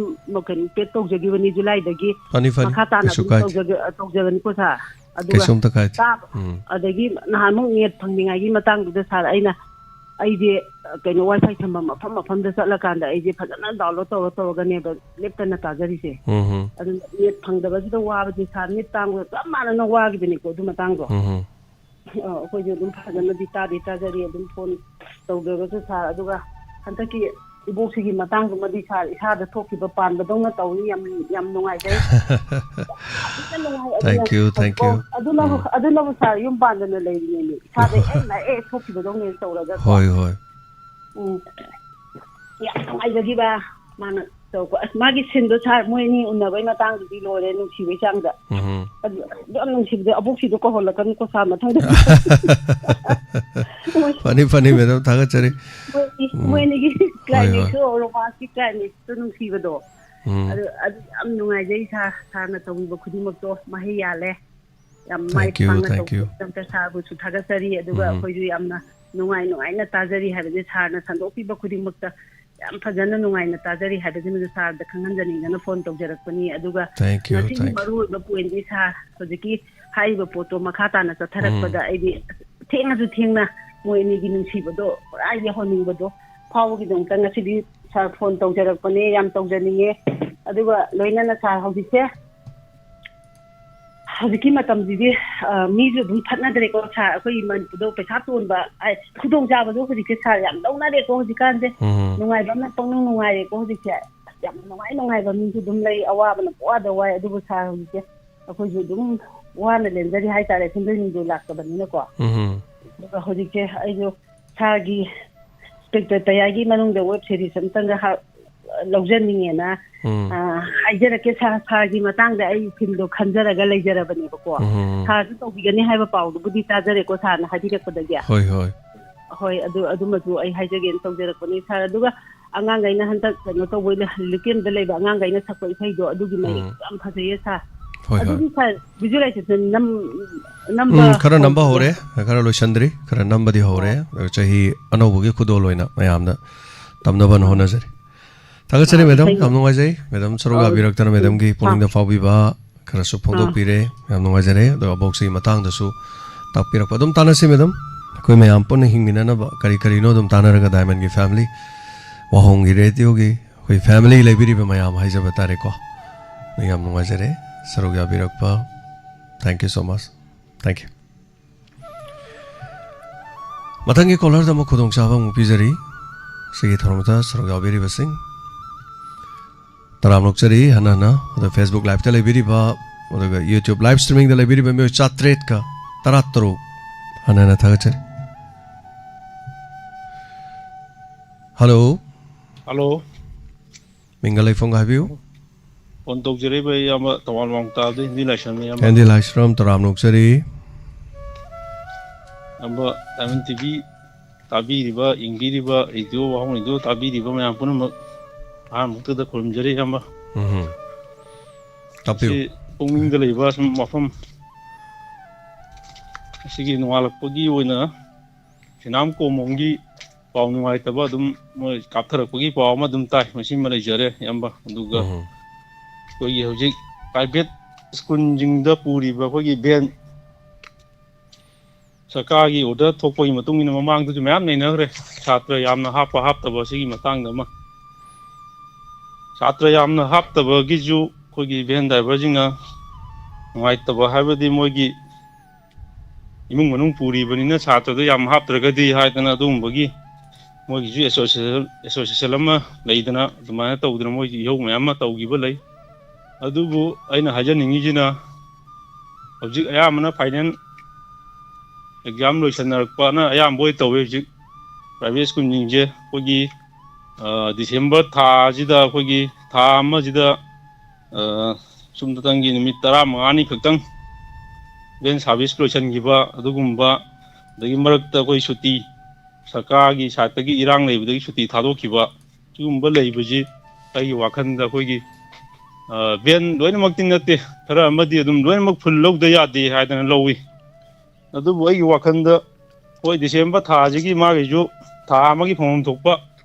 ꯀꯩꯅꯣ, ꯄꯦꯛ ꯇꯧꯖꯈꯤꯕꯅꯤ꯫ ꯖꯨꯂꯥꯏꯗꯒꯤ ꯐꯅꯤ, ꯐꯅꯤ, ꯃꯈꯥ ꯇꯥꯅ ꯀꯩꯁꯨ ꯑꯗꯨꯝ ꯀꯥꯏꯗꯦ꯫ ꯇꯧꯖꯒꯦ-, ꯇꯧꯖꯒꯅꯤꯀꯣ ꯁꯥꯔ꯫ ꯑꯗꯨꯒ ꯀꯩꯁꯨꯝꯇ ꯀꯥꯏꯗꯦ꯫ ꯇꯥꯕ, ꯎꯝ꯫ ꯑꯗꯒꯤ ꯅꯍꯥꯟꯃꯨꯛ ꯅꯦꯠ ꯐꯪꯅꯤꯡꯉꯥꯏꯒꯤ ꯃꯇꯥꯡꯗꯨꯗ ꯁꯥꯔ, ꯑꯩꯅ, ꯑꯩꯁꯦ, ꯑ, ꯀꯩꯅꯣ, ꯋꯥꯏ ꯐꯥꯏ ꯊꯝꯐꯝ ꯃꯐꯝ ꯃꯐꯝꯗ ꯆꯠꯂꯀꯥꯟꯗ ꯑꯩꯁꯦ ꯐꯖꯅ ꯗꯥꯎꯟꯂꯣꯗ ꯇꯧꯔ ꯇꯧꯔꯒꯅꯦꯕ ꯂꯦꯞꯇꯅ ꯇꯥꯖꯔꯤꯁꯦ꯫ ꯎꯝ ꯍꯝ꯫ ꯑꯗꯨꯅ ꯅꯦꯠ ꯐꯪꯗꯕꯁꯤꯗ ꯋꯥꯕꯁꯦ ꯁꯥꯔ, ꯅꯦꯠ ꯇꯥꯡꯕꯒ ꯆꯞ ꯃꯥꯟꯅꯅ ꯋꯥꯈꯤꯕꯅꯤꯀꯣ ꯑꯗꯨ ꯃꯇꯥꯡꯗꯣ꯫ ꯎꯝ ꯍꯝ꯫ ꯑ, ꯑꯩꯈꯣꯏꯁꯨ ꯑꯗꯨꯝ ꯐꯖꯅꯗꯤ ꯇꯥꯗꯤ ꯇꯥꯖꯔꯤ, ꯑꯗꯨꯝ ꯐꯣꯟ ꯇꯧꯗ꯭ꯔꯒꯁꯨ ꯁꯥꯔ꯫ ꯑꯗꯨꯒ ꯍꯟꯗꯛꯀꯤ ꯏꯕꯣꯛꯁꯤꯒꯤ ꯃꯇꯥꯡꯗꯨꯃꯗꯤ ꯁꯥꯔ, ꯏꯁꯥꯗ ꯊꯣꯛꯈꯤꯕ ꯄꯥꯟꯕꯗꯧꯅ ꯇꯧꯏ꯫ ꯌꯥꯝ, ꯌꯥꯝ ꯅꯨꯡꯉꯥꯏꯖꯩ꯫ ꯌꯥꯝ ꯊꯤꯅ ꯅꯨꯡꯉꯥꯏ꯫ ꯑꯗꯨꯅ, thank you, thank you꯫ ꯑꯣ, ꯑꯗꯨꯅꯕꯨ, ꯎꯝ꯫ ꯑꯗꯨꯅꯕꯨ ꯁꯥꯔ ꯌꯨꯝ ꯄꯥꯟꯗꯅ ꯂꯩꯔꯤꯅꯦꯃꯤ꯫ ꯏꯁꯥꯗ ꯍꯦꯛ ꯂꯥꯛꯑꯦ ꯊꯣꯛꯈꯤꯕꯗꯧꯅ ꯇꯧꯔꯒꯀꯣ꯫ ꯍꯣꯏ, ꯍꯣꯏ꯫ ꯎꯝ꯫ ꯌꯥꯝ ꯅꯨꯡꯉꯥꯏꯖꯈꯤꯕ ꯃꯥꯅ ꯇꯧꯔꯛꯄ꯫ ꯑꯁ, ꯃꯥꯒꯤ ꯁꯤꯟꯗꯣ ꯁꯥꯔ, ꯃꯣꯏ ꯑꯅꯤ ꯎꯅꯕꯩ ꯃꯇꯥꯡꯗꯨꯗꯤ ꯂꯣꯏꯔꯦ, ꯅꯨꯡꯁꯤꯕꯩ ꯆꯥꯡꯗ꯫ ꯎꯝ꯫ ꯑꯗꯨ, ꯑꯗꯨ ꯌꯥꯝ ꯅꯨꯡꯁꯤꯕꯗꯣ, ꯑꯕꯣꯛꯁꯤꯗꯣ ꯀꯧꯍꯜꯂꯛꯀꯅꯨꯀꯣ ꯁꯥꯔ ꯃꯊꯪꯗ꯫ ꯃꯣꯏ ꯐꯅꯤ, ꯐꯅꯤ, ꯃꯦꯗꯥꯝ, ꯊꯥꯒꯠꯆꯔꯤ꯫ ꯃꯣꯏ, ꯎꯝ꯫ ꯃꯣꯏ ꯑꯅꯤꯒꯤ ꯍꯣꯏ, ꯍꯣꯏ꯫ ꯀ꯭ꯂꯥꯏꯃꯦꯛꯁꯇꯣ, ꯔꯣꯃꯥꯟꯁꯀꯤ ꯀ꯭ꯂꯥꯏꯃꯦꯛꯁꯇꯣ ꯅꯨꯡꯁꯤꯕꯗꯣ꯫ ꯎꯝ꯫ ꯑꯗꯨ, ꯑꯗꯨ ꯌꯥꯝ ꯅꯨꯡꯉꯥꯏꯖꯩ ꯁꯥꯔ, ꯁꯥꯔꯅ ꯇꯧꯕꯤꯕ ꯈꯨꯗꯤꯡꯃꯛꯇꯣ ꯃꯍꯩ ꯌꯥꯜꯂꯦ꯫ ꯌꯥꯝ ꯃꯥꯏ thank you, ꯄꯥꯛꯅ thank you꯫ ꯇꯧꯕꯤꯕꯒꯤꯗꯃꯛꯇ ꯁꯥꯔꯕꯨꯁꯨ ꯊꯥꯒꯠꯆꯔꯤ꯫ ꯑꯗꯨꯒ ꯎꯝ꯫ ꯑꯩꯈꯣꯏꯁꯨ ꯌꯥꯝꯅ ꯅꯨꯡꯉꯥꯏ ꯅꯨꯡꯉꯥꯏꯅ ꯇꯥꯖꯔꯤ ꯍꯥꯏꯕꯗꯤ ꯁꯥꯔꯅ ꯁꯟꯗꯣꯛꯄꯤꯕ ꯈꯨꯗꯤꯡꯃꯛꯇ ꯌꯥꯝ ꯐꯖꯅ ꯅꯨꯡꯉꯥꯏꯅ ꯇꯥꯖꯔꯤ ꯍꯥꯏꯕꯁꯤꯃꯁꯨ ꯁꯥꯔꯗ ꯈꯪꯍꯟꯖꯅꯤꯡꯗꯅ ꯐꯣꯟ ꯇꯧꯖꯔꯛꯄꯅꯤ꯫ ꯑꯗꯨꯒ Thank you, ꯉꯁꯤꯒꯤ thank you. ꯃꯔꯨꯑꯣꯏꯕ ꯄꯣꯏꯟꯗꯤ ꯁꯥꯔ, ꯍꯧꯖꯤꯛꯀꯤ ꯍꯥꯏꯔꯤꯕ ꯄꯣꯠꯇꯣ ꯃꯈꯥ ꯇꯥꯅ ꯆꯠꯊꯔꯛꯄꯗ ꯑꯩꯗꯤ ꯊꯦꯡꯉꯁꯨ ꯊꯦꯡꯅ ꯃꯣꯏ ꯑꯅꯤꯒꯤ ꯅꯨꯡꯁꯤꯕꯗꯣ ꯄꯨꯔꯥ ꯌꯧꯍꯟꯅꯤꯡꯕꯗꯣ ꯐꯥꯎꯕꯒꯤꯗꯃꯛꯇ ꯉꯁꯤꯗꯤ ꯁꯥꯔ ꯐꯣꯟ ꯇꯧꯖꯔꯛꯄꯅꯦ꯫ ꯌꯥꯝ ꯇꯧꯖꯅꯤꯡꯉꯦ꯫ ꯑꯗꯨꯒ ꯂꯣꯏꯅꯅ ꯁꯥꯔ ꯍꯧꯖꯤꯛꯁꯦ ꯍꯧꯖꯤꯛꯀꯤ ꯃꯇꯝꯁꯤꯗꯤ ꯑ, ꯃꯤꯁꯨ ꯑꯗꯨꯝ ꯐꯠꯅꯗ꯭ꯔꯦꯀꯣ ꯁꯥꯔ꯫ ꯑꯩꯈꯣꯏꯒꯤ ꯃꯅꯤꯄꯨꯔꯗ ꯄꯩꯁꯥ ꯇꯣꯟꯕ, ꯑ, ꯈꯨꯗꯣꯡꯆꯥꯕꯗꯣ ꯍꯧꯖꯤꯛꯁꯦ ꯁꯥꯔ ꯌꯥꯝ ꯂꯧꯅꯔꯦꯀꯣ ꯍꯧꯖꯤꯛꯀꯥꯟꯁꯦ꯫ ꯎꯝ. ꯅꯨꯡꯉꯥꯏꯕ ꯑꯃꯅ ꯄꯪꯅꯨꯡ ꯅꯨꯡꯉꯥꯏꯔꯦꯀꯣ ꯍꯧꯖꯤꯛꯁꯦ꯫ ꯌꯥꯝ ꯅꯨꯡꯉꯥꯏ ꯅꯨꯡꯉꯥꯏꯕ ꯃꯤꯁꯨ ꯑꯗꯨꯝ ꯂꯩ, ꯑꯋꯥꯕꯅ ꯄꯋꯥꯗ ꯋꯥꯏ꯫ ꯑꯗꯨꯕꯨ ꯁꯥꯔ ꯍꯧꯖꯤꯛꯁꯦ ꯑꯩꯈꯣꯏꯁꯨ ꯑꯗꯨꯝ ꯋꯥꯅ ꯂꯦꯟꯖꯔꯤ ꯍꯥꯏꯇꯥꯔꯦ, ꯁꯦꯟꯗꯣꯏ ꯅꯨꯡꯗꯣꯏ ꯂꯥꯛꯇꯕꯅꯤꯅꯀꯣ꯫ ꯎꯝ. ꯑꯗꯨꯒ ꯍꯧꯖꯤꯛꯁꯦ ꯑꯩꯁꯨ ꯁꯥꯔꯒꯤ ꯏꯟꯁꯄꯦꯛꯇꯔ ꯇꯌꯥꯏꯒꯤ ꯃꯅꯨꯡꯗ ꯋꯦꯕ ꯁꯦꯔꯤꯁ ꯑꯝꯇꯪꯒ ꯍꯥ-, ꯂꯧꯖꯅꯤꯡꯉꯦꯅ ꯎꯝ. ꯑ, ꯍꯥꯏꯖꯔꯛꯀꯦ ꯁꯥꯔ꯫ ꯁꯥꯔꯒꯤ ꯃꯇꯥꯡꯗ ꯑꯩ ꯐꯤꯜꯗꯣ ꯈꯟꯖꯔꯒ ꯂꯩꯖꯔꯕꯅꯦꯕꯀꯣ꯫ ꯎꯝ. ꯁꯥꯔꯁꯨ ꯇꯧꯕꯤꯒꯅꯤ ꯍꯥꯏꯕ ꯄꯥꯎꯗꯨꯕꯨꯗꯤ ꯇꯥꯖꯔꯦꯀꯣ ꯁꯥꯔꯅ ꯍꯥꯏꯕꯤꯔꯛꯄꯗꯒꯤ꯫ ꯍꯣꯏ, ꯍꯣꯏ. ꯍꯣꯏ, ꯑꯗꯨ, ꯑꯗꯨꯃꯁꯨ ꯑꯩ ꯍꯥꯏꯖꯒꯦꯅ ꯇꯧꯖꯔꯛꯄꯅꯤ ꯁꯥꯔ꯫ ꯑꯗꯨꯒ ꯑꯉꯥꯡꯈꯩꯅ ꯍꯟꯗꯛ ꯀꯩꯅꯣ ꯇꯧꯕ ꯍꯣꯂꯤꯗꯦꯟꯗ ꯂꯩꯕ ꯑꯉꯥꯡꯈꯩꯅ ꯁꯛꯄ ꯏꯁꯩꯗꯣ ꯑꯗꯨꯒꯤ ꯃꯌꯦꯛ ꯎꯝ. ꯌꯥꯝ ꯐꯖꯩꯌꯦ ꯁꯥꯔ꯫ ꯍꯣꯏ, ꯍꯣꯏ. ꯑꯗꯨꯗꯤ ꯁꯥꯔ ꯚꯤꯖꯨꯑꯦꯂꯥꯏꯖꯦꯁꯟ ꯅꯝ-, ꯅꯝꯕ ꯎꯝ, ꯈꯔ ꯅꯝꯕ ꯍꯧꯔꯕꯣ? ꯍꯧꯔꯦ, ꯈꯔ ꯂꯣꯏꯁꯤꯟꯗ꯭ꯔꯤ, ꯈꯔ ꯅꯝꯕꯗꯤ ꯍꯧꯔꯦ꯫ ꯑꯗꯣ ꯆꯍꯤ ꯑꯅꯧꯕꯒꯤ ꯈꯨꯗꯣꯜ ꯑꯣꯏꯅ ꯃꯌꯥꯝꯗ ꯇꯝꯅꯕꯅ ꯍꯣꯠꯅꯖꯔꯤ꯫ ꯊꯥꯒꯠꯆꯔꯤ ꯑꯥ, ꯃꯦꯗꯝ, ꯏꯁꯩ- ꯌꯥꯝ ꯅꯨꯡꯉꯥꯏꯖꯩ꯫ ꯃꯦꯗꯝ ꯁꯔꯨꯛ ꯑꯥ, ꯌꯥꯕꯤꯔꯛꯇꯅ ꯃꯦꯗꯝꯒꯤ ꯑꯥ꯫ ꯄꯨꯛꯅꯤꯡꯗ ꯐꯥꯎꯕꯤꯕ ꯈꯔꯁꯨ ꯐꯣꯡꯗꯣꯛꯄꯤꯔꯦ, ꯌꯥꯝ ꯅꯨꯡꯉꯥꯏꯖꯔꯦ꯫ ꯑꯗꯣ ꯑꯕꯣꯛꯁꯤꯒꯤ ꯃꯇꯥꯡꯗꯁꯨ ꯇꯥꯛꯄꯤꯔꯛꯄ ꯑꯗꯨꯝ ꯇꯥꯟꯅꯁꯤ ꯃꯦꯗꯝ꯫ ꯑꯩꯈꯣꯏ ꯃꯌꯥꯝ ꯄꯨꯟꯅ ꯍꯤꯡꯃꯤꯟꯅꯅꯕ ꯀꯔꯤ ꯀꯔꯤꯅꯣ ꯑꯗꯨꯝ ꯇꯥꯟꯅꯔꯒ ꯗꯥꯏꯃꯟꯒꯤ ꯐꯦꯃꯤꯂꯤ ꯋꯥꯍꯣꯡꯒꯤ ꯔꯦꯗꯤꯑꯣꯒꯤ ꯑꯩꯈꯣꯏ ꯐꯦꯃꯤꯂꯤ ꯂꯩꯕꯤꯔꯤꯕ ꯃꯌꯥꯝ ꯍꯥꯏꯖꯕ ꯇꯥꯔꯦꯀꯣ꯫ ꯌꯥꯝ ꯅꯨꯡꯉꯥꯏꯖꯔꯦ ꯁꯔꯨꯛ ꯌꯥꯕꯤꯔꯛꯄ꯫ Thank you so much. Thank you. ꯃꯊꯪꯒꯤ ꯀꯣꯂꯔꯗ ꯑꯃꯨꯛ ꯈꯨꯗꯣꯡꯆꯥꯕ ꯑꯃꯨꯛ ꯄꯤꯖꯔꯤ꯫ ꯁꯤꯒꯤ ꯊꯧꯔꯝꯗ ꯁꯔꯨꯛ ꯌꯥꯕꯤꯔꯤꯕꯁꯤꯡ ꯇꯔꯥꯝꯅ ꯑꯣꯛꯆꯔꯤ꯫ ꯍꯟꯅ ꯍꯟꯅ ꯑꯗꯣ Facebook Liveꯇ ꯂꯩꯕꯤꯔꯤꯕ, ꯑꯗꯨꯒ YouTube live streamingꯗ ꯂꯩꯕꯤꯔꯤꯕ ꯃꯤꯑꯣꯏ ꯆꯥꯇ꯭ꯔꯦꯠꯀ ꯇꯔꯥꯇꯔꯨꯛ ꯍꯟꯅ ꯍꯟꯅ ꯊꯥꯒꯠꯆꯔꯤ꯫ ꯍꯜꯂꯣ꯫ ꯍꯜꯂꯣ꯫ ꯃꯤꯡꯒ ꯂꯩꯐꯝꯒ ꯍꯥꯏꯕꯤꯌꯨ꯫ ꯐꯣꯟ ꯇꯧꯖꯔꯛꯏꯕ ꯏꯌꯥꯝꯕ ꯊꯧꯕꯥꯜ ꯃꯥꯡ ꯇꯥꯕꯗ ꯍꯤꯟꯗꯤ ꯂꯥꯏꯁ꯭ꯔꯝ ꯏꯌꯥꯝꯕ꯫ ꯍꯦꯟꯗꯤ ꯂꯥꯏꯁ꯭ꯔꯝ, ꯇꯔꯥꯝꯅ ꯑꯣꯛꯆꯔꯤ꯫ ꯏꯌꯥꯝꯕ ꯗꯥꯏꯃꯟ ꯇꯤꯚꯤ ꯇꯥꯕꯤꯔꯤꯕ, ꯌꯦꯡꯕꯤꯔꯤꯕ, ꯔꯦꯗꯤꯑꯣ, ꯋꯥꯍꯪ ꯔꯦꯗꯤꯑꯣ ꯇꯥꯕꯤꯔꯤꯕ ꯃꯌꯥꯝ ꯄꯨꯝꯅꯃꯛ ꯑꯍꯥꯟꯕꯃꯛꯇꯗ ꯈꯨꯔꯨꯝꯖꯔꯤ ꯏꯌꯥꯝꯕ꯫ ꯎꯝ꯫ ꯇꯥꯛꯄꯤꯌꯨ꯫ ꯁꯤ ꯄꯨꯛꯅꯤꯡꯗ ꯂꯩꯕ ꯁꯨꯝ ꯋꯥꯐꯝ ꯑꯁꯤꯒꯤ ꯅꯣꯡꯉꯥꯜꯂꯛꯄꯒꯤ ꯑꯣꯏꯅ ꯁꯤꯅꯥꯝ ꯀꯣꯃꯣꯡꯒꯤ ꯄꯥꯎ ꯅꯨꯡꯉꯥꯏꯇꯕ ꯑꯗꯨꯝ ꯃꯣꯏ ꯀꯥꯞꯊꯔꯛꯄꯒꯤ ꯄꯥꯎ ꯑꯃ ꯑꯗꯨꯝ ꯇꯥꯏ꯫ ꯃꯁꯤꯃ ꯂꯩꯖꯔꯦ, ꯏꯌꯥꯝꯕ꯫ ꯑꯗꯨꯒ ꯎꯝ꯫ ꯑꯩꯈꯣꯏꯒꯤ ꯍꯧꯖꯤꯛ private schoolꯁꯤꯡꯗ ꯄꯨꯔꯤꯕ ꯑꯩꯈꯣꯏꯒꯤ van, ꯁꯔꯀꯥꯔꯒꯤ order ꯊꯣꯛꯄꯒꯤ ꯃꯇꯨꯡ ꯏꯟꯅ ꯃꯃꯥꯡꯗꯁꯨ ꯃꯌꯥꯝ ꯅꯩꯅꯈ꯭ꯔꯦ, ꯁꯥꯇ꯭ꯔ ꯌꯥꯝꯅ ꯍꯥꯞꯄ ꯍꯥꯞꯇꯕ ꯑꯁꯤꯒꯤ ꯃꯇꯥꯡꯗ ꯑꯃ꯫ ꯁꯥꯇ꯭ꯔ ꯌꯥꯝꯅ ꯍꯥꯞꯇꯕꯒꯤꯁꯨ ꯑꯩꯈꯣꯏꯒꯤ van driverꯁꯤꯡꯅ ꯅꯨꯡꯉꯥꯏꯇꯕ ꯍꯥꯏꯕꯗꯤ ꯃꯣꯏꯒꯤ ꯏꯃꯨꯡ ꯃꯅꯨꯡ ꯄꯨꯔꯤꯕꯅꯤꯅ ꯁꯥꯇ꯭ꯔꯗ ꯌꯥꯝ ꯍꯥꯞꯇ꯭ꯔꯒꯗꯤ ꯍꯥꯏꯗꯅ ꯑꯗꯨꯒꯨꯝꯕꯒꯤ ꯃꯣꯏꯒꯤꯁꯨ association, association ꯑꯃ ꯂꯩꯗꯅ ꯑꯗꯨꯃꯥꯏꯅ ꯇꯧꯗꯅ ꯃꯣꯏꯒꯤ ꯏꯍꯧ ꯃꯌꯥꯝ ꯑꯃ ꯇꯧꯈꯤꯕ ꯂꯩ꯫ ꯑꯗꯨꯕꯨ ꯑꯩꯅ ꯍꯥꯏꯖꯅꯤꯡꯉꯤꯁꯤꯅ ꯍꯧꯖꯤꯛ ꯑꯌꯥꯝꯕꯅ final exam ꯂꯣꯏꯁꯟꯅꯔꯛꯄꯅ ꯑꯌꯥꯝꯕ ꯑꯣꯏ ꯇꯧꯋꯦ꯫ ꯍꯧꯖꯤꯛ private schoolꯁꯤꯡꯁꯦ ꯑꯩꯈꯣꯏꯒꯤ, ꯑ, December ꯊꯥꯁꯤꯗ ꯑꯩꯈꯣꯏꯒꯤ ꯊꯥ ꯑꯃꯁꯤꯗ, ꯑ, ꯁꯨꯞꯅꯇꯪꯒꯤ ꯅꯨꯃꯤꯠ ꯇꯔꯥꯃꯉꯥꯅꯤ ꯈꯛꯇꯪ van service ꯂꯣꯏꯁꯤꯟꯈꯤꯕ ꯑꯗꯨꯒꯨꯝꯕ, ꯑꯗꯒꯤ ꯃꯔꯛꯇ ꯑꯩꯈꯣꯏ ꯁꯨꯇꯤ, ꯁꯔꯀꯥꯔꯒꯤ sideꯇꯒꯤ ꯏꯔꯥꯡ ꯂꯩꯕꯗꯒꯤ ꯁꯨꯇꯤ ꯊꯥꯗꯣꯛꯈꯤꯕ, ꯁꯤꯒꯨꯝꯕ ꯂꯩꯕꯁꯤ ꯑꯩꯒꯤ ꯋꯥꯈꯜꯗ ꯑꯩꯈꯣꯏꯒꯤ, ꯑ, van ꯂꯣꯏꯅꯃꯛꯇꯤ ꯅꯠꯇꯦ, ꯈꯔ ꯑꯃꯗꯤ ꯑꯗꯨꯝ ꯂꯣꯏꯅꯃꯛ full ꯂꯧꯗ ꯌꯥꯗꯦ ꯍꯥꯏꯗꯅ ꯂꯧꯏ꯫ ꯑꯗꯨꯕꯨ ꯑꯩꯒꯤ ꯋꯥꯈꯜꯗ, ꯍꯣꯏ, December ꯊꯥꯁꯤꯒꯤ ꯃꯥꯒꯤꯁꯨ ꯊꯥ ꯑꯃꯒꯤ ꯐꯪꯐꯝ ꯊꯣꯛꯄ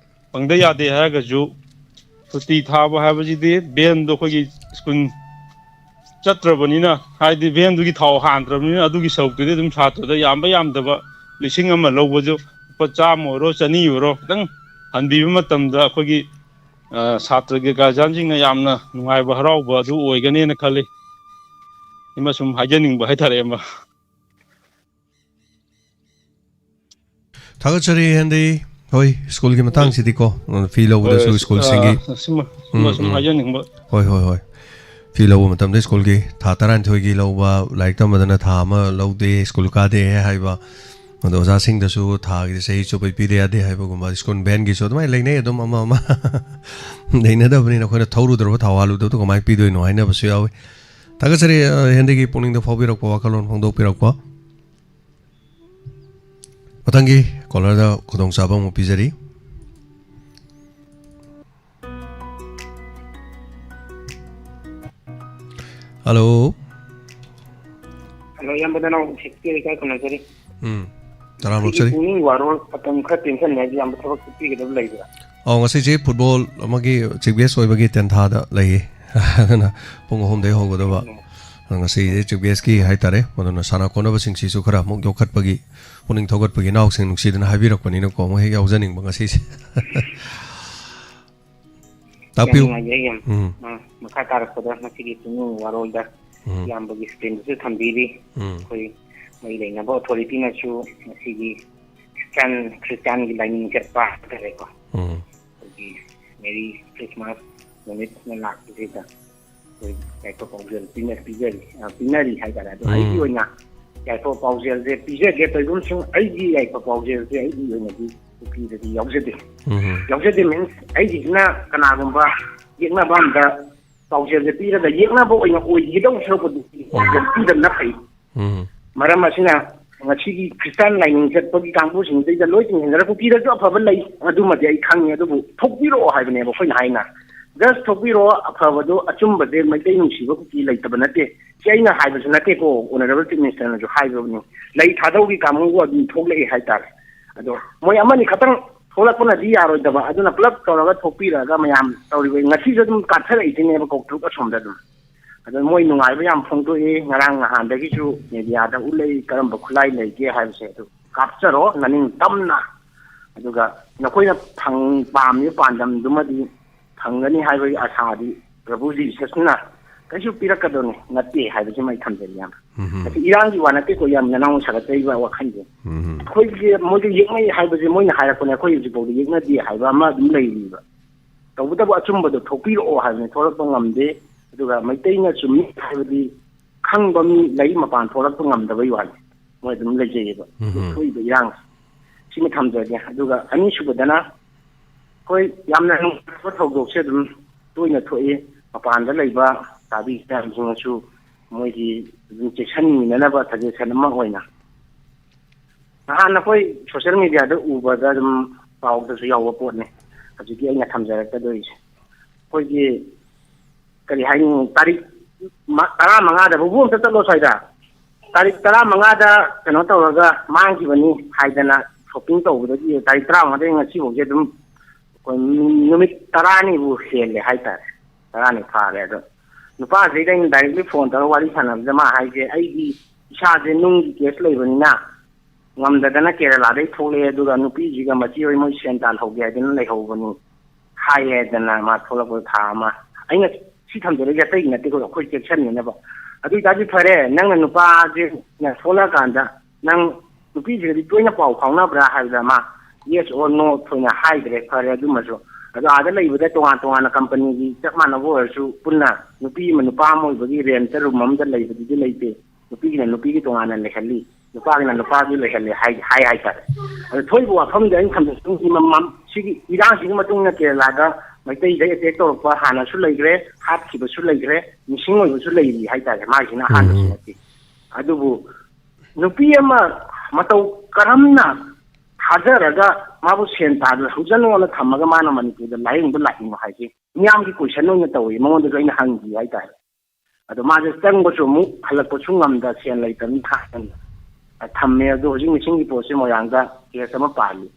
ꯐꯪꯗ ꯌꯥꯗꯦ ꯍꯥꯏꯔꯒꯁꯨ, ꯁꯨꯇꯤ ꯊꯥꯕ ꯍꯥꯏꯕꯁꯤꯗꯤ vanꯗꯣ ꯑꯩꯈꯣꯏꯒꯤ school ꯆꯠꯇ꯭ꯔꯕꯅꯤꯅ, ꯍꯥꯏꯗꯤ vanꯗꯨꯒꯤ ꯊꯥꯎ ꯍꯥꯟꯗ꯭ꯔꯕꯅꯤꯅ, ꯑꯗꯨꯒꯤ ꯁꯔꯨꯛꯇꯨꯗꯤ ꯑꯗꯨꯝ ꯁꯥꯇ꯭ꯔꯗ ꯌꯥꯝꯕ ꯌꯥꯝꯗꯕ ꯂꯤꯁꯤꯡ ꯑꯃ ꯂꯧꯕꯁꯨ, ꯂꯨꯄꯥ ꯆꯥꯝꯃ ꯑꯣꯏꯔꯣ, ꯆꯅꯤ ꯑꯣꯏꯔꯣ, ꯈꯤꯇꯪ ꯍꯟꯕꯤꯕ ꯃꯇꯝꯗ ꯑꯩꯈꯣꯏꯒꯤ, ꯑ, ꯁꯥꯇ꯭ꯔꯒꯤ guardianꯁꯤꯡꯅ ꯌꯥꯝꯅ ꯅꯨꯡꯉꯥꯏꯕ, ꯍꯔꯥꯎꯕ ꯑꯗꯨ ꯑꯣꯏꯒꯅꯦꯅ ꯈꯜꯂꯤ꯫ ꯁꯤꯃ ꯁꯨꯝ ꯍꯥꯏꯖꯅꯤꯡꯕ ꯍꯥꯏꯇꯥꯔꯦ, ꯏꯌꯥꯝꯕ꯫ ꯊꯥꯒꯠꯆꯔꯤ, ꯍꯦꯟꯗꯤ꯫ ꯍꯣꯏ, schoolꯒꯤ ꯃꯇꯥꯡꯁꯤꯗꯤꯀꯣ, ꯐꯤ ꯂꯧꯕꯗꯁꯨ ꯍꯣꯏ, schoolꯁꯤꯡꯒꯤ ꯑ, ꯁꯤꯃ, ꯁꯤꯃ ꯎꯝ, ꯁꯨꯝ ꯎꯝ꯫ ꯍꯥꯏꯖꯅꯤꯡꯕ꯫ ꯍꯣꯏ, ꯍꯣꯏ, ꯍꯣꯏ꯫ ꯐꯤ ꯂꯧꯕ ꯃꯇꯝꯗ schoolꯒꯤ ꯊꯥ ꯇꯔꯥꯅꯤꯊꯣꯏꯒꯤ ꯂꯧꯕ, ꯂꯥꯏꯔꯤꯛ ꯇꯝꯕꯗꯅ ꯊꯥ ꯑꯃ ꯂꯧꯗꯦ, school ꯀꯥꯗꯦ ꯍꯥꯏꯕ, ꯑꯗꯣ ꯑꯣꯖꯥꯁꯤꯡꯗꯁꯨ ꯊꯥꯒꯤꯗꯤ ꯆꯍꯤ ꯆꯨꯞꯄ ꯄꯤꯗ ꯌꯥꯗꯦ ꯍꯥꯏꯕꯒꯨꯝꯕ, school vanꯒꯤꯁꯨ ꯑꯗꯨꯃꯥꯏꯅ ꯂꯩꯅꯩ ꯑꯗꯨꯝ ꯑꯃ ꯑꯃ꯫ ꯂꯩꯅꯗꯕꯅꯤꯅ ꯑꯩꯈꯣꯏꯅ ꯊꯧꯔꯨꯗ꯭ꯔꯕ ꯊꯥꯎ ꯍꯥꯜꯂꯨꯗꯕꯗꯣ ꯀꯃꯥꯏꯅ ꯄꯤꯗꯣꯏꯅꯣ ꯍꯥꯏꯅꯕꯁꯨ ꯌꯥꯎꯏ꯫ ꯊꯥꯒꯠꯆꯔꯤ, ꯑ, ꯍꯦꯟꯗꯤꯒꯤ ꯄꯨꯛꯅꯤꯡꯗ ꯐꯥꯎꯕꯤꯔꯛꯄ ꯋꯥꯈꯜꯂꯣꯟ ꯐꯣꯡꯗꯣꯛꯄꯤꯔꯛꯄ꯫ ꯃꯊꯪꯒꯤ callerꯗ ꯈꯨꯗꯣꯡꯆꯥꯕ ꯑꯃꯨꯛ ꯄꯤꯖꯔꯤ꯫ Hello꯫ Hello, ꯏꯌꯥꯝꯕ ꯅꯅꯥꯎ ꯁꯦꯛꯄꯤ ꯂꯩꯀꯥꯏ ꯈꯨꯝꯅꯖꯔꯤ꯫ ꯎꯝ꯫ ꯇꯔꯥꯝꯅ ꯉꯁꯤꯒꯤ ꯑꯣꯛꯆꯔꯤ꯫ ꯄꯨꯛꯅꯤꯡ ꯋꯥꯔꯣꯜ ꯃꯇꯝ ꯈꯔ ꯇꯦꯟꯁꯟꯅꯤ ꯍꯥꯏꯗꯤ ꯌꯥꯝꯕ ꯊꯕꯛ ꯄꯤꯒꯗꯕ ꯂꯩꯕ꯭ꯔꯥ? ꯑꯧ, ꯉꯁꯤꯁꯦ ꯐꯨꯠꯕꯣꯜ ꯑꯃꯒꯤ ꯆꯤꯐ ꯒꯦꯁ ꯑꯣꯏꯕꯒꯤ ꯇꯦꯟꯊꯥꯗ ꯂꯩꯌꯦ꯫ ꯑꯗꯨꯅ ꯄꯨꯡ ꯑꯍꯨꯝꯗꯒꯤ ꯍꯧꯒꯗꯕ꯫ ꯑꯗꯣ ꯉꯁꯤꯁꯦ ꯆꯤꯐ ꯒꯦꯁꯀꯤ ꯍꯥꯏꯇꯥꯔꯦ, ꯑꯗꯨꯅ ꯁꯥꯟꯅ ꯈꯣꯠꯅꯕꯁꯤꯡꯁꯤꯁꯨ ꯈꯔ ꯑꯃꯨꯛ ꯌꯣꯛꯈꯠꯄꯒꯤ, ꯄꯨꯛꯅꯤꯡ ꯊꯧꯒꯠꯄꯒꯤ ꯏꯅꯥꯎꯁꯤꯡ ꯅꯨꯡꯁꯤꯗꯅ ꯍꯥꯏꯕꯤꯔꯛꯄꯅꯤꯅꯀꯣ, ꯑꯃꯨꯛ ꯍꯦꯛ ꯌꯥꯎꯖꯅꯤꯡꯕ ꯉꯁꯤꯁꯦ꯫ ꯌꯥꯝ ꯇꯥꯛꯄꯤꯌꯨ꯫ ꯅꯨꯡꯉꯥꯏꯖꯩ, ꯌꯥꯝ꯫ ꯎꯝ꯫ ꯑ, ꯃꯈꯥ ꯇꯥꯔꯛꯄꯗ ꯃꯁꯤꯒꯤ ꯄꯨꯛꯅꯤꯡ ꯋꯥꯔꯣꯜꯗ ꯎꯝ꯫ ꯏꯌꯥꯝꯕꯒꯤ ꯁ꯭ꯀ꯭ꯔꯤꯟꯗꯁꯨ ꯊꯝꯕꯤꯔꯤ꯫ ꯎꯝ꯫ ꯑꯩꯈꯣꯏ ꯃꯔꯤ ꯂꯩꯅꯕ ꯑꯣꯊꯣꯔꯤꯇꯤꯅꯁꯨ ꯃꯁꯤꯒꯤ ꯈ꯭ꯔꯤꯁꯇꯥꯟ, ꯈ꯭ꯔꯤꯁꯇꯥꯟꯒꯤ ꯂꯥꯏꯅꯤꯡ ꯆꯠꯄ ꯍꯥꯏꯇꯥꯔꯦꯀꯣ꯫ ꯎꯝ꯫ ꯑꯩꯈꯣꯏꯒꯤ ꯃꯦꯔꯤ ꯈ꯭ꯔꯤꯁꯃꯥꯁ ꯅꯨꯃꯤꯠꯅ ꯂꯥꯛꯄꯁꯤꯗ ꯑꯩꯈꯣꯏ ꯌꯥꯏꯐ ꯄꯥꯎꯖꯦꯜ ꯄꯤꯅ-, ꯄꯤꯖꯔꯤ, ꯑ, ꯄꯤꯅꯔꯤ ꯍꯥꯏꯇꯥꯔꯦ꯫ ꯑꯗꯣ ꯎꯝ꯫ ꯑꯩꯒꯤ ꯑꯣꯏꯅ ꯌꯥꯏꯐ ꯄꯥꯎꯖꯦꯜꯁꯦ ꯄꯤꯖꯒꯦ꯫ ꯇꯣꯏꯕꯨꯝꯁꯤꯡ, ꯑꯩꯒꯤ ꯌꯥꯏꯐ ꯄꯥꯎꯖꯦꯜꯁꯦ ꯑꯩꯒꯤ ꯑꯣꯏꯅꯗꯤ ꯀꯨꯀꯤꯗꯗꯤ ꯌꯥꯎꯖꯗꯦ꯫ ꯎꯝ꯫ ꯌꯥꯎꯖꯗꯦ means ꯑꯩꯒꯤꯁꯤꯅ ꯀꯅꯥꯒꯨꯝꯕ ꯌꯦꯛꯅꯕ ꯑꯝꯗ ꯄꯥꯎꯖꯦꯜꯁꯦ ꯄꯤꯔꯒ ꯌꯦꯛꯅꯕ ꯑꯣꯏꯅ ꯑꯣꯏꯈꯤꯗꯧꯕ ꯁꯔꯨꯛꯄꯨꯗꯤ ꯄꯥꯎꯖꯦꯜ ꯄꯤꯗꯕꯅ ꯐꯩ꯫ ꯎꯝ꯫ ꯃꯔꯝ ꯑꯁꯤꯅ ꯉꯁꯤꯒꯤ ꯈ꯭ꯔꯤꯁꯇꯥꯟ ꯂꯥꯏꯅꯤꯡ ꯆꯠꯄꯒꯤ ꯀꯥꯡꯕꯨꯁꯤꯡꯗꯩꯗ ꯂꯣꯏ ꯆꯤꯡꯁꯤꯟꯈ꯭ꯔꯒ ꯀꯨꯀꯤꯗꯁꯨ ꯑꯐꯕ ꯂꯩ, ꯑꯗꯨꯃꯗꯤ ꯑꯩ ꯈꯪꯉꯤ꯫ ꯑꯗꯨꯕꯨ ꯊꯣꯛꯄꯤꯔꯛꯑꯣ ꯍꯥꯏꯕꯅꯦꯕ ꯑꯩꯈꯣꯏꯅ ꯍꯥꯏꯅ꯫ Just ꯊꯣꯛꯄꯤꯔꯛꯑꯣ, ꯑꯐꯕꯗꯣ, ꯑꯆꯨꯝꯕꯁꯦ ꯃꯩꯇꯩ ꯅꯨꯡꯁꯤꯕ ꯀꯨꯀꯤ ꯂꯩꯇꯕ ꯅꯠꯇꯦ꯫ ꯁꯤ ꯑꯩꯅ ꯍꯥꯏꯕꯁꯨ ꯅꯠꯇꯦꯀꯣ, Honourable Chief Minister ꯅꯁꯨ ꯍꯥꯏꯕꯅꯤ꯫ ꯂꯩ ꯊꯥꯗꯧꯒꯤ ꯀꯥꯡꯕꯨ ꯑꯗꯨꯝ ꯊꯣꯛꯂꯛꯑꯦ ꯍꯥꯏꯇꯥꯔꯦ꯫ ꯑꯗꯣ ꯃꯣꯏ ꯑꯃꯅꯤ ꯈꯛꯇꯪ ꯊꯣꯛꯂꯛꯄꯅꯗꯤ ꯌꯥꯔꯣꯏꯗꯕ, ꯑꯗꯨꯅ ꯄꯨꯂꯞ ꯇꯧꯔꯒ ꯊꯣꯛꯄꯤꯔꯛꯑꯒ ꯃꯌꯥꯝ ꯇꯧꯔꯤꯕ, ꯉꯁꯤꯁꯨ ꯑꯗꯨꯝ ꯀꯥꯞꯊꯔꯛꯏꯁꯤꯅꯦꯕ ꯀꯧꯇ꯭ꯔꯨꯛ ꯑꯁꯣꯝꯗ ꯑꯗꯨꯝ꯫ ꯑꯗꯣ ꯃꯣꯏ ꯅꯨꯡꯉꯥꯏꯕ ꯌꯥꯝ ꯐꯣꯡꯗꯣꯛꯏ꯫ ꯉꯔꯥꯡ ꯅꯍꯥꯟꯗꯒꯤꯁꯨ ꯃꯦꯗꯤꯌꯥꯗ ꯎꯠꯂꯛꯏ ꯀꯔꯝꯕ ꯈꯨꯠꯂꯥꯏ ꯂꯩꯒꯦ ꯍꯥꯏꯕꯁꯦ꯫ ꯑꯗꯨ ꯀꯥꯞꯆꯔꯣ ꯅꯅꯤꯡ ꯇꯝꯅ꯫ ꯑꯗꯨꯒ ꯅꯈꯣꯏꯅ ꯐꯪ-, ꯄꯥꯝꯃꯤꯕ ꯄꯥꯟꯗꯝꯗꯨꯃꯗꯤ ꯐꯪꯒꯅꯤ ꯍꯥꯏꯕꯒꯤ ꯑꯁꯥꯗꯤ ꯄ꯭ꯔꯚꯨ ꯖꯤꯁꯁꯅ ꯀꯩꯁꯨ ꯄꯤꯔꯛꯀꯗꯕꯅꯤ ꯅꯠꯇꯦ ꯍꯥꯏꯕꯁꯤꯃ ꯑꯩ ꯊꯝꯖꯒꯦ, ꯏꯌꯥꯝꯕ꯫ ꯎꯝ꯫ ꯃꯁꯤ ꯏꯔꯥꯡꯒꯤ ꯋꯥ ꯅꯠꯇꯦꯀꯣ, ꯌꯥꯝ ꯅꯅꯥꯎꯅ ꯁꯥꯒꯠꯆꯔꯤꯕ ꯋꯥꯈꯜꯁꯦ꯫ ꯎꯝ꯫ ꯑꯩꯈꯣꯏꯒꯤ ꯃꯣꯏꯒ ꯌꯦꯛꯅꯩ ꯍꯥꯏꯕꯁꯦ ꯃꯣꯏꯅ ꯍꯥꯏꯔꯛꯄꯅꯦ, ꯑꯩꯈꯣꯏ ꯍꯧꯖꯤꯛꯐꯥꯎꯗ ꯌꯦꯛꯅꯗꯦ ꯍꯥꯏꯕ ꯑꯃ ꯑꯗꯨꯝ ꯂꯩꯔꯤꯕ꯫ ꯇꯧꯕꯇꯕꯨ ꯑꯆꯨꯝꯕꯗꯣ ꯊꯣꯛꯄꯤꯔꯛꯑꯣ ꯍꯥꯏꯕꯅꯤ, ꯊꯣꯛꯂꯛꯄ ꯉꯝꯗꯦ꯫ ꯑꯗꯨꯒ ꯃꯩꯇꯩꯅ ꯆꯨꯝꯃꯤ ꯍꯥꯏꯕꯗꯤ ꯈꯪꯕ ꯃꯤ ꯂꯩ, ꯃꯄꯥꯟ ꯊꯣꯛꯂꯛꯄ ꯉꯝꯗꯕꯩ ꯋꯥꯅꯤ꯫ ꯃꯣꯏ ꯑꯗꯨꯝ ꯂꯩꯖꯩꯌꯦꯕ꯫ ꯎꯝ꯫ ꯊꯣꯛꯏꯕ ꯏꯔꯥꯡ ꯁꯤꯃ ꯊꯝꯖꯒꯦ꯫ ꯑꯗꯨꯒ ꯑꯅꯤꯁꯨꯕꯗꯅ ꯑꯩꯈꯣꯏ ꯌꯥꯝꯅ ꯅꯨꯡꯉꯥꯏꯕ ꯊꯧꯗꯣꯛꯁꯦ ꯑꯗꯨꯝ ꯇꯣꯏꯅ ꯊꯣꯛꯏ꯫ ꯃꯄꯥꯟꯗ ꯂꯩꯕ ꯇꯥꯕꯤ ꯃꯌꯥꯝꯁꯤꯡꯅꯁꯨ ꯃꯣꯏꯒꯤ ꯑꯗꯨꯝ ꯆꯦꯛꯁꯤꯟꯃꯤꯟꯅꯅꯕ suggestion ꯑꯃ ꯑꯣꯏꯅ ꯅꯍꯥꯟ ꯑꯩꯈꯣꯏ social mediaꯗ ꯎꯕꯗ ꯑꯗꯨꯝ ꯄꯥꯎꯗꯁꯨ ꯌꯥꯎꯕ ꯄꯣꯠꯅꯤ꯫ ꯍꯧꯖꯤꯛꯀꯤ ꯑꯩꯅ ꯊꯝꯖꯔꯛꯀꯗꯣꯏꯁꯦ ꯑꯩꯈꯣꯏꯒꯤ ꯀꯔꯤ ꯍꯥꯏꯅꯤ, ꯇꯥꯔꯤꯛ ꯃ-, ꯇꯔꯥꯃꯉꯥꯗ ꯕꯨꯕꯨ ꯑꯝꯇ ꯆꯠꯂꯣ ꯁ꯭ꯋꯥꯏꯗ꯫ ꯇꯥꯔꯤꯛ ꯇꯔꯥꯃꯉꯥꯗ ꯀꯩꯅꯣ ꯇꯧꯔꯒ ꯃꯥꯡꯈꯤꯕꯅꯤ ꯍꯥꯏꯗꯅ ꯁꯣꯞꯄꯤꯡ ꯇꯧꯕꯗꯒꯤ ꯇꯥꯔꯤꯛ ꯇꯔꯥꯃꯉꯥꯗꯒꯤ ꯉꯁꯤꯐꯥꯎꯁꯦ ꯑꯗꯨꯝ ꯑꯩꯈꯣꯏ ꯅꯨꯃꯤꯠ ꯇꯔꯥꯅꯤꯕꯨ ꯍꯦꯜꯂꯦ ꯍꯥꯏꯇꯥꯔꯦ꯫ ꯇꯔꯥꯅꯤ ꯐꯥꯔꯦ꯫ ꯑꯗꯣ ꯅꯨꯄꯥꯁꯤꯗ ꯑꯩꯅ ꯗꯥꯏꯔꯦꯛꯂꯤ ꯐꯣꯟ ꯇꯧꯔꯒ ꯋꯥꯔꯤ ꯁꯥꯟꯅꯕꯗ ꯃꯥ ꯍꯥꯏꯁꯦ, "ꯑꯩꯒꯤ ꯏꯁꯥꯁꯦ ꯅꯨꯡꯒꯤ ꯀꯦꯁ ꯂꯩꯕꯅꯤꯅ ꯉꯝꯗꯗꯅ ꯀꯦꯔꯂꯥꯗꯩ ꯊꯣꯛꯂꯛꯑꯦ, ꯑꯗꯨꯒ ꯅꯨꯄꯤꯁꯤꯒ ꯃꯆꯦ ꯍꯣꯏ ꯃꯣꯏ ꯁꯦꯟ ꯇꯥꯜꯍꯧꯒꯦ ꯍꯥꯏꯗꯅ ꯂꯩꯍꯧꯕꯅꯤ" ꯍꯥꯏꯌꯦꯗꯅ ꯃꯥ ꯊꯣꯛꯂꯛꯄꯗ ꯊꯥ ꯑꯃ꯫ ꯑꯩꯅ ꯁꯤ ꯊꯝꯖꯔꯤꯁꯦ ꯑꯇꯩꯒꯤ ꯅꯠꯇꯦꯀꯣ, ꯑꯩꯈꯣꯏ ꯆꯦꯛꯁꯤꯟꯅꯅꯕ꯫ ꯑꯗꯨ ꯑꯣꯏꯇꯥꯔꯗꯤ ꯐꯔꯦ, ꯅꯪꯅ ꯅꯨꯄꯥꯁꯦ ꯅ ꯊꯣꯛꯂꯛꯑꯀꯥꯟꯗ ꯅꯪ ꯅꯨꯄꯤꯁꯤꯒꯗꯤ ꯇꯣꯏꯅ ꯄꯥꯎ ꯐꯥꯎꯅꯕ꯭ꯔꯥ ꯍꯥꯏꯕꯗ ꯃꯥ yes or no ꯊꯣꯏꯅ ꯍꯥꯏꯗ꯭ꯔꯦ꯫ ꯐꯔꯦ ꯑꯗꯨꯃꯁꯨ꯫ ꯑꯗꯣ ꯑꯥꯗ ꯂꯩꯕꯗ ꯇꯣꯉꯥꯟ ꯇꯣꯉꯥꯟꯅ ꯀꯝꯄꯅꯤꯒꯤ ꯆꯞ ꯃꯥꯟꯅꯕ ꯑꯣꯏꯔꯁꯨ ꯄꯨꯟꯅ ꯅꯨꯄꯤ ꯑꯃ ꯅꯨꯄꯥ ꯑꯃ ꯑꯣꯏꯕꯒꯤ ꯔꯦꯟꯠꯇ ꯔꯨꯝ ꯑꯃꯗ ꯂꯩꯕꯗꯨꯗꯤ ꯂꯩꯇꯦ꯫ ꯅꯨꯄꯤꯒꯤꯅ ꯅꯨꯄꯤꯒꯤ ꯇꯣꯉꯥꯟꯅ ꯂꯩꯍꯜꯂꯤ, ꯅꯨꯄꯥꯒꯤꯅ ꯅꯨꯄꯥꯒꯤ ꯂꯩꯍꯜꯂꯤ ꯍꯥꯏ ꯍꯥꯏ ꯍꯥꯏꯇꯥꯔꯦ꯫ ꯑꯗꯣ ꯊꯣꯛꯏꯕ ꯋꯥꯐꯝꯗ ꯑꯩꯅ ꯊꯝꯖꯅꯤꯡꯉꯤ ꯃ- ꯃ- ꯁꯤꯒꯤ ꯏꯔꯥꯡꯁꯤꯒꯤ ꯃꯇꯨꯡ ꯏꯟꯅ ꯀꯦꯔꯂꯥꯗ ꯃꯩꯇꯩꯗ ꯑꯦꯇꯦꯛ ꯇꯧꯔꯛꯄ ꯍꯥꯟꯅꯁꯨ ꯂꯩꯈ꯭ꯔꯦ, ꯍꯥꯠꯈꯤꯕꯁꯨ ꯂꯩꯈ꯭ꯔꯦ, ꯃꯤꯁꯤꯡ ꯑꯣꯏꯕꯁꯨ ꯂꯩꯔꯤ ꯍꯥꯏꯇꯥꯔꯦ꯫ ꯃꯥꯒꯤꯁꯤꯅ ꯑꯍꯥꯟꯕꯁꯨ ꯎꯝ꯫ ꯅꯠꯇꯦ꯫ ꯑꯗꯨꯕꯨ ꯅꯨꯄꯤ ꯑꯃ ꯃꯇꯧ ꯀꯔꯝꯅ ꯊꯥꯖꯔꯒ ꯃꯥꯕꯨ ꯁꯦꯟ ꯇꯥꯜꯍꯧꯖꯅꯣꯅ ꯊꯝꯃꯒ ꯃꯥꯅ ꯃꯅꯤꯄꯨꯔꯗ ꯂꯥꯏꯌꯦꯡꯕ ꯂꯥꯛꯏꯅꯣ ꯍꯥꯏꯁꯦ ꯃꯤꯌꯥꯝꯒꯤ ꯀꯣꯏꯁꯟ ꯑꯣꯏꯅ ꯇꯧꯏ꯫ ꯃꯉꯣꯟꯗꯁꯨ ꯑꯩꯅ ꯍꯪꯈꯤ ꯍꯥꯏꯇꯥꯔꯦ꯫ ꯑꯗꯣ ꯃꯥꯁꯦ ꯆꯪꯕꯁꯨ ꯑꯃꯨꯛ ꯍꯜꯂꯛꯄꯁꯨ ꯉꯝꯗ ꯁꯦꯟ ꯂꯩꯇꯕꯅꯤ ꯍꯥꯏꯅ ꯊꯝꯃꯦ꯫ ꯑꯗꯣ ꯍꯧꯖꯤꯛ ꯃꯤꯁꯤꯡꯒꯤ ꯄꯣꯠꯁꯦ ꯃꯣꯏꯔꯥꯡꯗ ꯀꯦꯁ ꯑꯃ ꯄꯥꯜꯂꯤ꯫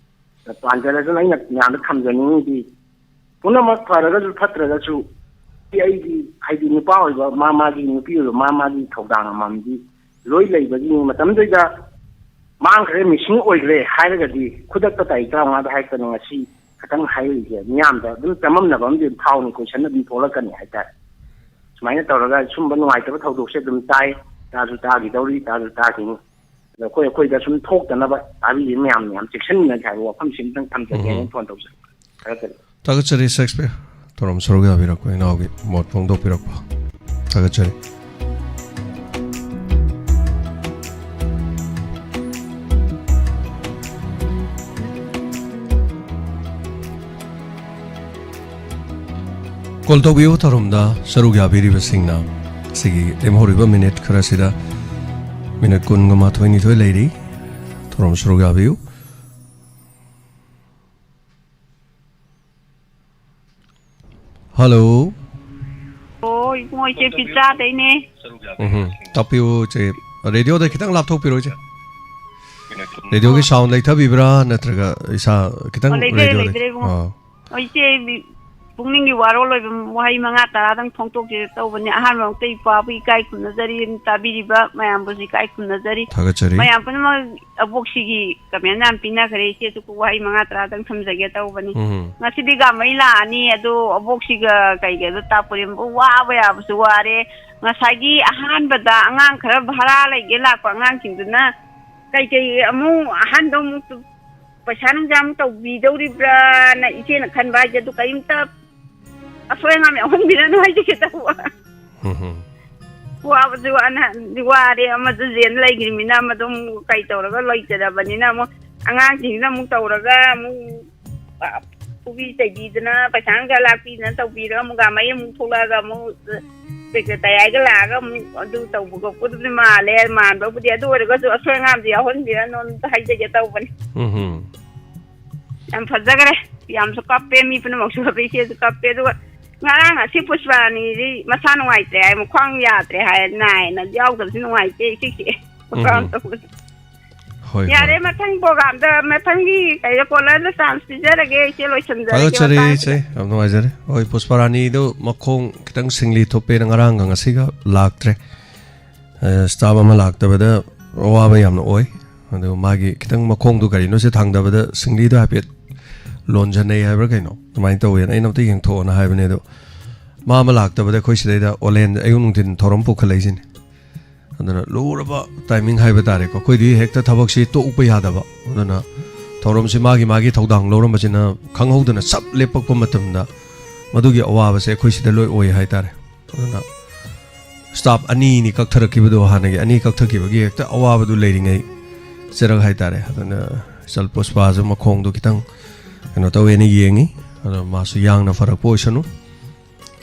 ꯄꯥꯟꯖꯔꯁꯨ ꯑꯩꯅ ꯃꯌꯥꯝꯗ ꯊꯝꯖꯅꯤꯡꯉꯤꯗꯤ ꯄꯨꯝꯅꯃꯛ ꯐꯔꯒꯁꯨ ꯐꯠꯇ꯭ꯔꯒꯁꯨ ꯑꯩ- ꯑꯩꯒꯤ ꯍꯥꯏꯗꯤ ꯅꯨꯄꯥ ꯑꯣꯏꯕ ꯃꯥ ꯃꯥꯒꯤ, ꯅꯨꯄꯤ ꯑꯣꯏꯕ ꯃꯥ ꯃꯥꯒꯤ ꯊꯧꯗꯥꯡ ꯑꯃꯃꯝꯗꯤ ꯂꯣꯏ ꯂꯩꯕꯒꯤꯅꯤ꯫ ꯃꯇꯝꯗꯨꯗ ꯃꯥꯡꯈ꯭ꯔꯦ, ꯃꯤꯁꯤꯡ ꯑꯣꯏꯈ꯭ꯔꯦ ꯍꯥꯏꯔꯒꯗꯤ ꯈꯨꯗꯛꯇ ꯇꯥꯔꯤꯛ ꯇꯔꯥꯃꯉꯥꯗ ꯍꯥꯏꯔꯛꯇꯅ ꯉꯁꯤ ꯈꯇꯪ ꯍꯥꯏꯔꯤꯁꯦ ꯃꯤꯌꯥꯝꯗ ꯑꯗꯨꯝ ꯆꯃꯝꯅꯕ ꯑꯃꯗꯤ ꯑꯗꯨꯝ ꯐꯥꯎꯅꯤ, ꯀꯣꯏꯁꯟ ꯑꯗꯨꯝ ꯊꯣꯛꯂꯛꯀꯅꯤ ꯍꯥꯏꯇꯥꯔꯦ꯫ ꯁꯨꯃꯥꯏꯅ ꯇꯧꯔꯒ ꯁꯨꯝꯕ ꯅꯨꯡꯉꯥꯏꯇꯕ ꯊꯧꯗꯣꯛꯁꯦ ꯑꯗꯨꯝ ꯇꯥꯏ, ꯇꯥꯁꯨ ꯇꯥꯈꯤꯗꯧꯔꯤ, ꯇꯥꯁꯨ ꯇꯥꯈꯤꯅꯤ꯫ ꯑꯗꯣ ꯑꯩꯈꯣꯏ ꯑꯩꯈꯣꯏꯗ ꯁꯨꯝ ꯊꯣꯛꯇꯅꯕ ꯇꯥꯕꯤꯔꯤꯕ ꯃꯌꯥꯝ ꯃꯌꯥꯝ ꯆꯦꯛꯁꯤꯟꯅ ꯍꯥꯏꯕ ꯋꯥꯐꯝꯁꯤ ꯑꯝꯇꯪ ꯊꯝꯖꯒꯦꯅ ꯎꯝ꯫ ꯐꯣꯟ ꯇꯧꯖꯔꯛꯄ꯫ ꯊꯥꯒꯠꯆꯔꯤ꯫ ꯊꯥꯒꯠꯆꯔꯤ ꯁꯦꯛꯁꯄꯤꯌꯔ, ꯊꯧꯔꯝ ꯁꯔꯨꯛ ꯌꯥꯕꯤꯔꯛꯄ ꯏꯅꯥꯎꯒꯤ ꯃꯣꯠ ꯐꯣꯡꯗꯣꯛꯄꯤꯔꯛꯄ꯫ ꯊꯥꯒꯠꯆꯔꯤ꯫ ꯀꯣꯜ ꯇꯧꯕꯤꯌꯨ ꯊꯧꯔꯝꯗ ꯁꯔꯨꯛ ꯌꯥꯕꯤꯔꯤꯕꯁꯤꯡꯅ꯫ ꯁꯤꯒꯤ ꯂꯦꯝꯍꯧꯔꯤꯕ ꯃꯤꯅꯤꯠ ꯈꯔꯁꯤꯗ, ꯃꯤꯅꯤꯠ ꯀꯨꯟꯒ ꯃꯥꯊꯣꯏ ꯅꯤꯊꯣꯏ ꯂꯩꯔꯤ꯫ ꯊꯧꯔꯝ ꯁꯔꯨꯛ ꯌꯥꯕꯤꯌꯨ꯫ ꯍꯜꯂꯣ꯫ ꯑꯣ, ꯏꯕꯨꯡꯉꯣ, ꯏꯆꯦ ꯄꯤꯆꯥꯗꯩꯅꯦ꯫ ꯎꯝ, ꯇꯥꯛꯄꯤꯌꯨ, ꯏꯆꯦ꯫ ꯔꯦꯗꯤꯑꯣꯗ ꯈꯤꯇꯪ ꯂꯥꯞꯊꯣꯛꯄꯤꯔꯣ, ꯏꯆꯦ꯫ ꯔꯦꯗꯤꯑꯣꯒꯤ ꯁꯥꯎꯟ ꯂꯩꯊꯕꯤꯕ꯭ꯔꯥ, ꯅꯠꯇ꯭ꯔꯒ ꯏꯁꯥ ꯈꯤꯇꯪ ꯑꯣ, ꯂꯩꯖꯔꯦ, ꯔꯦꯗꯤꯑꯣꯗ? ꯂꯩꯖꯔꯦ, ꯏꯕꯨꯡꯉꯣ꯫ ꯑꯥ꯫ ꯑꯣ, ꯏꯆꯦ, ꯃꯤ-, ꯄꯨꯛꯅꯤꯡꯒꯤ ꯋꯥꯔꯣꯜ ꯑꯣꯏꯕ ꯋꯥꯍꯩ ꯃꯉꯥ ꯇꯔꯥꯗꯪ ꯐꯣꯡꯗꯣꯛꯀꯦ ꯇꯧꯕꯅꯦ꯫ ꯑꯍꯥꯟꯕꯃꯛꯇ ꯏꯄꯥꯕꯨ ꯏꯀꯥꯏ ꯈꯨꯝꯅꯖꯔꯤ, ꯇꯥꯕꯤꯔꯤꯕ ꯃꯌꯥꯝꯕꯨꯁꯨ ꯏꯀꯥꯏ ꯈꯨꯝꯅꯖꯔꯤ꯫ ꯊꯥꯒꯠꯆꯔꯤ꯫ ꯃꯌꯥꯝ ꯄꯨꯝꯅꯃꯛ ꯑꯕꯣꯛꯁꯤꯒꯤ ꯀꯃꯦꯟ ꯌꯥꯝ ꯄꯤꯅꯈ꯭ꯔꯦ꯫ ꯏꯆꯦꯁꯨ ꯋꯥꯍꯩ ꯃꯉꯥ ꯇꯔꯥꯗꯪ ꯊꯝꯖꯒꯦ ꯇꯧꯕꯅꯤ꯫ ꯎꯝ꯫ ꯉꯁꯤꯗꯤ ꯒꯥꯃꯩ ꯂꯥꯛꯑꯅꯤ, ꯑꯗꯣ ꯑꯕꯣꯛꯁꯤꯒ ꯀꯩꯒꯗꯣ ꯇꯥꯛꯄꯨꯔꯦꯝꯕꯨ ꯋꯥꯕ ꯌꯥꯕꯁꯨ ꯋꯥꯔꯦ꯫ ꯉꯁꯥꯏꯒꯤ ꯑꯍꯥꯟꯕꯗ ꯑꯉꯥꯡ ꯈꯔ ꯚꯔꯥ ꯂꯩꯒꯦ ꯂꯥꯛꯄ ꯑꯉꯥꯡꯁꯤꯡꯗꯨꯅ ꯀꯩꯀꯩ ꯑꯃꯨꯛ ꯑꯍꯟꯗꯣ ꯑꯃꯨꯛ ꯄꯩꯁꯥ ꯅꯨꯡꯁꯥ ꯑꯃꯨꯛ ꯇꯧꯕꯤꯗꯧꯔꯤꯕ꯭ꯔꯥꯅ ꯏꯆꯦꯅ ꯈꯟꯕ ꯍꯥꯏꯁꯦ, ꯑꯗꯨ ꯀꯔꯤꯝꯇ ꯑꯁꯣꯏ ꯑꯉꯥꯝ ꯌꯥꯎꯍꯟꯕꯤꯔꯅꯨ ꯍꯥꯏꯖꯒꯦ ꯇꯧꯕ꯫ ꯎꯝ ꯍꯝ꯫ ꯋꯥꯕꯁꯨ ꯋꯥꯅ ꯋꯥꯔꯦ, ꯑꯃꯁꯨ ꯖꯦꯟ ꯂꯩꯈ꯭ꯔꯤꯃꯤꯅ, ꯑꯃꯗꯨ ꯑꯃꯨꯛ ꯀꯩ ꯇꯧꯔꯒ ꯂꯩꯇꯔꯕꯅꯤꯅ, ꯑꯃꯨꯛ ꯑꯉꯥꯡꯁꯤꯡꯁꯤꯅ ꯑꯃꯨꯛ ꯇꯧꯔꯒ ꯑꯃꯨꯛ ꯐꯨꯕꯤ ꯆꯩꯕꯤꯗꯅ, ꯄꯩꯁꯥ ꯅꯨꯡꯁꯥ ꯂꯥꯛꯄꯤꯗꯅ ꯇꯧꯕꯤꯔꯒ, ꯑꯃꯨꯛ ꯒꯥꯃꯩ ꯑꯃꯨꯛ ꯊꯣꯛꯂꯛꯑꯒ ꯑꯃꯨꯛ ꯁꯦꯀ꯭ꯔꯦꯇꯔꯤꯒ ꯂꯥꯛꯑꯒ ꯑꯃꯨꯛ ꯑꯗꯨ ꯇꯧꯕ ꯈꯣꯠꯄꯗꯨꯗꯤ ꯃꯥꯜꯂꯦ, ꯃꯥꯟꯕꯕꯨꯗꯤ꯫ ꯑꯗꯨ ꯑꯣꯏꯔꯒꯁꯨ ꯑꯁꯣꯏ ꯑꯉꯥꯝꯗꯤ ꯌꯥꯎꯍꯟꯕꯤꯔꯅꯨ ꯑꯝꯇ ꯍꯥꯏꯖꯒꯦ ꯇꯧꯕꯅꯤ꯫ ꯎꯝ ꯍꯝ꯫ ꯌꯥꯝ ꯐꯖꯈ꯭ꯔꯦ, ꯌꯥꯝꯁꯨ ꯀꯞꯄꯦ, ꯃꯤ ꯄꯨꯝꯅꯃꯛꯁꯨ ꯀꯞꯄꯦ, ꯏꯆꯦꯁꯨ ꯀꯞꯄꯦ꯫ ꯑꯗꯨꯒ ꯉꯔꯥꯡ ꯑꯁꯤ ꯄꯨꯁꯄꯥꯔꯥꯅꯤꯗꯤ ꯃꯁꯥ ꯅꯨꯡꯉꯥꯏꯇ꯭ꯔꯦ ꯍꯥꯏ, ꯃꯈ꯭ꯋꯥꯡ ꯌꯥꯗ꯭ꯔꯦ ꯍꯥꯏ, ꯅꯥꯏꯅ ꯌꯥꯎꯗꯕꯁꯤ ꯅꯨꯡꯉꯥꯏꯇꯦ ꯏꯆꯦ꯫ ꯎꯝ ꯍꯝ꯫ ꯇꯧꯕꯗ꯫ ꯍꯣꯏ, ꯌꯥꯔꯦ, ꯍꯣꯏ꯫ ꯃꯊꯪ ꯄ꯭ꯔꯣꯒ꯭ꯔꯥꯝꯗ, ꯃꯊꯪꯒꯤ ꯀꯩꯗ ꯀꯣꯂꯔꯗ ꯆꯥꯟꯁ ꯄꯤꯖꯔꯒꯦ, ꯏꯆꯦ, ꯂꯣꯏꯁꯤꯟꯖꯔꯒꯦ ꯊꯥꯒꯠꯆꯔꯤ, ꯃꯇꯥꯡꯁꯤꯗ꯫ ꯏꯆꯦ, ꯌꯥꯝ ꯅꯨꯡꯉꯥꯏꯖꯔꯦ꯫ ꯍꯣꯏ, ꯄꯨꯁꯄꯥꯔꯥꯅꯤꯗꯨ ꯃꯈꯣꯡ ꯈꯤꯇꯪ ꯁꯤꯡꯂꯤ ꯊꯨꯞꯄꯦꯅ ꯉꯔꯥꯡꯒ ꯉꯁꯤꯒ ꯂꯥꯛꯇ꯭ꯔꯦ꯫ ꯑ, ꯁ꯭ꯇꯥꯐ ꯑꯃ ꯂꯥꯛꯇꯕꯗ ꯑꯋꯥꯕ ꯌꯥꯝꯅ ꯑꯣꯏ꯫ ꯑꯗꯨ ꯃꯥꯒꯤ ꯈꯤꯇꯪ ꯃꯈꯣꯡꯗꯣ ꯀꯔꯤꯅꯣꯁꯦ ꯊꯥꯡꯗꯕꯗ ꯁꯤꯡꯂꯤꯗꯣ ꯍꯥꯏꯐꯦꯠ ꯂꯣꯟꯖꯟꯅꯩ ꯍꯥꯏꯕ꯭ꯔꯥ ꯀꯩꯅꯣ ꯑꯗꯨꯃꯥꯏꯅ ꯇꯧꯋꯦꯅ ꯑꯩꯅ ꯑꯝꯇ ꯌꯦꯡꯊꯣꯛꯑꯣꯅ ꯍꯥꯏꯕꯅꯦ꯫ ꯑꯗꯣ ꯃꯥ ꯑꯃ ꯂꯥꯛꯇꯕꯗ ꯑꯩꯈꯣꯏ ꯁꯤꯗꯩꯗ ꯑꯣꯂꯦꯟ ꯑꯌꯨꯛ ꯅꯨꯡꯊꯤꯟ ꯊꯧꯔꯝ ꯄꯨꯈꯠꯂꯛꯏꯁꯤꯅꯦ꯫ ꯑꯗꯨꯅ ꯂꯨꯔꯕ ꯇꯥꯏꯃꯤꯡ ꯍꯥꯏꯕ ꯇꯥꯔꯦꯀꯣ꯫ ꯑꯩꯈꯣꯏꯗꯤ ꯍꯦꯛꯇ ꯊꯕꯛꯁꯤ ꯇꯣꯛꯄ ꯌꯥꯗꯕ꯫ ꯑꯗꯨꯅ ꯊꯧꯔꯝꯁꯤ ꯃꯥꯒꯤ ꯃꯥꯒꯤ ꯊꯧꯗꯥꯡ ꯂꯧꯔꯝꯕꯁꯤꯅ ꯈꯪꯍꯧꯗꯅ ꯁꯞ ꯂꯦꯞꯄꯛꯄ ꯃꯇꯝꯗ ꯃꯗꯨꯒꯤ ꯑꯋꯥꯕꯁꯦ ꯑꯩꯈꯣꯏ ꯁꯤꯗ ꯂꯣꯏ ꯑꯣꯏ ꯍꯥꯏ ꯇꯥꯔꯦ꯫ ꯑꯗꯨꯅ ꯁ꯭ꯇꯥꯐ ꯑꯅꯤ ꯑꯅꯤ ꯀꯛꯊꯔꯛꯈꯤꯕꯗꯣ, ꯍꯥꯟꯅꯒꯤ ꯑꯅꯤ ꯀꯛꯊꯈꯤꯕꯒꯤ ꯍꯦꯛꯇ ꯑꯋꯥꯕꯗꯨ ꯂꯩꯔꯤꯉꯩ ꯆꯔꯛ ꯍꯥꯏ ꯇꯥꯔꯦ꯫ ꯑꯗꯨꯅ ꯏꯆꯜ ꯄꯨꯁꯄꯥꯁꯨ ꯃꯈꯣꯡꯗꯣ ꯈꯤꯇꯪ ꯀꯩꯅꯣ ꯇꯧꯋꯦꯅ ꯌꯦꯡꯉꯤ꯫ ꯑꯗꯣ ꯃꯥꯁꯨ ꯌꯥꯡꯅ ꯐꯔꯛꯄ ꯑꯣꯏꯁꯅꯨ꯫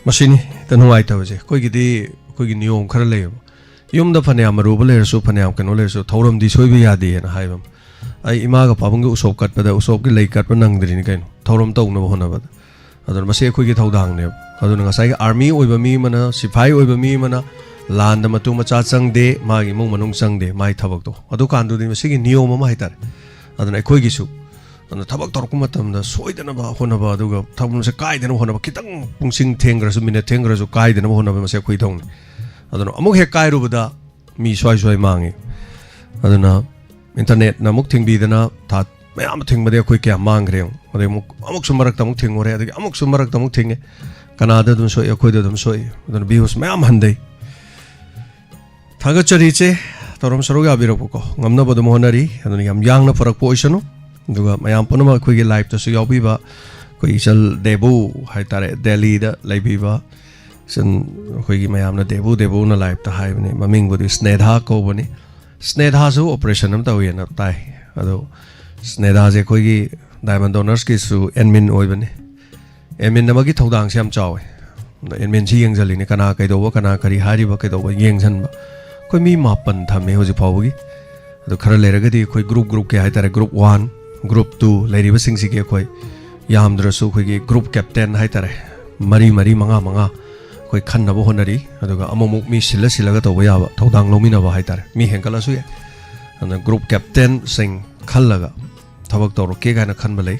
ꯃꯁꯤꯅꯤ ꯍꯦꯛꯇ ꯅꯨꯡꯉꯥꯏꯇꯕꯁꯦ꯫ ꯑꯩꯈꯣꯏꯒꯤꯗꯤ ꯑꯩꯈꯣꯏꯒꯤ ꯅꯤꯌꯣꯝ ꯈꯔ ꯂꯩꯌꯦꯕ꯫ ꯌꯨꯝꯗ ꯐꯅꯌꯥꯝ ꯑꯔꯨꯕ ꯂꯩꯔꯁꯨ, ꯐꯅꯌꯥꯝ ꯀꯩꯅꯣ ꯂꯩꯔꯁꯨ, ꯊꯧꯔꯝꯗꯤ ꯁꯣꯏꯕ ꯌꯥꯗꯦꯅ ꯍꯥꯏꯕ ꯑꯃ꯫ ꯑꯩ ꯏꯃꯥꯒ ꯄꯥꯕꯨꯡꯒꯤ ꯎꯁꯣꯞ ꯀꯠꯄꯗ ꯎꯁꯣꯞꯀꯤ ꯂꯩ ꯀꯠꯄ ꯅꯪꯗ꯭ꯔꯤꯅꯤ ꯀꯩꯅꯣ, ꯊꯧꯔꯝ ꯇꯧꯅꯕ ꯍꯣꯠꯅꯕꯗ꯫ ꯑꯗꯨꯅ ꯃꯁꯤ ꯑꯩꯈꯣꯏꯒꯤ ꯊꯧꯗꯥꯡꯅꯦꯕ꯫ ꯑꯗꯨꯅ ꯉꯁꯥꯏꯒꯤ ꯑꯥꯔꯃꯤ ꯑꯣꯏꯕ ꯃꯤ ꯑꯃꯅ, ꯁꯤꯐꯥꯏ ꯑꯣꯏꯕ ꯃꯤ ꯑꯃꯅ, ꯂꯥꯟꯗ ꯃꯇꯨ ꯃꯆꯥ ꯆꯪꯗꯦ, ꯃꯥꯒꯤ ꯏꯃꯨꯡ ꯃꯅꯨꯡ ꯆꯪꯗꯦ, ꯃꯥꯒꯤ ꯊꯕꯛꯇꯣ꯫ ꯑꯗꯨꯀꯥꯟꯗꯨꯗꯤ ꯃꯁꯤꯒꯤ ꯅꯤꯌꯣꯝ ꯑꯃ ꯍꯥꯏꯇꯥꯔꯦ꯫ ꯑꯗꯨꯅ ꯑꯩꯈꯣꯏꯒꯤꯁꯨ, ꯑꯗꯨꯅ ꯊꯕꯛ ꯇꯧꯔꯛꯄ ꯃꯇꯝꯗ ꯁꯣꯏꯗꯅꯕ ꯍꯣꯠꯅꯕ, ꯑꯗꯨꯒ ꯊꯕꯛꯁꯦ ꯀꯥꯏꯗꯅꯕ ꯍꯣꯠꯅꯕ, ꯈꯤꯇꯪ ꯄꯨꯡꯁꯤꯡ ꯊꯦꯡꯈ꯭ꯔꯁꯨ, ꯃꯤꯅꯠ ꯊꯦꯡꯈ꯭ꯔꯁꯨ ꯀꯥꯏꯗꯅꯕ ꯍꯣꯠꯅꯕ, ꯃꯁꯤ ꯑꯩꯈꯣꯏ ꯊꯧꯅꯤ꯫ ꯑꯗꯨꯅ ꯑꯃꯨꯛ ꯍꯦꯛ ꯀꯥꯏꯔꯨꯕꯗ ꯃꯤ ꯁ꯭ꯋꯥꯏ ꯁ꯭ꯋꯥꯏ ꯃꯥꯡꯉꯤ꯫ ꯑꯗꯨꯅ ꯏꯟꯇꯔꯅꯦꯠꯅ ꯑꯃꯨꯛ ꯊꯤꯡꯕꯤꯗꯅ ꯊꯥ ꯃꯌꯥꯝ ꯊꯤꯡꯕꯗꯤ ꯑꯩꯈꯣꯏ ꯀꯌꯥ ꯃꯥꯡꯈ꯭ꯔꯦ ꯌꯦꯡꯉꯨ꯫ ꯑꯗꯩ ꯑꯃꯨꯛ, ꯑꯃꯨꯛꯁꯨ ꯃꯔꯛꯇ ꯑꯃꯨꯛ ꯊꯤꯡꯉꯨꯔꯦ, ꯑꯗꯒꯤ ꯑꯃꯨꯛꯁꯨ ꯃꯔꯛꯇ ꯑꯃꯨꯛ ꯊꯤꯡꯉꯦ꯫ ꯀꯅꯥꯗ ꯑꯗꯨꯝ ꯁꯣꯛꯏ? ꯑꯩꯈꯣꯏꯗ ꯑꯗꯨꯝ ꯁꯣꯛꯏ꯫ ꯑꯗꯨꯅ views ꯃꯌꯥꯝ ꯍꯟꯊꯩ꯫ ꯊꯥꯒꯠꯆꯔꯤ ꯏꯆꯦ, ꯊꯧꯔꯝ ꯁꯔꯨꯛ ꯌꯥꯕꯤꯔꯛꯄꯀꯣ꯫ ꯉꯝꯅꯕ ꯑꯗꯨꯝ ꯍꯣꯠꯅꯔꯤ꯫ ꯑꯗꯨꯅ ꯌꯥꯝ ꯌꯥꯡꯅ ꯐꯔꯛꯄ ꯑꯣꯏꯁꯅꯨ꯫ ꯑꯗꯨꯒ ꯃꯌꯥꯝ ꯄꯨꯝꯅꯃꯛ ꯑꯩꯈꯣꯏꯒꯤ liveꯇꯁꯨ ꯌꯥꯎꯕꯤꯕ ꯑꯩꯈꯣꯏ ꯏꯆꯜ ꯗꯦꯕꯨ ꯍꯥꯏꯇꯥꯔꯦ, ꯗꯦꯜꯂꯤꯗ ꯂꯩꯕꯤꯕ ꯏꯆꯟ, ꯑꯩꯈꯣꯏꯒꯤ ꯃꯌꯥꯝꯅ ꯗꯦꯕꯨ ꯗꯦꯕꯨꯅ liveꯇ ꯍꯥꯏꯕꯅꯤ, ꯃꯃꯤꯡꯕꯨꯗꯤ ꯁ꯭ꯅꯦꯙꯥ ꯀꯧꯕꯅꯤ꯫ ꯁ꯭ꯅꯦꯙꯥꯁꯨ operation ꯑꯃ ꯇꯧꯋꯦꯅ ꯇꯥꯏ꯫ ꯑꯗꯣ ꯁ꯭ꯅꯦꯙꯥꯁꯦ ꯑꯩꯈꯣꯏꯒꯤ Diamond Donorsꯀꯤꯁꯨ admin ꯑꯣꯏꯕꯅꯤ꯫ Admin ꯑꯃꯒꯤ ꯊꯧꯗꯥꯡꯁꯦ ꯌꯥꯝ ꯆꯥꯎꯋꯦ꯫ ꯑꯗꯣ adminꯁꯤ ꯌꯦꯡꯁꯤꯜꯂꯤꯅꯤ, ꯀꯅꯥ ꯀꯩꯗꯧꯕ, ꯀꯅꯥ ꯀꯔꯤ ꯍꯥꯏꯔꯤꯕ, ꯀꯩꯗꯧꯕ ꯌꯦꯡꯁꯤꯟꯕ꯫ ꯑꯩꯈꯣꯏ ꯃꯤ ꯃꯥꯄꯟ ꯊꯝꯃꯦ ꯍꯧꯖꯤꯛ ꯐꯥꯎꯕꯒꯤ꯫ ꯑꯗꯣ ꯈꯔ ꯂꯩꯔꯒꯗꯤ ꯑꯩꯈꯣꯏ group groupꯀꯤ ꯍꯥꯏꯇꯥꯔꯦ, group one, group two ꯂꯩꯔꯤꯕꯁꯤꯡꯁꯤꯒꯤ ꯑꯩꯈꯣꯏ ꯌꯥꯝꯗ꯭ꯔꯁꯨ ꯑꯩꯈꯣꯏꯒꯤ group captain ꯍꯥꯏꯇꯥꯔꯦ, ꯃꯔꯤ ꯃꯔꯤ, ꯃꯉꯥ ꯃꯉꯥ ꯑꯩꯈꯣꯏ ꯈꯟꯅꯕ ꯍꯣꯠꯅꯔꯤ꯫ ꯑꯗꯨꯒ ꯑꯃꯨꯛꯃꯨꯛ ꯃꯤ ꯁꯤꯜꯂ ꯁꯤꯜꯂꯒ ꯇꯧꯕ ꯌꯥꯕ, ꯊꯧꯗꯥꯡ ꯂꯧꯃꯤꯟꯅꯕ ꯍꯥꯏꯇꯥꯔꯦ, ꯃꯤ ꯍꯦꯟꯒꯠꯂꯁꯨ ꯌꯥꯏ꯫ ꯑꯗꯨꯅ group captainꯁꯤꯡ ꯈꯜꯂꯒ ꯊꯕꯛ ꯇꯧꯔꯛꯀꯦ ꯀꯥꯏꯅ ꯈꯟꯕ ꯂꯩ꯫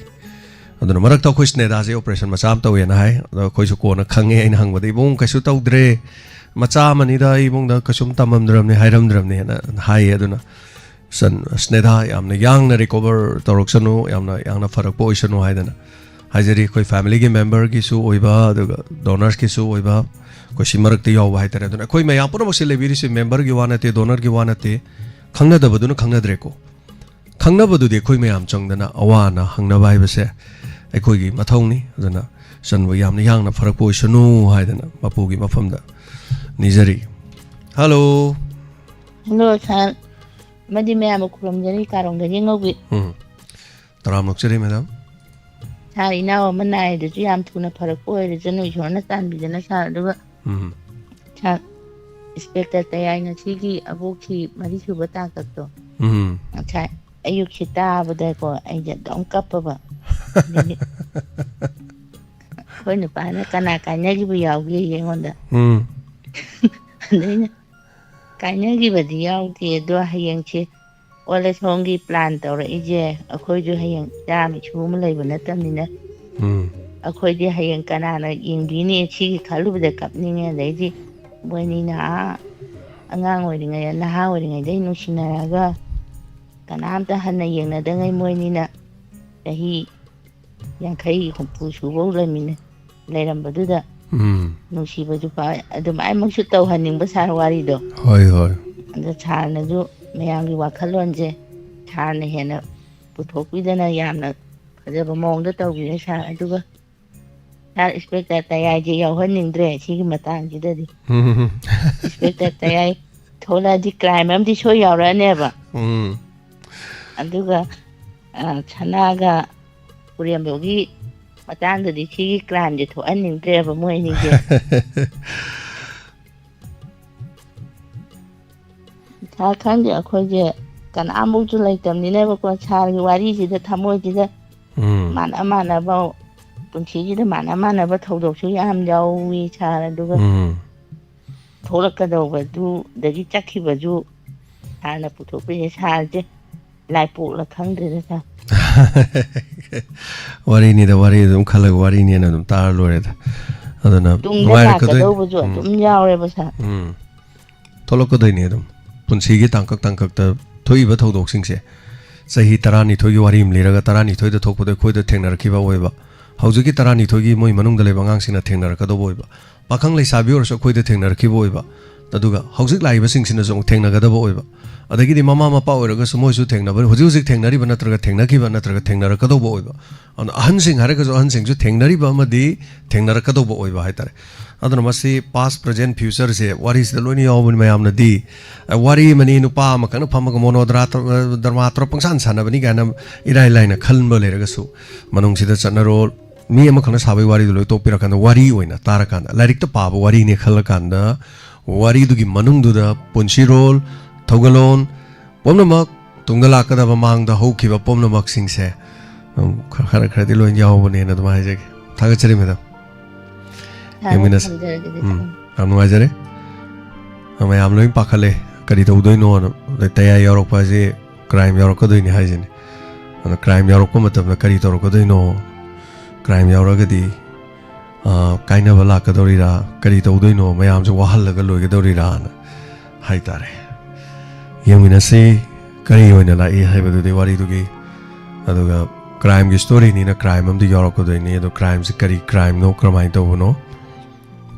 ꯑꯗꯨꯅ ꯃꯔꯛꯇ ꯑꯩꯈꯣꯏ ꯁ꯭ꯅꯦꯗꯥꯁꯦ operation ꯃꯆꯥ ꯑꯃ ꯇꯧꯋꯦꯅ ꯍꯥꯏ꯫ ꯑꯗꯣ ꯑꯩꯈꯣꯏꯁꯨ ꯀꯣꯟꯅ ꯈꯪꯉꯦ꯫ ꯑꯩꯅ ꯍꯪꯕꯗ, "ꯏꯕꯨꯡ, ꯀꯩꯁꯨ ꯇꯧꯗ꯭ꯔꯦ, ꯃꯆꯥ ꯑꯃꯅꯤꯗ, ꯑꯩ ꯏꯃꯨꯡꯗ ꯀꯩꯁꯨꯝ ꯇꯝꯃꯝꯗ꯭ꯔꯕꯅꯤ, ꯍꯥꯏꯔꯝꯗ꯭ꯔꯕꯅꯤꯅ" ꯍꯥꯏꯌꯦ꯫ ꯑꯗꯨꯅ ꯁꯟ-, ꯁ꯭ꯅꯦꯗꯥ ꯌꯥꯝꯅ ꯌꯥꯡꯅ recover ꯇꯧꯔꯛꯁꯅꯨ, ꯌꯥꯝꯅ, ꯌꯥꯝꯅ ꯐꯔꯛꯄ ꯑꯣꯏꯁꯅꯨ ꯍꯥꯏꯗꯅ ꯍꯥꯏꯖꯔꯤ꯫ ꯑꯩꯈꯣꯏ familyꯒꯤ memberꯒꯤꯁꯨ ꯑꯣꯏꯕ, ꯑꯗꯨꯒ donorsꯀꯤꯁꯨ ꯑꯣꯏꯕ, ꯑꯩꯈꯣꯏ ꯁꯤ ꯃꯔꯛꯇ ꯌꯥꯎꯕ ꯍꯥꯏꯇꯥꯔꯦ꯫ ꯑꯗꯨꯅ ꯑꯩꯈꯣꯏ ꯃꯌꯥꯝ ꯄꯨꯝꯅꯃꯛꯁꯦ ꯂꯩꯕꯤꯔꯤꯁꯦ memberꯒꯤ ꯋꯥ ꯅꯠꯇꯦ, donorꯒꯤ ꯋꯥ ꯅꯠꯇꯦ, ꯈꯪꯅꯗꯕꯗꯨꯅ ꯈꯪꯅꯗ꯭ꯔꯦꯀꯣ꯫ ꯈꯪꯅꯕꯗꯨꯗꯤ ꯑꯩꯈꯣꯏ ꯃꯌꯥꯝ ꯆꯪꯗꯅ ꯑꯋꯥ ꯑꯅꯥ ꯍꯪꯅꯕ ꯍꯥꯏꯕꯁꯦ ꯑꯩꯈꯣꯏꯒꯤ ꯃꯊꯧꯅꯤ꯫ ꯑꯗꯨꯅ ꯆꯟꯕ ꯌꯥꯝꯅ ꯌꯥꯡꯅ ꯐꯔꯛꯄ ꯑꯣꯏꯁꯅꯨ ꯍꯥꯏꯗꯅ ꯃꯄꯨꯒꯤ ꯃꯐꯝꯗ ꯅꯤꯖꯔꯤ꯫ Hello꯫ Hello, sir꯫ ꯑꯃꯗꯤ ꯃꯌꯥꯝꯕꯨ ꯈꯨꯔꯨꯝꯖꯔꯤ, ꯀꯥꯔꯣꯡꯗꯒꯤ ꯉꯧꯕꯤ꯫ ꯎꯝ꯫ ꯇꯔꯥꯝ ꯑꯣꯛꯆꯔꯤ, madam꯫ Sir, ꯏꯅꯥꯎ ꯑꯃ ꯅꯥꯏꯗꯁꯨ ꯌꯥꯝ ꯊꯨꯅ ꯐꯔꯛꯄ ꯑꯣꯏꯔꯁꯅꯨ, ꯏꯁꯣꯔꯅ ꯆꯥꯟꯕꯤꯗꯅ, sir꯫ ꯑꯗꯨꯒ ꯎꯝ꯫ Sir, Inspector ꯇꯌꯥꯏ ꯉꯁꯤꯒꯤ ꯑꯕꯣꯛꯀꯤ ꯃꯔꯤꯁꯨꯕ ꯇꯥꯡꯀꯛꯇꯣ꯫ ꯎꯝ꯫ ꯉꯁꯥꯏ ꯑꯌꯨꯛꯁꯤ ꯇꯥꯕꯗꯀꯣ, ꯑꯩꯁꯦ ꯑꯗꯨꯝ ꯀꯞꯄꯕ꯫ ꯑꯗꯒꯤ ꯑꯩꯈꯣꯏ ꯅꯨꯄꯥꯅ, "ꯀꯅꯥ ꯀꯥꯏꯅꯈꯤꯕ ꯌꯥꯎꯒꯦ?" ꯑꯩꯉꯣꯟꯗ꯫ ꯎꯝ꯫ ꯑꯗꯩꯅ ꯀꯥꯏꯅꯈꯤꯕꯗꯤ ꯌꯥꯎꯗꯦ, ꯑꯗꯣ ꯍꯌꯦꯡꯁꯦ ꯑꯣꯜ ꯑꯦꯖ ꯍꯣꯝꯒꯤ ꯄ꯭ꯂꯥꯟ ꯇꯧꯔꯛꯏꯁꯦ, ꯑꯩꯈꯣꯏꯁꯨ ꯍꯌꯦꯡ ꯏꯆꯥ ꯃꯤꯁꯨ ꯑꯃ ꯂꯩꯕ ꯅꯠꯇꯕꯅꯤꯅ, ꯎꯝ ꯑꯩꯈꯣꯏꯗꯤ ꯍꯌꯦꯡ ꯀꯅꯥꯅ ꯌꯦꯡꯕꯤꯅꯤ ꯁꯤꯒꯤ ꯈꯜꯂꯨꯕꯗ ꯀꯞꯅꯤꯡꯉꯦ꯫ ꯑꯗꯩꯗꯤ ꯃꯣꯏꯅꯤꯅ ꯑꯥ ꯑꯉꯥꯡ ꯑꯣꯏꯔꯤꯉꯩꯗ, ꯅꯍꯥ ꯑꯣꯏꯔꯤꯉꯩꯗꯩ ꯅꯨꯡꯁꯤꯅꯔꯒ ꯀꯅꯥꯝꯇ ꯍꯟꯅ ꯌꯦꯡꯅꯗꯉꯩ ꯃꯣꯏꯅꯤꯅ ꯆꯍꯤ ꯌꯥꯡꯈꯩ ꯍꯨꯝꯐꯨ ꯁꯨꯕꯧ ꯂꯩꯃꯤꯟꯅ ꯂꯩꯔꯝꯕꯗꯨꯗ ꯎꯝ ꯅꯨꯡꯁꯤꯕꯁꯨ ꯐꯥꯎ-, ꯑꯗꯨꯃꯥꯏꯃꯛꯁꯨ ꯇꯧꯍꯟꯅꯤꯡꯕ ꯁꯥꯔ ꯋꯥꯔꯤꯗꯣ꯫ ꯍꯣꯏ ꯍꯣꯏ ꯑꯗꯣ ꯁꯥꯔꯅꯁꯨ ꯃꯌꯥꯝꯒꯤ ꯋꯥꯈꯜꯂꯣꯟꯁꯦ ꯁꯥꯔꯅ ꯍꯦꯟꯅ ꯄꯨꯊꯣꯛꯄꯤꯗꯅ ꯌꯥꯝꯅ ꯐꯖꯕ ꯃꯑꯣꯡꯗ ꯇꯧꯕꯤꯔꯦ ꯁꯥꯔ꯫ ꯑꯗꯨꯒ ꯁꯥꯔ, ꯏꯟꯁꯄꯦꯛꯇꯔ ꯇꯌꯥꯏꯁꯦ ꯌꯥꯎꯍꯟꯅꯤꯡꯗ꯭ꯔꯦ ꯁꯤꯒꯤ ꯃꯇꯥꯡꯁꯤꯗꯗꯤ꯫ ꯎꯝ ꯏꯟꯁꯄꯦꯛꯇꯔ ꯇꯌꯥꯏ ꯊꯣꯛꯂꯛꯑꯗꯤ ꯀ꯭ꯔꯥꯏꯝ ꯑꯃꯗꯤ ꯁꯣꯏ ꯌꯥꯎꯔꯛꯑꯅꯦꯕ꯫ ꯎꯝ ꯑꯗꯨꯒ ꯑ, ꯁꯅꯥꯒ ꯄꯨꯔꯦꯝꯕꯒꯤ ꯃꯇꯥꯡꯗꯗꯤ ꯁꯤꯒꯤ ꯀ꯭ꯔꯥꯏꯝꯁꯦ ꯊꯣꯛꯍꯟꯅꯤꯡꯗ꯭ꯔꯦꯕ ꯃꯣꯏ ꯑꯅꯤꯁꯦ꯫ ꯁꯥꯔ, ꯈꯪꯗꯦ, ꯑꯩꯈꯣꯏꯁꯦ ꯀꯅꯥꯝꯐꯧꯁꯨ ꯂꯩꯇꯕꯅꯤꯅꯕꯀꯣ, ꯁꯥꯔꯒꯤ ꯋꯥꯔꯤꯁꯤꯗ ꯊꯃꯣꯏꯁꯤꯗ ꯎꯝ ꯃꯥꯟꯅ ꯃꯥꯟꯅꯕ ꯄꯨꯟꯁꯤꯁꯤꯗ ꯃꯥꯟꯅ ꯃꯥꯟꯅꯕ ꯊꯧꯗꯣꯛꯁꯨ ꯌꯥꯝ ꯌꯥꯎꯏ ꯁꯥꯔ꯫ ꯑꯗꯨꯒ ꯎꯝ ꯊꯣꯛꯂꯛꯀꯗꯧꯕꯗꯨꯗꯒꯤ ꯆꯠꯈꯤꯕꯁꯨ ꯁꯥꯔꯅ ꯄꯨꯊꯣꯛꯄꯤꯔꯦ꯫ ꯁꯥꯔꯁꯦ ꯂꯥꯏꯄꯣꯛꯂ ꯈꯪꯗ꯭ꯔꯦꯗ ꯁꯥꯔ꯫ ꯋꯥꯔꯤꯅꯤꯗ, ꯋꯥꯔꯤ ꯑꯗꯨꯝ ꯈꯜꯂꯒ ꯋꯥꯔꯤꯅꯦꯅ ꯑꯗꯨꯝ ꯇꯥꯔ ꯂꯣꯏꯔꯦꯗ꯫ ꯑꯗꯨꯅ ꯇꯨꯡꯗ ꯅꯨꯡꯉꯥꯏꯔꯛꯀꯗꯣꯏꯅꯤ꯫ ꯂꯥꯛꯀꯗꯧꯕꯁꯨ ꯎꯝ, ꯑꯗꯨꯝ ꯌꯥꯎꯔꯦꯕ ꯁꯥꯔ꯫ ꯎꯝ꯫ ꯊꯣꯛꯂꯛꯀꯗꯣꯏꯅꯤ ꯑꯗꯨꯝ꯫ ꯄꯨꯟꯁꯤꯒꯤ ꯇꯥꯡꯀꯛ ꯇꯥꯡꯀꯛꯇ ꯊꯣꯛꯏꯕ ꯊꯧꯗꯣꯛꯁꯤꯡꯁꯦ, ꯆꯍꯤ ꯇꯔꯥꯅꯤꯊꯣꯏꯒꯤ ꯋꯥꯔꯤ ꯑꯃ ꯂꯤꯔꯒ, ꯇꯔꯥꯅꯤꯊꯣꯏꯗ ꯊꯣꯛꯄꯗ ꯑꯩꯈꯣꯏꯗ ꯊꯦꯡꯅꯔꯛꯈꯤꯕ ꯑꯣꯏꯕ, ꯍꯧꯖꯤꯛꯀꯤ ꯇꯔꯥꯅꯤꯊꯣꯏꯒꯤ ꯃꯣꯏ ꯃꯅꯨꯡꯗ ꯂꯩꯕ ꯑꯉꯥꯡꯁꯤꯡꯅ ꯊꯦꯡꯅꯔꯛꯀꯗꯧꯕ ꯑꯣꯏꯕ, ꯄꯥꯈꯪ ꯂꯩꯁꯥꯕꯤ ꯑꯣꯏꯔꯁꯨ ꯑꯩꯈꯣꯏꯗ ꯊꯦꯡꯅꯔꯛꯈꯤꯕ ꯑꯣꯏꯕ, ꯑꯗꯨꯒ ꯍꯧꯖꯤꯛ ꯂꯥꯛꯏꯕꯁꯤꯡꯁꯤꯅꯁꯨ ꯑꯃꯨꯛ ꯊꯦꯡꯅꯒꯗꯕ ꯑꯣꯏꯕ, ꯑꯗꯒꯤꯗꯤ ꯃꯃꯥ ꯃꯄꯥ ꯑꯣꯏꯔꯒꯁꯨ ꯃꯣꯏꯁꯨ ꯊꯦꯡꯅꯕ, ꯍꯧꯖꯤꯛ ꯍꯧꯖꯤꯛ ꯊꯦꯡꯅꯔꯤꯕ ꯅꯠꯇ꯭ꯔꯒ ꯊꯦꯡꯅꯈꯤꯕ ꯅꯠꯇ꯭ꯔꯒ ꯊꯦꯡꯅꯔꯛꯀꯗꯧꯕ ꯑꯣꯏꯕ, ꯑꯗꯨꯅ ꯑꯍꯟꯁꯤꯡ ꯍꯥꯏꯔꯒꯁꯨ ꯑꯍꯟꯁꯤꯡꯁꯨ ꯊꯦꯡꯅꯔꯤꯕ ꯑꯃꯗꯤ ꯊꯦꯡꯅꯔꯛꯀꯗꯧꯕ ꯑꯣꯏꯕ ꯍꯥꯏꯇꯥꯔꯦ꯫ ꯑꯗꯨꯅ ꯃꯁꯤ past, present, futureꯁꯦ ꯋꯥꯔꯤꯁꯤꯗ ꯂꯣꯏꯅ ꯌꯥꯎꯕꯅꯤ꯫ ꯃꯌꯥꯝꯅꯗꯤ, "ꯑ, ꯋꯥꯔꯤ ꯑꯃꯅꯤ, ꯅꯨꯄꯥ ꯑꯃꯈꯛꯅ ꯐꯝꯃꯒ ꯃꯣꯅꯣꯗ꯭ꯔꯥ ꯇꯧ-, ꯑ, ꯗ꯭ꯔꯃꯥ ꯇꯧꯔ ꯄꯪꯁꯥꯟ ꯁꯥꯟꯅꯕꯅꯤ" ꯀꯥꯏꯅ ꯏꯔꯥꯏ ꯂꯥꯏꯅ ꯈꯟꯕ ꯂꯩꯔꯒꯁꯨ, ꯃꯅꯨꯡꯁꯤꯗ ꯆꯠꯅꯔꯣꯜ, ꯃꯤ ꯑꯃꯈꯛꯅ ꯁꯥꯕꯒꯤ ꯋꯥꯔꯤꯗꯨ ꯂꯣꯏ ꯇꯣꯛꯄꯤꯔꯀꯥꯟꯗ, ꯋꯥꯔꯤ ꯑꯣꯏꯅ ꯇꯥꯔꯀꯥꯟꯗ, ꯂꯥꯏꯔꯤꯛꯇ ꯄꯥꯕ ꯋꯥꯔꯤꯅꯦ ꯈꯜꯂꯀꯥꯟꯗ, ꯋꯥꯔꯤꯗꯨꯒꯤ ꯃꯅꯨꯡꯗꯨꯗ ꯄꯨꯟꯁꯤꯔꯣꯜ, ꯊꯧꯒꯜꯂꯣꯟ ꯄꯨꯝꯅꯃꯛ, ꯇꯨꯡꯗ ꯂꯥꯛꯀꯗꯕ, ꯃꯥꯡꯗ ꯍꯧꯈꯤꯕ ꯄꯨꯝꯅꯃꯛꯁꯤꯡꯁꯦ, ꯎꯝ, ꯈꯔ, ꯈꯔ, ꯈꯔꯗꯤ ꯂꯣꯏ ꯌꯥꯎꯕꯅꯦꯅ ꯑꯗꯨꯝ ꯍꯥꯏꯖꯒꯦ꯫ ꯊꯥꯒꯠꯆꯔꯤ, ꯃꯦꯗꯥꯝ꯫ ꯁꯥꯔ, ꯌꯦꯡꯃꯤꯟꯅꯁꯤ꯫ ꯊꯝꯖꯔꯒꯦ ꯑꯗꯨꯗꯤ꯫ ꯎꯝ, ꯌꯥꯝ ꯅꯨꯡꯉꯥꯏꯖꯔꯦ꯫ ꯃꯌꯥꯝ ꯂꯣꯏ ꯄꯥꯈꯠꯂꯦ, ꯀꯔꯤ ꯇꯧꯗꯣꯏꯅꯣꯅ꯫ ꯑꯗꯩ ꯇꯌꯥꯏ ꯌꯥꯎꯔꯛꯄ ꯍꯥꯏꯁꯦ ꯀ꯭ꯔꯥꯏꯝ ꯌꯥꯎꯔꯛꯀꯗꯣꯏꯅꯤ ꯍꯥꯏꯁꯤꯅꯤ꯫ ꯑꯗ ꯀ꯭ꯔꯥꯏꯝ ꯌꯥꯎꯔꯛꯄ ꯃꯇꯝꯗ ꯀꯔꯤ ꯇꯧꯔꯛꯀꯗꯣꯏꯅꯣ, ꯀ꯭ꯔꯥꯏꯝ ꯌꯥꯎꯔꯒꯗꯤ, ꯑ, ꯀꯥꯏꯅꯕ ꯂꯥꯛꯀꯗꯧꯔꯤꯔꯥ, ꯀꯔꯤ ꯇꯧꯗꯣꯏꯅꯣ, ꯃꯌꯥꯝꯁꯦ ꯋꯥꯍꯜꯂꯒ ꯂꯣꯏꯒꯗꯧꯔꯤꯔꯥꯅ ꯍꯥꯏꯇꯥꯔꯦ꯫ ꯌꯦꯡꯃꯤꯟꯅꯁꯤ, ꯀꯔꯤ ꯑꯣꯏꯅ ꯂꯥꯛꯏ ꯍꯥꯏꯕꯗꯨꯗꯤ ꯋꯥꯔꯤꯗꯨꯒꯤ꯫ ꯑꯗꯨꯒ ꯀ꯭ꯔꯥꯏꯝꯒꯤ ꯁ꯭ꯇꯣꯔꯤꯅꯤꯅ ꯀ꯭ꯔꯥꯏꯝ ꯑꯃꯗꯤ ꯌꯥꯎꯔꯛꯀꯗꯣꯏꯅꯤ꯫ ꯑꯗꯣ ꯀ꯭ꯔꯥꯏꯝꯁꯤ ꯀꯔꯤ ꯀ꯭ꯔꯥꯏꯝꯅꯣ, ꯀꯔꯝꯍꯥꯏꯅ ꯇꯧꯕꯅꯣ,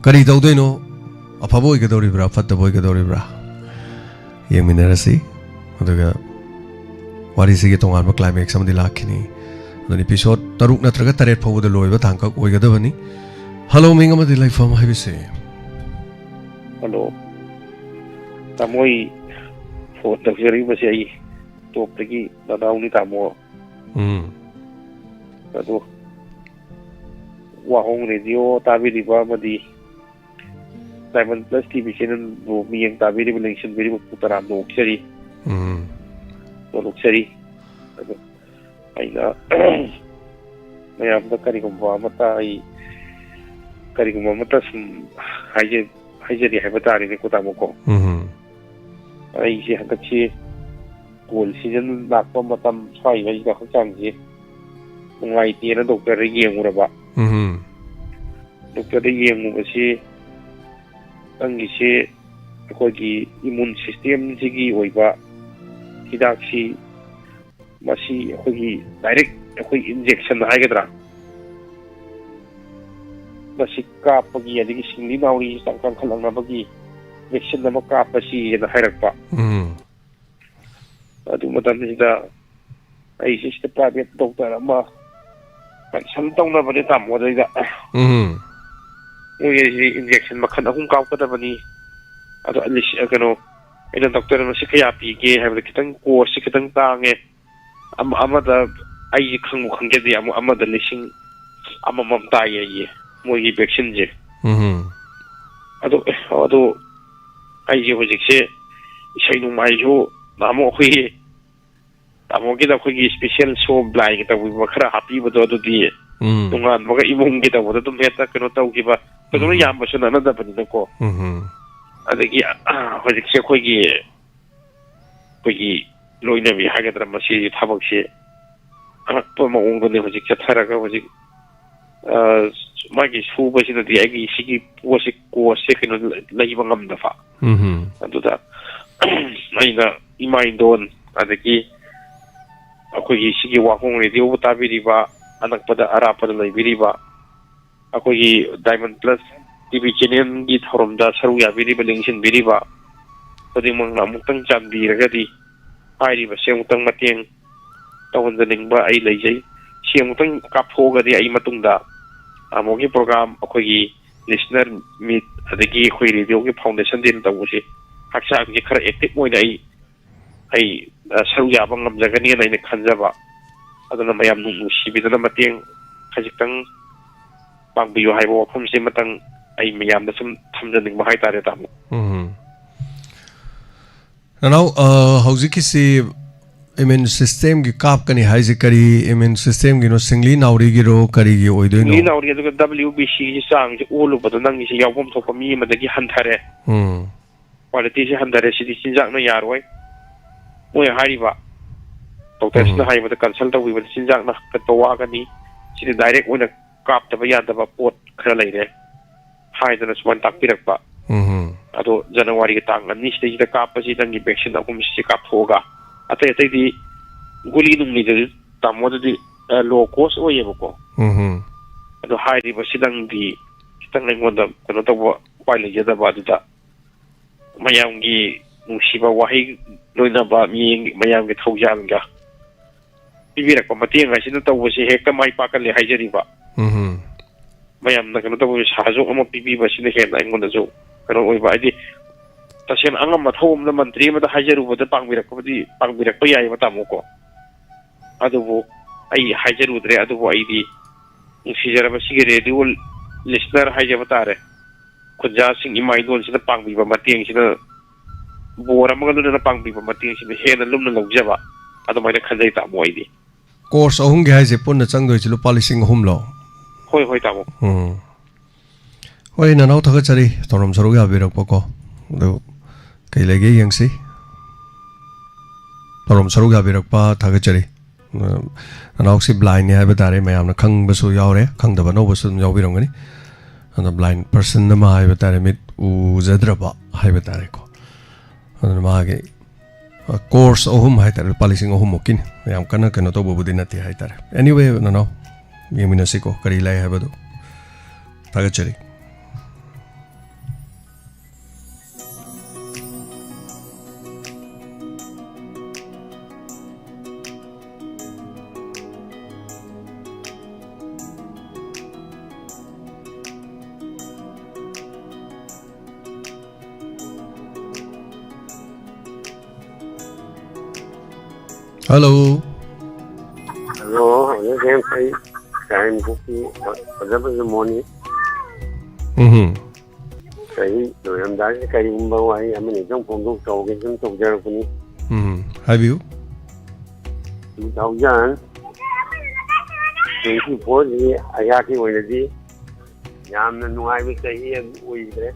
ꯀꯔꯤ ꯇꯧꯗꯣꯏꯅꯣ, ꯑꯐꯕ ꯑꯣꯏꯒꯗꯧꯔꯤꯕ꯭ꯔꯥ, ꯐꯠꯇꯕ ꯑꯣꯏꯒꯗꯧꯔꯤꯕ꯭ꯔꯥ, ꯌꯦꯡꯃꯤꯟꯅꯔꯁꯤ꯫ ꯑꯗꯨꯒ ꯋꯥꯔꯤꯁꯤꯒꯤ ꯇꯣꯉꯥꯟꯕ ꯀ꯭ꯂꯥꯏꯃꯦꯛꯁ ꯑꯃꯗꯤ ꯂꯥꯛꯈꯤꯅꯤ꯫ ꯑꯗꯨꯅ ꯏꯄꯤꯁꯣꯗ ꯇꯔꯨꯛ ꯅꯠꯇ꯭ꯔꯒ ꯇꯔꯦꯠ ꯐꯥꯎꯕꯗ ꯂꯣꯏꯕ ꯇꯥꯡꯀꯛ ꯑꯣꯏꯒꯗꯕꯅꯤ꯫ ꯍꯜꯂꯣ, ꯃꯤꯡ ꯑꯃꯗꯤ ꯂꯩꯐꯝ ꯍꯥꯏꯕꯁꯦ꯫ ꯍꯜꯂꯣ꯫ ꯇꯥꯃꯣ, ꯑꯩ ꯐꯣꯟ ꯇꯧꯖꯔꯛꯏꯕꯁꯦ ꯑꯩ ꯇꯣꯞꯇꯒꯤ ꯅꯅꯥꯎꯅꯤ, ꯇꯥꯃꯣ꯫ ꯎꯝ꯫ ꯑꯗꯣ ꯋꯥꯍꯣꯡ ꯔꯦꯗꯤꯑꯣ ꯇꯥꯕꯤꯔꯤꯕ ꯑꯃꯗꯤ ꯗꯥꯏꯃꯟ ꯄ꯭ꯂꯁ ꯇꯤ ꯚꯤ ꯆꯦꯅꯦꯜꯕꯨ ꯃꯤꯠꯌꯦꯡ ꯇꯥꯕꯤꯔꯤꯕ, ꯂꯦꯡꯁꯤꯟꯕꯤꯔꯤꯕ ꯄꯨꯛ ꯇꯔꯥꯝꯅ ꯑꯣꯛꯆꯔꯤ꯫ ꯎꯝ꯫ ꯅꯣꯛꯆꯔꯤ꯫ ꯑꯗꯣ ꯑꯩꯅ ꯃꯌꯥꯝꯗ ꯀꯔꯤꯒꯨꯝꯕ ꯑꯃꯠꯇ ꯑꯩ, ꯀꯔꯤꯒꯨꯝꯕ ꯑꯃꯠꯇ ꯁꯨꯝ ꯍꯥꯏꯖ-, ꯍꯥꯏꯖꯔꯤ ꯍꯥꯏꯕ ꯇꯥꯔꯦꯅꯦꯀꯣ, ꯇꯥꯃꯣꯀꯣ꯫ ꯎꯝ꯫ ꯑꯩꯁꯦ ꯍꯟꯗꯛꯁꯤ ꯀꯣꯜ ꯁꯤꯖꯟ ꯂꯥꯛꯄ ꯃꯇꯝ ꯁ꯭ꯋꯥꯏꯉꯩꯁꯤꯗ ꯍꯛꯆꯥꯡꯁꯦ ꯅꯨꯡꯉꯥꯏꯇꯦꯅ ꯗꯣꯛꯇꯔꯗ ꯌꯦꯡꯉꯨꯔꯕ꯫ ꯎꯝ꯫ ꯗꯣꯛꯇꯔꯗ ꯌꯦꯡꯉꯨꯕꯁꯤ ꯅꯪꯒꯤꯁꯤ ꯑꯩꯈꯣꯏꯒꯤ ꯏꯃ꯭ꯌꯨꯟ ꯁꯤꯁꯇꯦꯝꯁꯤꯒꯤ ꯑꯣꯏꯕ ꯍꯤꯗꯥꯛꯁꯤ, ꯃꯁꯤ ꯑꯩꯈꯣꯏꯒꯤ ꯗꯥꯏꯔꯦꯛ ꯑꯩꯈꯣꯏ ꯏꯟꯖꯦꯛꯁꯟ ꯍꯥꯏꯒꯗ꯭ꯔꯥ, ꯃꯁꯤ ꯀꯥꯞꯄꯒꯤ, ꯑꯗꯒꯤ ꯁꯤꯡꯂꯤ ꯅꯥꯎꯔꯤ ꯆꯪ-, ꯀꯟꯈꯠꯂꯛꯅꯕꯒꯤ ꯚꯦꯛꯁꯤꯟ ꯑꯃ ꯀꯥꯞꯄꯁꯤꯅ ꯍꯥꯏꯔꯛꯄ꯫ ꯎꯝ꯫ ꯑꯗꯨ ꯃꯇꯝꯁꯤꯗ ꯑꯩꯁꯦ ꯁꯤꯗ ꯄ꯭ꯔꯥꯏꯚꯦꯠ ꯗꯣꯛꯇꯔ ꯑꯃ ꯀꯟꯁꯜ ꯇꯧꯅꯕꯅꯦ, ꯇꯥꯃꯣ꯫ ꯑꯗꯩꯗ ꯎꯝ꯫ ꯃꯣꯏꯒꯤꯁꯤ ꯏꯟꯖꯦꯛꯁꯟ ꯃꯈꯜ ꯑꯍꯨꯝ ꯀꯥꯞꯀꯗꯕꯅꯤ꯫ ꯑꯗꯣ ꯂꯤꯁ-, ꯀꯩꯅꯣ, ꯑꯩꯅ ꯗꯣꯛꯇꯔ ꯃꯁꯤ ꯀꯌꯥ ꯄꯤꯒꯦ ꯍꯥꯏꯕꯗ, ꯈꯤꯇꯪ ꯀꯣꯔꯁꯁꯤ ꯈꯤꯇꯪ ꯇꯥꯡꯉꯦ꯫ ꯑꯃ-, ꯑꯃꯗ ꯑꯩꯁꯦ ꯈꯪꯕꯨ ꯈꯪꯖꯗꯦ, ꯑꯃꯨꯛ ꯑꯃꯗ ꯂꯤꯁꯤꯡ ꯑꯃꯃꯝ ꯇꯥꯏꯌꯦ ꯑꯩꯁꯦ, ꯃꯣꯏꯒꯤ ꯚꯦꯛꯁꯤꯟꯁꯦ꯫ ꯎꯝ꯫ ꯑꯗꯣ, ꯑꯗꯣ ꯑꯩꯁꯦ ꯍꯧꯖꯤꯛꯁꯦ ꯏꯁꯩ ꯅꯣꯡꯃꯥꯏꯁꯨ ꯅꯍꯥꯟꯃꯨꯛ ꯑꯩꯈꯣꯏꯒꯤ ꯇꯥꯃꯣꯒꯤꯗ ꯑꯩꯈꯣꯏꯒꯤ ꯏꯁꯄꯤꯁꯦꯜ ꯁꯣ ꯕ꯭ꯂꯥꯏꯒ ꯇꯧꯕꯤꯕ ꯈꯔ ꯍꯥꯞꯄꯤꯕꯗꯣ, ꯑꯗꯨꯗꯤ ꯎꯝ꯫ ꯅꯣꯡꯉꯥꯟꯕꯒ ꯏꯃꯨꯡꯒꯤ ꯇꯧꯕꯗ ꯑꯗꯨꯝ ꯍꯦꯛꯇ ꯀꯩꯅꯣ ꯇꯧꯈꯤꯕ, ꯀꯩꯅꯣ ꯎꯝ꯫ ꯌꯥꯝꯕꯁꯨ ꯅꯠꯅꯗꯕꯅꯤꯅꯀꯣ꯫ ꯎꯝ꯫ ꯑꯗꯒꯤ ꯑ, ꯍꯧꯖꯤꯛꯁꯦ ꯑꯩꯈꯣꯏꯒꯤ ꯑꯩꯈꯣꯏꯒꯤ ꯂꯣꯏꯅꯕꯤ ꯍꯥꯏꯒꯗ꯭ꯔꯥ, ꯃꯁꯤꯒꯤ ꯊꯕꯛꯁꯤ ꯑꯉꯛꯄ ꯃꯑꯣꯡꯗꯅꯦ ꯍꯧꯖꯤꯛ ꯆꯠꯊꯔꯒ ꯍꯧꯖꯤꯛ ꯑ, ꯃꯥꯒꯤ ꯁꯨꯕꯁꯤꯅꯗꯤ ꯑꯩꯒꯤ ꯁꯤꯒꯤ ꯄꯣꯠꯁꯤ, ꯀꯣꯁꯁꯦ ꯀꯩꯅꯣ ꯂꯩꯕ ꯉꯝꯗꯕ꯫ ꯎꯝ꯫ ꯑꯗꯨꯗ ꯑꯩꯅ ꯏꯃꯥ ꯏꯟꯗꯣꯟ, ꯑꯗꯒꯤ ꯑꯩꯈꯣꯏꯒꯤ ꯁꯤꯒꯤ ꯋꯥꯍꯣꯡ ꯔꯦꯗꯤꯑꯣꯕꯨ ꯇꯥꯕꯤꯔꯤꯕ, ꯑꯅꯛꯄꯗ ꯑꯔꯥꯞꯄꯗ ꯂꯩꯕꯤꯔꯤꯕ ꯑꯩꯈꯣꯏꯒꯤ Diamond Plus TV channelꯒꯤ ꯊꯧꯔꯝꯗ ꯁꯔꯨꯛ ꯌꯥꯕꯤꯔꯤꯕ, ꯂꯦꯡꯁꯤꯟꯕꯤꯔꯤꯕ ꯈꯨꯗꯤꯡꯃꯛꯅ ꯑꯃꯨꯛꯇꯪ ꯆꯥꯟꯕꯤꯔꯒꯗꯤ ꯍꯥꯏꯔꯤꯕꯁꯦ ꯑꯃꯨꯛꯇꯪ ꯃꯇꯦꯡ ꯇꯧꯍꯟꯖꯅꯤꯡꯕ ꯑꯩ ꯂꯩꯖꯩ꯫ ꯁꯤ ꯑꯃꯨꯛꯇꯪ ꯀꯥꯞꯊꯣꯛꯑꯒꯗꯤ ꯑꯩ ꯃꯇꯨꯡꯗ ꯇꯥꯃꯣꯒꯤ program, ꯑꯩꯈꯣꯏꯒꯤ listener meet, ꯑꯗꯒꯤ ꯑꯩꯈꯣꯏ radioꯒꯤ foundation dayꯅ ꯇꯧꯕꯁꯦ ꯍꯛꯆꯥꯡꯁꯦ ꯈꯔ active ꯑꯣꯏꯅ ꯑꯩ, ꯑꯩ, ꯑ, ꯁꯔꯨꯛ ꯌꯥꯕ ꯉꯝꯖꯒꯅꯤꯅ ꯑꯩꯅ ꯈꯟꯖꯕ꯫ ꯑꯗꯨꯅ ꯃꯌꯥꯝ ꯅꯨꯡ-, ꯅꯨꯡꯁꯤꯕꯤꯗꯨꯅ ꯃꯇꯦꯡ ꯈꯖꯤꯛꯇꯪ ꯄꯥꯡꯕꯤꯌꯨ ꯍꯥꯏꯕ ꯋꯥꯐꯝꯁꯤꯃꯇꯪ ꯑꯩ ꯃꯌꯥꯝꯗ ꯁꯨꯝ ꯊꯝꯖꯅꯤꯡꯕ ꯍꯥꯏꯇꯥꯔꯦ, ꯇꯥꯃꯣ꯫ ꯎꯝ꯫ ꯅꯅꯥꯎ, ꯑ, ꯍꯧꯖꯤꯛꯀꯤꯁꯤ immune systemꯒꯤ ꯀꯥꯞꯀꯅꯤ ꯍꯥꯏꯁꯦ ꯀꯔꯤ immune systemꯒꯤꯅꯣ? ꯁꯤꯡꯂꯤ ꯅꯥꯎꯔꯤꯒꯤꯔꯣ? ꯀꯔꯤꯒꯤ ꯑꯣꯏꯗꯣꯏꯅꯣ? ꯁꯤꯡꯂꯤ ꯅꯥꯎꯔꯤ, ꯑꯗꯨꯒ W B Cꯒꯤ ꯆꯥꯡꯁꯦ ꯑꯣꯜꯂꯨꯕꯗ ꯅꯪꯒꯤꯁꯦ ꯌꯥꯎꯐꯝ ꯊꯣꯛꯄ ꯃꯤ ꯑꯃꯗꯒꯤ ꯍꯟꯊꯔꯦ꯫ ꯎꯝ꯫ Qualityꯁꯦ ꯍꯟꯊꯔꯦ, ꯁꯤꯗꯤ ꯆꯤꯟꯖꯥꯛꯅ ꯌꯥꯔꯣꯏ꯫ ꯃꯣꯏ ꯍꯥꯏꯔꯤꯕ doctorꯁꯤꯅ ꯎꯝ꯫ ꯍꯥꯏꯕꯗ consult ꯇꯧꯕꯤꯕꯗ ꯆꯤꯟꯖꯥꯛꯅ ꯍꯟꯊꯔꯛꯄ ꯋꯥꯒꯅꯤ, ꯁꯤꯗꯤ direct ꯑꯣꯏꯅ ꯀꯥꯞꯇꯕ ꯌꯥꯗꯕ ꯄꯣꯠ ꯈꯔ ꯂꯩꯔꯦ ꯍꯥꯏꯗꯅ ꯁꯨꯃꯥꯏꯅ ꯇꯥꯛꯄꯤꯔꯛꯄ꯫ ꯎꯝ꯫ ꯑꯗꯣ Januaryꯒꯤ ꯇꯥꯡ ꯑꯅꯤ ꯁꯤꯗꯩꯁꯤꯗ ꯀꯥꯞꯄꯁꯤ, ꯅꯪꯒꯤ vaccine ꯑꯍꯨꯝꯁꯤ ꯀꯥꯞꯊꯣꯛꯑꯒ꯫ ꯑꯇꯩ ꯑꯇꯩꯗꯤ ꯒꯨꯂꯤ ꯅꯨꯡꯂꯤꯗꯨꯗꯤ, ꯇꯥꯃꯣ, ꯑꯗꯨꯗꯤ, ꯑ, low cost ꯑꯣꯏꯌꯦꯕꯀꯣ꯫ ꯎꯝ꯫ ꯑꯗꯣ ꯍꯥꯏꯔꯤꯕꯁꯤꯗꯪꯗꯤ ꯈꯤꯇꯪ ꯑꯩꯉꯣꯟꯗ ꯀꯩꯅꯣ ꯇꯧꯕ, ꯎꯄꯥꯏ ꯂꯩꯖꯗꯕ ꯑꯗꯨꯗ ꯃꯌꯥꯝꯒꯤ ꯅꯨꯡꯁꯤꯕ ꯋꯥꯍꯩ ꯂꯣꯏꯅꯕ, ꯃꯤ, ꯃꯌꯥꯝꯒꯤ ꯊꯧꯖꯥꯜꯒ ꯄꯤꯕꯤꯔꯛꯄ ꯃꯇꯦꯡ ꯍꯥꯏꯁꯤꯅ ꯇꯧꯕꯁꯦ ꯍꯦꯛꯇ ꯃꯥꯏ ꯄꯥꯛꯀꯜꯂꯦ ꯍꯥꯏꯖꯔꯤꯕ꯫ ꯎꯝ꯫ ꯃꯌꯥꯝꯅ ꯀꯩꯅꯣ ꯇꯧꯕ, ꯁꯍꯥꯖꯣꯛ ꯑꯃ ꯄꯤꯕꯤꯕꯁꯤꯅ ꯍꯦꯟꯅ ꯑꯩꯉꯣꯟꯗꯁꯨ ꯀꯩꯅꯣ ꯑꯣꯏꯕ, ꯍꯥꯏꯗꯤ ꯇꯁꯦꯡꯅ ꯑꯉꯝꯕ ꯑꯊꯧꯕ ꯑꯃꯅ ꯃꯟꯇ꯭ꯔꯤ ꯑꯃꯗ ꯍꯥꯏꯖꯔꯨꯕꯗ ꯄꯥꯡꯕꯤꯔꯛꯄꯕꯨꯗꯤ, ꯄꯥꯡꯕꯤꯔꯛꯄ ꯌꯥꯏꯑꯕ, ꯇꯥꯃꯣꯀꯣ꯫ ꯑꯗꯨꯕꯨ ꯑꯩ ꯍꯥꯏꯖꯔꯨꯗ꯭ꯔꯦ꯫ ꯑꯗꯨꯕꯨ ꯑꯩꯗꯤ ꯅꯨꯡꯁꯤꯖꯔꯕ ꯁꯤꯒꯤ radio listener ꯍꯥꯏꯖꯕ ꯇꯥꯔꯦ, ꯈꯨꯟꯖꯥꯁꯤꯡ, ꯏꯃꯥ ꯏꯗꯣꯟꯁꯤꯅ ꯄꯥꯡꯕꯤꯕ ꯃꯇꯦꯡꯁꯤꯅ, ꯕꯣꯔ ꯑꯃꯒ ꯂꯣꯏꯅꯅ ꯄꯥꯡꯕꯤꯕ ꯃꯇꯦꯡꯁꯤꯅ ꯍꯦꯟꯅ ꯂꯨꯝꯅ ꯂꯧꯖꯕ, ꯑꯗꯨꯃꯥꯏꯅ ꯈꯟꯖꯩ, ꯇꯥꯃꯣ, ꯑꯩꯗꯤ꯫ Course ꯑꯍꯨꯝꯒꯤ ꯍꯥꯏꯁꯦ ꯄꯨꯟꯅ ꯆꯪꯗꯣꯏꯁꯤ ꯂꯨꯄꯥ ꯂꯤꯁꯤꯡ ꯑꯍꯨꯝꯂꯣ? ꯍꯣꯏ, ꯍꯣꯏ, ꯇꯥꯃꯣ꯫ ꯎꯝ꯫ ꯍꯣꯏ, ꯅꯅꯥꯎ, ꯊꯥꯒꯠꯆꯔꯤ ꯊꯧꯔꯝ ꯁꯔꯨꯛ ꯌꯥꯕꯤꯔꯛꯄꯀꯣ꯫ ꯑꯗꯨ ꯀꯩ ꯂꯩꯒꯦ ꯌꯦꯡꯁꯤ꯫ ꯄ꯭ꯔꯣꯒ꯭ꯔꯥꯝ ꯁꯔꯨꯛ ꯌꯥꯕꯤꯔꯛꯄ ꯊꯥꯒꯠꯆꯔꯤ꯫ ꯑ, ꯅꯅꯥꯎꯁꯤ blindꯅꯤ ꯍꯥꯏꯕ ꯇꯥꯔꯦ, ꯃꯌꯥꯝꯅ ꯈꯪꯕꯁꯨ ꯌꯥꯎꯔꯦ, ꯈꯪꯗꯕ ꯑꯅꯧꯕꯁꯨ ꯑꯗꯨꯝ ꯌꯥꯎꯕꯤꯔꯝꯒꯅꯤ꯫ ꯑꯗꯣ blind person ꯑꯃ ꯍꯥꯏꯕ ꯇꯥꯔꯦ, ꯃꯤꯠ ꯎꯖꯗ꯭ꯔꯕ ꯍꯥꯏꯕ ꯇꯥꯔꯦꯀꯣ꯫ ꯑꯗꯨꯅ ꯃꯥꯒꯤ, ꯑ, course ꯑꯍꯨꯝ ꯍꯥꯏ ꯇꯥꯔꯦ, ꯂꯨꯄꯥ ꯂꯤꯁꯤꯡ ꯑꯍꯨꯝ ꯃꯨꯛꯀꯤꯅꯤ꯫ ꯌꯥꯝ ꯀꯟꯅ ꯀꯩꯅꯣ ꯇꯧꯕꯕꯨꯗꯤ ꯅꯠꯇꯦ ꯍꯥꯏ ꯇꯥꯔꯦ꯫ Anyway, ꯅꯅꯥꯎ, ꯌꯦꯡꯃꯤꯟꯅꯁꯤꯀꯣ, ꯀꯔꯤ ꯂꯩ ꯍꯥꯏꯕꯗꯨ꯫ ꯊꯥꯒꯠꯆꯔꯤ꯫ Hello. Hello, ꯑꯣꯖꯥ ꯖꯦꯝꯁ, ꯑꯩ ꯀꯥꯏꯝ ꯀꯨꯀꯤ ꯐꯖ ꯐꯖ ꯃꯣꯅꯤ꯫ ꯎꯝ꯫ ꯆꯍꯤ ꯂꯣꯏꯔꯝꯗꯥꯏꯁꯤꯗ ꯀꯔꯤꯒꯨꯝꯕ ꯋꯥꯍꯩ ꯑꯃꯅꯤꯗꯪ ꯐꯣꯡꯗꯣꯛ ꯇꯧꯒꯦ ꯁꯨꯝ ꯇꯧꯖꯔꯛꯄꯅꯤ꯫ ꯎꯝ, ꯍꯥꯏꯕꯤꯌꯨ꯫ Two thousand twenty fourꯁꯤ ꯑꯩꯍꯥꯛꯀꯤ ꯑꯣꯏꯅꯗꯤ ꯌꯥꯝꯅ ꯅꯨꯡꯉꯥꯏꯕ ꯆꯍꯤ ꯑꯗꯨ ꯑꯣꯏꯗ꯭ꯔꯦ꯫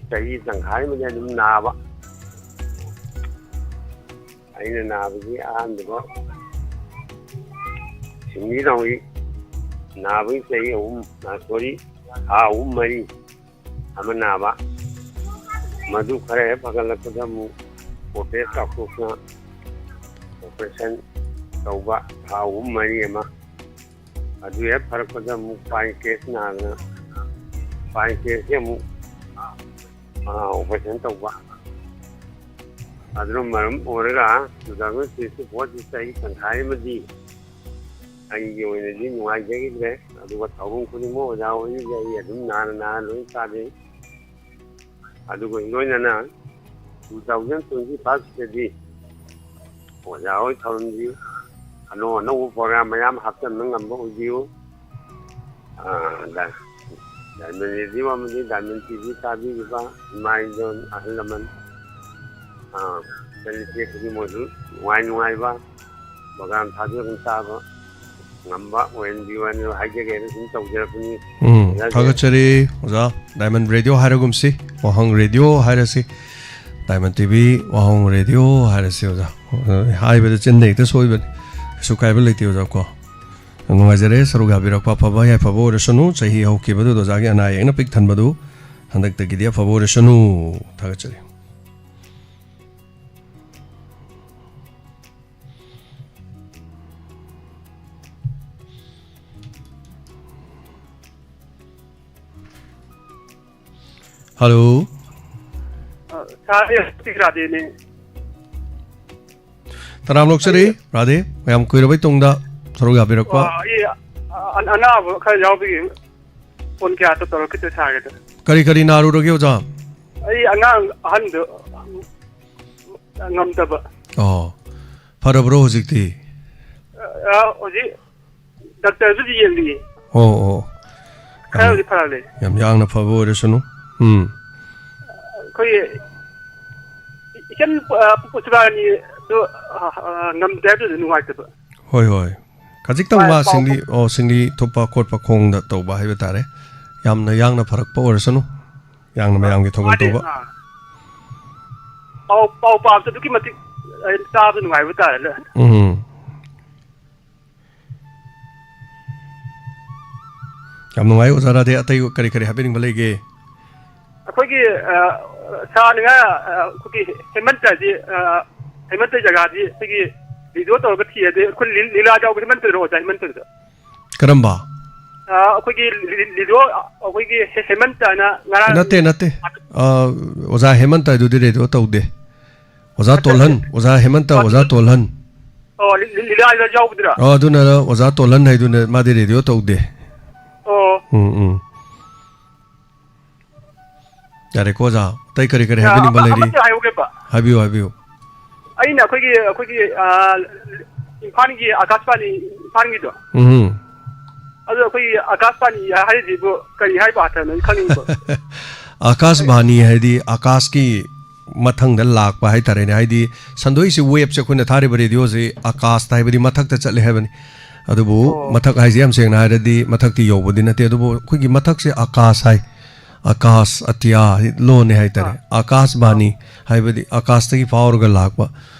ꯆꯍꯤ ꯇꯪꯈꯥꯏ ꯑꯃꯗꯤ ꯑꯗꯨꯝ ꯅꯥꯕ꯫ ꯑꯩꯅ ꯅꯥꯕꯒꯤ ꯑꯍꯥꯟꯕꯗ ꯁꯤꯡꯂꯤ ꯅꯥꯎꯔꯤ ꯅꯥꯕꯒꯤ ꯆꯍꯤ ꯑꯍꯨꯝ, ꯑ, sorry, ꯊꯥ ꯑꯍꯨꯝ ꯃꯔꯤ ꯑꯃ ꯅꯥꯕ꯫ ꯃꯗꯨ ꯈꯔ ꯍꯦꯛ ꯐꯒꯠꯂꯛꯄꯗ ꯑꯃꯨꯛ ꯀꯣꯇꯦꯖ ꯆꯥꯎꯊꯣꯛꯅ operation ꯇꯧꯕ ꯊꯥ ꯑꯍꯨꯝ ꯃꯔꯤ ꯑꯃ꯫ ꯑꯗꯨ ꯍꯦꯛ ꯐꯔꯛꯄꯗ ꯑꯃꯨꯛ pancreas ꯅꯥꯗꯅ, pancreasꯀꯤ ꯑꯃꯨꯛ, ꯑ, operation ꯇꯧꯕ꯫ ꯑꯗꯨꯅ ꯃꯔꯝ ꯑꯣꯏꯔꯒ two thousand twenty fourꯁꯤ ꯆꯍꯤ ꯇꯪꯈꯥꯏ ꯑꯃꯗꯤ ꯑꯩꯒꯤ ꯑꯣꯏꯅꯗꯤ ꯅꯨꯡꯉꯥꯏꯖꯈꯤꯗ꯭ꯔꯦ꯫ ꯑꯗꯨꯒ ꯊꯧꯔꯝ ꯈꯨꯗꯤꯡꯃꯛ ꯑꯣꯖꯥ ꯍꯣꯏꯒꯤ ꯑꯩ ꯑꯗꯨꯝ ꯅꯥꯅ ꯅꯥꯅ ꯂꯣꯏ ꯆꯥꯖꯩ꯫ ꯑꯗꯨꯒ ꯂꯣꯏꯅꯅ two thousand twenty fiveꯁꯤꯗꯗꯤ ꯑꯣꯖꯥ ꯍꯣꯏ ꯊꯧꯔꯝꯁꯤ ꯑꯅꯧ ꯑꯅꯧꯕ program ꯃꯌꯥꯝ ꯍꯥꯞꯆꯤꯟꯕ ꯉꯝꯕ ꯑꯣꯏꯕꯤꯌꯨ꯫ ꯑꯥ, ꯗꯥ-, Diamond Radio ꯑꯃꯗꯤ Diamond TV ꯇꯥꯕꯤꯔꯤꯕ ꯏꯃꯥ ꯏꯟꯗꯣꯜ ꯑꯍꯜ ꯂꯃꯟ, ꯑꯥ, ꯏꯆꯟ ꯏꯆꯦ ꯈꯨꯗꯤꯡꯃꯛꯁꯨ ꯅꯨꯡꯉꯥꯏ ꯅꯨꯡꯉꯥꯏꯕ program ꯊꯥꯕꯤꯔꯒ ꯇꯥꯕ ꯉꯝꯕ ꯑꯣꯏꯍꯟꯕꯤꯌꯨ ꯍꯥꯏꯅ ꯍꯥꯏꯖꯒꯦꯅ ꯁꯨꯝ ꯇꯧꯖꯔꯛꯄꯅꯤ꯫ ꯎꯝ, ꯑꯣꯖꯥꯁꯦ꯫ ꯊꯥꯒꯠꯆꯔꯤ ꯑꯣꯖꯥ꯫ Diamond Radio ꯍꯥꯏꯔꯒꯨꯝꯁꯤ꯫ ꯋꯥꯍꯪ ꯔꯦꯗꯤꯑꯣ ꯍꯥꯏꯔꯁꯤ, ꯗꯥꯏꯃꯟ ꯇꯤ ꯚꯤ ꯋꯥꯍꯪ ꯔꯦꯗꯤꯑꯣ ꯍꯥꯏꯔꯁꯤ ꯑꯣꯖꯥ꯫ ꯑ, ꯍꯥꯏꯕꯗ ꯆꯤꯟꯗ ꯍꯦꯛꯇ ꯁꯣꯏꯕꯅꯤ, ꯀꯩꯁꯨ ꯀꯥꯏꯕ ꯂꯩꯇꯦ ꯑꯣꯖꯥ ꯀꯣ꯫ ꯌꯥꯝ ꯅꯨꯡꯉꯥꯏꯖꯔꯦ ꯁꯔꯨꯛ ꯌꯥꯕꯤꯔꯛꯄ, ꯑꯐꯕ ꯌꯥꯏꯐꯕ ꯑꯣꯏꯔꯁꯅꯨ꯫ ꯆꯍꯤ ꯍꯧꯈꯤꯕꯗꯨꯗ ꯑꯣꯖꯥꯒꯤ ꯑꯅꯥ ꯑꯌꯦꯛꯅ ꯄꯤꯛ ꯊꯟꯕꯗꯨ ꯍꯟꯗꯛꯇꯒꯤꯗꯤ ꯑꯐꯕ ꯑꯣꯏꯔꯁꯅꯨ꯫ ꯊꯥꯒꯠꯆꯔꯤ꯫ ꯍꯜꯂꯣ꯫ ꯑ, ꯁꯥꯔ, ꯑꯩ ꯍꯧꯖꯤꯛ ꯔꯥꯙꯦꯅꯦ꯫ ꯇꯔꯥꯝ ꯂꯧꯖꯔꯤ, ꯑꯩ ꯔꯥꯙꯦ꯫ ꯃꯌꯥꯝ ꯀꯨꯏꯔꯕꯩ ꯇꯨꯡꯗ ꯁꯔꯨꯛ ꯌꯥꯕꯤꯔꯛꯄ꯫ ꯑ, ꯑꯩ, ꯑ, ꯑ, ꯑꯅꯥꯕ ꯈꯔ ꯌꯥꯎꯕꯒꯤ ꯐꯣꯟ ꯀꯌꯥ ꯇꯧꯔꯛꯈꯤꯗ꯭ꯔꯦ ꯁꯥꯔꯒꯤꯗ꯫ ꯀꯔꯤ ꯀꯔꯤ ꯅꯥꯔꯨꯔꯒꯦ ꯑꯣꯖꯥ? ꯑꯩ ꯑꯉꯥꯡ ꯑꯍꯟꯗꯣ ꯉꯝꯗꯕ꯫ ꯑꯣ꯫ ꯐꯔꯕ꯭ꯔꯣ ꯍꯧꯖꯤꯛꯇꯤ? ꯑ, ꯍꯧꯖꯤꯛ ꯗꯥꯛꯇꯔꯗꯨꯗꯤ ꯌꯦꯡꯕꯤꯌꯦ꯫ ꯑꯣ, ꯑꯣ꯫ ꯌꯥꯝ, ꯈꯔꯕꯨꯗꯤ ꯐꯔꯦ꯫ ꯌꯥꯝ ꯌꯥꯡꯅ ꯐꯕ ꯑꯣꯏꯔꯁꯅꯨ꯫ ꯎꯝ꯫ ꯑꯩꯈꯣꯏꯒꯤ ꯏꯆꯟ, ꯑ, ꯄꯨꯁꯄꯥꯔꯥꯅꯤꯗꯨ, ꯑ, ꯑ, ꯉꯝꯗꯦ ꯍꯥꯏꯕꯗꯨꯗ ꯅꯨꯡꯉꯥꯏꯇꯕ꯫ ꯍꯣꯏ, ꯍꯣꯏ꯫ ꯈꯖꯤꯛꯇꯪ ꯄꯥꯎ, ꯃꯥ ꯄꯥꯎ ꯁꯤꯡꯂꯤ, ꯑꯣ, ꯁꯤꯡꯂꯤ ꯊꯨꯞꯄ ꯈꯣꯠꯄ ꯈꯣꯡꯗ ꯇꯧꯕ ꯍꯥꯏꯕ ꯇꯥꯔꯦ꯫ ꯌꯥꯝꯅ ꯌꯥꯡꯅ ꯐꯔꯛꯄ ꯑꯣꯏꯔꯁꯅꯨ꯫ ꯌꯥꯡꯅ ꯃꯌꯥꯝꯒꯤ ꯊꯧꯒꯜ ꯃꯥꯗꯤ, ꯇꯧꯕ꯫ ꯑꯥ꯫ ꯄꯥꯎ, ꯄꯥꯎ ꯄꯥꯕꯁꯨ ꯑꯗꯨꯛꯀꯤ ꯃꯇꯤꯛ, ꯑ, ꯇꯥꯕ ꯅꯨꯡꯉꯥꯏꯕ ꯇꯥꯔꯦꯅꯦ꯫ ꯎꯝ꯫ ꯌꯥꯝ ꯅꯨꯡꯉꯥꯏ, ꯑꯣꯖꯥ ꯔꯥꯙꯦ꯫ ꯑꯇꯩ ꯀꯔꯤ ꯀꯔꯤ ꯍꯥꯏꯕꯤꯅꯤꯡꯕ ꯂꯩꯒꯦ? ꯑꯩꯈꯣꯏꯒꯤ, ꯑ, ꯁꯥꯔꯅ ꯉꯥ-, ꯑ, ꯑꯩꯈꯣꯏꯒꯤ ꯍꯦꯃꯟꯇꯁꯤ, ꯑ, ꯍꯦꯃꯟꯇ ꯖꯒꯥꯁꯤ ꯑꯩꯈꯣꯏꯒꯤ ꯔꯦꯗꯤꯑꯣ ꯇꯧꯔꯒ ꯊꯤꯔꯗꯤ ꯑꯩꯈꯣꯏ ꯂꯤ-, ꯂꯤꯂꯥ ꯌꯥꯎꯕ ꯍꯦꯃꯟꯇꯗꯨꯔꯣ, ꯑꯣꯖꯥ ꯍꯦꯃꯟꯇꯗꯨꯗ? ꯀꯔꯝꯕ? ꯑ, ꯑꯩꯈꯣꯏꯒꯤ ꯂꯤ-, ꯂꯤ-, ꯂꯤꯗꯣ, ꯑꯩꯈꯣꯏꯒꯤ ꯍꯦ-, ꯍꯦꯃꯟꯇꯅ ꯉꯔꯥꯡ ꯅꯠꯇꯦ, ꯅꯠꯇꯦ꯫ ꯑ, ꯑꯣꯖꯥ ꯍꯦꯃꯟꯇ ꯍꯥꯏꯗꯨꯗꯤ ꯔꯦꯗꯤꯑꯣ ꯇꯧꯗꯦ꯫ ꯑꯣꯖꯥ ꯅꯠꯇꯦ, ꯇꯣꯜꯍꯟ, ꯅꯠꯇꯦ꯫ ꯑꯣꯖꯥ ꯍꯦꯃꯟꯇ, ꯑꯣꯖꯥ ꯑꯗꯨ, ꯇꯣꯜꯍꯟ꯫ ꯑꯣ, ꯂꯤ-, ꯂꯤ-, ꯂꯤꯂꯥꯗ ꯌꯥꯎꯕꯗꯨꯔꯥ? ꯑ, ꯑꯗꯨꯅ ꯑꯣꯖꯥ ꯇꯣꯜꯍꯟ ꯍꯥꯏꯗꯨꯅ, ꯃꯥꯗꯤ ꯔꯦꯗꯤꯑꯣ ꯇꯧꯗꯦ꯫ ꯑꯣ꯫ ꯎꯝ, ꯎꯝ꯫ ꯌꯥꯔꯦꯀꯣ, ꯑꯣꯖꯥ꯫ ꯑꯇꯩ ꯀꯔꯤ ꯀꯔꯤ ꯑ, ꯍꯥꯏꯕꯤꯅꯤꯡꯕ ꯑꯃ-, ꯂꯩꯔꯤ? ꯑꯃꯇ ꯍꯥꯏꯍꯧꯒꯦꯕ꯫ ꯍꯥꯏꯕꯤꯌꯨ, ꯍꯥꯏꯕꯤꯌꯨ꯫ ꯑꯩꯅ ꯑꯩꯈꯣꯏꯒꯤ, ꯑꯩꯈꯣꯏꯒꯤ, ꯑ, ꯏꯝꯐꯥꯜꯒꯤ ꯑꯀꯥꯁꯕꯥꯅꯤ ꯏꯝꯐꯥꯜꯒꯤꯗꯣ꯫ ꯎꯝ꯫ ꯑꯗꯣ ꯑꯩꯈꯣꯏꯒꯤ ꯑꯀꯥꯁꯕꯥꯅꯤ ꯍꯥꯏꯔꯤꯁꯤꯕꯨ ꯀꯔꯤ ꯍꯥꯏꯕ ꯑꯥꯔꯊꯅꯣ ꯑꯩ ꯈꯪꯅꯤꯡꯕ꯫ ꯑꯀꯥꯁꯕꯥꯅꯤ ꯍꯥꯏꯗꯤ ꯑꯀꯥꯁꯀꯤ ꯃꯊꯪꯗ ꯂꯥꯛꯄ ꯍꯥꯏꯇꯥꯔꯦꯅꯦ꯫ ꯍꯥꯏꯗꯤ ꯁꯟꯗꯣꯛꯏꯁꯦ ꯋꯦꯞꯁꯦ ꯑꯩꯈꯣꯏꯅ ꯊꯥꯔꯤꯕ ꯔꯦꯗꯤꯑꯣꯁꯦ ꯑꯀꯥꯁꯇ ꯍꯥꯏꯕꯗꯤ ꯃꯊꯛꯇ ꯆꯠꯂꯦ ꯍꯥꯏꯕꯅꯤ꯫ ꯑꯗꯨꯕꯨ ꯑꯣ꯫ ꯃꯊꯛ ꯍꯥꯏꯁꯦ ꯌꯥꯝ ꯁꯦꯡꯅ ꯍꯥꯏꯔꯗꯤ ꯃꯊꯛꯇꯤ ꯌꯧꯕꯗꯤ ꯅꯠꯇꯦ꯫ ꯑꯗꯨꯕꯨ ꯑꯩꯈꯣꯏꯒꯤ ꯃꯊꯛꯁꯦ ꯑꯀꯥꯁ ꯍꯥꯏ꯫ ꯑꯀꯥꯁ ꯑꯇꯤꯌꯥ ꯂꯣꯟꯅꯦ ꯍꯥꯏꯇꯥꯔꯦ꯫ ꯑꯥ꯫ ꯑꯀꯥꯁꯕꯥꯅꯤ ꯍꯥꯏꯕꯗꯤ ꯑꯀꯥꯁꯇꯒꯤ ꯐꯥꯎꯔꯒ ꯂꯥꯛꯄ,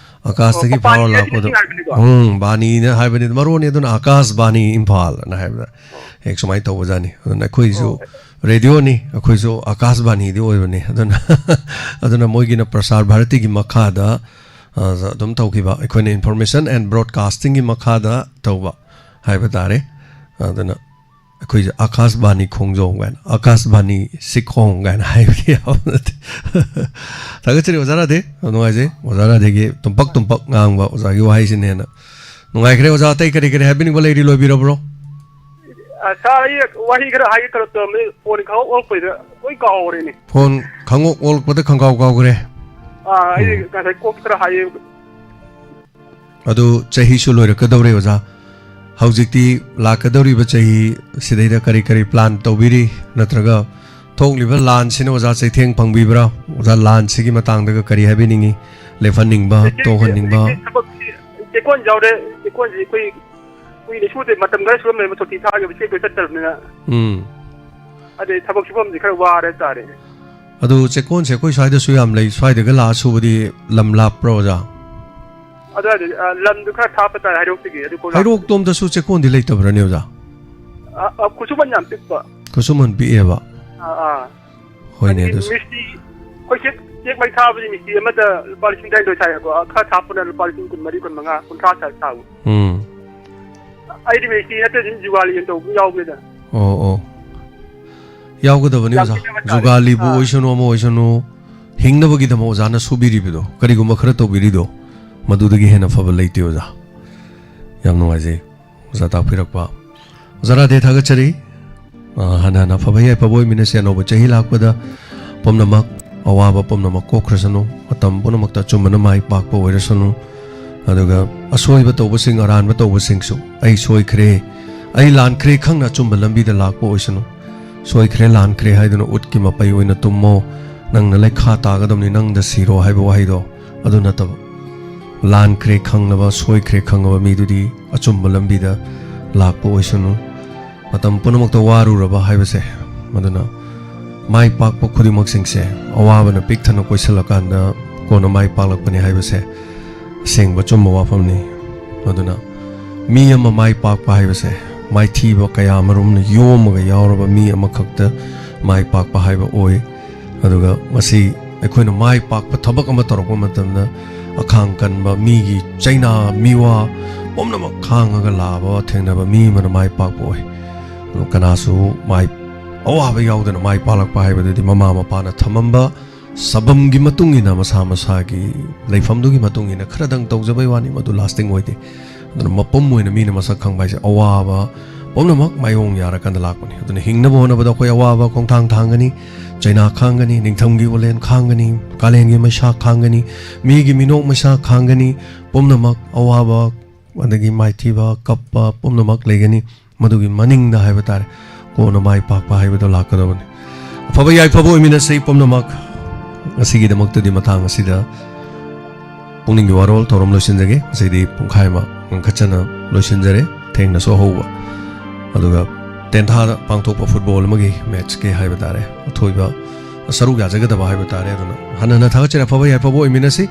ꯑꯀꯥꯁꯇꯒꯤ ꯑꯣ, ꯐꯥꯎꯔ ꯕꯥꯅꯤ ꯍꯥꯏꯗꯤ ꯂꯥꯛꯄꯗꯣ꯫ ꯏꯁꯤꯡ ꯍꯥꯏꯕꯅꯤꯀꯣ? ꯎꯝ, ꯕꯥꯅꯤꯅ ꯍꯥꯏꯕꯅꯤ, ꯃꯔꯣꯟꯅꯤ꯫ ꯑꯗꯨꯅ ꯑꯀꯥꯁꯕꯥꯅꯤ ꯏꯝꯐꯥꯜ ꯑꯅ ꯍꯥꯏꯕꯗ ꯑꯣ꯫ ꯍꯦꯛ ꯁꯨꯃꯥꯏꯅ ꯇꯧꯕꯖꯥꯠꯅꯤ꯫ ꯑꯗꯨꯅ ꯑꯩꯈꯣꯏꯁꯨ ꯑꯣ꯫ ꯔꯦꯗꯤꯑꯣꯅꯤ, ꯑꯩꯈꯣꯏꯁꯨ ꯑꯀꯥꯁꯕꯥꯅꯤꯗꯤ ꯑꯣꯏꯕꯅꯤ꯫ ꯑꯗꯨꯅ, ꯑꯗꯨꯅ ꯃꯣꯏꯒꯤꯅ ꯄ꯭ꯔꯁꯥꯔ ꯚꯥꯔꯇꯤꯒꯤ ꯃꯈꯥꯗ, ꯑ, ꯑꯗꯨꯝ ꯇꯧꯈꯤꯕ, ꯑꯩꯈꯣꯏꯅ Information and Broadcastingꯒꯤ ꯃꯈꯥꯗ ꯇꯧꯕ ꯍꯥꯏꯕ ꯇꯥꯔꯦ꯫ ꯑꯗꯨꯅ ꯑꯩꯈꯣꯏꯁꯦ ꯑꯀꯥꯁꯕꯥꯅꯤ ꯈꯣꯡꯖꯣꯝ ꯀꯥꯏꯅ, ꯑꯀꯥꯁꯕꯥꯅꯤ ꯁꯤꯈꯣꯡ ꯀꯥꯏꯅ ꯍꯥꯏꯕꯗꯤ ꯌꯥꯕ ꯅꯠꯇꯦ꯫ ꯊꯥꯒꯠꯆꯔꯤ ꯑꯣꯖꯥ ꯔꯥꯙꯦ, ꯌꯥꯝ ꯅꯨꯡꯉꯥꯏꯖꯩ꯫ ꯑꯣꯖꯥ ꯔꯥꯙꯦꯒꯤ ꯇꯨꯝꯄꯛ ꯇꯨꯝꯄꯛ ꯉꯥꯡꯕ ꯑꯣꯖꯥꯒꯤ ꯋꯥꯍꯩꯁꯤꯅ ꯍꯦꯟꯅ ꯅꯨꯡꯉꯥꯏꯈ꯭ꯔꯦ꯫ ꯑꯣꯖꯥ, ꯑꯇꯩ ꯀꯔꯤ ꯀꯔꯤ ꯍꯥꯏꯕꯤꯅꯤꯡꯕ ꯂꯩꯔꯤ, ꯂꯣꯏꯕꯤꯔꯕ꯭ꯔꯣ? ꯑ, ꯁꯥꯔ, ꯑꯩ ꯋꯥꯍꯩ ꯈꯔ ꯍꯥꯏꯒꯦ ꯈꯔ ꯇꯧꯔꯝꯕꯅꯤ, ꯐꯣꯟ ꯈꯪꯉꯧ ꯑꯣꯜꯂꯛꯄꯩꯗ ꯂꯣꯏ ꯀꯥꯎꯔꯦꯅꯦ꯫ ꯐꯣꯟ ꯈꯪꯉꯧ ꯑꯣꯜꯂꯛꯄꯗ ꯈꯪꯀꯥꯎ ꯀꯥꯎꯈ꯭ꯔꯦ? ꯑꯥ, ꯑꯩ ꯎꯝ꯫ ꯉꯁꯥꯏ ꯀꯣꯛ ꯈꯔ ꯍꯥꯏꯌꯦ꯫ ꯑꯗꯨ ꯆꯍꯤꯁꯨ ꯂꯣꯏꯔꯛꯀꯗꯧꯔꯦ ꯑꯣꯖꯥ꯫ ꯍꯧꯖꯤꯛꯇꯤ ꯂꯥꯛꯀꯗꯧꯔꯤꯕ ꯆꯍꯤ ꯁꯤꯗꯩꯗ ꯀꯔꯤ ꯀꯔꯤ plan ꯇꯧꯕꯤꯔꯤ? ꯅꯠꯇ꯭ꯔꯒ ꯊꯣꯛꯂꯤꯕ ꯂꯥꯟꯁꯤꯅ ꯑꯣꯖꯥ ꯆꯩꯊꯦꯡ ꯐꯪꯕꯤꯕ꯭ꯔꯥ? ꯑꯣꯖꯥ, ꯂꯥꯟꯁꯤꯒꯤ ꯃꯇꯥꯡꯗꯒ ꯀꯔꯤ ꯍꯥꯏꯕꯤꯅꯤꯡꯉꯤ? ꯂꯦꯞꯍꯟꯅꯤꯡꯕ, ꯍꯧꯖꯤꯛꯁꯦ, ꯇꯣꯛꯍꯟꯅꯤꯡꯕ? ꯍꯧꯖꯤꯛꯁꯦ ꯊꯕꯛꯁꯤ ꯆꯦꯛꯀꯣꯟ ꯌꯥꯎꯔꯦ꯫ ꯆꯦꯛꯀꯣꯟꯁꯤ ꯑꯩꯈꯣꯏ ꯀꯨꯏꯅ ꯁꯨꯗꯦ, ꯃꯇꯝ ꯈꯔ ꯁꯨꯔꯝꯃꯦ, ꯁꯨꯇꯤ ꯊꯥꯈꯤꯕ, ꯆꯦꯛ ꯂꯣꯏ ꯆꯠꯇ꯭ꯔꯕꯅꯤꯅ꯫ ꯎꯝ꯫ ꯑꯗꯩ ꯊꯕꯛ ꯁꯨꯐꯝꯁꯤ ꯈꯔ ꯋꯥꯔꯦ ꯍꯥꯏꯇꯥꯔꯦ꯫ ꯑꯗꯨ ꯆꯦꯛꯀꯣꯟꯁꯦ ꯑꯩꯈꯣꯏ ꯁ꯭ꯋꯥꯏꯗꯁꯨ ꯌꯥꯝ ꯂꯩ, ꯁ꯭ꯋꯥꯏꯗꯒ ꯂꯥꯛꯑ ꯁꯨꯕꯗꯤ ꯂꯝ ꯂꯥꯞꯄ꯭ꯔꯣ ꯑꯣꯖꯥ? ꯑꯗꯨꯋꯥꯏꯗ, ꯑ, ꯂꯝꯗꯨ ꯈꯔ ꯊꯥꯞꯄ ꯇꯥꯔꯦ ꯍꯩꯔꯣꯛꯇꯒꯤ, ꯑꯗꯨ ꯀꯣꯏꯂꯥꯁ ꯍꯩꯔꯣꯛꯇꯣꯝꯗꯁꯨ ꯆꯦꯛꯀꯣꯟꯗꯤ ꯂꯩꯇꯕ꯭ꯔꯅꯦ ꯑꯣꯖꯥ? ꯑ, ꯑ, ꯈꯨꯠꯁꯨꯃꯟ ꯌꯥꯝ ꯄꯤꯛꯄ꯫ ꯈꯨꯠꯁꯨꯃꯟ ꯄꯤꯛꯑꯦꯕ? ꯑꯥ, ꯑꯥ꯫ ꯍꯣꯏꯅꯦ, ꯑꯗꯒꯤ ꯑꯗꯨꯁꯨ꯫ ꯃꯤꯁꯇ꯭ꯔꯤ, ꯑꯩꯈꯣꯏ ꯆꯦꯛ, ꯆꯦꯛ ꯃꯩ ꯊꯥꯕꯁꯤ ꯃꯤꯁꯇ꯭ꯔꯤ ꯑꯃꯗ ꯂꯨꯄꯥ ꯂꯤꯁꯤꯡ ꯇꯔꯥꯅꯤꯊꯣꯏ ꯁꯥꯏꯌꯦꯀꯣ, ꯑ, ꯈꯔ ꯊꯥꯞꯄꯅ ꯂꯨꯄꯥ ꯂꯤꯁꯤꯡ ꯀꯨꯟꯃꯔꯤ, ꯀꯨꯟꯃꯉꯥ, ꯀꯨꯟꯊ꯭ꯔꯥ ꯁꯥꯏ ꯁꯥꯕ꯫ ꯎꯝ꯫ ꯑꯩꯗꯤ ꯃꯤꯁꯇ꯭ꯔꯤ ꯅꯠꯇ꯭ꯔꯗꯤ ꯑꯗꯨꯝ ꯖꯨꯒꯥꯂꯤ ꯑꯣꯏꯅ ꯇꯧꯕ ꯌꯥꯎꯕꯅꯤꯗ꯫ ꯑꯣ, ꯑꯣ꯫ ꯌꯥꯎꯒꯗꯕꯅꯤ ꯌꯥꯝ ꯑꯣꯖꯥ꯫ ꯊꯤꯅ ꯍꯥꯏꯇꯥꯔꯦ꯫ ꯖꯨꯒꯥꯂꯤꯕꯨ ꯑꯥ꯫ ꯑꯣꯏꯁꯅꯨ, ꯑꯃ ꯑꯣꯏꯁꯅꯨ, ꯍꯤꯡꯅꯕꯒꯤꯗꯃꯛ ꯑꯣꯖꯥꯅ ꯁꯨꯕꯤꯔꯤꯕꯗꯣ, ꯀꯔꯤꯒꯨꯝꯕ ꯈꯔ ꯇꯧꯕꯤꯔꯤꯗꯣ, ꯃꯗꯨꯗꯒꯤ ꯍꯦꯟꯅ ꯐꯕ ꯂꯩꯇꯦ ꯑꯣꯖꯥ꯫ ꯌꯥꯝ ꯅꯨꯡꯉꯥꯏꯖꯩ ꯑꯣꯖꯥ ꯇꯥꯛꯄꯤꯔꯛꯄ꯫ ꯑꯣꯖꯥ ꯔꯥꯙꯦ, ꯊꯥꯒꯠꯆꯔꯤ꯫ ꯑ, ꯍꯟꯅ ꯍꯟꯅ ꯑꯐꯕ ꯌꯥꯏꯐꯕ ꯑꯣꯏꯃꯤꯟꯅꯁꯤ꯫ ꯑꯅꯧꯕ ꯆꯍꯤ ꯂꯥꯛꯄꯗ ꯄꯨꯝꯅꯃꯛ, ꯑꯋꯥꯕ ꯄꯨꯝꯅꯃꯛ ꯀꯣꯛꯈ꯭ꯔꯁꯅꯨ, ꯃꯇꯝ ꯄꯨꯝꯅꯃꯛꯇ ꯑꯆꯨꯝꯕꯅ ꯃꯥꯏ ꯄꯥꯛꯄ ꯑꯣꯏꯔꯁꯅꯨ꯫ ꯑꯗꯨꯒ ꯑꯁꯣꯏꯕ ꯇꯧꯕꯁꯤꯡ, ꯑꯔꯥꯟꯕ ꯇꯧꯕꯁꯤꯡꯁꯨ, "ꯑꯩ ꯁꯣꯏꯈ꯭ꯔꯦ, ꯑꯩ ꯂꯥꯟꯈ꯭ꯔꯦ" ꯈꯪꯅ ꯑꯆꯨꯝꯕ ꯂꯝꯕꯤꯗ ꯂꯥꯛꯄ ꯑꯣꯏꯁꯅꯨ꯫ "ꯁꯣꯏꯈ꯭ꯔꯦ, ꯂꯥꯟꯈ꯭ꯔꯦ" ꯍꯥꯏꯗꯨꯅ ꯎꯠꯀꯤ ꯃꯄꯩ ꯑꯣꯏꯅ ꯇꯨꯝꯃꯣ, "ꯅꯪꯅ ꯂꯩꯈꯥ ꯇꯥꯒꯗꯕꯅꯤ, ꯅꯪꯗ ꯁꯤꯔꯣ" ꯍꯥꯏꯕ ꯋꯥꯍꯩꯗꯣ ꯑꯗꯨ ꯅꯠꯇꯕ, ꯂꯥꯟꯈ꯭ꯔꯦ ꯈꯪꯂꯕ, ꯁꯣꯏꯈ꯭ꯔꯦ ꯈꯪꯂꯕ ꯃꯤꯗꯨꯗꯤ ꯑꯆꯨꯝꯕ ꯂꯝꯕꯤꯗ ꯂꯥꯛꯄ ꯑꯣꯏꯁꯅꯨ꯫ ꯃꯇꯝ ꯄꯨꯝꯅꯃꯛꯇ ꯋꯥꯔꯨꯔꯕ ꯍꯥꯏꯕꯁꯦ, ꯃꯗꯨꯅ ꯃꯥꯏ ꯄꯥꯛꯄ ꯈꯨꯗꯤꯡꯃꯛꯁꯤꯡꯁꯦ ꯑꯋꯥꯕꯅ ꯄꯤꯛ ꯊꯟꯅ ꯀꯣꯏꯁꯤꯜꯂꯀꯥꯟꯗ ꯀꯣꯟꯅ ꯃꯥꯏ ꯄꯥꯛꯂꯛꯄꯅꯤ ꯍꯥꯏꯕꯁꯦ ꯑꯁꯦꯡꯕ ꯑꯆꯨꯝꯕ ꯋꯥꯐꯝꯅꯤ꯫ ꯑꯗꯨꯅ ꯃꯤ ꯑꯃ ꯃꯥꯏ ꯄꯥꯛꯄ ꯍꯥꯏꯕꯁꯦ ꯃꯥꯏꯊꯤꯕ ꯀꯌꯥ ꯑꯃꯔꯣꯝꯅ ꯌꯣꯝꯃꯒ ꯌꯥꯎꯔꯕ ꯃꯤ ꯑꯃꯈꯛꯇ ꯃꯥꯏ ꯄꯥꯛꯄ ꯍꯥꯏꯕ ꯑꯣꯏ꯫ ꯑꯗꯨꯒ ꯃꯁꯤ ꯑꯩꯈꯣꯏꯅ ꯃꯥꯏ ꯄꯥꯛꯄ ꯊꯕꯛ ꯑꯃ ꯇꯧꯔꯛꯄ ꯃꯇꯝꯗ ꯑꯈꯥꯡ ꯀꯟꯕ ꯃꯤꯒꯤ ꯆꯩꯅꯥ ꯃꯤꯋꯥ ꯄꯨꯝꯅꯃꯛ ꯈꯥꯡꯉꯒ ꯂꯥꯛꯑꯕ ꯊꯦꯡꯅꯕ ꯃꯤ ꯑꯃꯅ ꯃꯥꯏ ꯄꯥꯛꯄ ꯑꯣꯏ꯫ ꯑꯗꯨ ꯀꯅꯥꯁꯨ ꯃꯥꯏ, ꯑꯋꯥꯕ ꯌꯥꯎꯗꯅ ꯃꯥꯏ ꯄꯥꯛꯂꯛꯄ ꯍꯥꯏꯕꯗꯨꯗꯤ ꯃꯃꯥ ꯃꯄꯥꯅ ꯊꯝꯃꯝꯕ ꯁꯕꯝꯒꯤ ꯃꯇꯨꯡ ꯏꯟꯅ, ꯃꯁꯥ ꯃꯁꯥꯒꯤ ꯂꯩꯐꯝꯗꯨꯒꯤ ꯃꯇꯨꯡ ꯏꯟꯅ ꯈꯔꯗꯪ ꯇꯧꯖꯕꯩ ꯋꯥꯅꯤ, ꯃꯗꯨ lasting ꯑꯣꯏꯗꯦ꯫ ꯑꯗꯨꯅ ꯃꯄꯨꯝ ꯑꯣꯏꯅ ꯃꯤꯅ ꯃꯁꯛ ꯈꯪꯕ ꯍꯥꯏꯁꯦ ꯑꯋꯥꯕ ꯄꯨꯝꯅꯃꯛ ꯃꯥꯏꯌꯣꯡ ꯌꯥꯔꯀꯥꯟꯗ ꯂꯥꯛꯄꯅꯤ꯫ ꯑꯗꯨꯅ ꯍꯤꯡꯅꯕ ꯍꯣꯠꯅꯕꯗ ꯑꯩꯈꯣꯏ ꯑꯋꯥꯕ ꯈꯣꯡꯊꯥꯡ ꯊꯥꯡꯒꯅꯤ, ꯆꯩꯅꯥ ꯈꯥꯡꯒꯅꯤ, ꯅꯤꯡꯊꯝꯒꯤ ꯑꯣꯂꯦꯟ ꯈꯥꯡꯒꯅꯤ, ꯀꯥꯂꯦꯟꯒꯤ ꯃꯩꯁꯥ ꯈꯥꯡꯒꯅꯤ, ꯃꯤꯒꯤ ꯃꯤꯅꯣꯛ ꯃꯩꯁꯥ ꯈꯥꯡꯒꯅꯤ, ꯄꯨꯝꯅꯃꯛ ꯑꯋꯥꯕ, ꯑꯗꯒꯤ ꯃꯥꯏꯊꯤꯕ, ꯀꯞꯄ ꯄꯨꯝꯅꯃꯛ ꯂꯩꯒꯅꯤ꯫ ꯃꯗꯨꯒꯤ ꯃꯅꯤꯡꯗ ꯍꯥꯏꯕ ꯇꯥꯔꯦ, ꯀꯣꯟꯅ ꯃꯥꯏ ꯄꯥꯛꯄ ꯍꯥꯏꯕꯗꯣ ꯂꯥꯛꯀꯗꯕꯅꯤ꯫ ꯑꯐꯕ ꯌꯥꯏꯐꯕ ꯑꯣꯏꯃꯤꯟꯅꯁꯤ ꯄꯨꯝꯅꯃꯛ꯫ ꯉꯁꯤꯒꯤꯗꯃꯛꯇꯗꯤ ꯃꯇꯥꯡ ꯑꯁꯤꯗ ꯄꯨꯛꯅꯤꯡꯒꯤ ꯋꯥꯔꯣꯜ ꯊꯧꯔꯝ ꯂꯣꯏꯁꯤꯟꯖꯒꯦ꯫ ꯉꯁꯤꯗꯤ ꯄꯨꯡꯈꯥꯏ ꯑꯃ ꯉꯟꯈꯠꯆꯅ ꯂꯣꯏꯁꯤꯟꯖꯔꯦ꯫ ꯊꯦꯡꯅꯁꯨ ꯍꯧꯕ, ꯑꯗꯨꯒ ꯇꯦꯟꯊꯥꯗ ꯄꯥꯡꯊꯣꯛꯄ football ꯑꯃꯒꯤ matchꯀꯤ ꯍꯥꯏꯕ ꯇꯥꯔꯦ, ꯑꯊꯣꯏꯕ ꯁꯔꯨꯛ ꯌꯥꯖꯒꯗꯕ ꯍꯥꯏꯕ ꯇꯥꯔꯦ꯫ ꯑꯗꯨꯅ ꯍꯟꯅ ꯍꯟꯅ ꯊꯥꯒꯠꯆꯔꯤ꯫ ꯑꯐꯕ ꯌꯥꯏꯐꯕ ꯑꯣꯏꯃꯤꯟꯅꯁꯤ꯫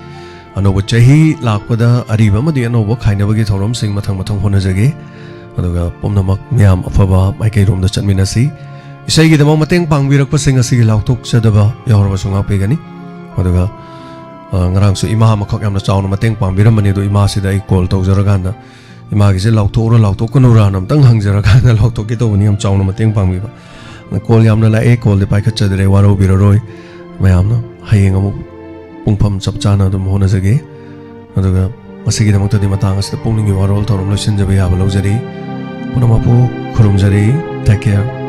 ꯑꯅꯧꯕ ꯆꯍꯤ ꯂꯥꯛꯄꯗ ꯑꯔꯤꯕ ꯑꯃꯗꯤ ꯑꯅꯧꯕ ꯈꯥꯏꯅꯕꯒꯤ ꯊꯧꯔꯝꯁꯤꯡ ꯃꯊꯪ ꯃꯊꯪ ꯍꯣꯠꯅꯖꯒꯦ꯫ ꯑꯗꯨꯒ ꯄꯨꯝꯅꯃꯛ ꯃꯤꯌꯥꯝ ꯑꯐꯕ ꯃꯥꯏꯀꯩꯔꯣꯝꯗ ꯆꯠꯃꯤꯟꯅꯁꯤ꯫ ꯏꯁꯩꯒꯤꯗꯃꯛ ꯃꯇꯦꯡ ꯄꯥꯡꯕꯤꯔꯛꯄꯁꯤꯡ ꯑꯁꯤꯒꯤ ꯂꯥꯎꯊꯣꯛꯆꯗꯕ ꯌꯥꯎꯔꯕꯁꯨ ꯉꯥꯛꯄꯤꯒꯅꯤ꯫ ꯑꯗꯨꯒ, ꯑ, ꯉꯔꯥꯡꯁꯨ ꯏꯃꯥ ꯑꯃꯈꯛ ꯌꯥꯝꯅ ꯆꯥꯎꯅ ꯃꯇꯦꯡ ꯄꯥꯡꯕꯤꯔꯝꯕꯅꯤ, ꯑꯗꯨ ꯏꯃꯥꯁꯤꯗ ꯑꯩ call ꯇꯧꯖꯔꯀꯥꯟꯗ ꯏꯃꯥꯒꯤꯁꯦ ꯂꯥꯎꯊꯣꯛꯎꯔ ꯂꯥꯎꯊꯣꯛꯀꯅꯨꯔꯥꯅ ꯑꯝꯇꯪ ꯍꯪꯖꯔꯀꯥꯟꯗ ꯂꯥꯎꯊꯣꯛꯀꯦ ꯇꯧꯕꯅꯤ, ꯌꯥꯝ ꯆꯥꯎꯅ ꯃꯇꯦꯡ ꯄꯥꯡꯕꯤꯕ꯫ Call ꯌꯥꯝꯅ ꯂꯥꯛꯑꯦ, callꯗꯤ ꯄꯥꯏꯈꯠꯆꯗ꯭ꯔꯦ, ꯋꯥꯔꯧꯕꯤꯔꯔꯣꯏ ꯃꯌꯥꯝꯅ꯫ ꯍꯌꯦꯡ ꯑꯃꯨꯛ ꯄꯨꯡꯐꯝ ꯆꯞ ꯆꯥꯅ ꯑꯗꯨꯝ ꯍꯣꯠꯅꯖꯒꯦ꯫ ꯑꯗꯨꯒ ꯉꯁꯤꯒꯤꯗꯃꯛꯇꯗꯤ ꯃꯇꯥꯡ ꯑꯁꯤꯗ ꯄꯨꯛꯅꯤꯡꯒꯤ ꯋꯥꯔꯣꯜ ꯊꯧꯔꯝ ꯂꯣꯏꯁꯤꯟꯖꯕ ꯌꯥꯕ ꯂꯧꯖꯔꯤ꯫ ꯄꯨꯝꯅꯃꯛꯄꯨ ꯈꯨꯔꯨꯝꯖꯔꯤ꯫ Take care꯫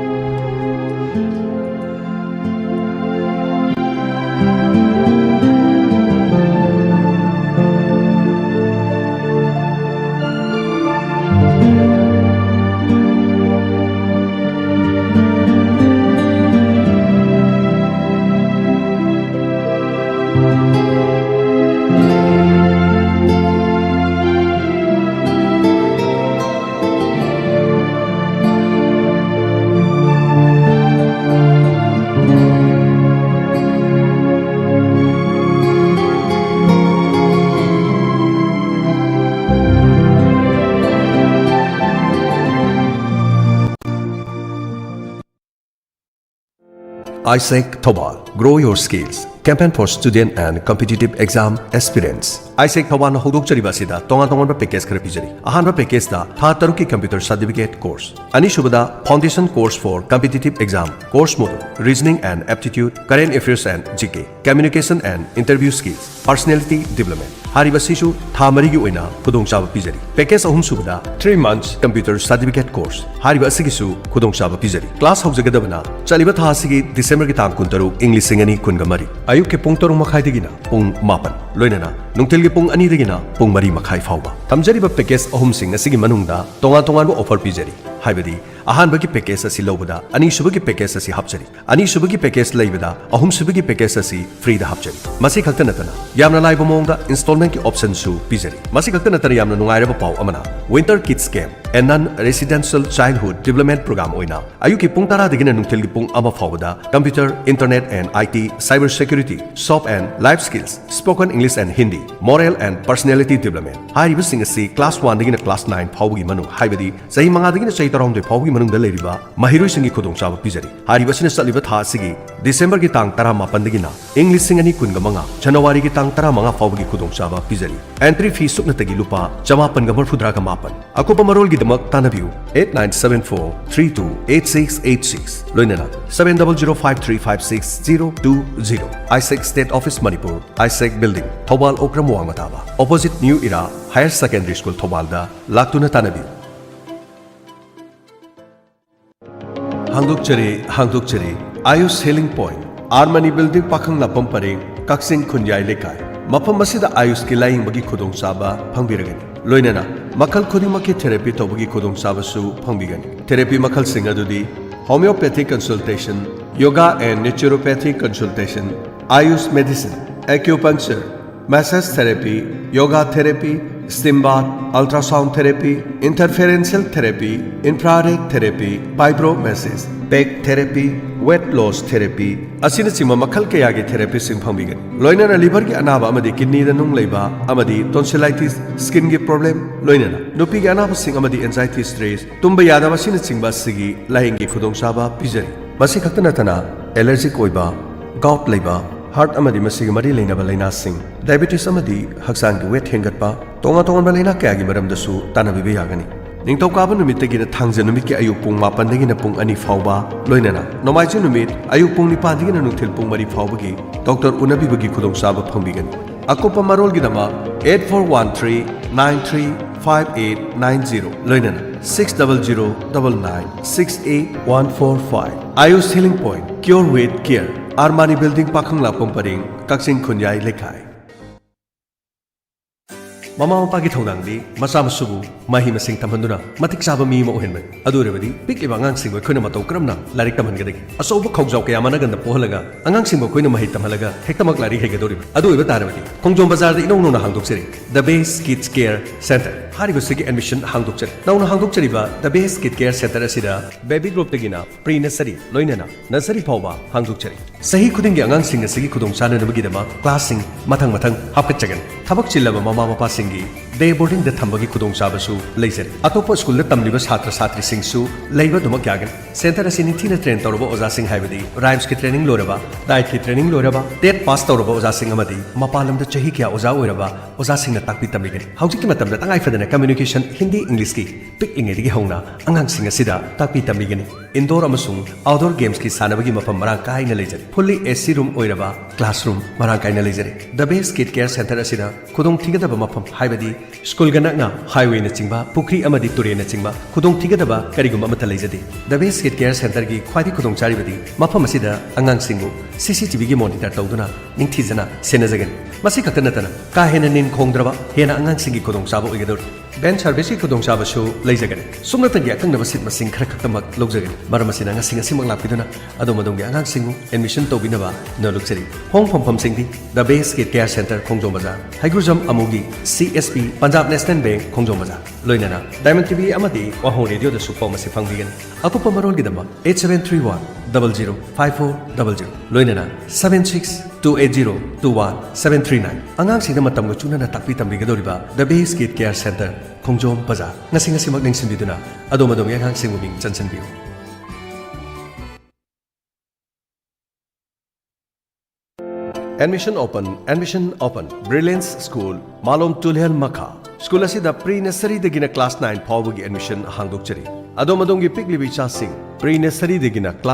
ꯑꯥꯏꯁꯦꯛ Thoubal, Grow Your Skills, Campaign for Student and Competitive Exam Aspirants. ꯑꯥꯏꯁꯦꯛ ꯊꯧꯕꯥꯜꯅ ꯍꯧꯗꯣꯛꯆꯔꯤꯕ ꯑꯁꯤꯗ ꯇꯣꯉꯥꯟ ꯇꯣꯉꯥꯟꯕ ꯄꯦꯀꯦꯖ ꯈꯔ ꯄꯤꯖꯔꯤ꯫ ꯑꯍꯥꯟꯕ ꯄꯦꯀꯦꯖꯇ ꯊꯥ ꯇꯔꯨꯛꯀꯤ computer certificate course, ꯑꯅꯤꯁꯨꯕꯗ Foundation Course for Competitive Exam, Course Module, Reasoning and Aptitude, Current Affairs and G K, Communication and Interview Skills, Personality Development꯫ ꯍꯥꯏꯔꯤꯕꯁꯤꯁꯨ ꯊꯥ ꯃꯔꯤꯒꯤ ꯑꯣꯏꯅ ꯈꯨꯗꯣꯡꯆꯥꯕ ꯄꯤꯖꯔꯤ꯫ ꯄꯦꯀꯦꯖ ꯑꯍꯨꯝꯁꯨꯕꯗ three months computer certificate course, ꯍꯥꯏꯔꯤꯕ ꯑꯁꯤꯒꯤꯁꯨ ꯈꯨꯗꯣꯡꯆꯥꯕ ꯄꯤꯖꯔꯤ꯫ ꯀ꯭ꯂꯥꯁ ꯍꯧꯖꯒꯗꯕꯅ ꯆꯠꯂꯤꯕ ꯊꯥ ꯑꯁꯤꯒꯤ ꯗꯤꯁꯦꯝꯕꯔꯒꯤ ꯇꯥꯡ ꯀꯨꯟꯇꯔꯨꯛ, ꯏꯪ ꯂꯤꯁꯤꯡ ꯑꯅꯤ ꯀꯨꯟꯒ ꯃꯔꯤ, ꯑꯌꯨꯛꯀꯤ ꯄꯨꯡ ꯇꯔꯨꯛ ꯃꯈꯥꯏꯗꯒꯤꯅ ꯄꯨꯡ ꯃꯥꯄꯟ, ꯂꯣꯏꯅꯅ ꯅꯨꯡꯊꯤꯜꯒꯤ ꯄꯨꯡ ꯑꯅꯤꯗꯒꯤꯅ ꯄꯨꯡ ꯃꯔꯤ ꯃꯈꯥꯏ ꯐꯥꯎꯕ꯫ ꯊꯝꯖꯔꯤꯕ ꯄꯦꯀꯦꯖ ꯑꯍꯨꯝꯁꯤꯡ ꯑꯁꯤꯒꯤ ꯃꯅꯨꯡꯗ ꯇꯣꯉꯥꯟ ꯇꯣꯉꯥꯟꯕ ꯑꯣꯐꯔ ꯄꯤꯖꯔꯤ, ꯍꯥꯏꯕꯗꯤ ꯑꯍꯥꯟꯕꯒꯤ ꯄꯦꯀꯦꯖ ꯑꯁꯤ ꯂꯧꯕꯗ ꯑꯅꯤꯁꯨꯕꯒꯤ ꯄꯦꯀꯦꯖ ꯑꯁꯤ ꯍꯥꯞꯆꯔꯤ꯫ ꯑꯅꯤꯁꯨꯕꯒꯤ ꯄꯦꯀꯦꯖ ꯂꯩꯕꯗ ꯑꯍꯨꯝꯁꯨꯕꯒꯤ ꯄꯦꯀꯦꯖ ꯑꯁꯤ ꯐ꯭ꯔꯤꯗ ꯍꯥꯞꯆꯔꯤ꯫ ꯃꯁꯤ ꯈꯛꯇ ꯅꯠꯇꯅ ꯌꯥꯝꯅ ꯂꯥꯏꯕ ꯃꯑꯣꯡꯗ ꯏꯟꯁꯇꯣꯜꯃꯦꯟꯠꯀꯤ ꯑꯣꯞꯁꯟꯁꯨ ꯄꯤꯖꯔꯤ꯫ ꯃꯁꯤ ꯈꯛꯇ ꯅꯠꯇꯅ ꯌꯥꯝꯅ ꯅꯨꯡꯉꯥꯏꯔꯕ ꯄꯥꯎ ꯑꯃꯅ, Winter Kids Camp and Non Residential Childhood Development Program ꯑꯣꯏꯅ ꯑꯌꯨꯛꯀꯤ ꯄꯨꯡ ꯇꯔꯥꯗꯒꯤꯅ ꯅꯨꯡꯊꯤꯜꯒꯤ ꯄꯨꯡ ꯑꯃ ꯐꯥꯎꯕꯗ computer, internet and I T, cyber security, soft and life skills, spoken English and Hindi, moral and personality development ꯍꯥꯏꯔꯤꯕꯁꯤꯡ ꯑꯁꯤ class one ꯗꯒꯤꯅ class nine ꯐꯥꯎꯕꯒꯤ ꯃꯅꯨꯡ, ꯍꯥꯏꯕꯗꯤ ꯆꯍꯤ ꯃꯉꯥꯗꯒꯤꯅ ꯆꯍꯤ ꯇꯔꯥꯍꯨꯝꯗꯣꯏ ꯐꯥꯎꯕꯒꯤ ꯃꯅꯨꯡꯗ ꯂꯩꯔꯤꯕ ꯃꯍꯩꯔꯣꯏꯁꯤꯡꯒꯤ ꯈꯨꯗꯣꯡꯆꯥꯕ ꯄꯤꯖꯔꯤ꯫ ꯍꯥꯏꯔꯤꯕꯁꯤꯅ ꯆꯠꯂꯤꯕ ꯊꯥ ꯑꯁꯤꯒꯤ ꯗꯤꯁꯦꯝꯕꯔꯒꯤ ꯇꯥꯡ ꯇꯔꯥꯃꯥꯄꯟꯗꯒꯤꯅ ꯏꯪ ꯂꯤꯁꯤꯡ ꯑꯅꯤ ꯀꯨꯟꯒ ꯃꯉꯥ, ꯖꯅꯋꯥꯔꯤꯒꯤ ꯇꯥꯡ ꯇꯔꯥꯃꯉꯥ ꯐꯥꯎꯕꯒꯤ ꯈꯨꯗꯣꯡꯆꯥꯕ ꯄꯤꯖꯔꯤ꯫ Entry fee ꯁꯨꯞꯅꯇꯒꯤ ꯂꯨꯄꯥ ꯆꯃꯥꯄꯟꯒ ꯃꯔꯤꯐꯨꯇꯔꯥꯒ ꯃꯥꯄꯟ꯫ ꯑꯀꯨꯞꯄ ꯃꯔꯣꯜꯒꯤꯗꯃꯛ ꯇꯥꯟꯅꯕꯤꯌꯨ eight nine seven four three two eight six eight six, ꯂꯣꯏꯅꯅ seven double zero five three five six zero two zero꯫ ꯑꯥꯏꯁꯦꯛ State Office Manipur, ꯑꯥꯏꯁꯦꯛ Building, Thoubal Okram ꯋꯥꯡꯃ ꯇꯥꯕ, opposite New Era Higher Secondary School ꯊꯧꯕꯥꯜꯗ ꯂꯥꯛꯇꯨꯅ ꯇꯥꯟꯅꯕꯤꯌꯨ꯫ ꯍꯥꯡꯗꯣꯛꯆꯔꯤ, ꯍꯥꯡꯗꯣꯛꯆꯔꯤ꯫ Ayush Healing Point, R Mani Building, ꯄꯥꯈꯪ ꯂꯥꯛꯄꯝ ꯄꯔꯦꯡ, ꯀꯛꯆꯤꯡ ꯈꯨꯟꯌꯥꯏ ꯂꯩꯀꯥꯏ꯫ ꯃꯐꯝ ꯑꯁꯤꯗ ꯑꯥꯌꯨꯁꯀꯤ ꯂꯥꯌꯦꯡꯕꯒꯤ ꯈꯨꯗꯣꯡꯆꯥꯕ ꯐꯪꯕꯤꯔꯒꯅꯤ꯫ ꯂꯣꯏꯅꯅ ꯃꯈꯜ ꯈꯨꯗꯤꯡꯃꯛꯀꯤ therapy ꯇꯧꯕꯒꯤ ꯈꯨꯗꯣꯡꯆꯥꯕꯁꯨ ꯐꯪꯕꯤꯒꯅꯤ꯫ Therapy ꯃꯈꯜꯁꯤꯡ ꯑꯗꯨꯗꯤ homeopathic consultation, yoga and naturopathic consultation, Ayush medicine, acupuncture, massage therapy, yoga therapy, steam bath, ultrasound therapy, interferential therapy, infrared therapy, fibromassage, peg therapy, weight loss therapy ꯑꯁꯤꯅꯆꯤꯡꯕ ꯃꯈꯜ ꯀꯌꯥꯒꯤ therapyꯁꯤꯡ ꯐꯪꯕꯤꯒꯅꯤ꯫ ꯂꯣꯏꯅꯅ liverꯒꯤ ꯑꯅꯥꯕ ꯑꯃꯗꯤ kidneyꯗ ꯅꯨꯡ ꯂꯩꯕ ꯑꯃꯗꯤ tonsillitis, skinꯒꯤ problem, ꯂꯣꯏꯅꯅ ꯅꯨꯄꯤꯒꯤ ꯑꯅꯥꯕꯁꯤꯡ ꯑꯃꯗꯤ anxiety, stress, ꯇꯨꯝꯕ ꯌꯥꯗꯕ ꯑꯁꯤꯅꯆꯤꯡꯕ ꯑꯁꯤꯒꯤ ꯂꯥꯌꯦꯡꯒꯤ ꯈꯨꯗꯣꯡꯆꯥꯕ ꯄꯤꯖꯔꯤ꯫ ꯃꯁꯤ ꯈꯛꯇ ꯅꯠꯇꯅ ꯑꯦꯂꯔꯖꯤꯛ ꯑꯣꯏꯕ, ꯒꯥꯎꯠ ꯂꯩꯕ, ꯍꯥꯔꯠ ꯑꯃꯗꯤ ꯃꯁꯤꯒ ꯃꯔꯤ ꯂꯩꯅꯕ ꯂꯥꯏꯅꯥꯁꯤꯡ, ꯗꯥꯏꯕꯦꯇꯤꯁ ꯑꯃꯗꯤ ꯍꯛꯆꯥꯡꯒꯤ ꯋꯦꯠ ꯍꯦꯟꯒꯠꯄ, ꯇꯣꯉꯥꯟ ꯇꯣꯉꯥꯟꯕ ꯂꯥꯏꯅꯥ ꯀꯌꯥꯒꯤ ꯃꯔꯝꯗꯁꯨ ꯇꯥꯟꯅꯕꯤꯕ ꯌꯥꯒꯅꯤ꯫ ꯅꯤꯡꯊꯧꯀꯥꯕ ꯅꯨꯃꯤꯠꯇꯒꯤꯅ ꯊꯥꯡꯖ ꯅꯨꯃꯤꯠꯀꯤ ꯑꯌꯨꯛ ꯄꯨꯡ ꯃꯥꯄꯟꯗꯒꯤꯅ ꯄꯨꯡ ꯑꯅꯤ ꯐꯥꯎꯕ, ꯂꯣꯏꯅꯅ ꯅꯣꯡꯃꯥꯏꯖꯤꯡ ꯅꯨꯃꯤꯠ ꯑꯌꯨꯛ ꯄꯨꯡ ꯅꯤꯄꯥꯟꯗꯒꯤꯅ ꯅꯨꯡꯊꯤꯜ ꯄꯨꯡ ꯃꯔꯤ ꯐꯥꯎꯕꯒꯤ ꯗꯣꯛꯇꯔ ꯎꯅꯕꯤꯕꯒꯤ ꯈꯨꯗꯣꯡꯆꯥꯕ ꯐꯪꯕꯤꯒꯅꯤ꯫ ꯑꯀꯨꯞꯄ ꯃꯔꯣꯜꯒꯤꯗꯃꯛ eight four one three nine three five eight nine zero, ꯂꯣꯏꯅꯅ six double zero double nine six eight one four five꯫ Ayush Healing Point, Cure with Care, Armani building, ꯄꯥꯈꯪꯂꯥꯛꯄꯝ ꯄꯔꯦꯡ, ꯀꯛꯆꯤꯡ ꯈꯨꯟꯌꯥꯏ ꯂꯩꯀꯥꯏ꯫ ꯃꯃꯥ ꯃꯄꯥꯒꯤ ꯊꯧꯗꯥꯡꯗꯤ ꯃꯆꯥ ꯃꯁꯨꯕꯨ ꯃꯍꯩ ꯃꯁꯤꯡ ꯇꯝꯍꯟꯗꯨꯅ ꯃꯇꯤꯛ ꯆꯥꯕ ꯃꯤ ꯑꯃ ꯑꯣꯏꯍꯟꯕꯅꯤ꯫ ꯑꯗꯨ ꯑꯣꯏꯔꯕꯗꯤ ꯄꯤꯛꯂꯤꯕ ꯑꯉꯥꯡꯁꯤꯡꯕꯨ ꯑꯩꯈꯣꯏꯅ ꯃꯇꯧ ꯀꯔꯝꯅ ꯂꯥꯏꯔꯤꯛ ꯇꯝꯍꯟꯒꯗꯒꯦ? ꯑꯆꯧꯕ ꯈꯧꯖꯥꯎ ꯀꯌꯥ ꯃꯅꯒꯟꯗ ꯄꯣꯛꯍꯜꯂꯒ ꯑꯉꯥꯡꯁꯤꯡꯕꯨ ꯑꯩꯈꯣꯏꯅ ꯃꯍꯩ ꯇꯝꯍꯜꯂꯒ ꯍꯦꯛꯇꯃꯛ ꯂꯥꯏꯔꯤꯛ ꯍꯩꯒꯗꯧꯔꯤꯕ꯭ꯔꯥ? ꯑꯗꯨ ꯑꯣꯏꯕ ꯇꯥꯔꯕꯗꯤ ꯈꯣꯡꯖꯣꯝ ꯕꯖꯥꯔꯗ ꯏꯅꯧ ꯅꯧꯅ ꯍꯥꯡꯗꯣꯛꯆꯔꯤ The Best Kids Care Center꯫ ꯍꯥꯏꯔꯤꯕꯁꯤꯒꯤ admission ꯍꯥꯡꯗꯣꯛꯆꯔꯤ꯫ ꯅꯧꯅ ꯍꯥꯡꯗꯣꯛꯆꯔꯤꯕ The Best Kids Care Center ꯑꯁꯤꯗ baby groupꯇꯒꯤꯅ pre nursery ꯂꯣꯏꯅꯅ nursery ꯐꯥꯎꯕ ꯍꯥꯡꯗꯣꯛꯆꯔꯤ꯫ ꯆꯍꯤ ꯈꯨꯗꯤꯡꯒꯤ ꯑꯉꯥꯡꯁꯤꯡ ꯑꯁꯤꯒꯤ ꯈꯨꯗꯣꯡꯆꯥꯅꯅꯕꯒꯤꯗꯃꯛ classꯁꯤꯡ ꯃꯊꯪ ꯃꯊꯪ ꯍꯥꯞꯀꯠꯆꯒꯅꯤ꯫ ꯊꯕꯛ ꯆꯤꯜꯂꯕ ꯃꯃꯥ ꯃꯄꯥꯁꯤꯡꯒꯤ day boardingꯗ ꯊꯝꯕꯒꯤ ꯈꯨꯗꯣꯡꯆꯥꯕꯁꯨ ꯂꯩꯖꯔꯤ꯫ ꯑꯇꯣꯞꯄ ꯁ꯭ꯀꯨꯜꯗ ꯇꯝꯂꯤꯕ ꯁꯥꯇ꯭ꯔ ꯁꯥꯇ꯭ꯔꯤꯁꯤꯡꯁꯨ ꯂꯩꯕ ꯑꯗꯨꯃꯛ ꯌꯥꯒꯅꯤ꯫ Center ꯑꯁꯤ ꯅꯤꯡꯊꯤꯅ train ꯇꯧꯔꯕ ꯑꯣꯖꯥꯁꯤꯡ, ꯍꯥꯏꯕꯗꯤ rhymesꯀꯤ training ꯂꯣꯏꯔꯕ, dietꯀꯤ training ꯂꯣꯏꯔꯕ, TET pass ꯇꯧꯔꯕ ꯑꯣꯖꯥꯁꯤꯡ ꯑꯃꯗꯤ ꯃꯄꯥꯟ ꯂꯝꯗ ꯆꯍꯤ ꯀꯌꯥ ꯑꯣꯖꯥ ꯑꯣꯏꯔꯕ ꯑꯣꯖꯥꯁꯤꯡꯅ ꯇꯥꯛꯄꯤ ꯇꯝꯕꯤꯒꯅꯤ꯫ ꯍꯧꯖꯤꯛꯀꯤ ꯃꯇꯝꯗ ꯇꯉꯥꯏ ꯐꯗꯅ communication Hindi Englishꯀꯤ ꯄꯤꯛꯂꯤꯉꯩꯗꯒꯤ ꯍꯧꯅ ꯑꯉꯥꯡꯁꯤꯡ ꯑꯁꯤꯗ ꯇꯥꯛꯄꯤ ꯇꯝꯕꯤꯒꯅꯤ꯫ Indoor ꯑꯃꯁꯨꯡ outdoor gamesꯀꯤ ꯁꯥꯟꯅꯕꯒꯤ ꯃꯐꯝ ꯃꯔꯥꯡ ꯀꯥꯏꯅ ꯂꯩꯖꯔꯤ꯫ Fully AC room ꯑꯣꯏꯔꯕ classroom ꯃꯔꯥꯡ ꯀꯥꯏꯅ ꯂꯩꯖꯔꯤ꯫ The Best Kid Care Center ꯑꯁꯤꯗ ꯈꯨꯗꯣꯡꯊꯤꯒꯗꯕ ꯃꯐꯝ, ꯍꯥꯏꯕꯗꯤ ꯁ꯭ꯀꯨꯜꯒ ꯅꯛꯅ highwayꯅꯆꯤꯡꯕ, ꯄꯨꯈ꯭ꯔꯤ ꯑꯃꯗꯤ ꯇꯨꯔꯦꯜꯅꯆꯤꯡꯕ ꯈꯨꯗꯣꯡꯊꯤꯒꯗꯕ ꯀꯔꯤꯒꯨꯝꯕ ꯑꯃꯠꯇ ꯂꯩꯖꯗꯦ꯫ The Best Kid Care Centerꯒꯤ ꯈ꯭ꯋꯥꯏꯗꯒꯤ ꯈꯨꯗꯣꯡꯆꯥꯔꯤꯕꯗꯤ ꯃꯐꯝ ꯑꯁꯤꯗ ꯑꯉꯥꯡꯁꯤꯡꯕꯨ CCTVꯒꯤ monitor ꯇꯧꯗꯨꯅ ꯅꯤꯡꯊꯤꯖꯅ ꯁꯦꯟꯅꯖꯒꯅꯤ꯫ ꯃꯁꯤ ꯈꯛꯇ ꯅꯠꯇꯅ ꯀꯥ ꯍꯦꯟꯅ ꯅꯤꯟ ꯈꯣꯡꯗ꯭ꯔꯕ, ꯍꯦꯟꯅ ꯑꯉꯥꯡꯁꯤꯡꯒꯤ ꯈꯨꯗꯣꯡꯆꯥꯕ ꯑꯣꯏꯒꯗꯧꯔꯤ꯫ Van serviceꯀꯤ ꯈꯨꯗꯣꯡꯆꯥꯕꯁꯨ ꯂꯩꯖꯒꯅꯤ꯫ ꯁꯨꯞꯅꯇꯪꯒꯤ ꯑꯀꯛꯅꯕ seat ꯃꯁꯤꯡ ꯈꯔ ꯈꯛꯇꯃꯛ ꯂꯧꯖꯒꯅꯤ꯫ ꯃꯔꯝ ꯑꯁꯤꯅ ꯉꯁꯤ ꯉꯁꯤꯃꯛ ꯂꯥꯛꯄꯤꯗꯨꯅ ꯑꯗꯣꯝ ꯑꯗꯣꯝꯒꯤ ꯑꯉꯥꯡꯁꯤꯡꯕꯨ admission ꯇꯧꯕꯤꯅꯕ ꯅꯣꯜꯂꯨꯛꯆꯔꯤ꯫ ꯍꯣꯡꯐꯝ ꯐꯝꯁꯤꯡꯗꯤ The Best Kid Care Center, ꯈꯣꯡꯖꯣꯝ ꯕꯖꯥꯔ, ꯍꯩꯒ꯭ꯔꯨꯖꯝ ꯑꯃꯨꯒꯤ CSP, Punjab National Bank, ꯈꯣꯡꯖꯣꯝ ꯕꯖꯥꯔ, ꯂꯣꯏꯅꯅ Diamond TV ꯑꯃꯗꯤ ꯋꯥꯍꯣꯡ ꯔꯦꯗꯤꯑꯣꯗꯁꯨ ꯄꯥꯎ ꯑꯁꯤ ꯐꯪꯕꯤꯒꯅꯤ꯫ ꯑꯀꯨꯞꯄ ꯃꯔꯣꯜꯒꯤꯗꯃꯛ eight seven three one double zero five four double zero, ꯂꯣꯏꯅꯅ seven six two eight zero two one seven three nine꯫ ꯑꯉꯥꯡꯁꯤꯡꯗ ꯃꯇꯝꯒ ꯆꯨꯅꯅ ꯇꯥꯛꯄꯤ ꯇꯝꯕꯤꯒꯗꯧꯔꯤꯕ The Best Kid Care Center, ꯈꯣꯡꯖꯣꯝ ꯕꯖꯥꯔ꯫ ꯉꯁꯤ ꯉꯁꯤꯃꯛ ꯅꯤꯡꯁꯤꯡꯕꯤꯗꯨꯅ ꯑꯗꯣꯝ ꯑꯗꯣꯝꯒꯤ ꯑꯉꯥꯡꯁꯤꯡꯕꯨ ꯃꯤꯡ ꯆꯟꯁꯤꯟꯕꯤꯌꯨ꯫ Admission open, admission open. Brilliance School, ꯃꯥꯂꯣꯝ ꯇꯨꯂꯦꯜ ꯃꯈꯥ꯫ ꯁ꯭ꯀꯨꯜ ꯑꯁꯤꯗ pre nurseryꯗꯒꯤꯅ class nine ꯐꯥꯎꯕꯒꯤ admission ꯍꯥꯡꯗꯣꯛꯆꯔꯤ꯫ ꯑꯗꯣꯝ ꯑꯗꯣꯝꯒꯤ ꯄꯤꯛꯂꯤꯕ ꯏꯆꯥꯁꯤꯡ pre nurseryꯗꯒꯤꯅ class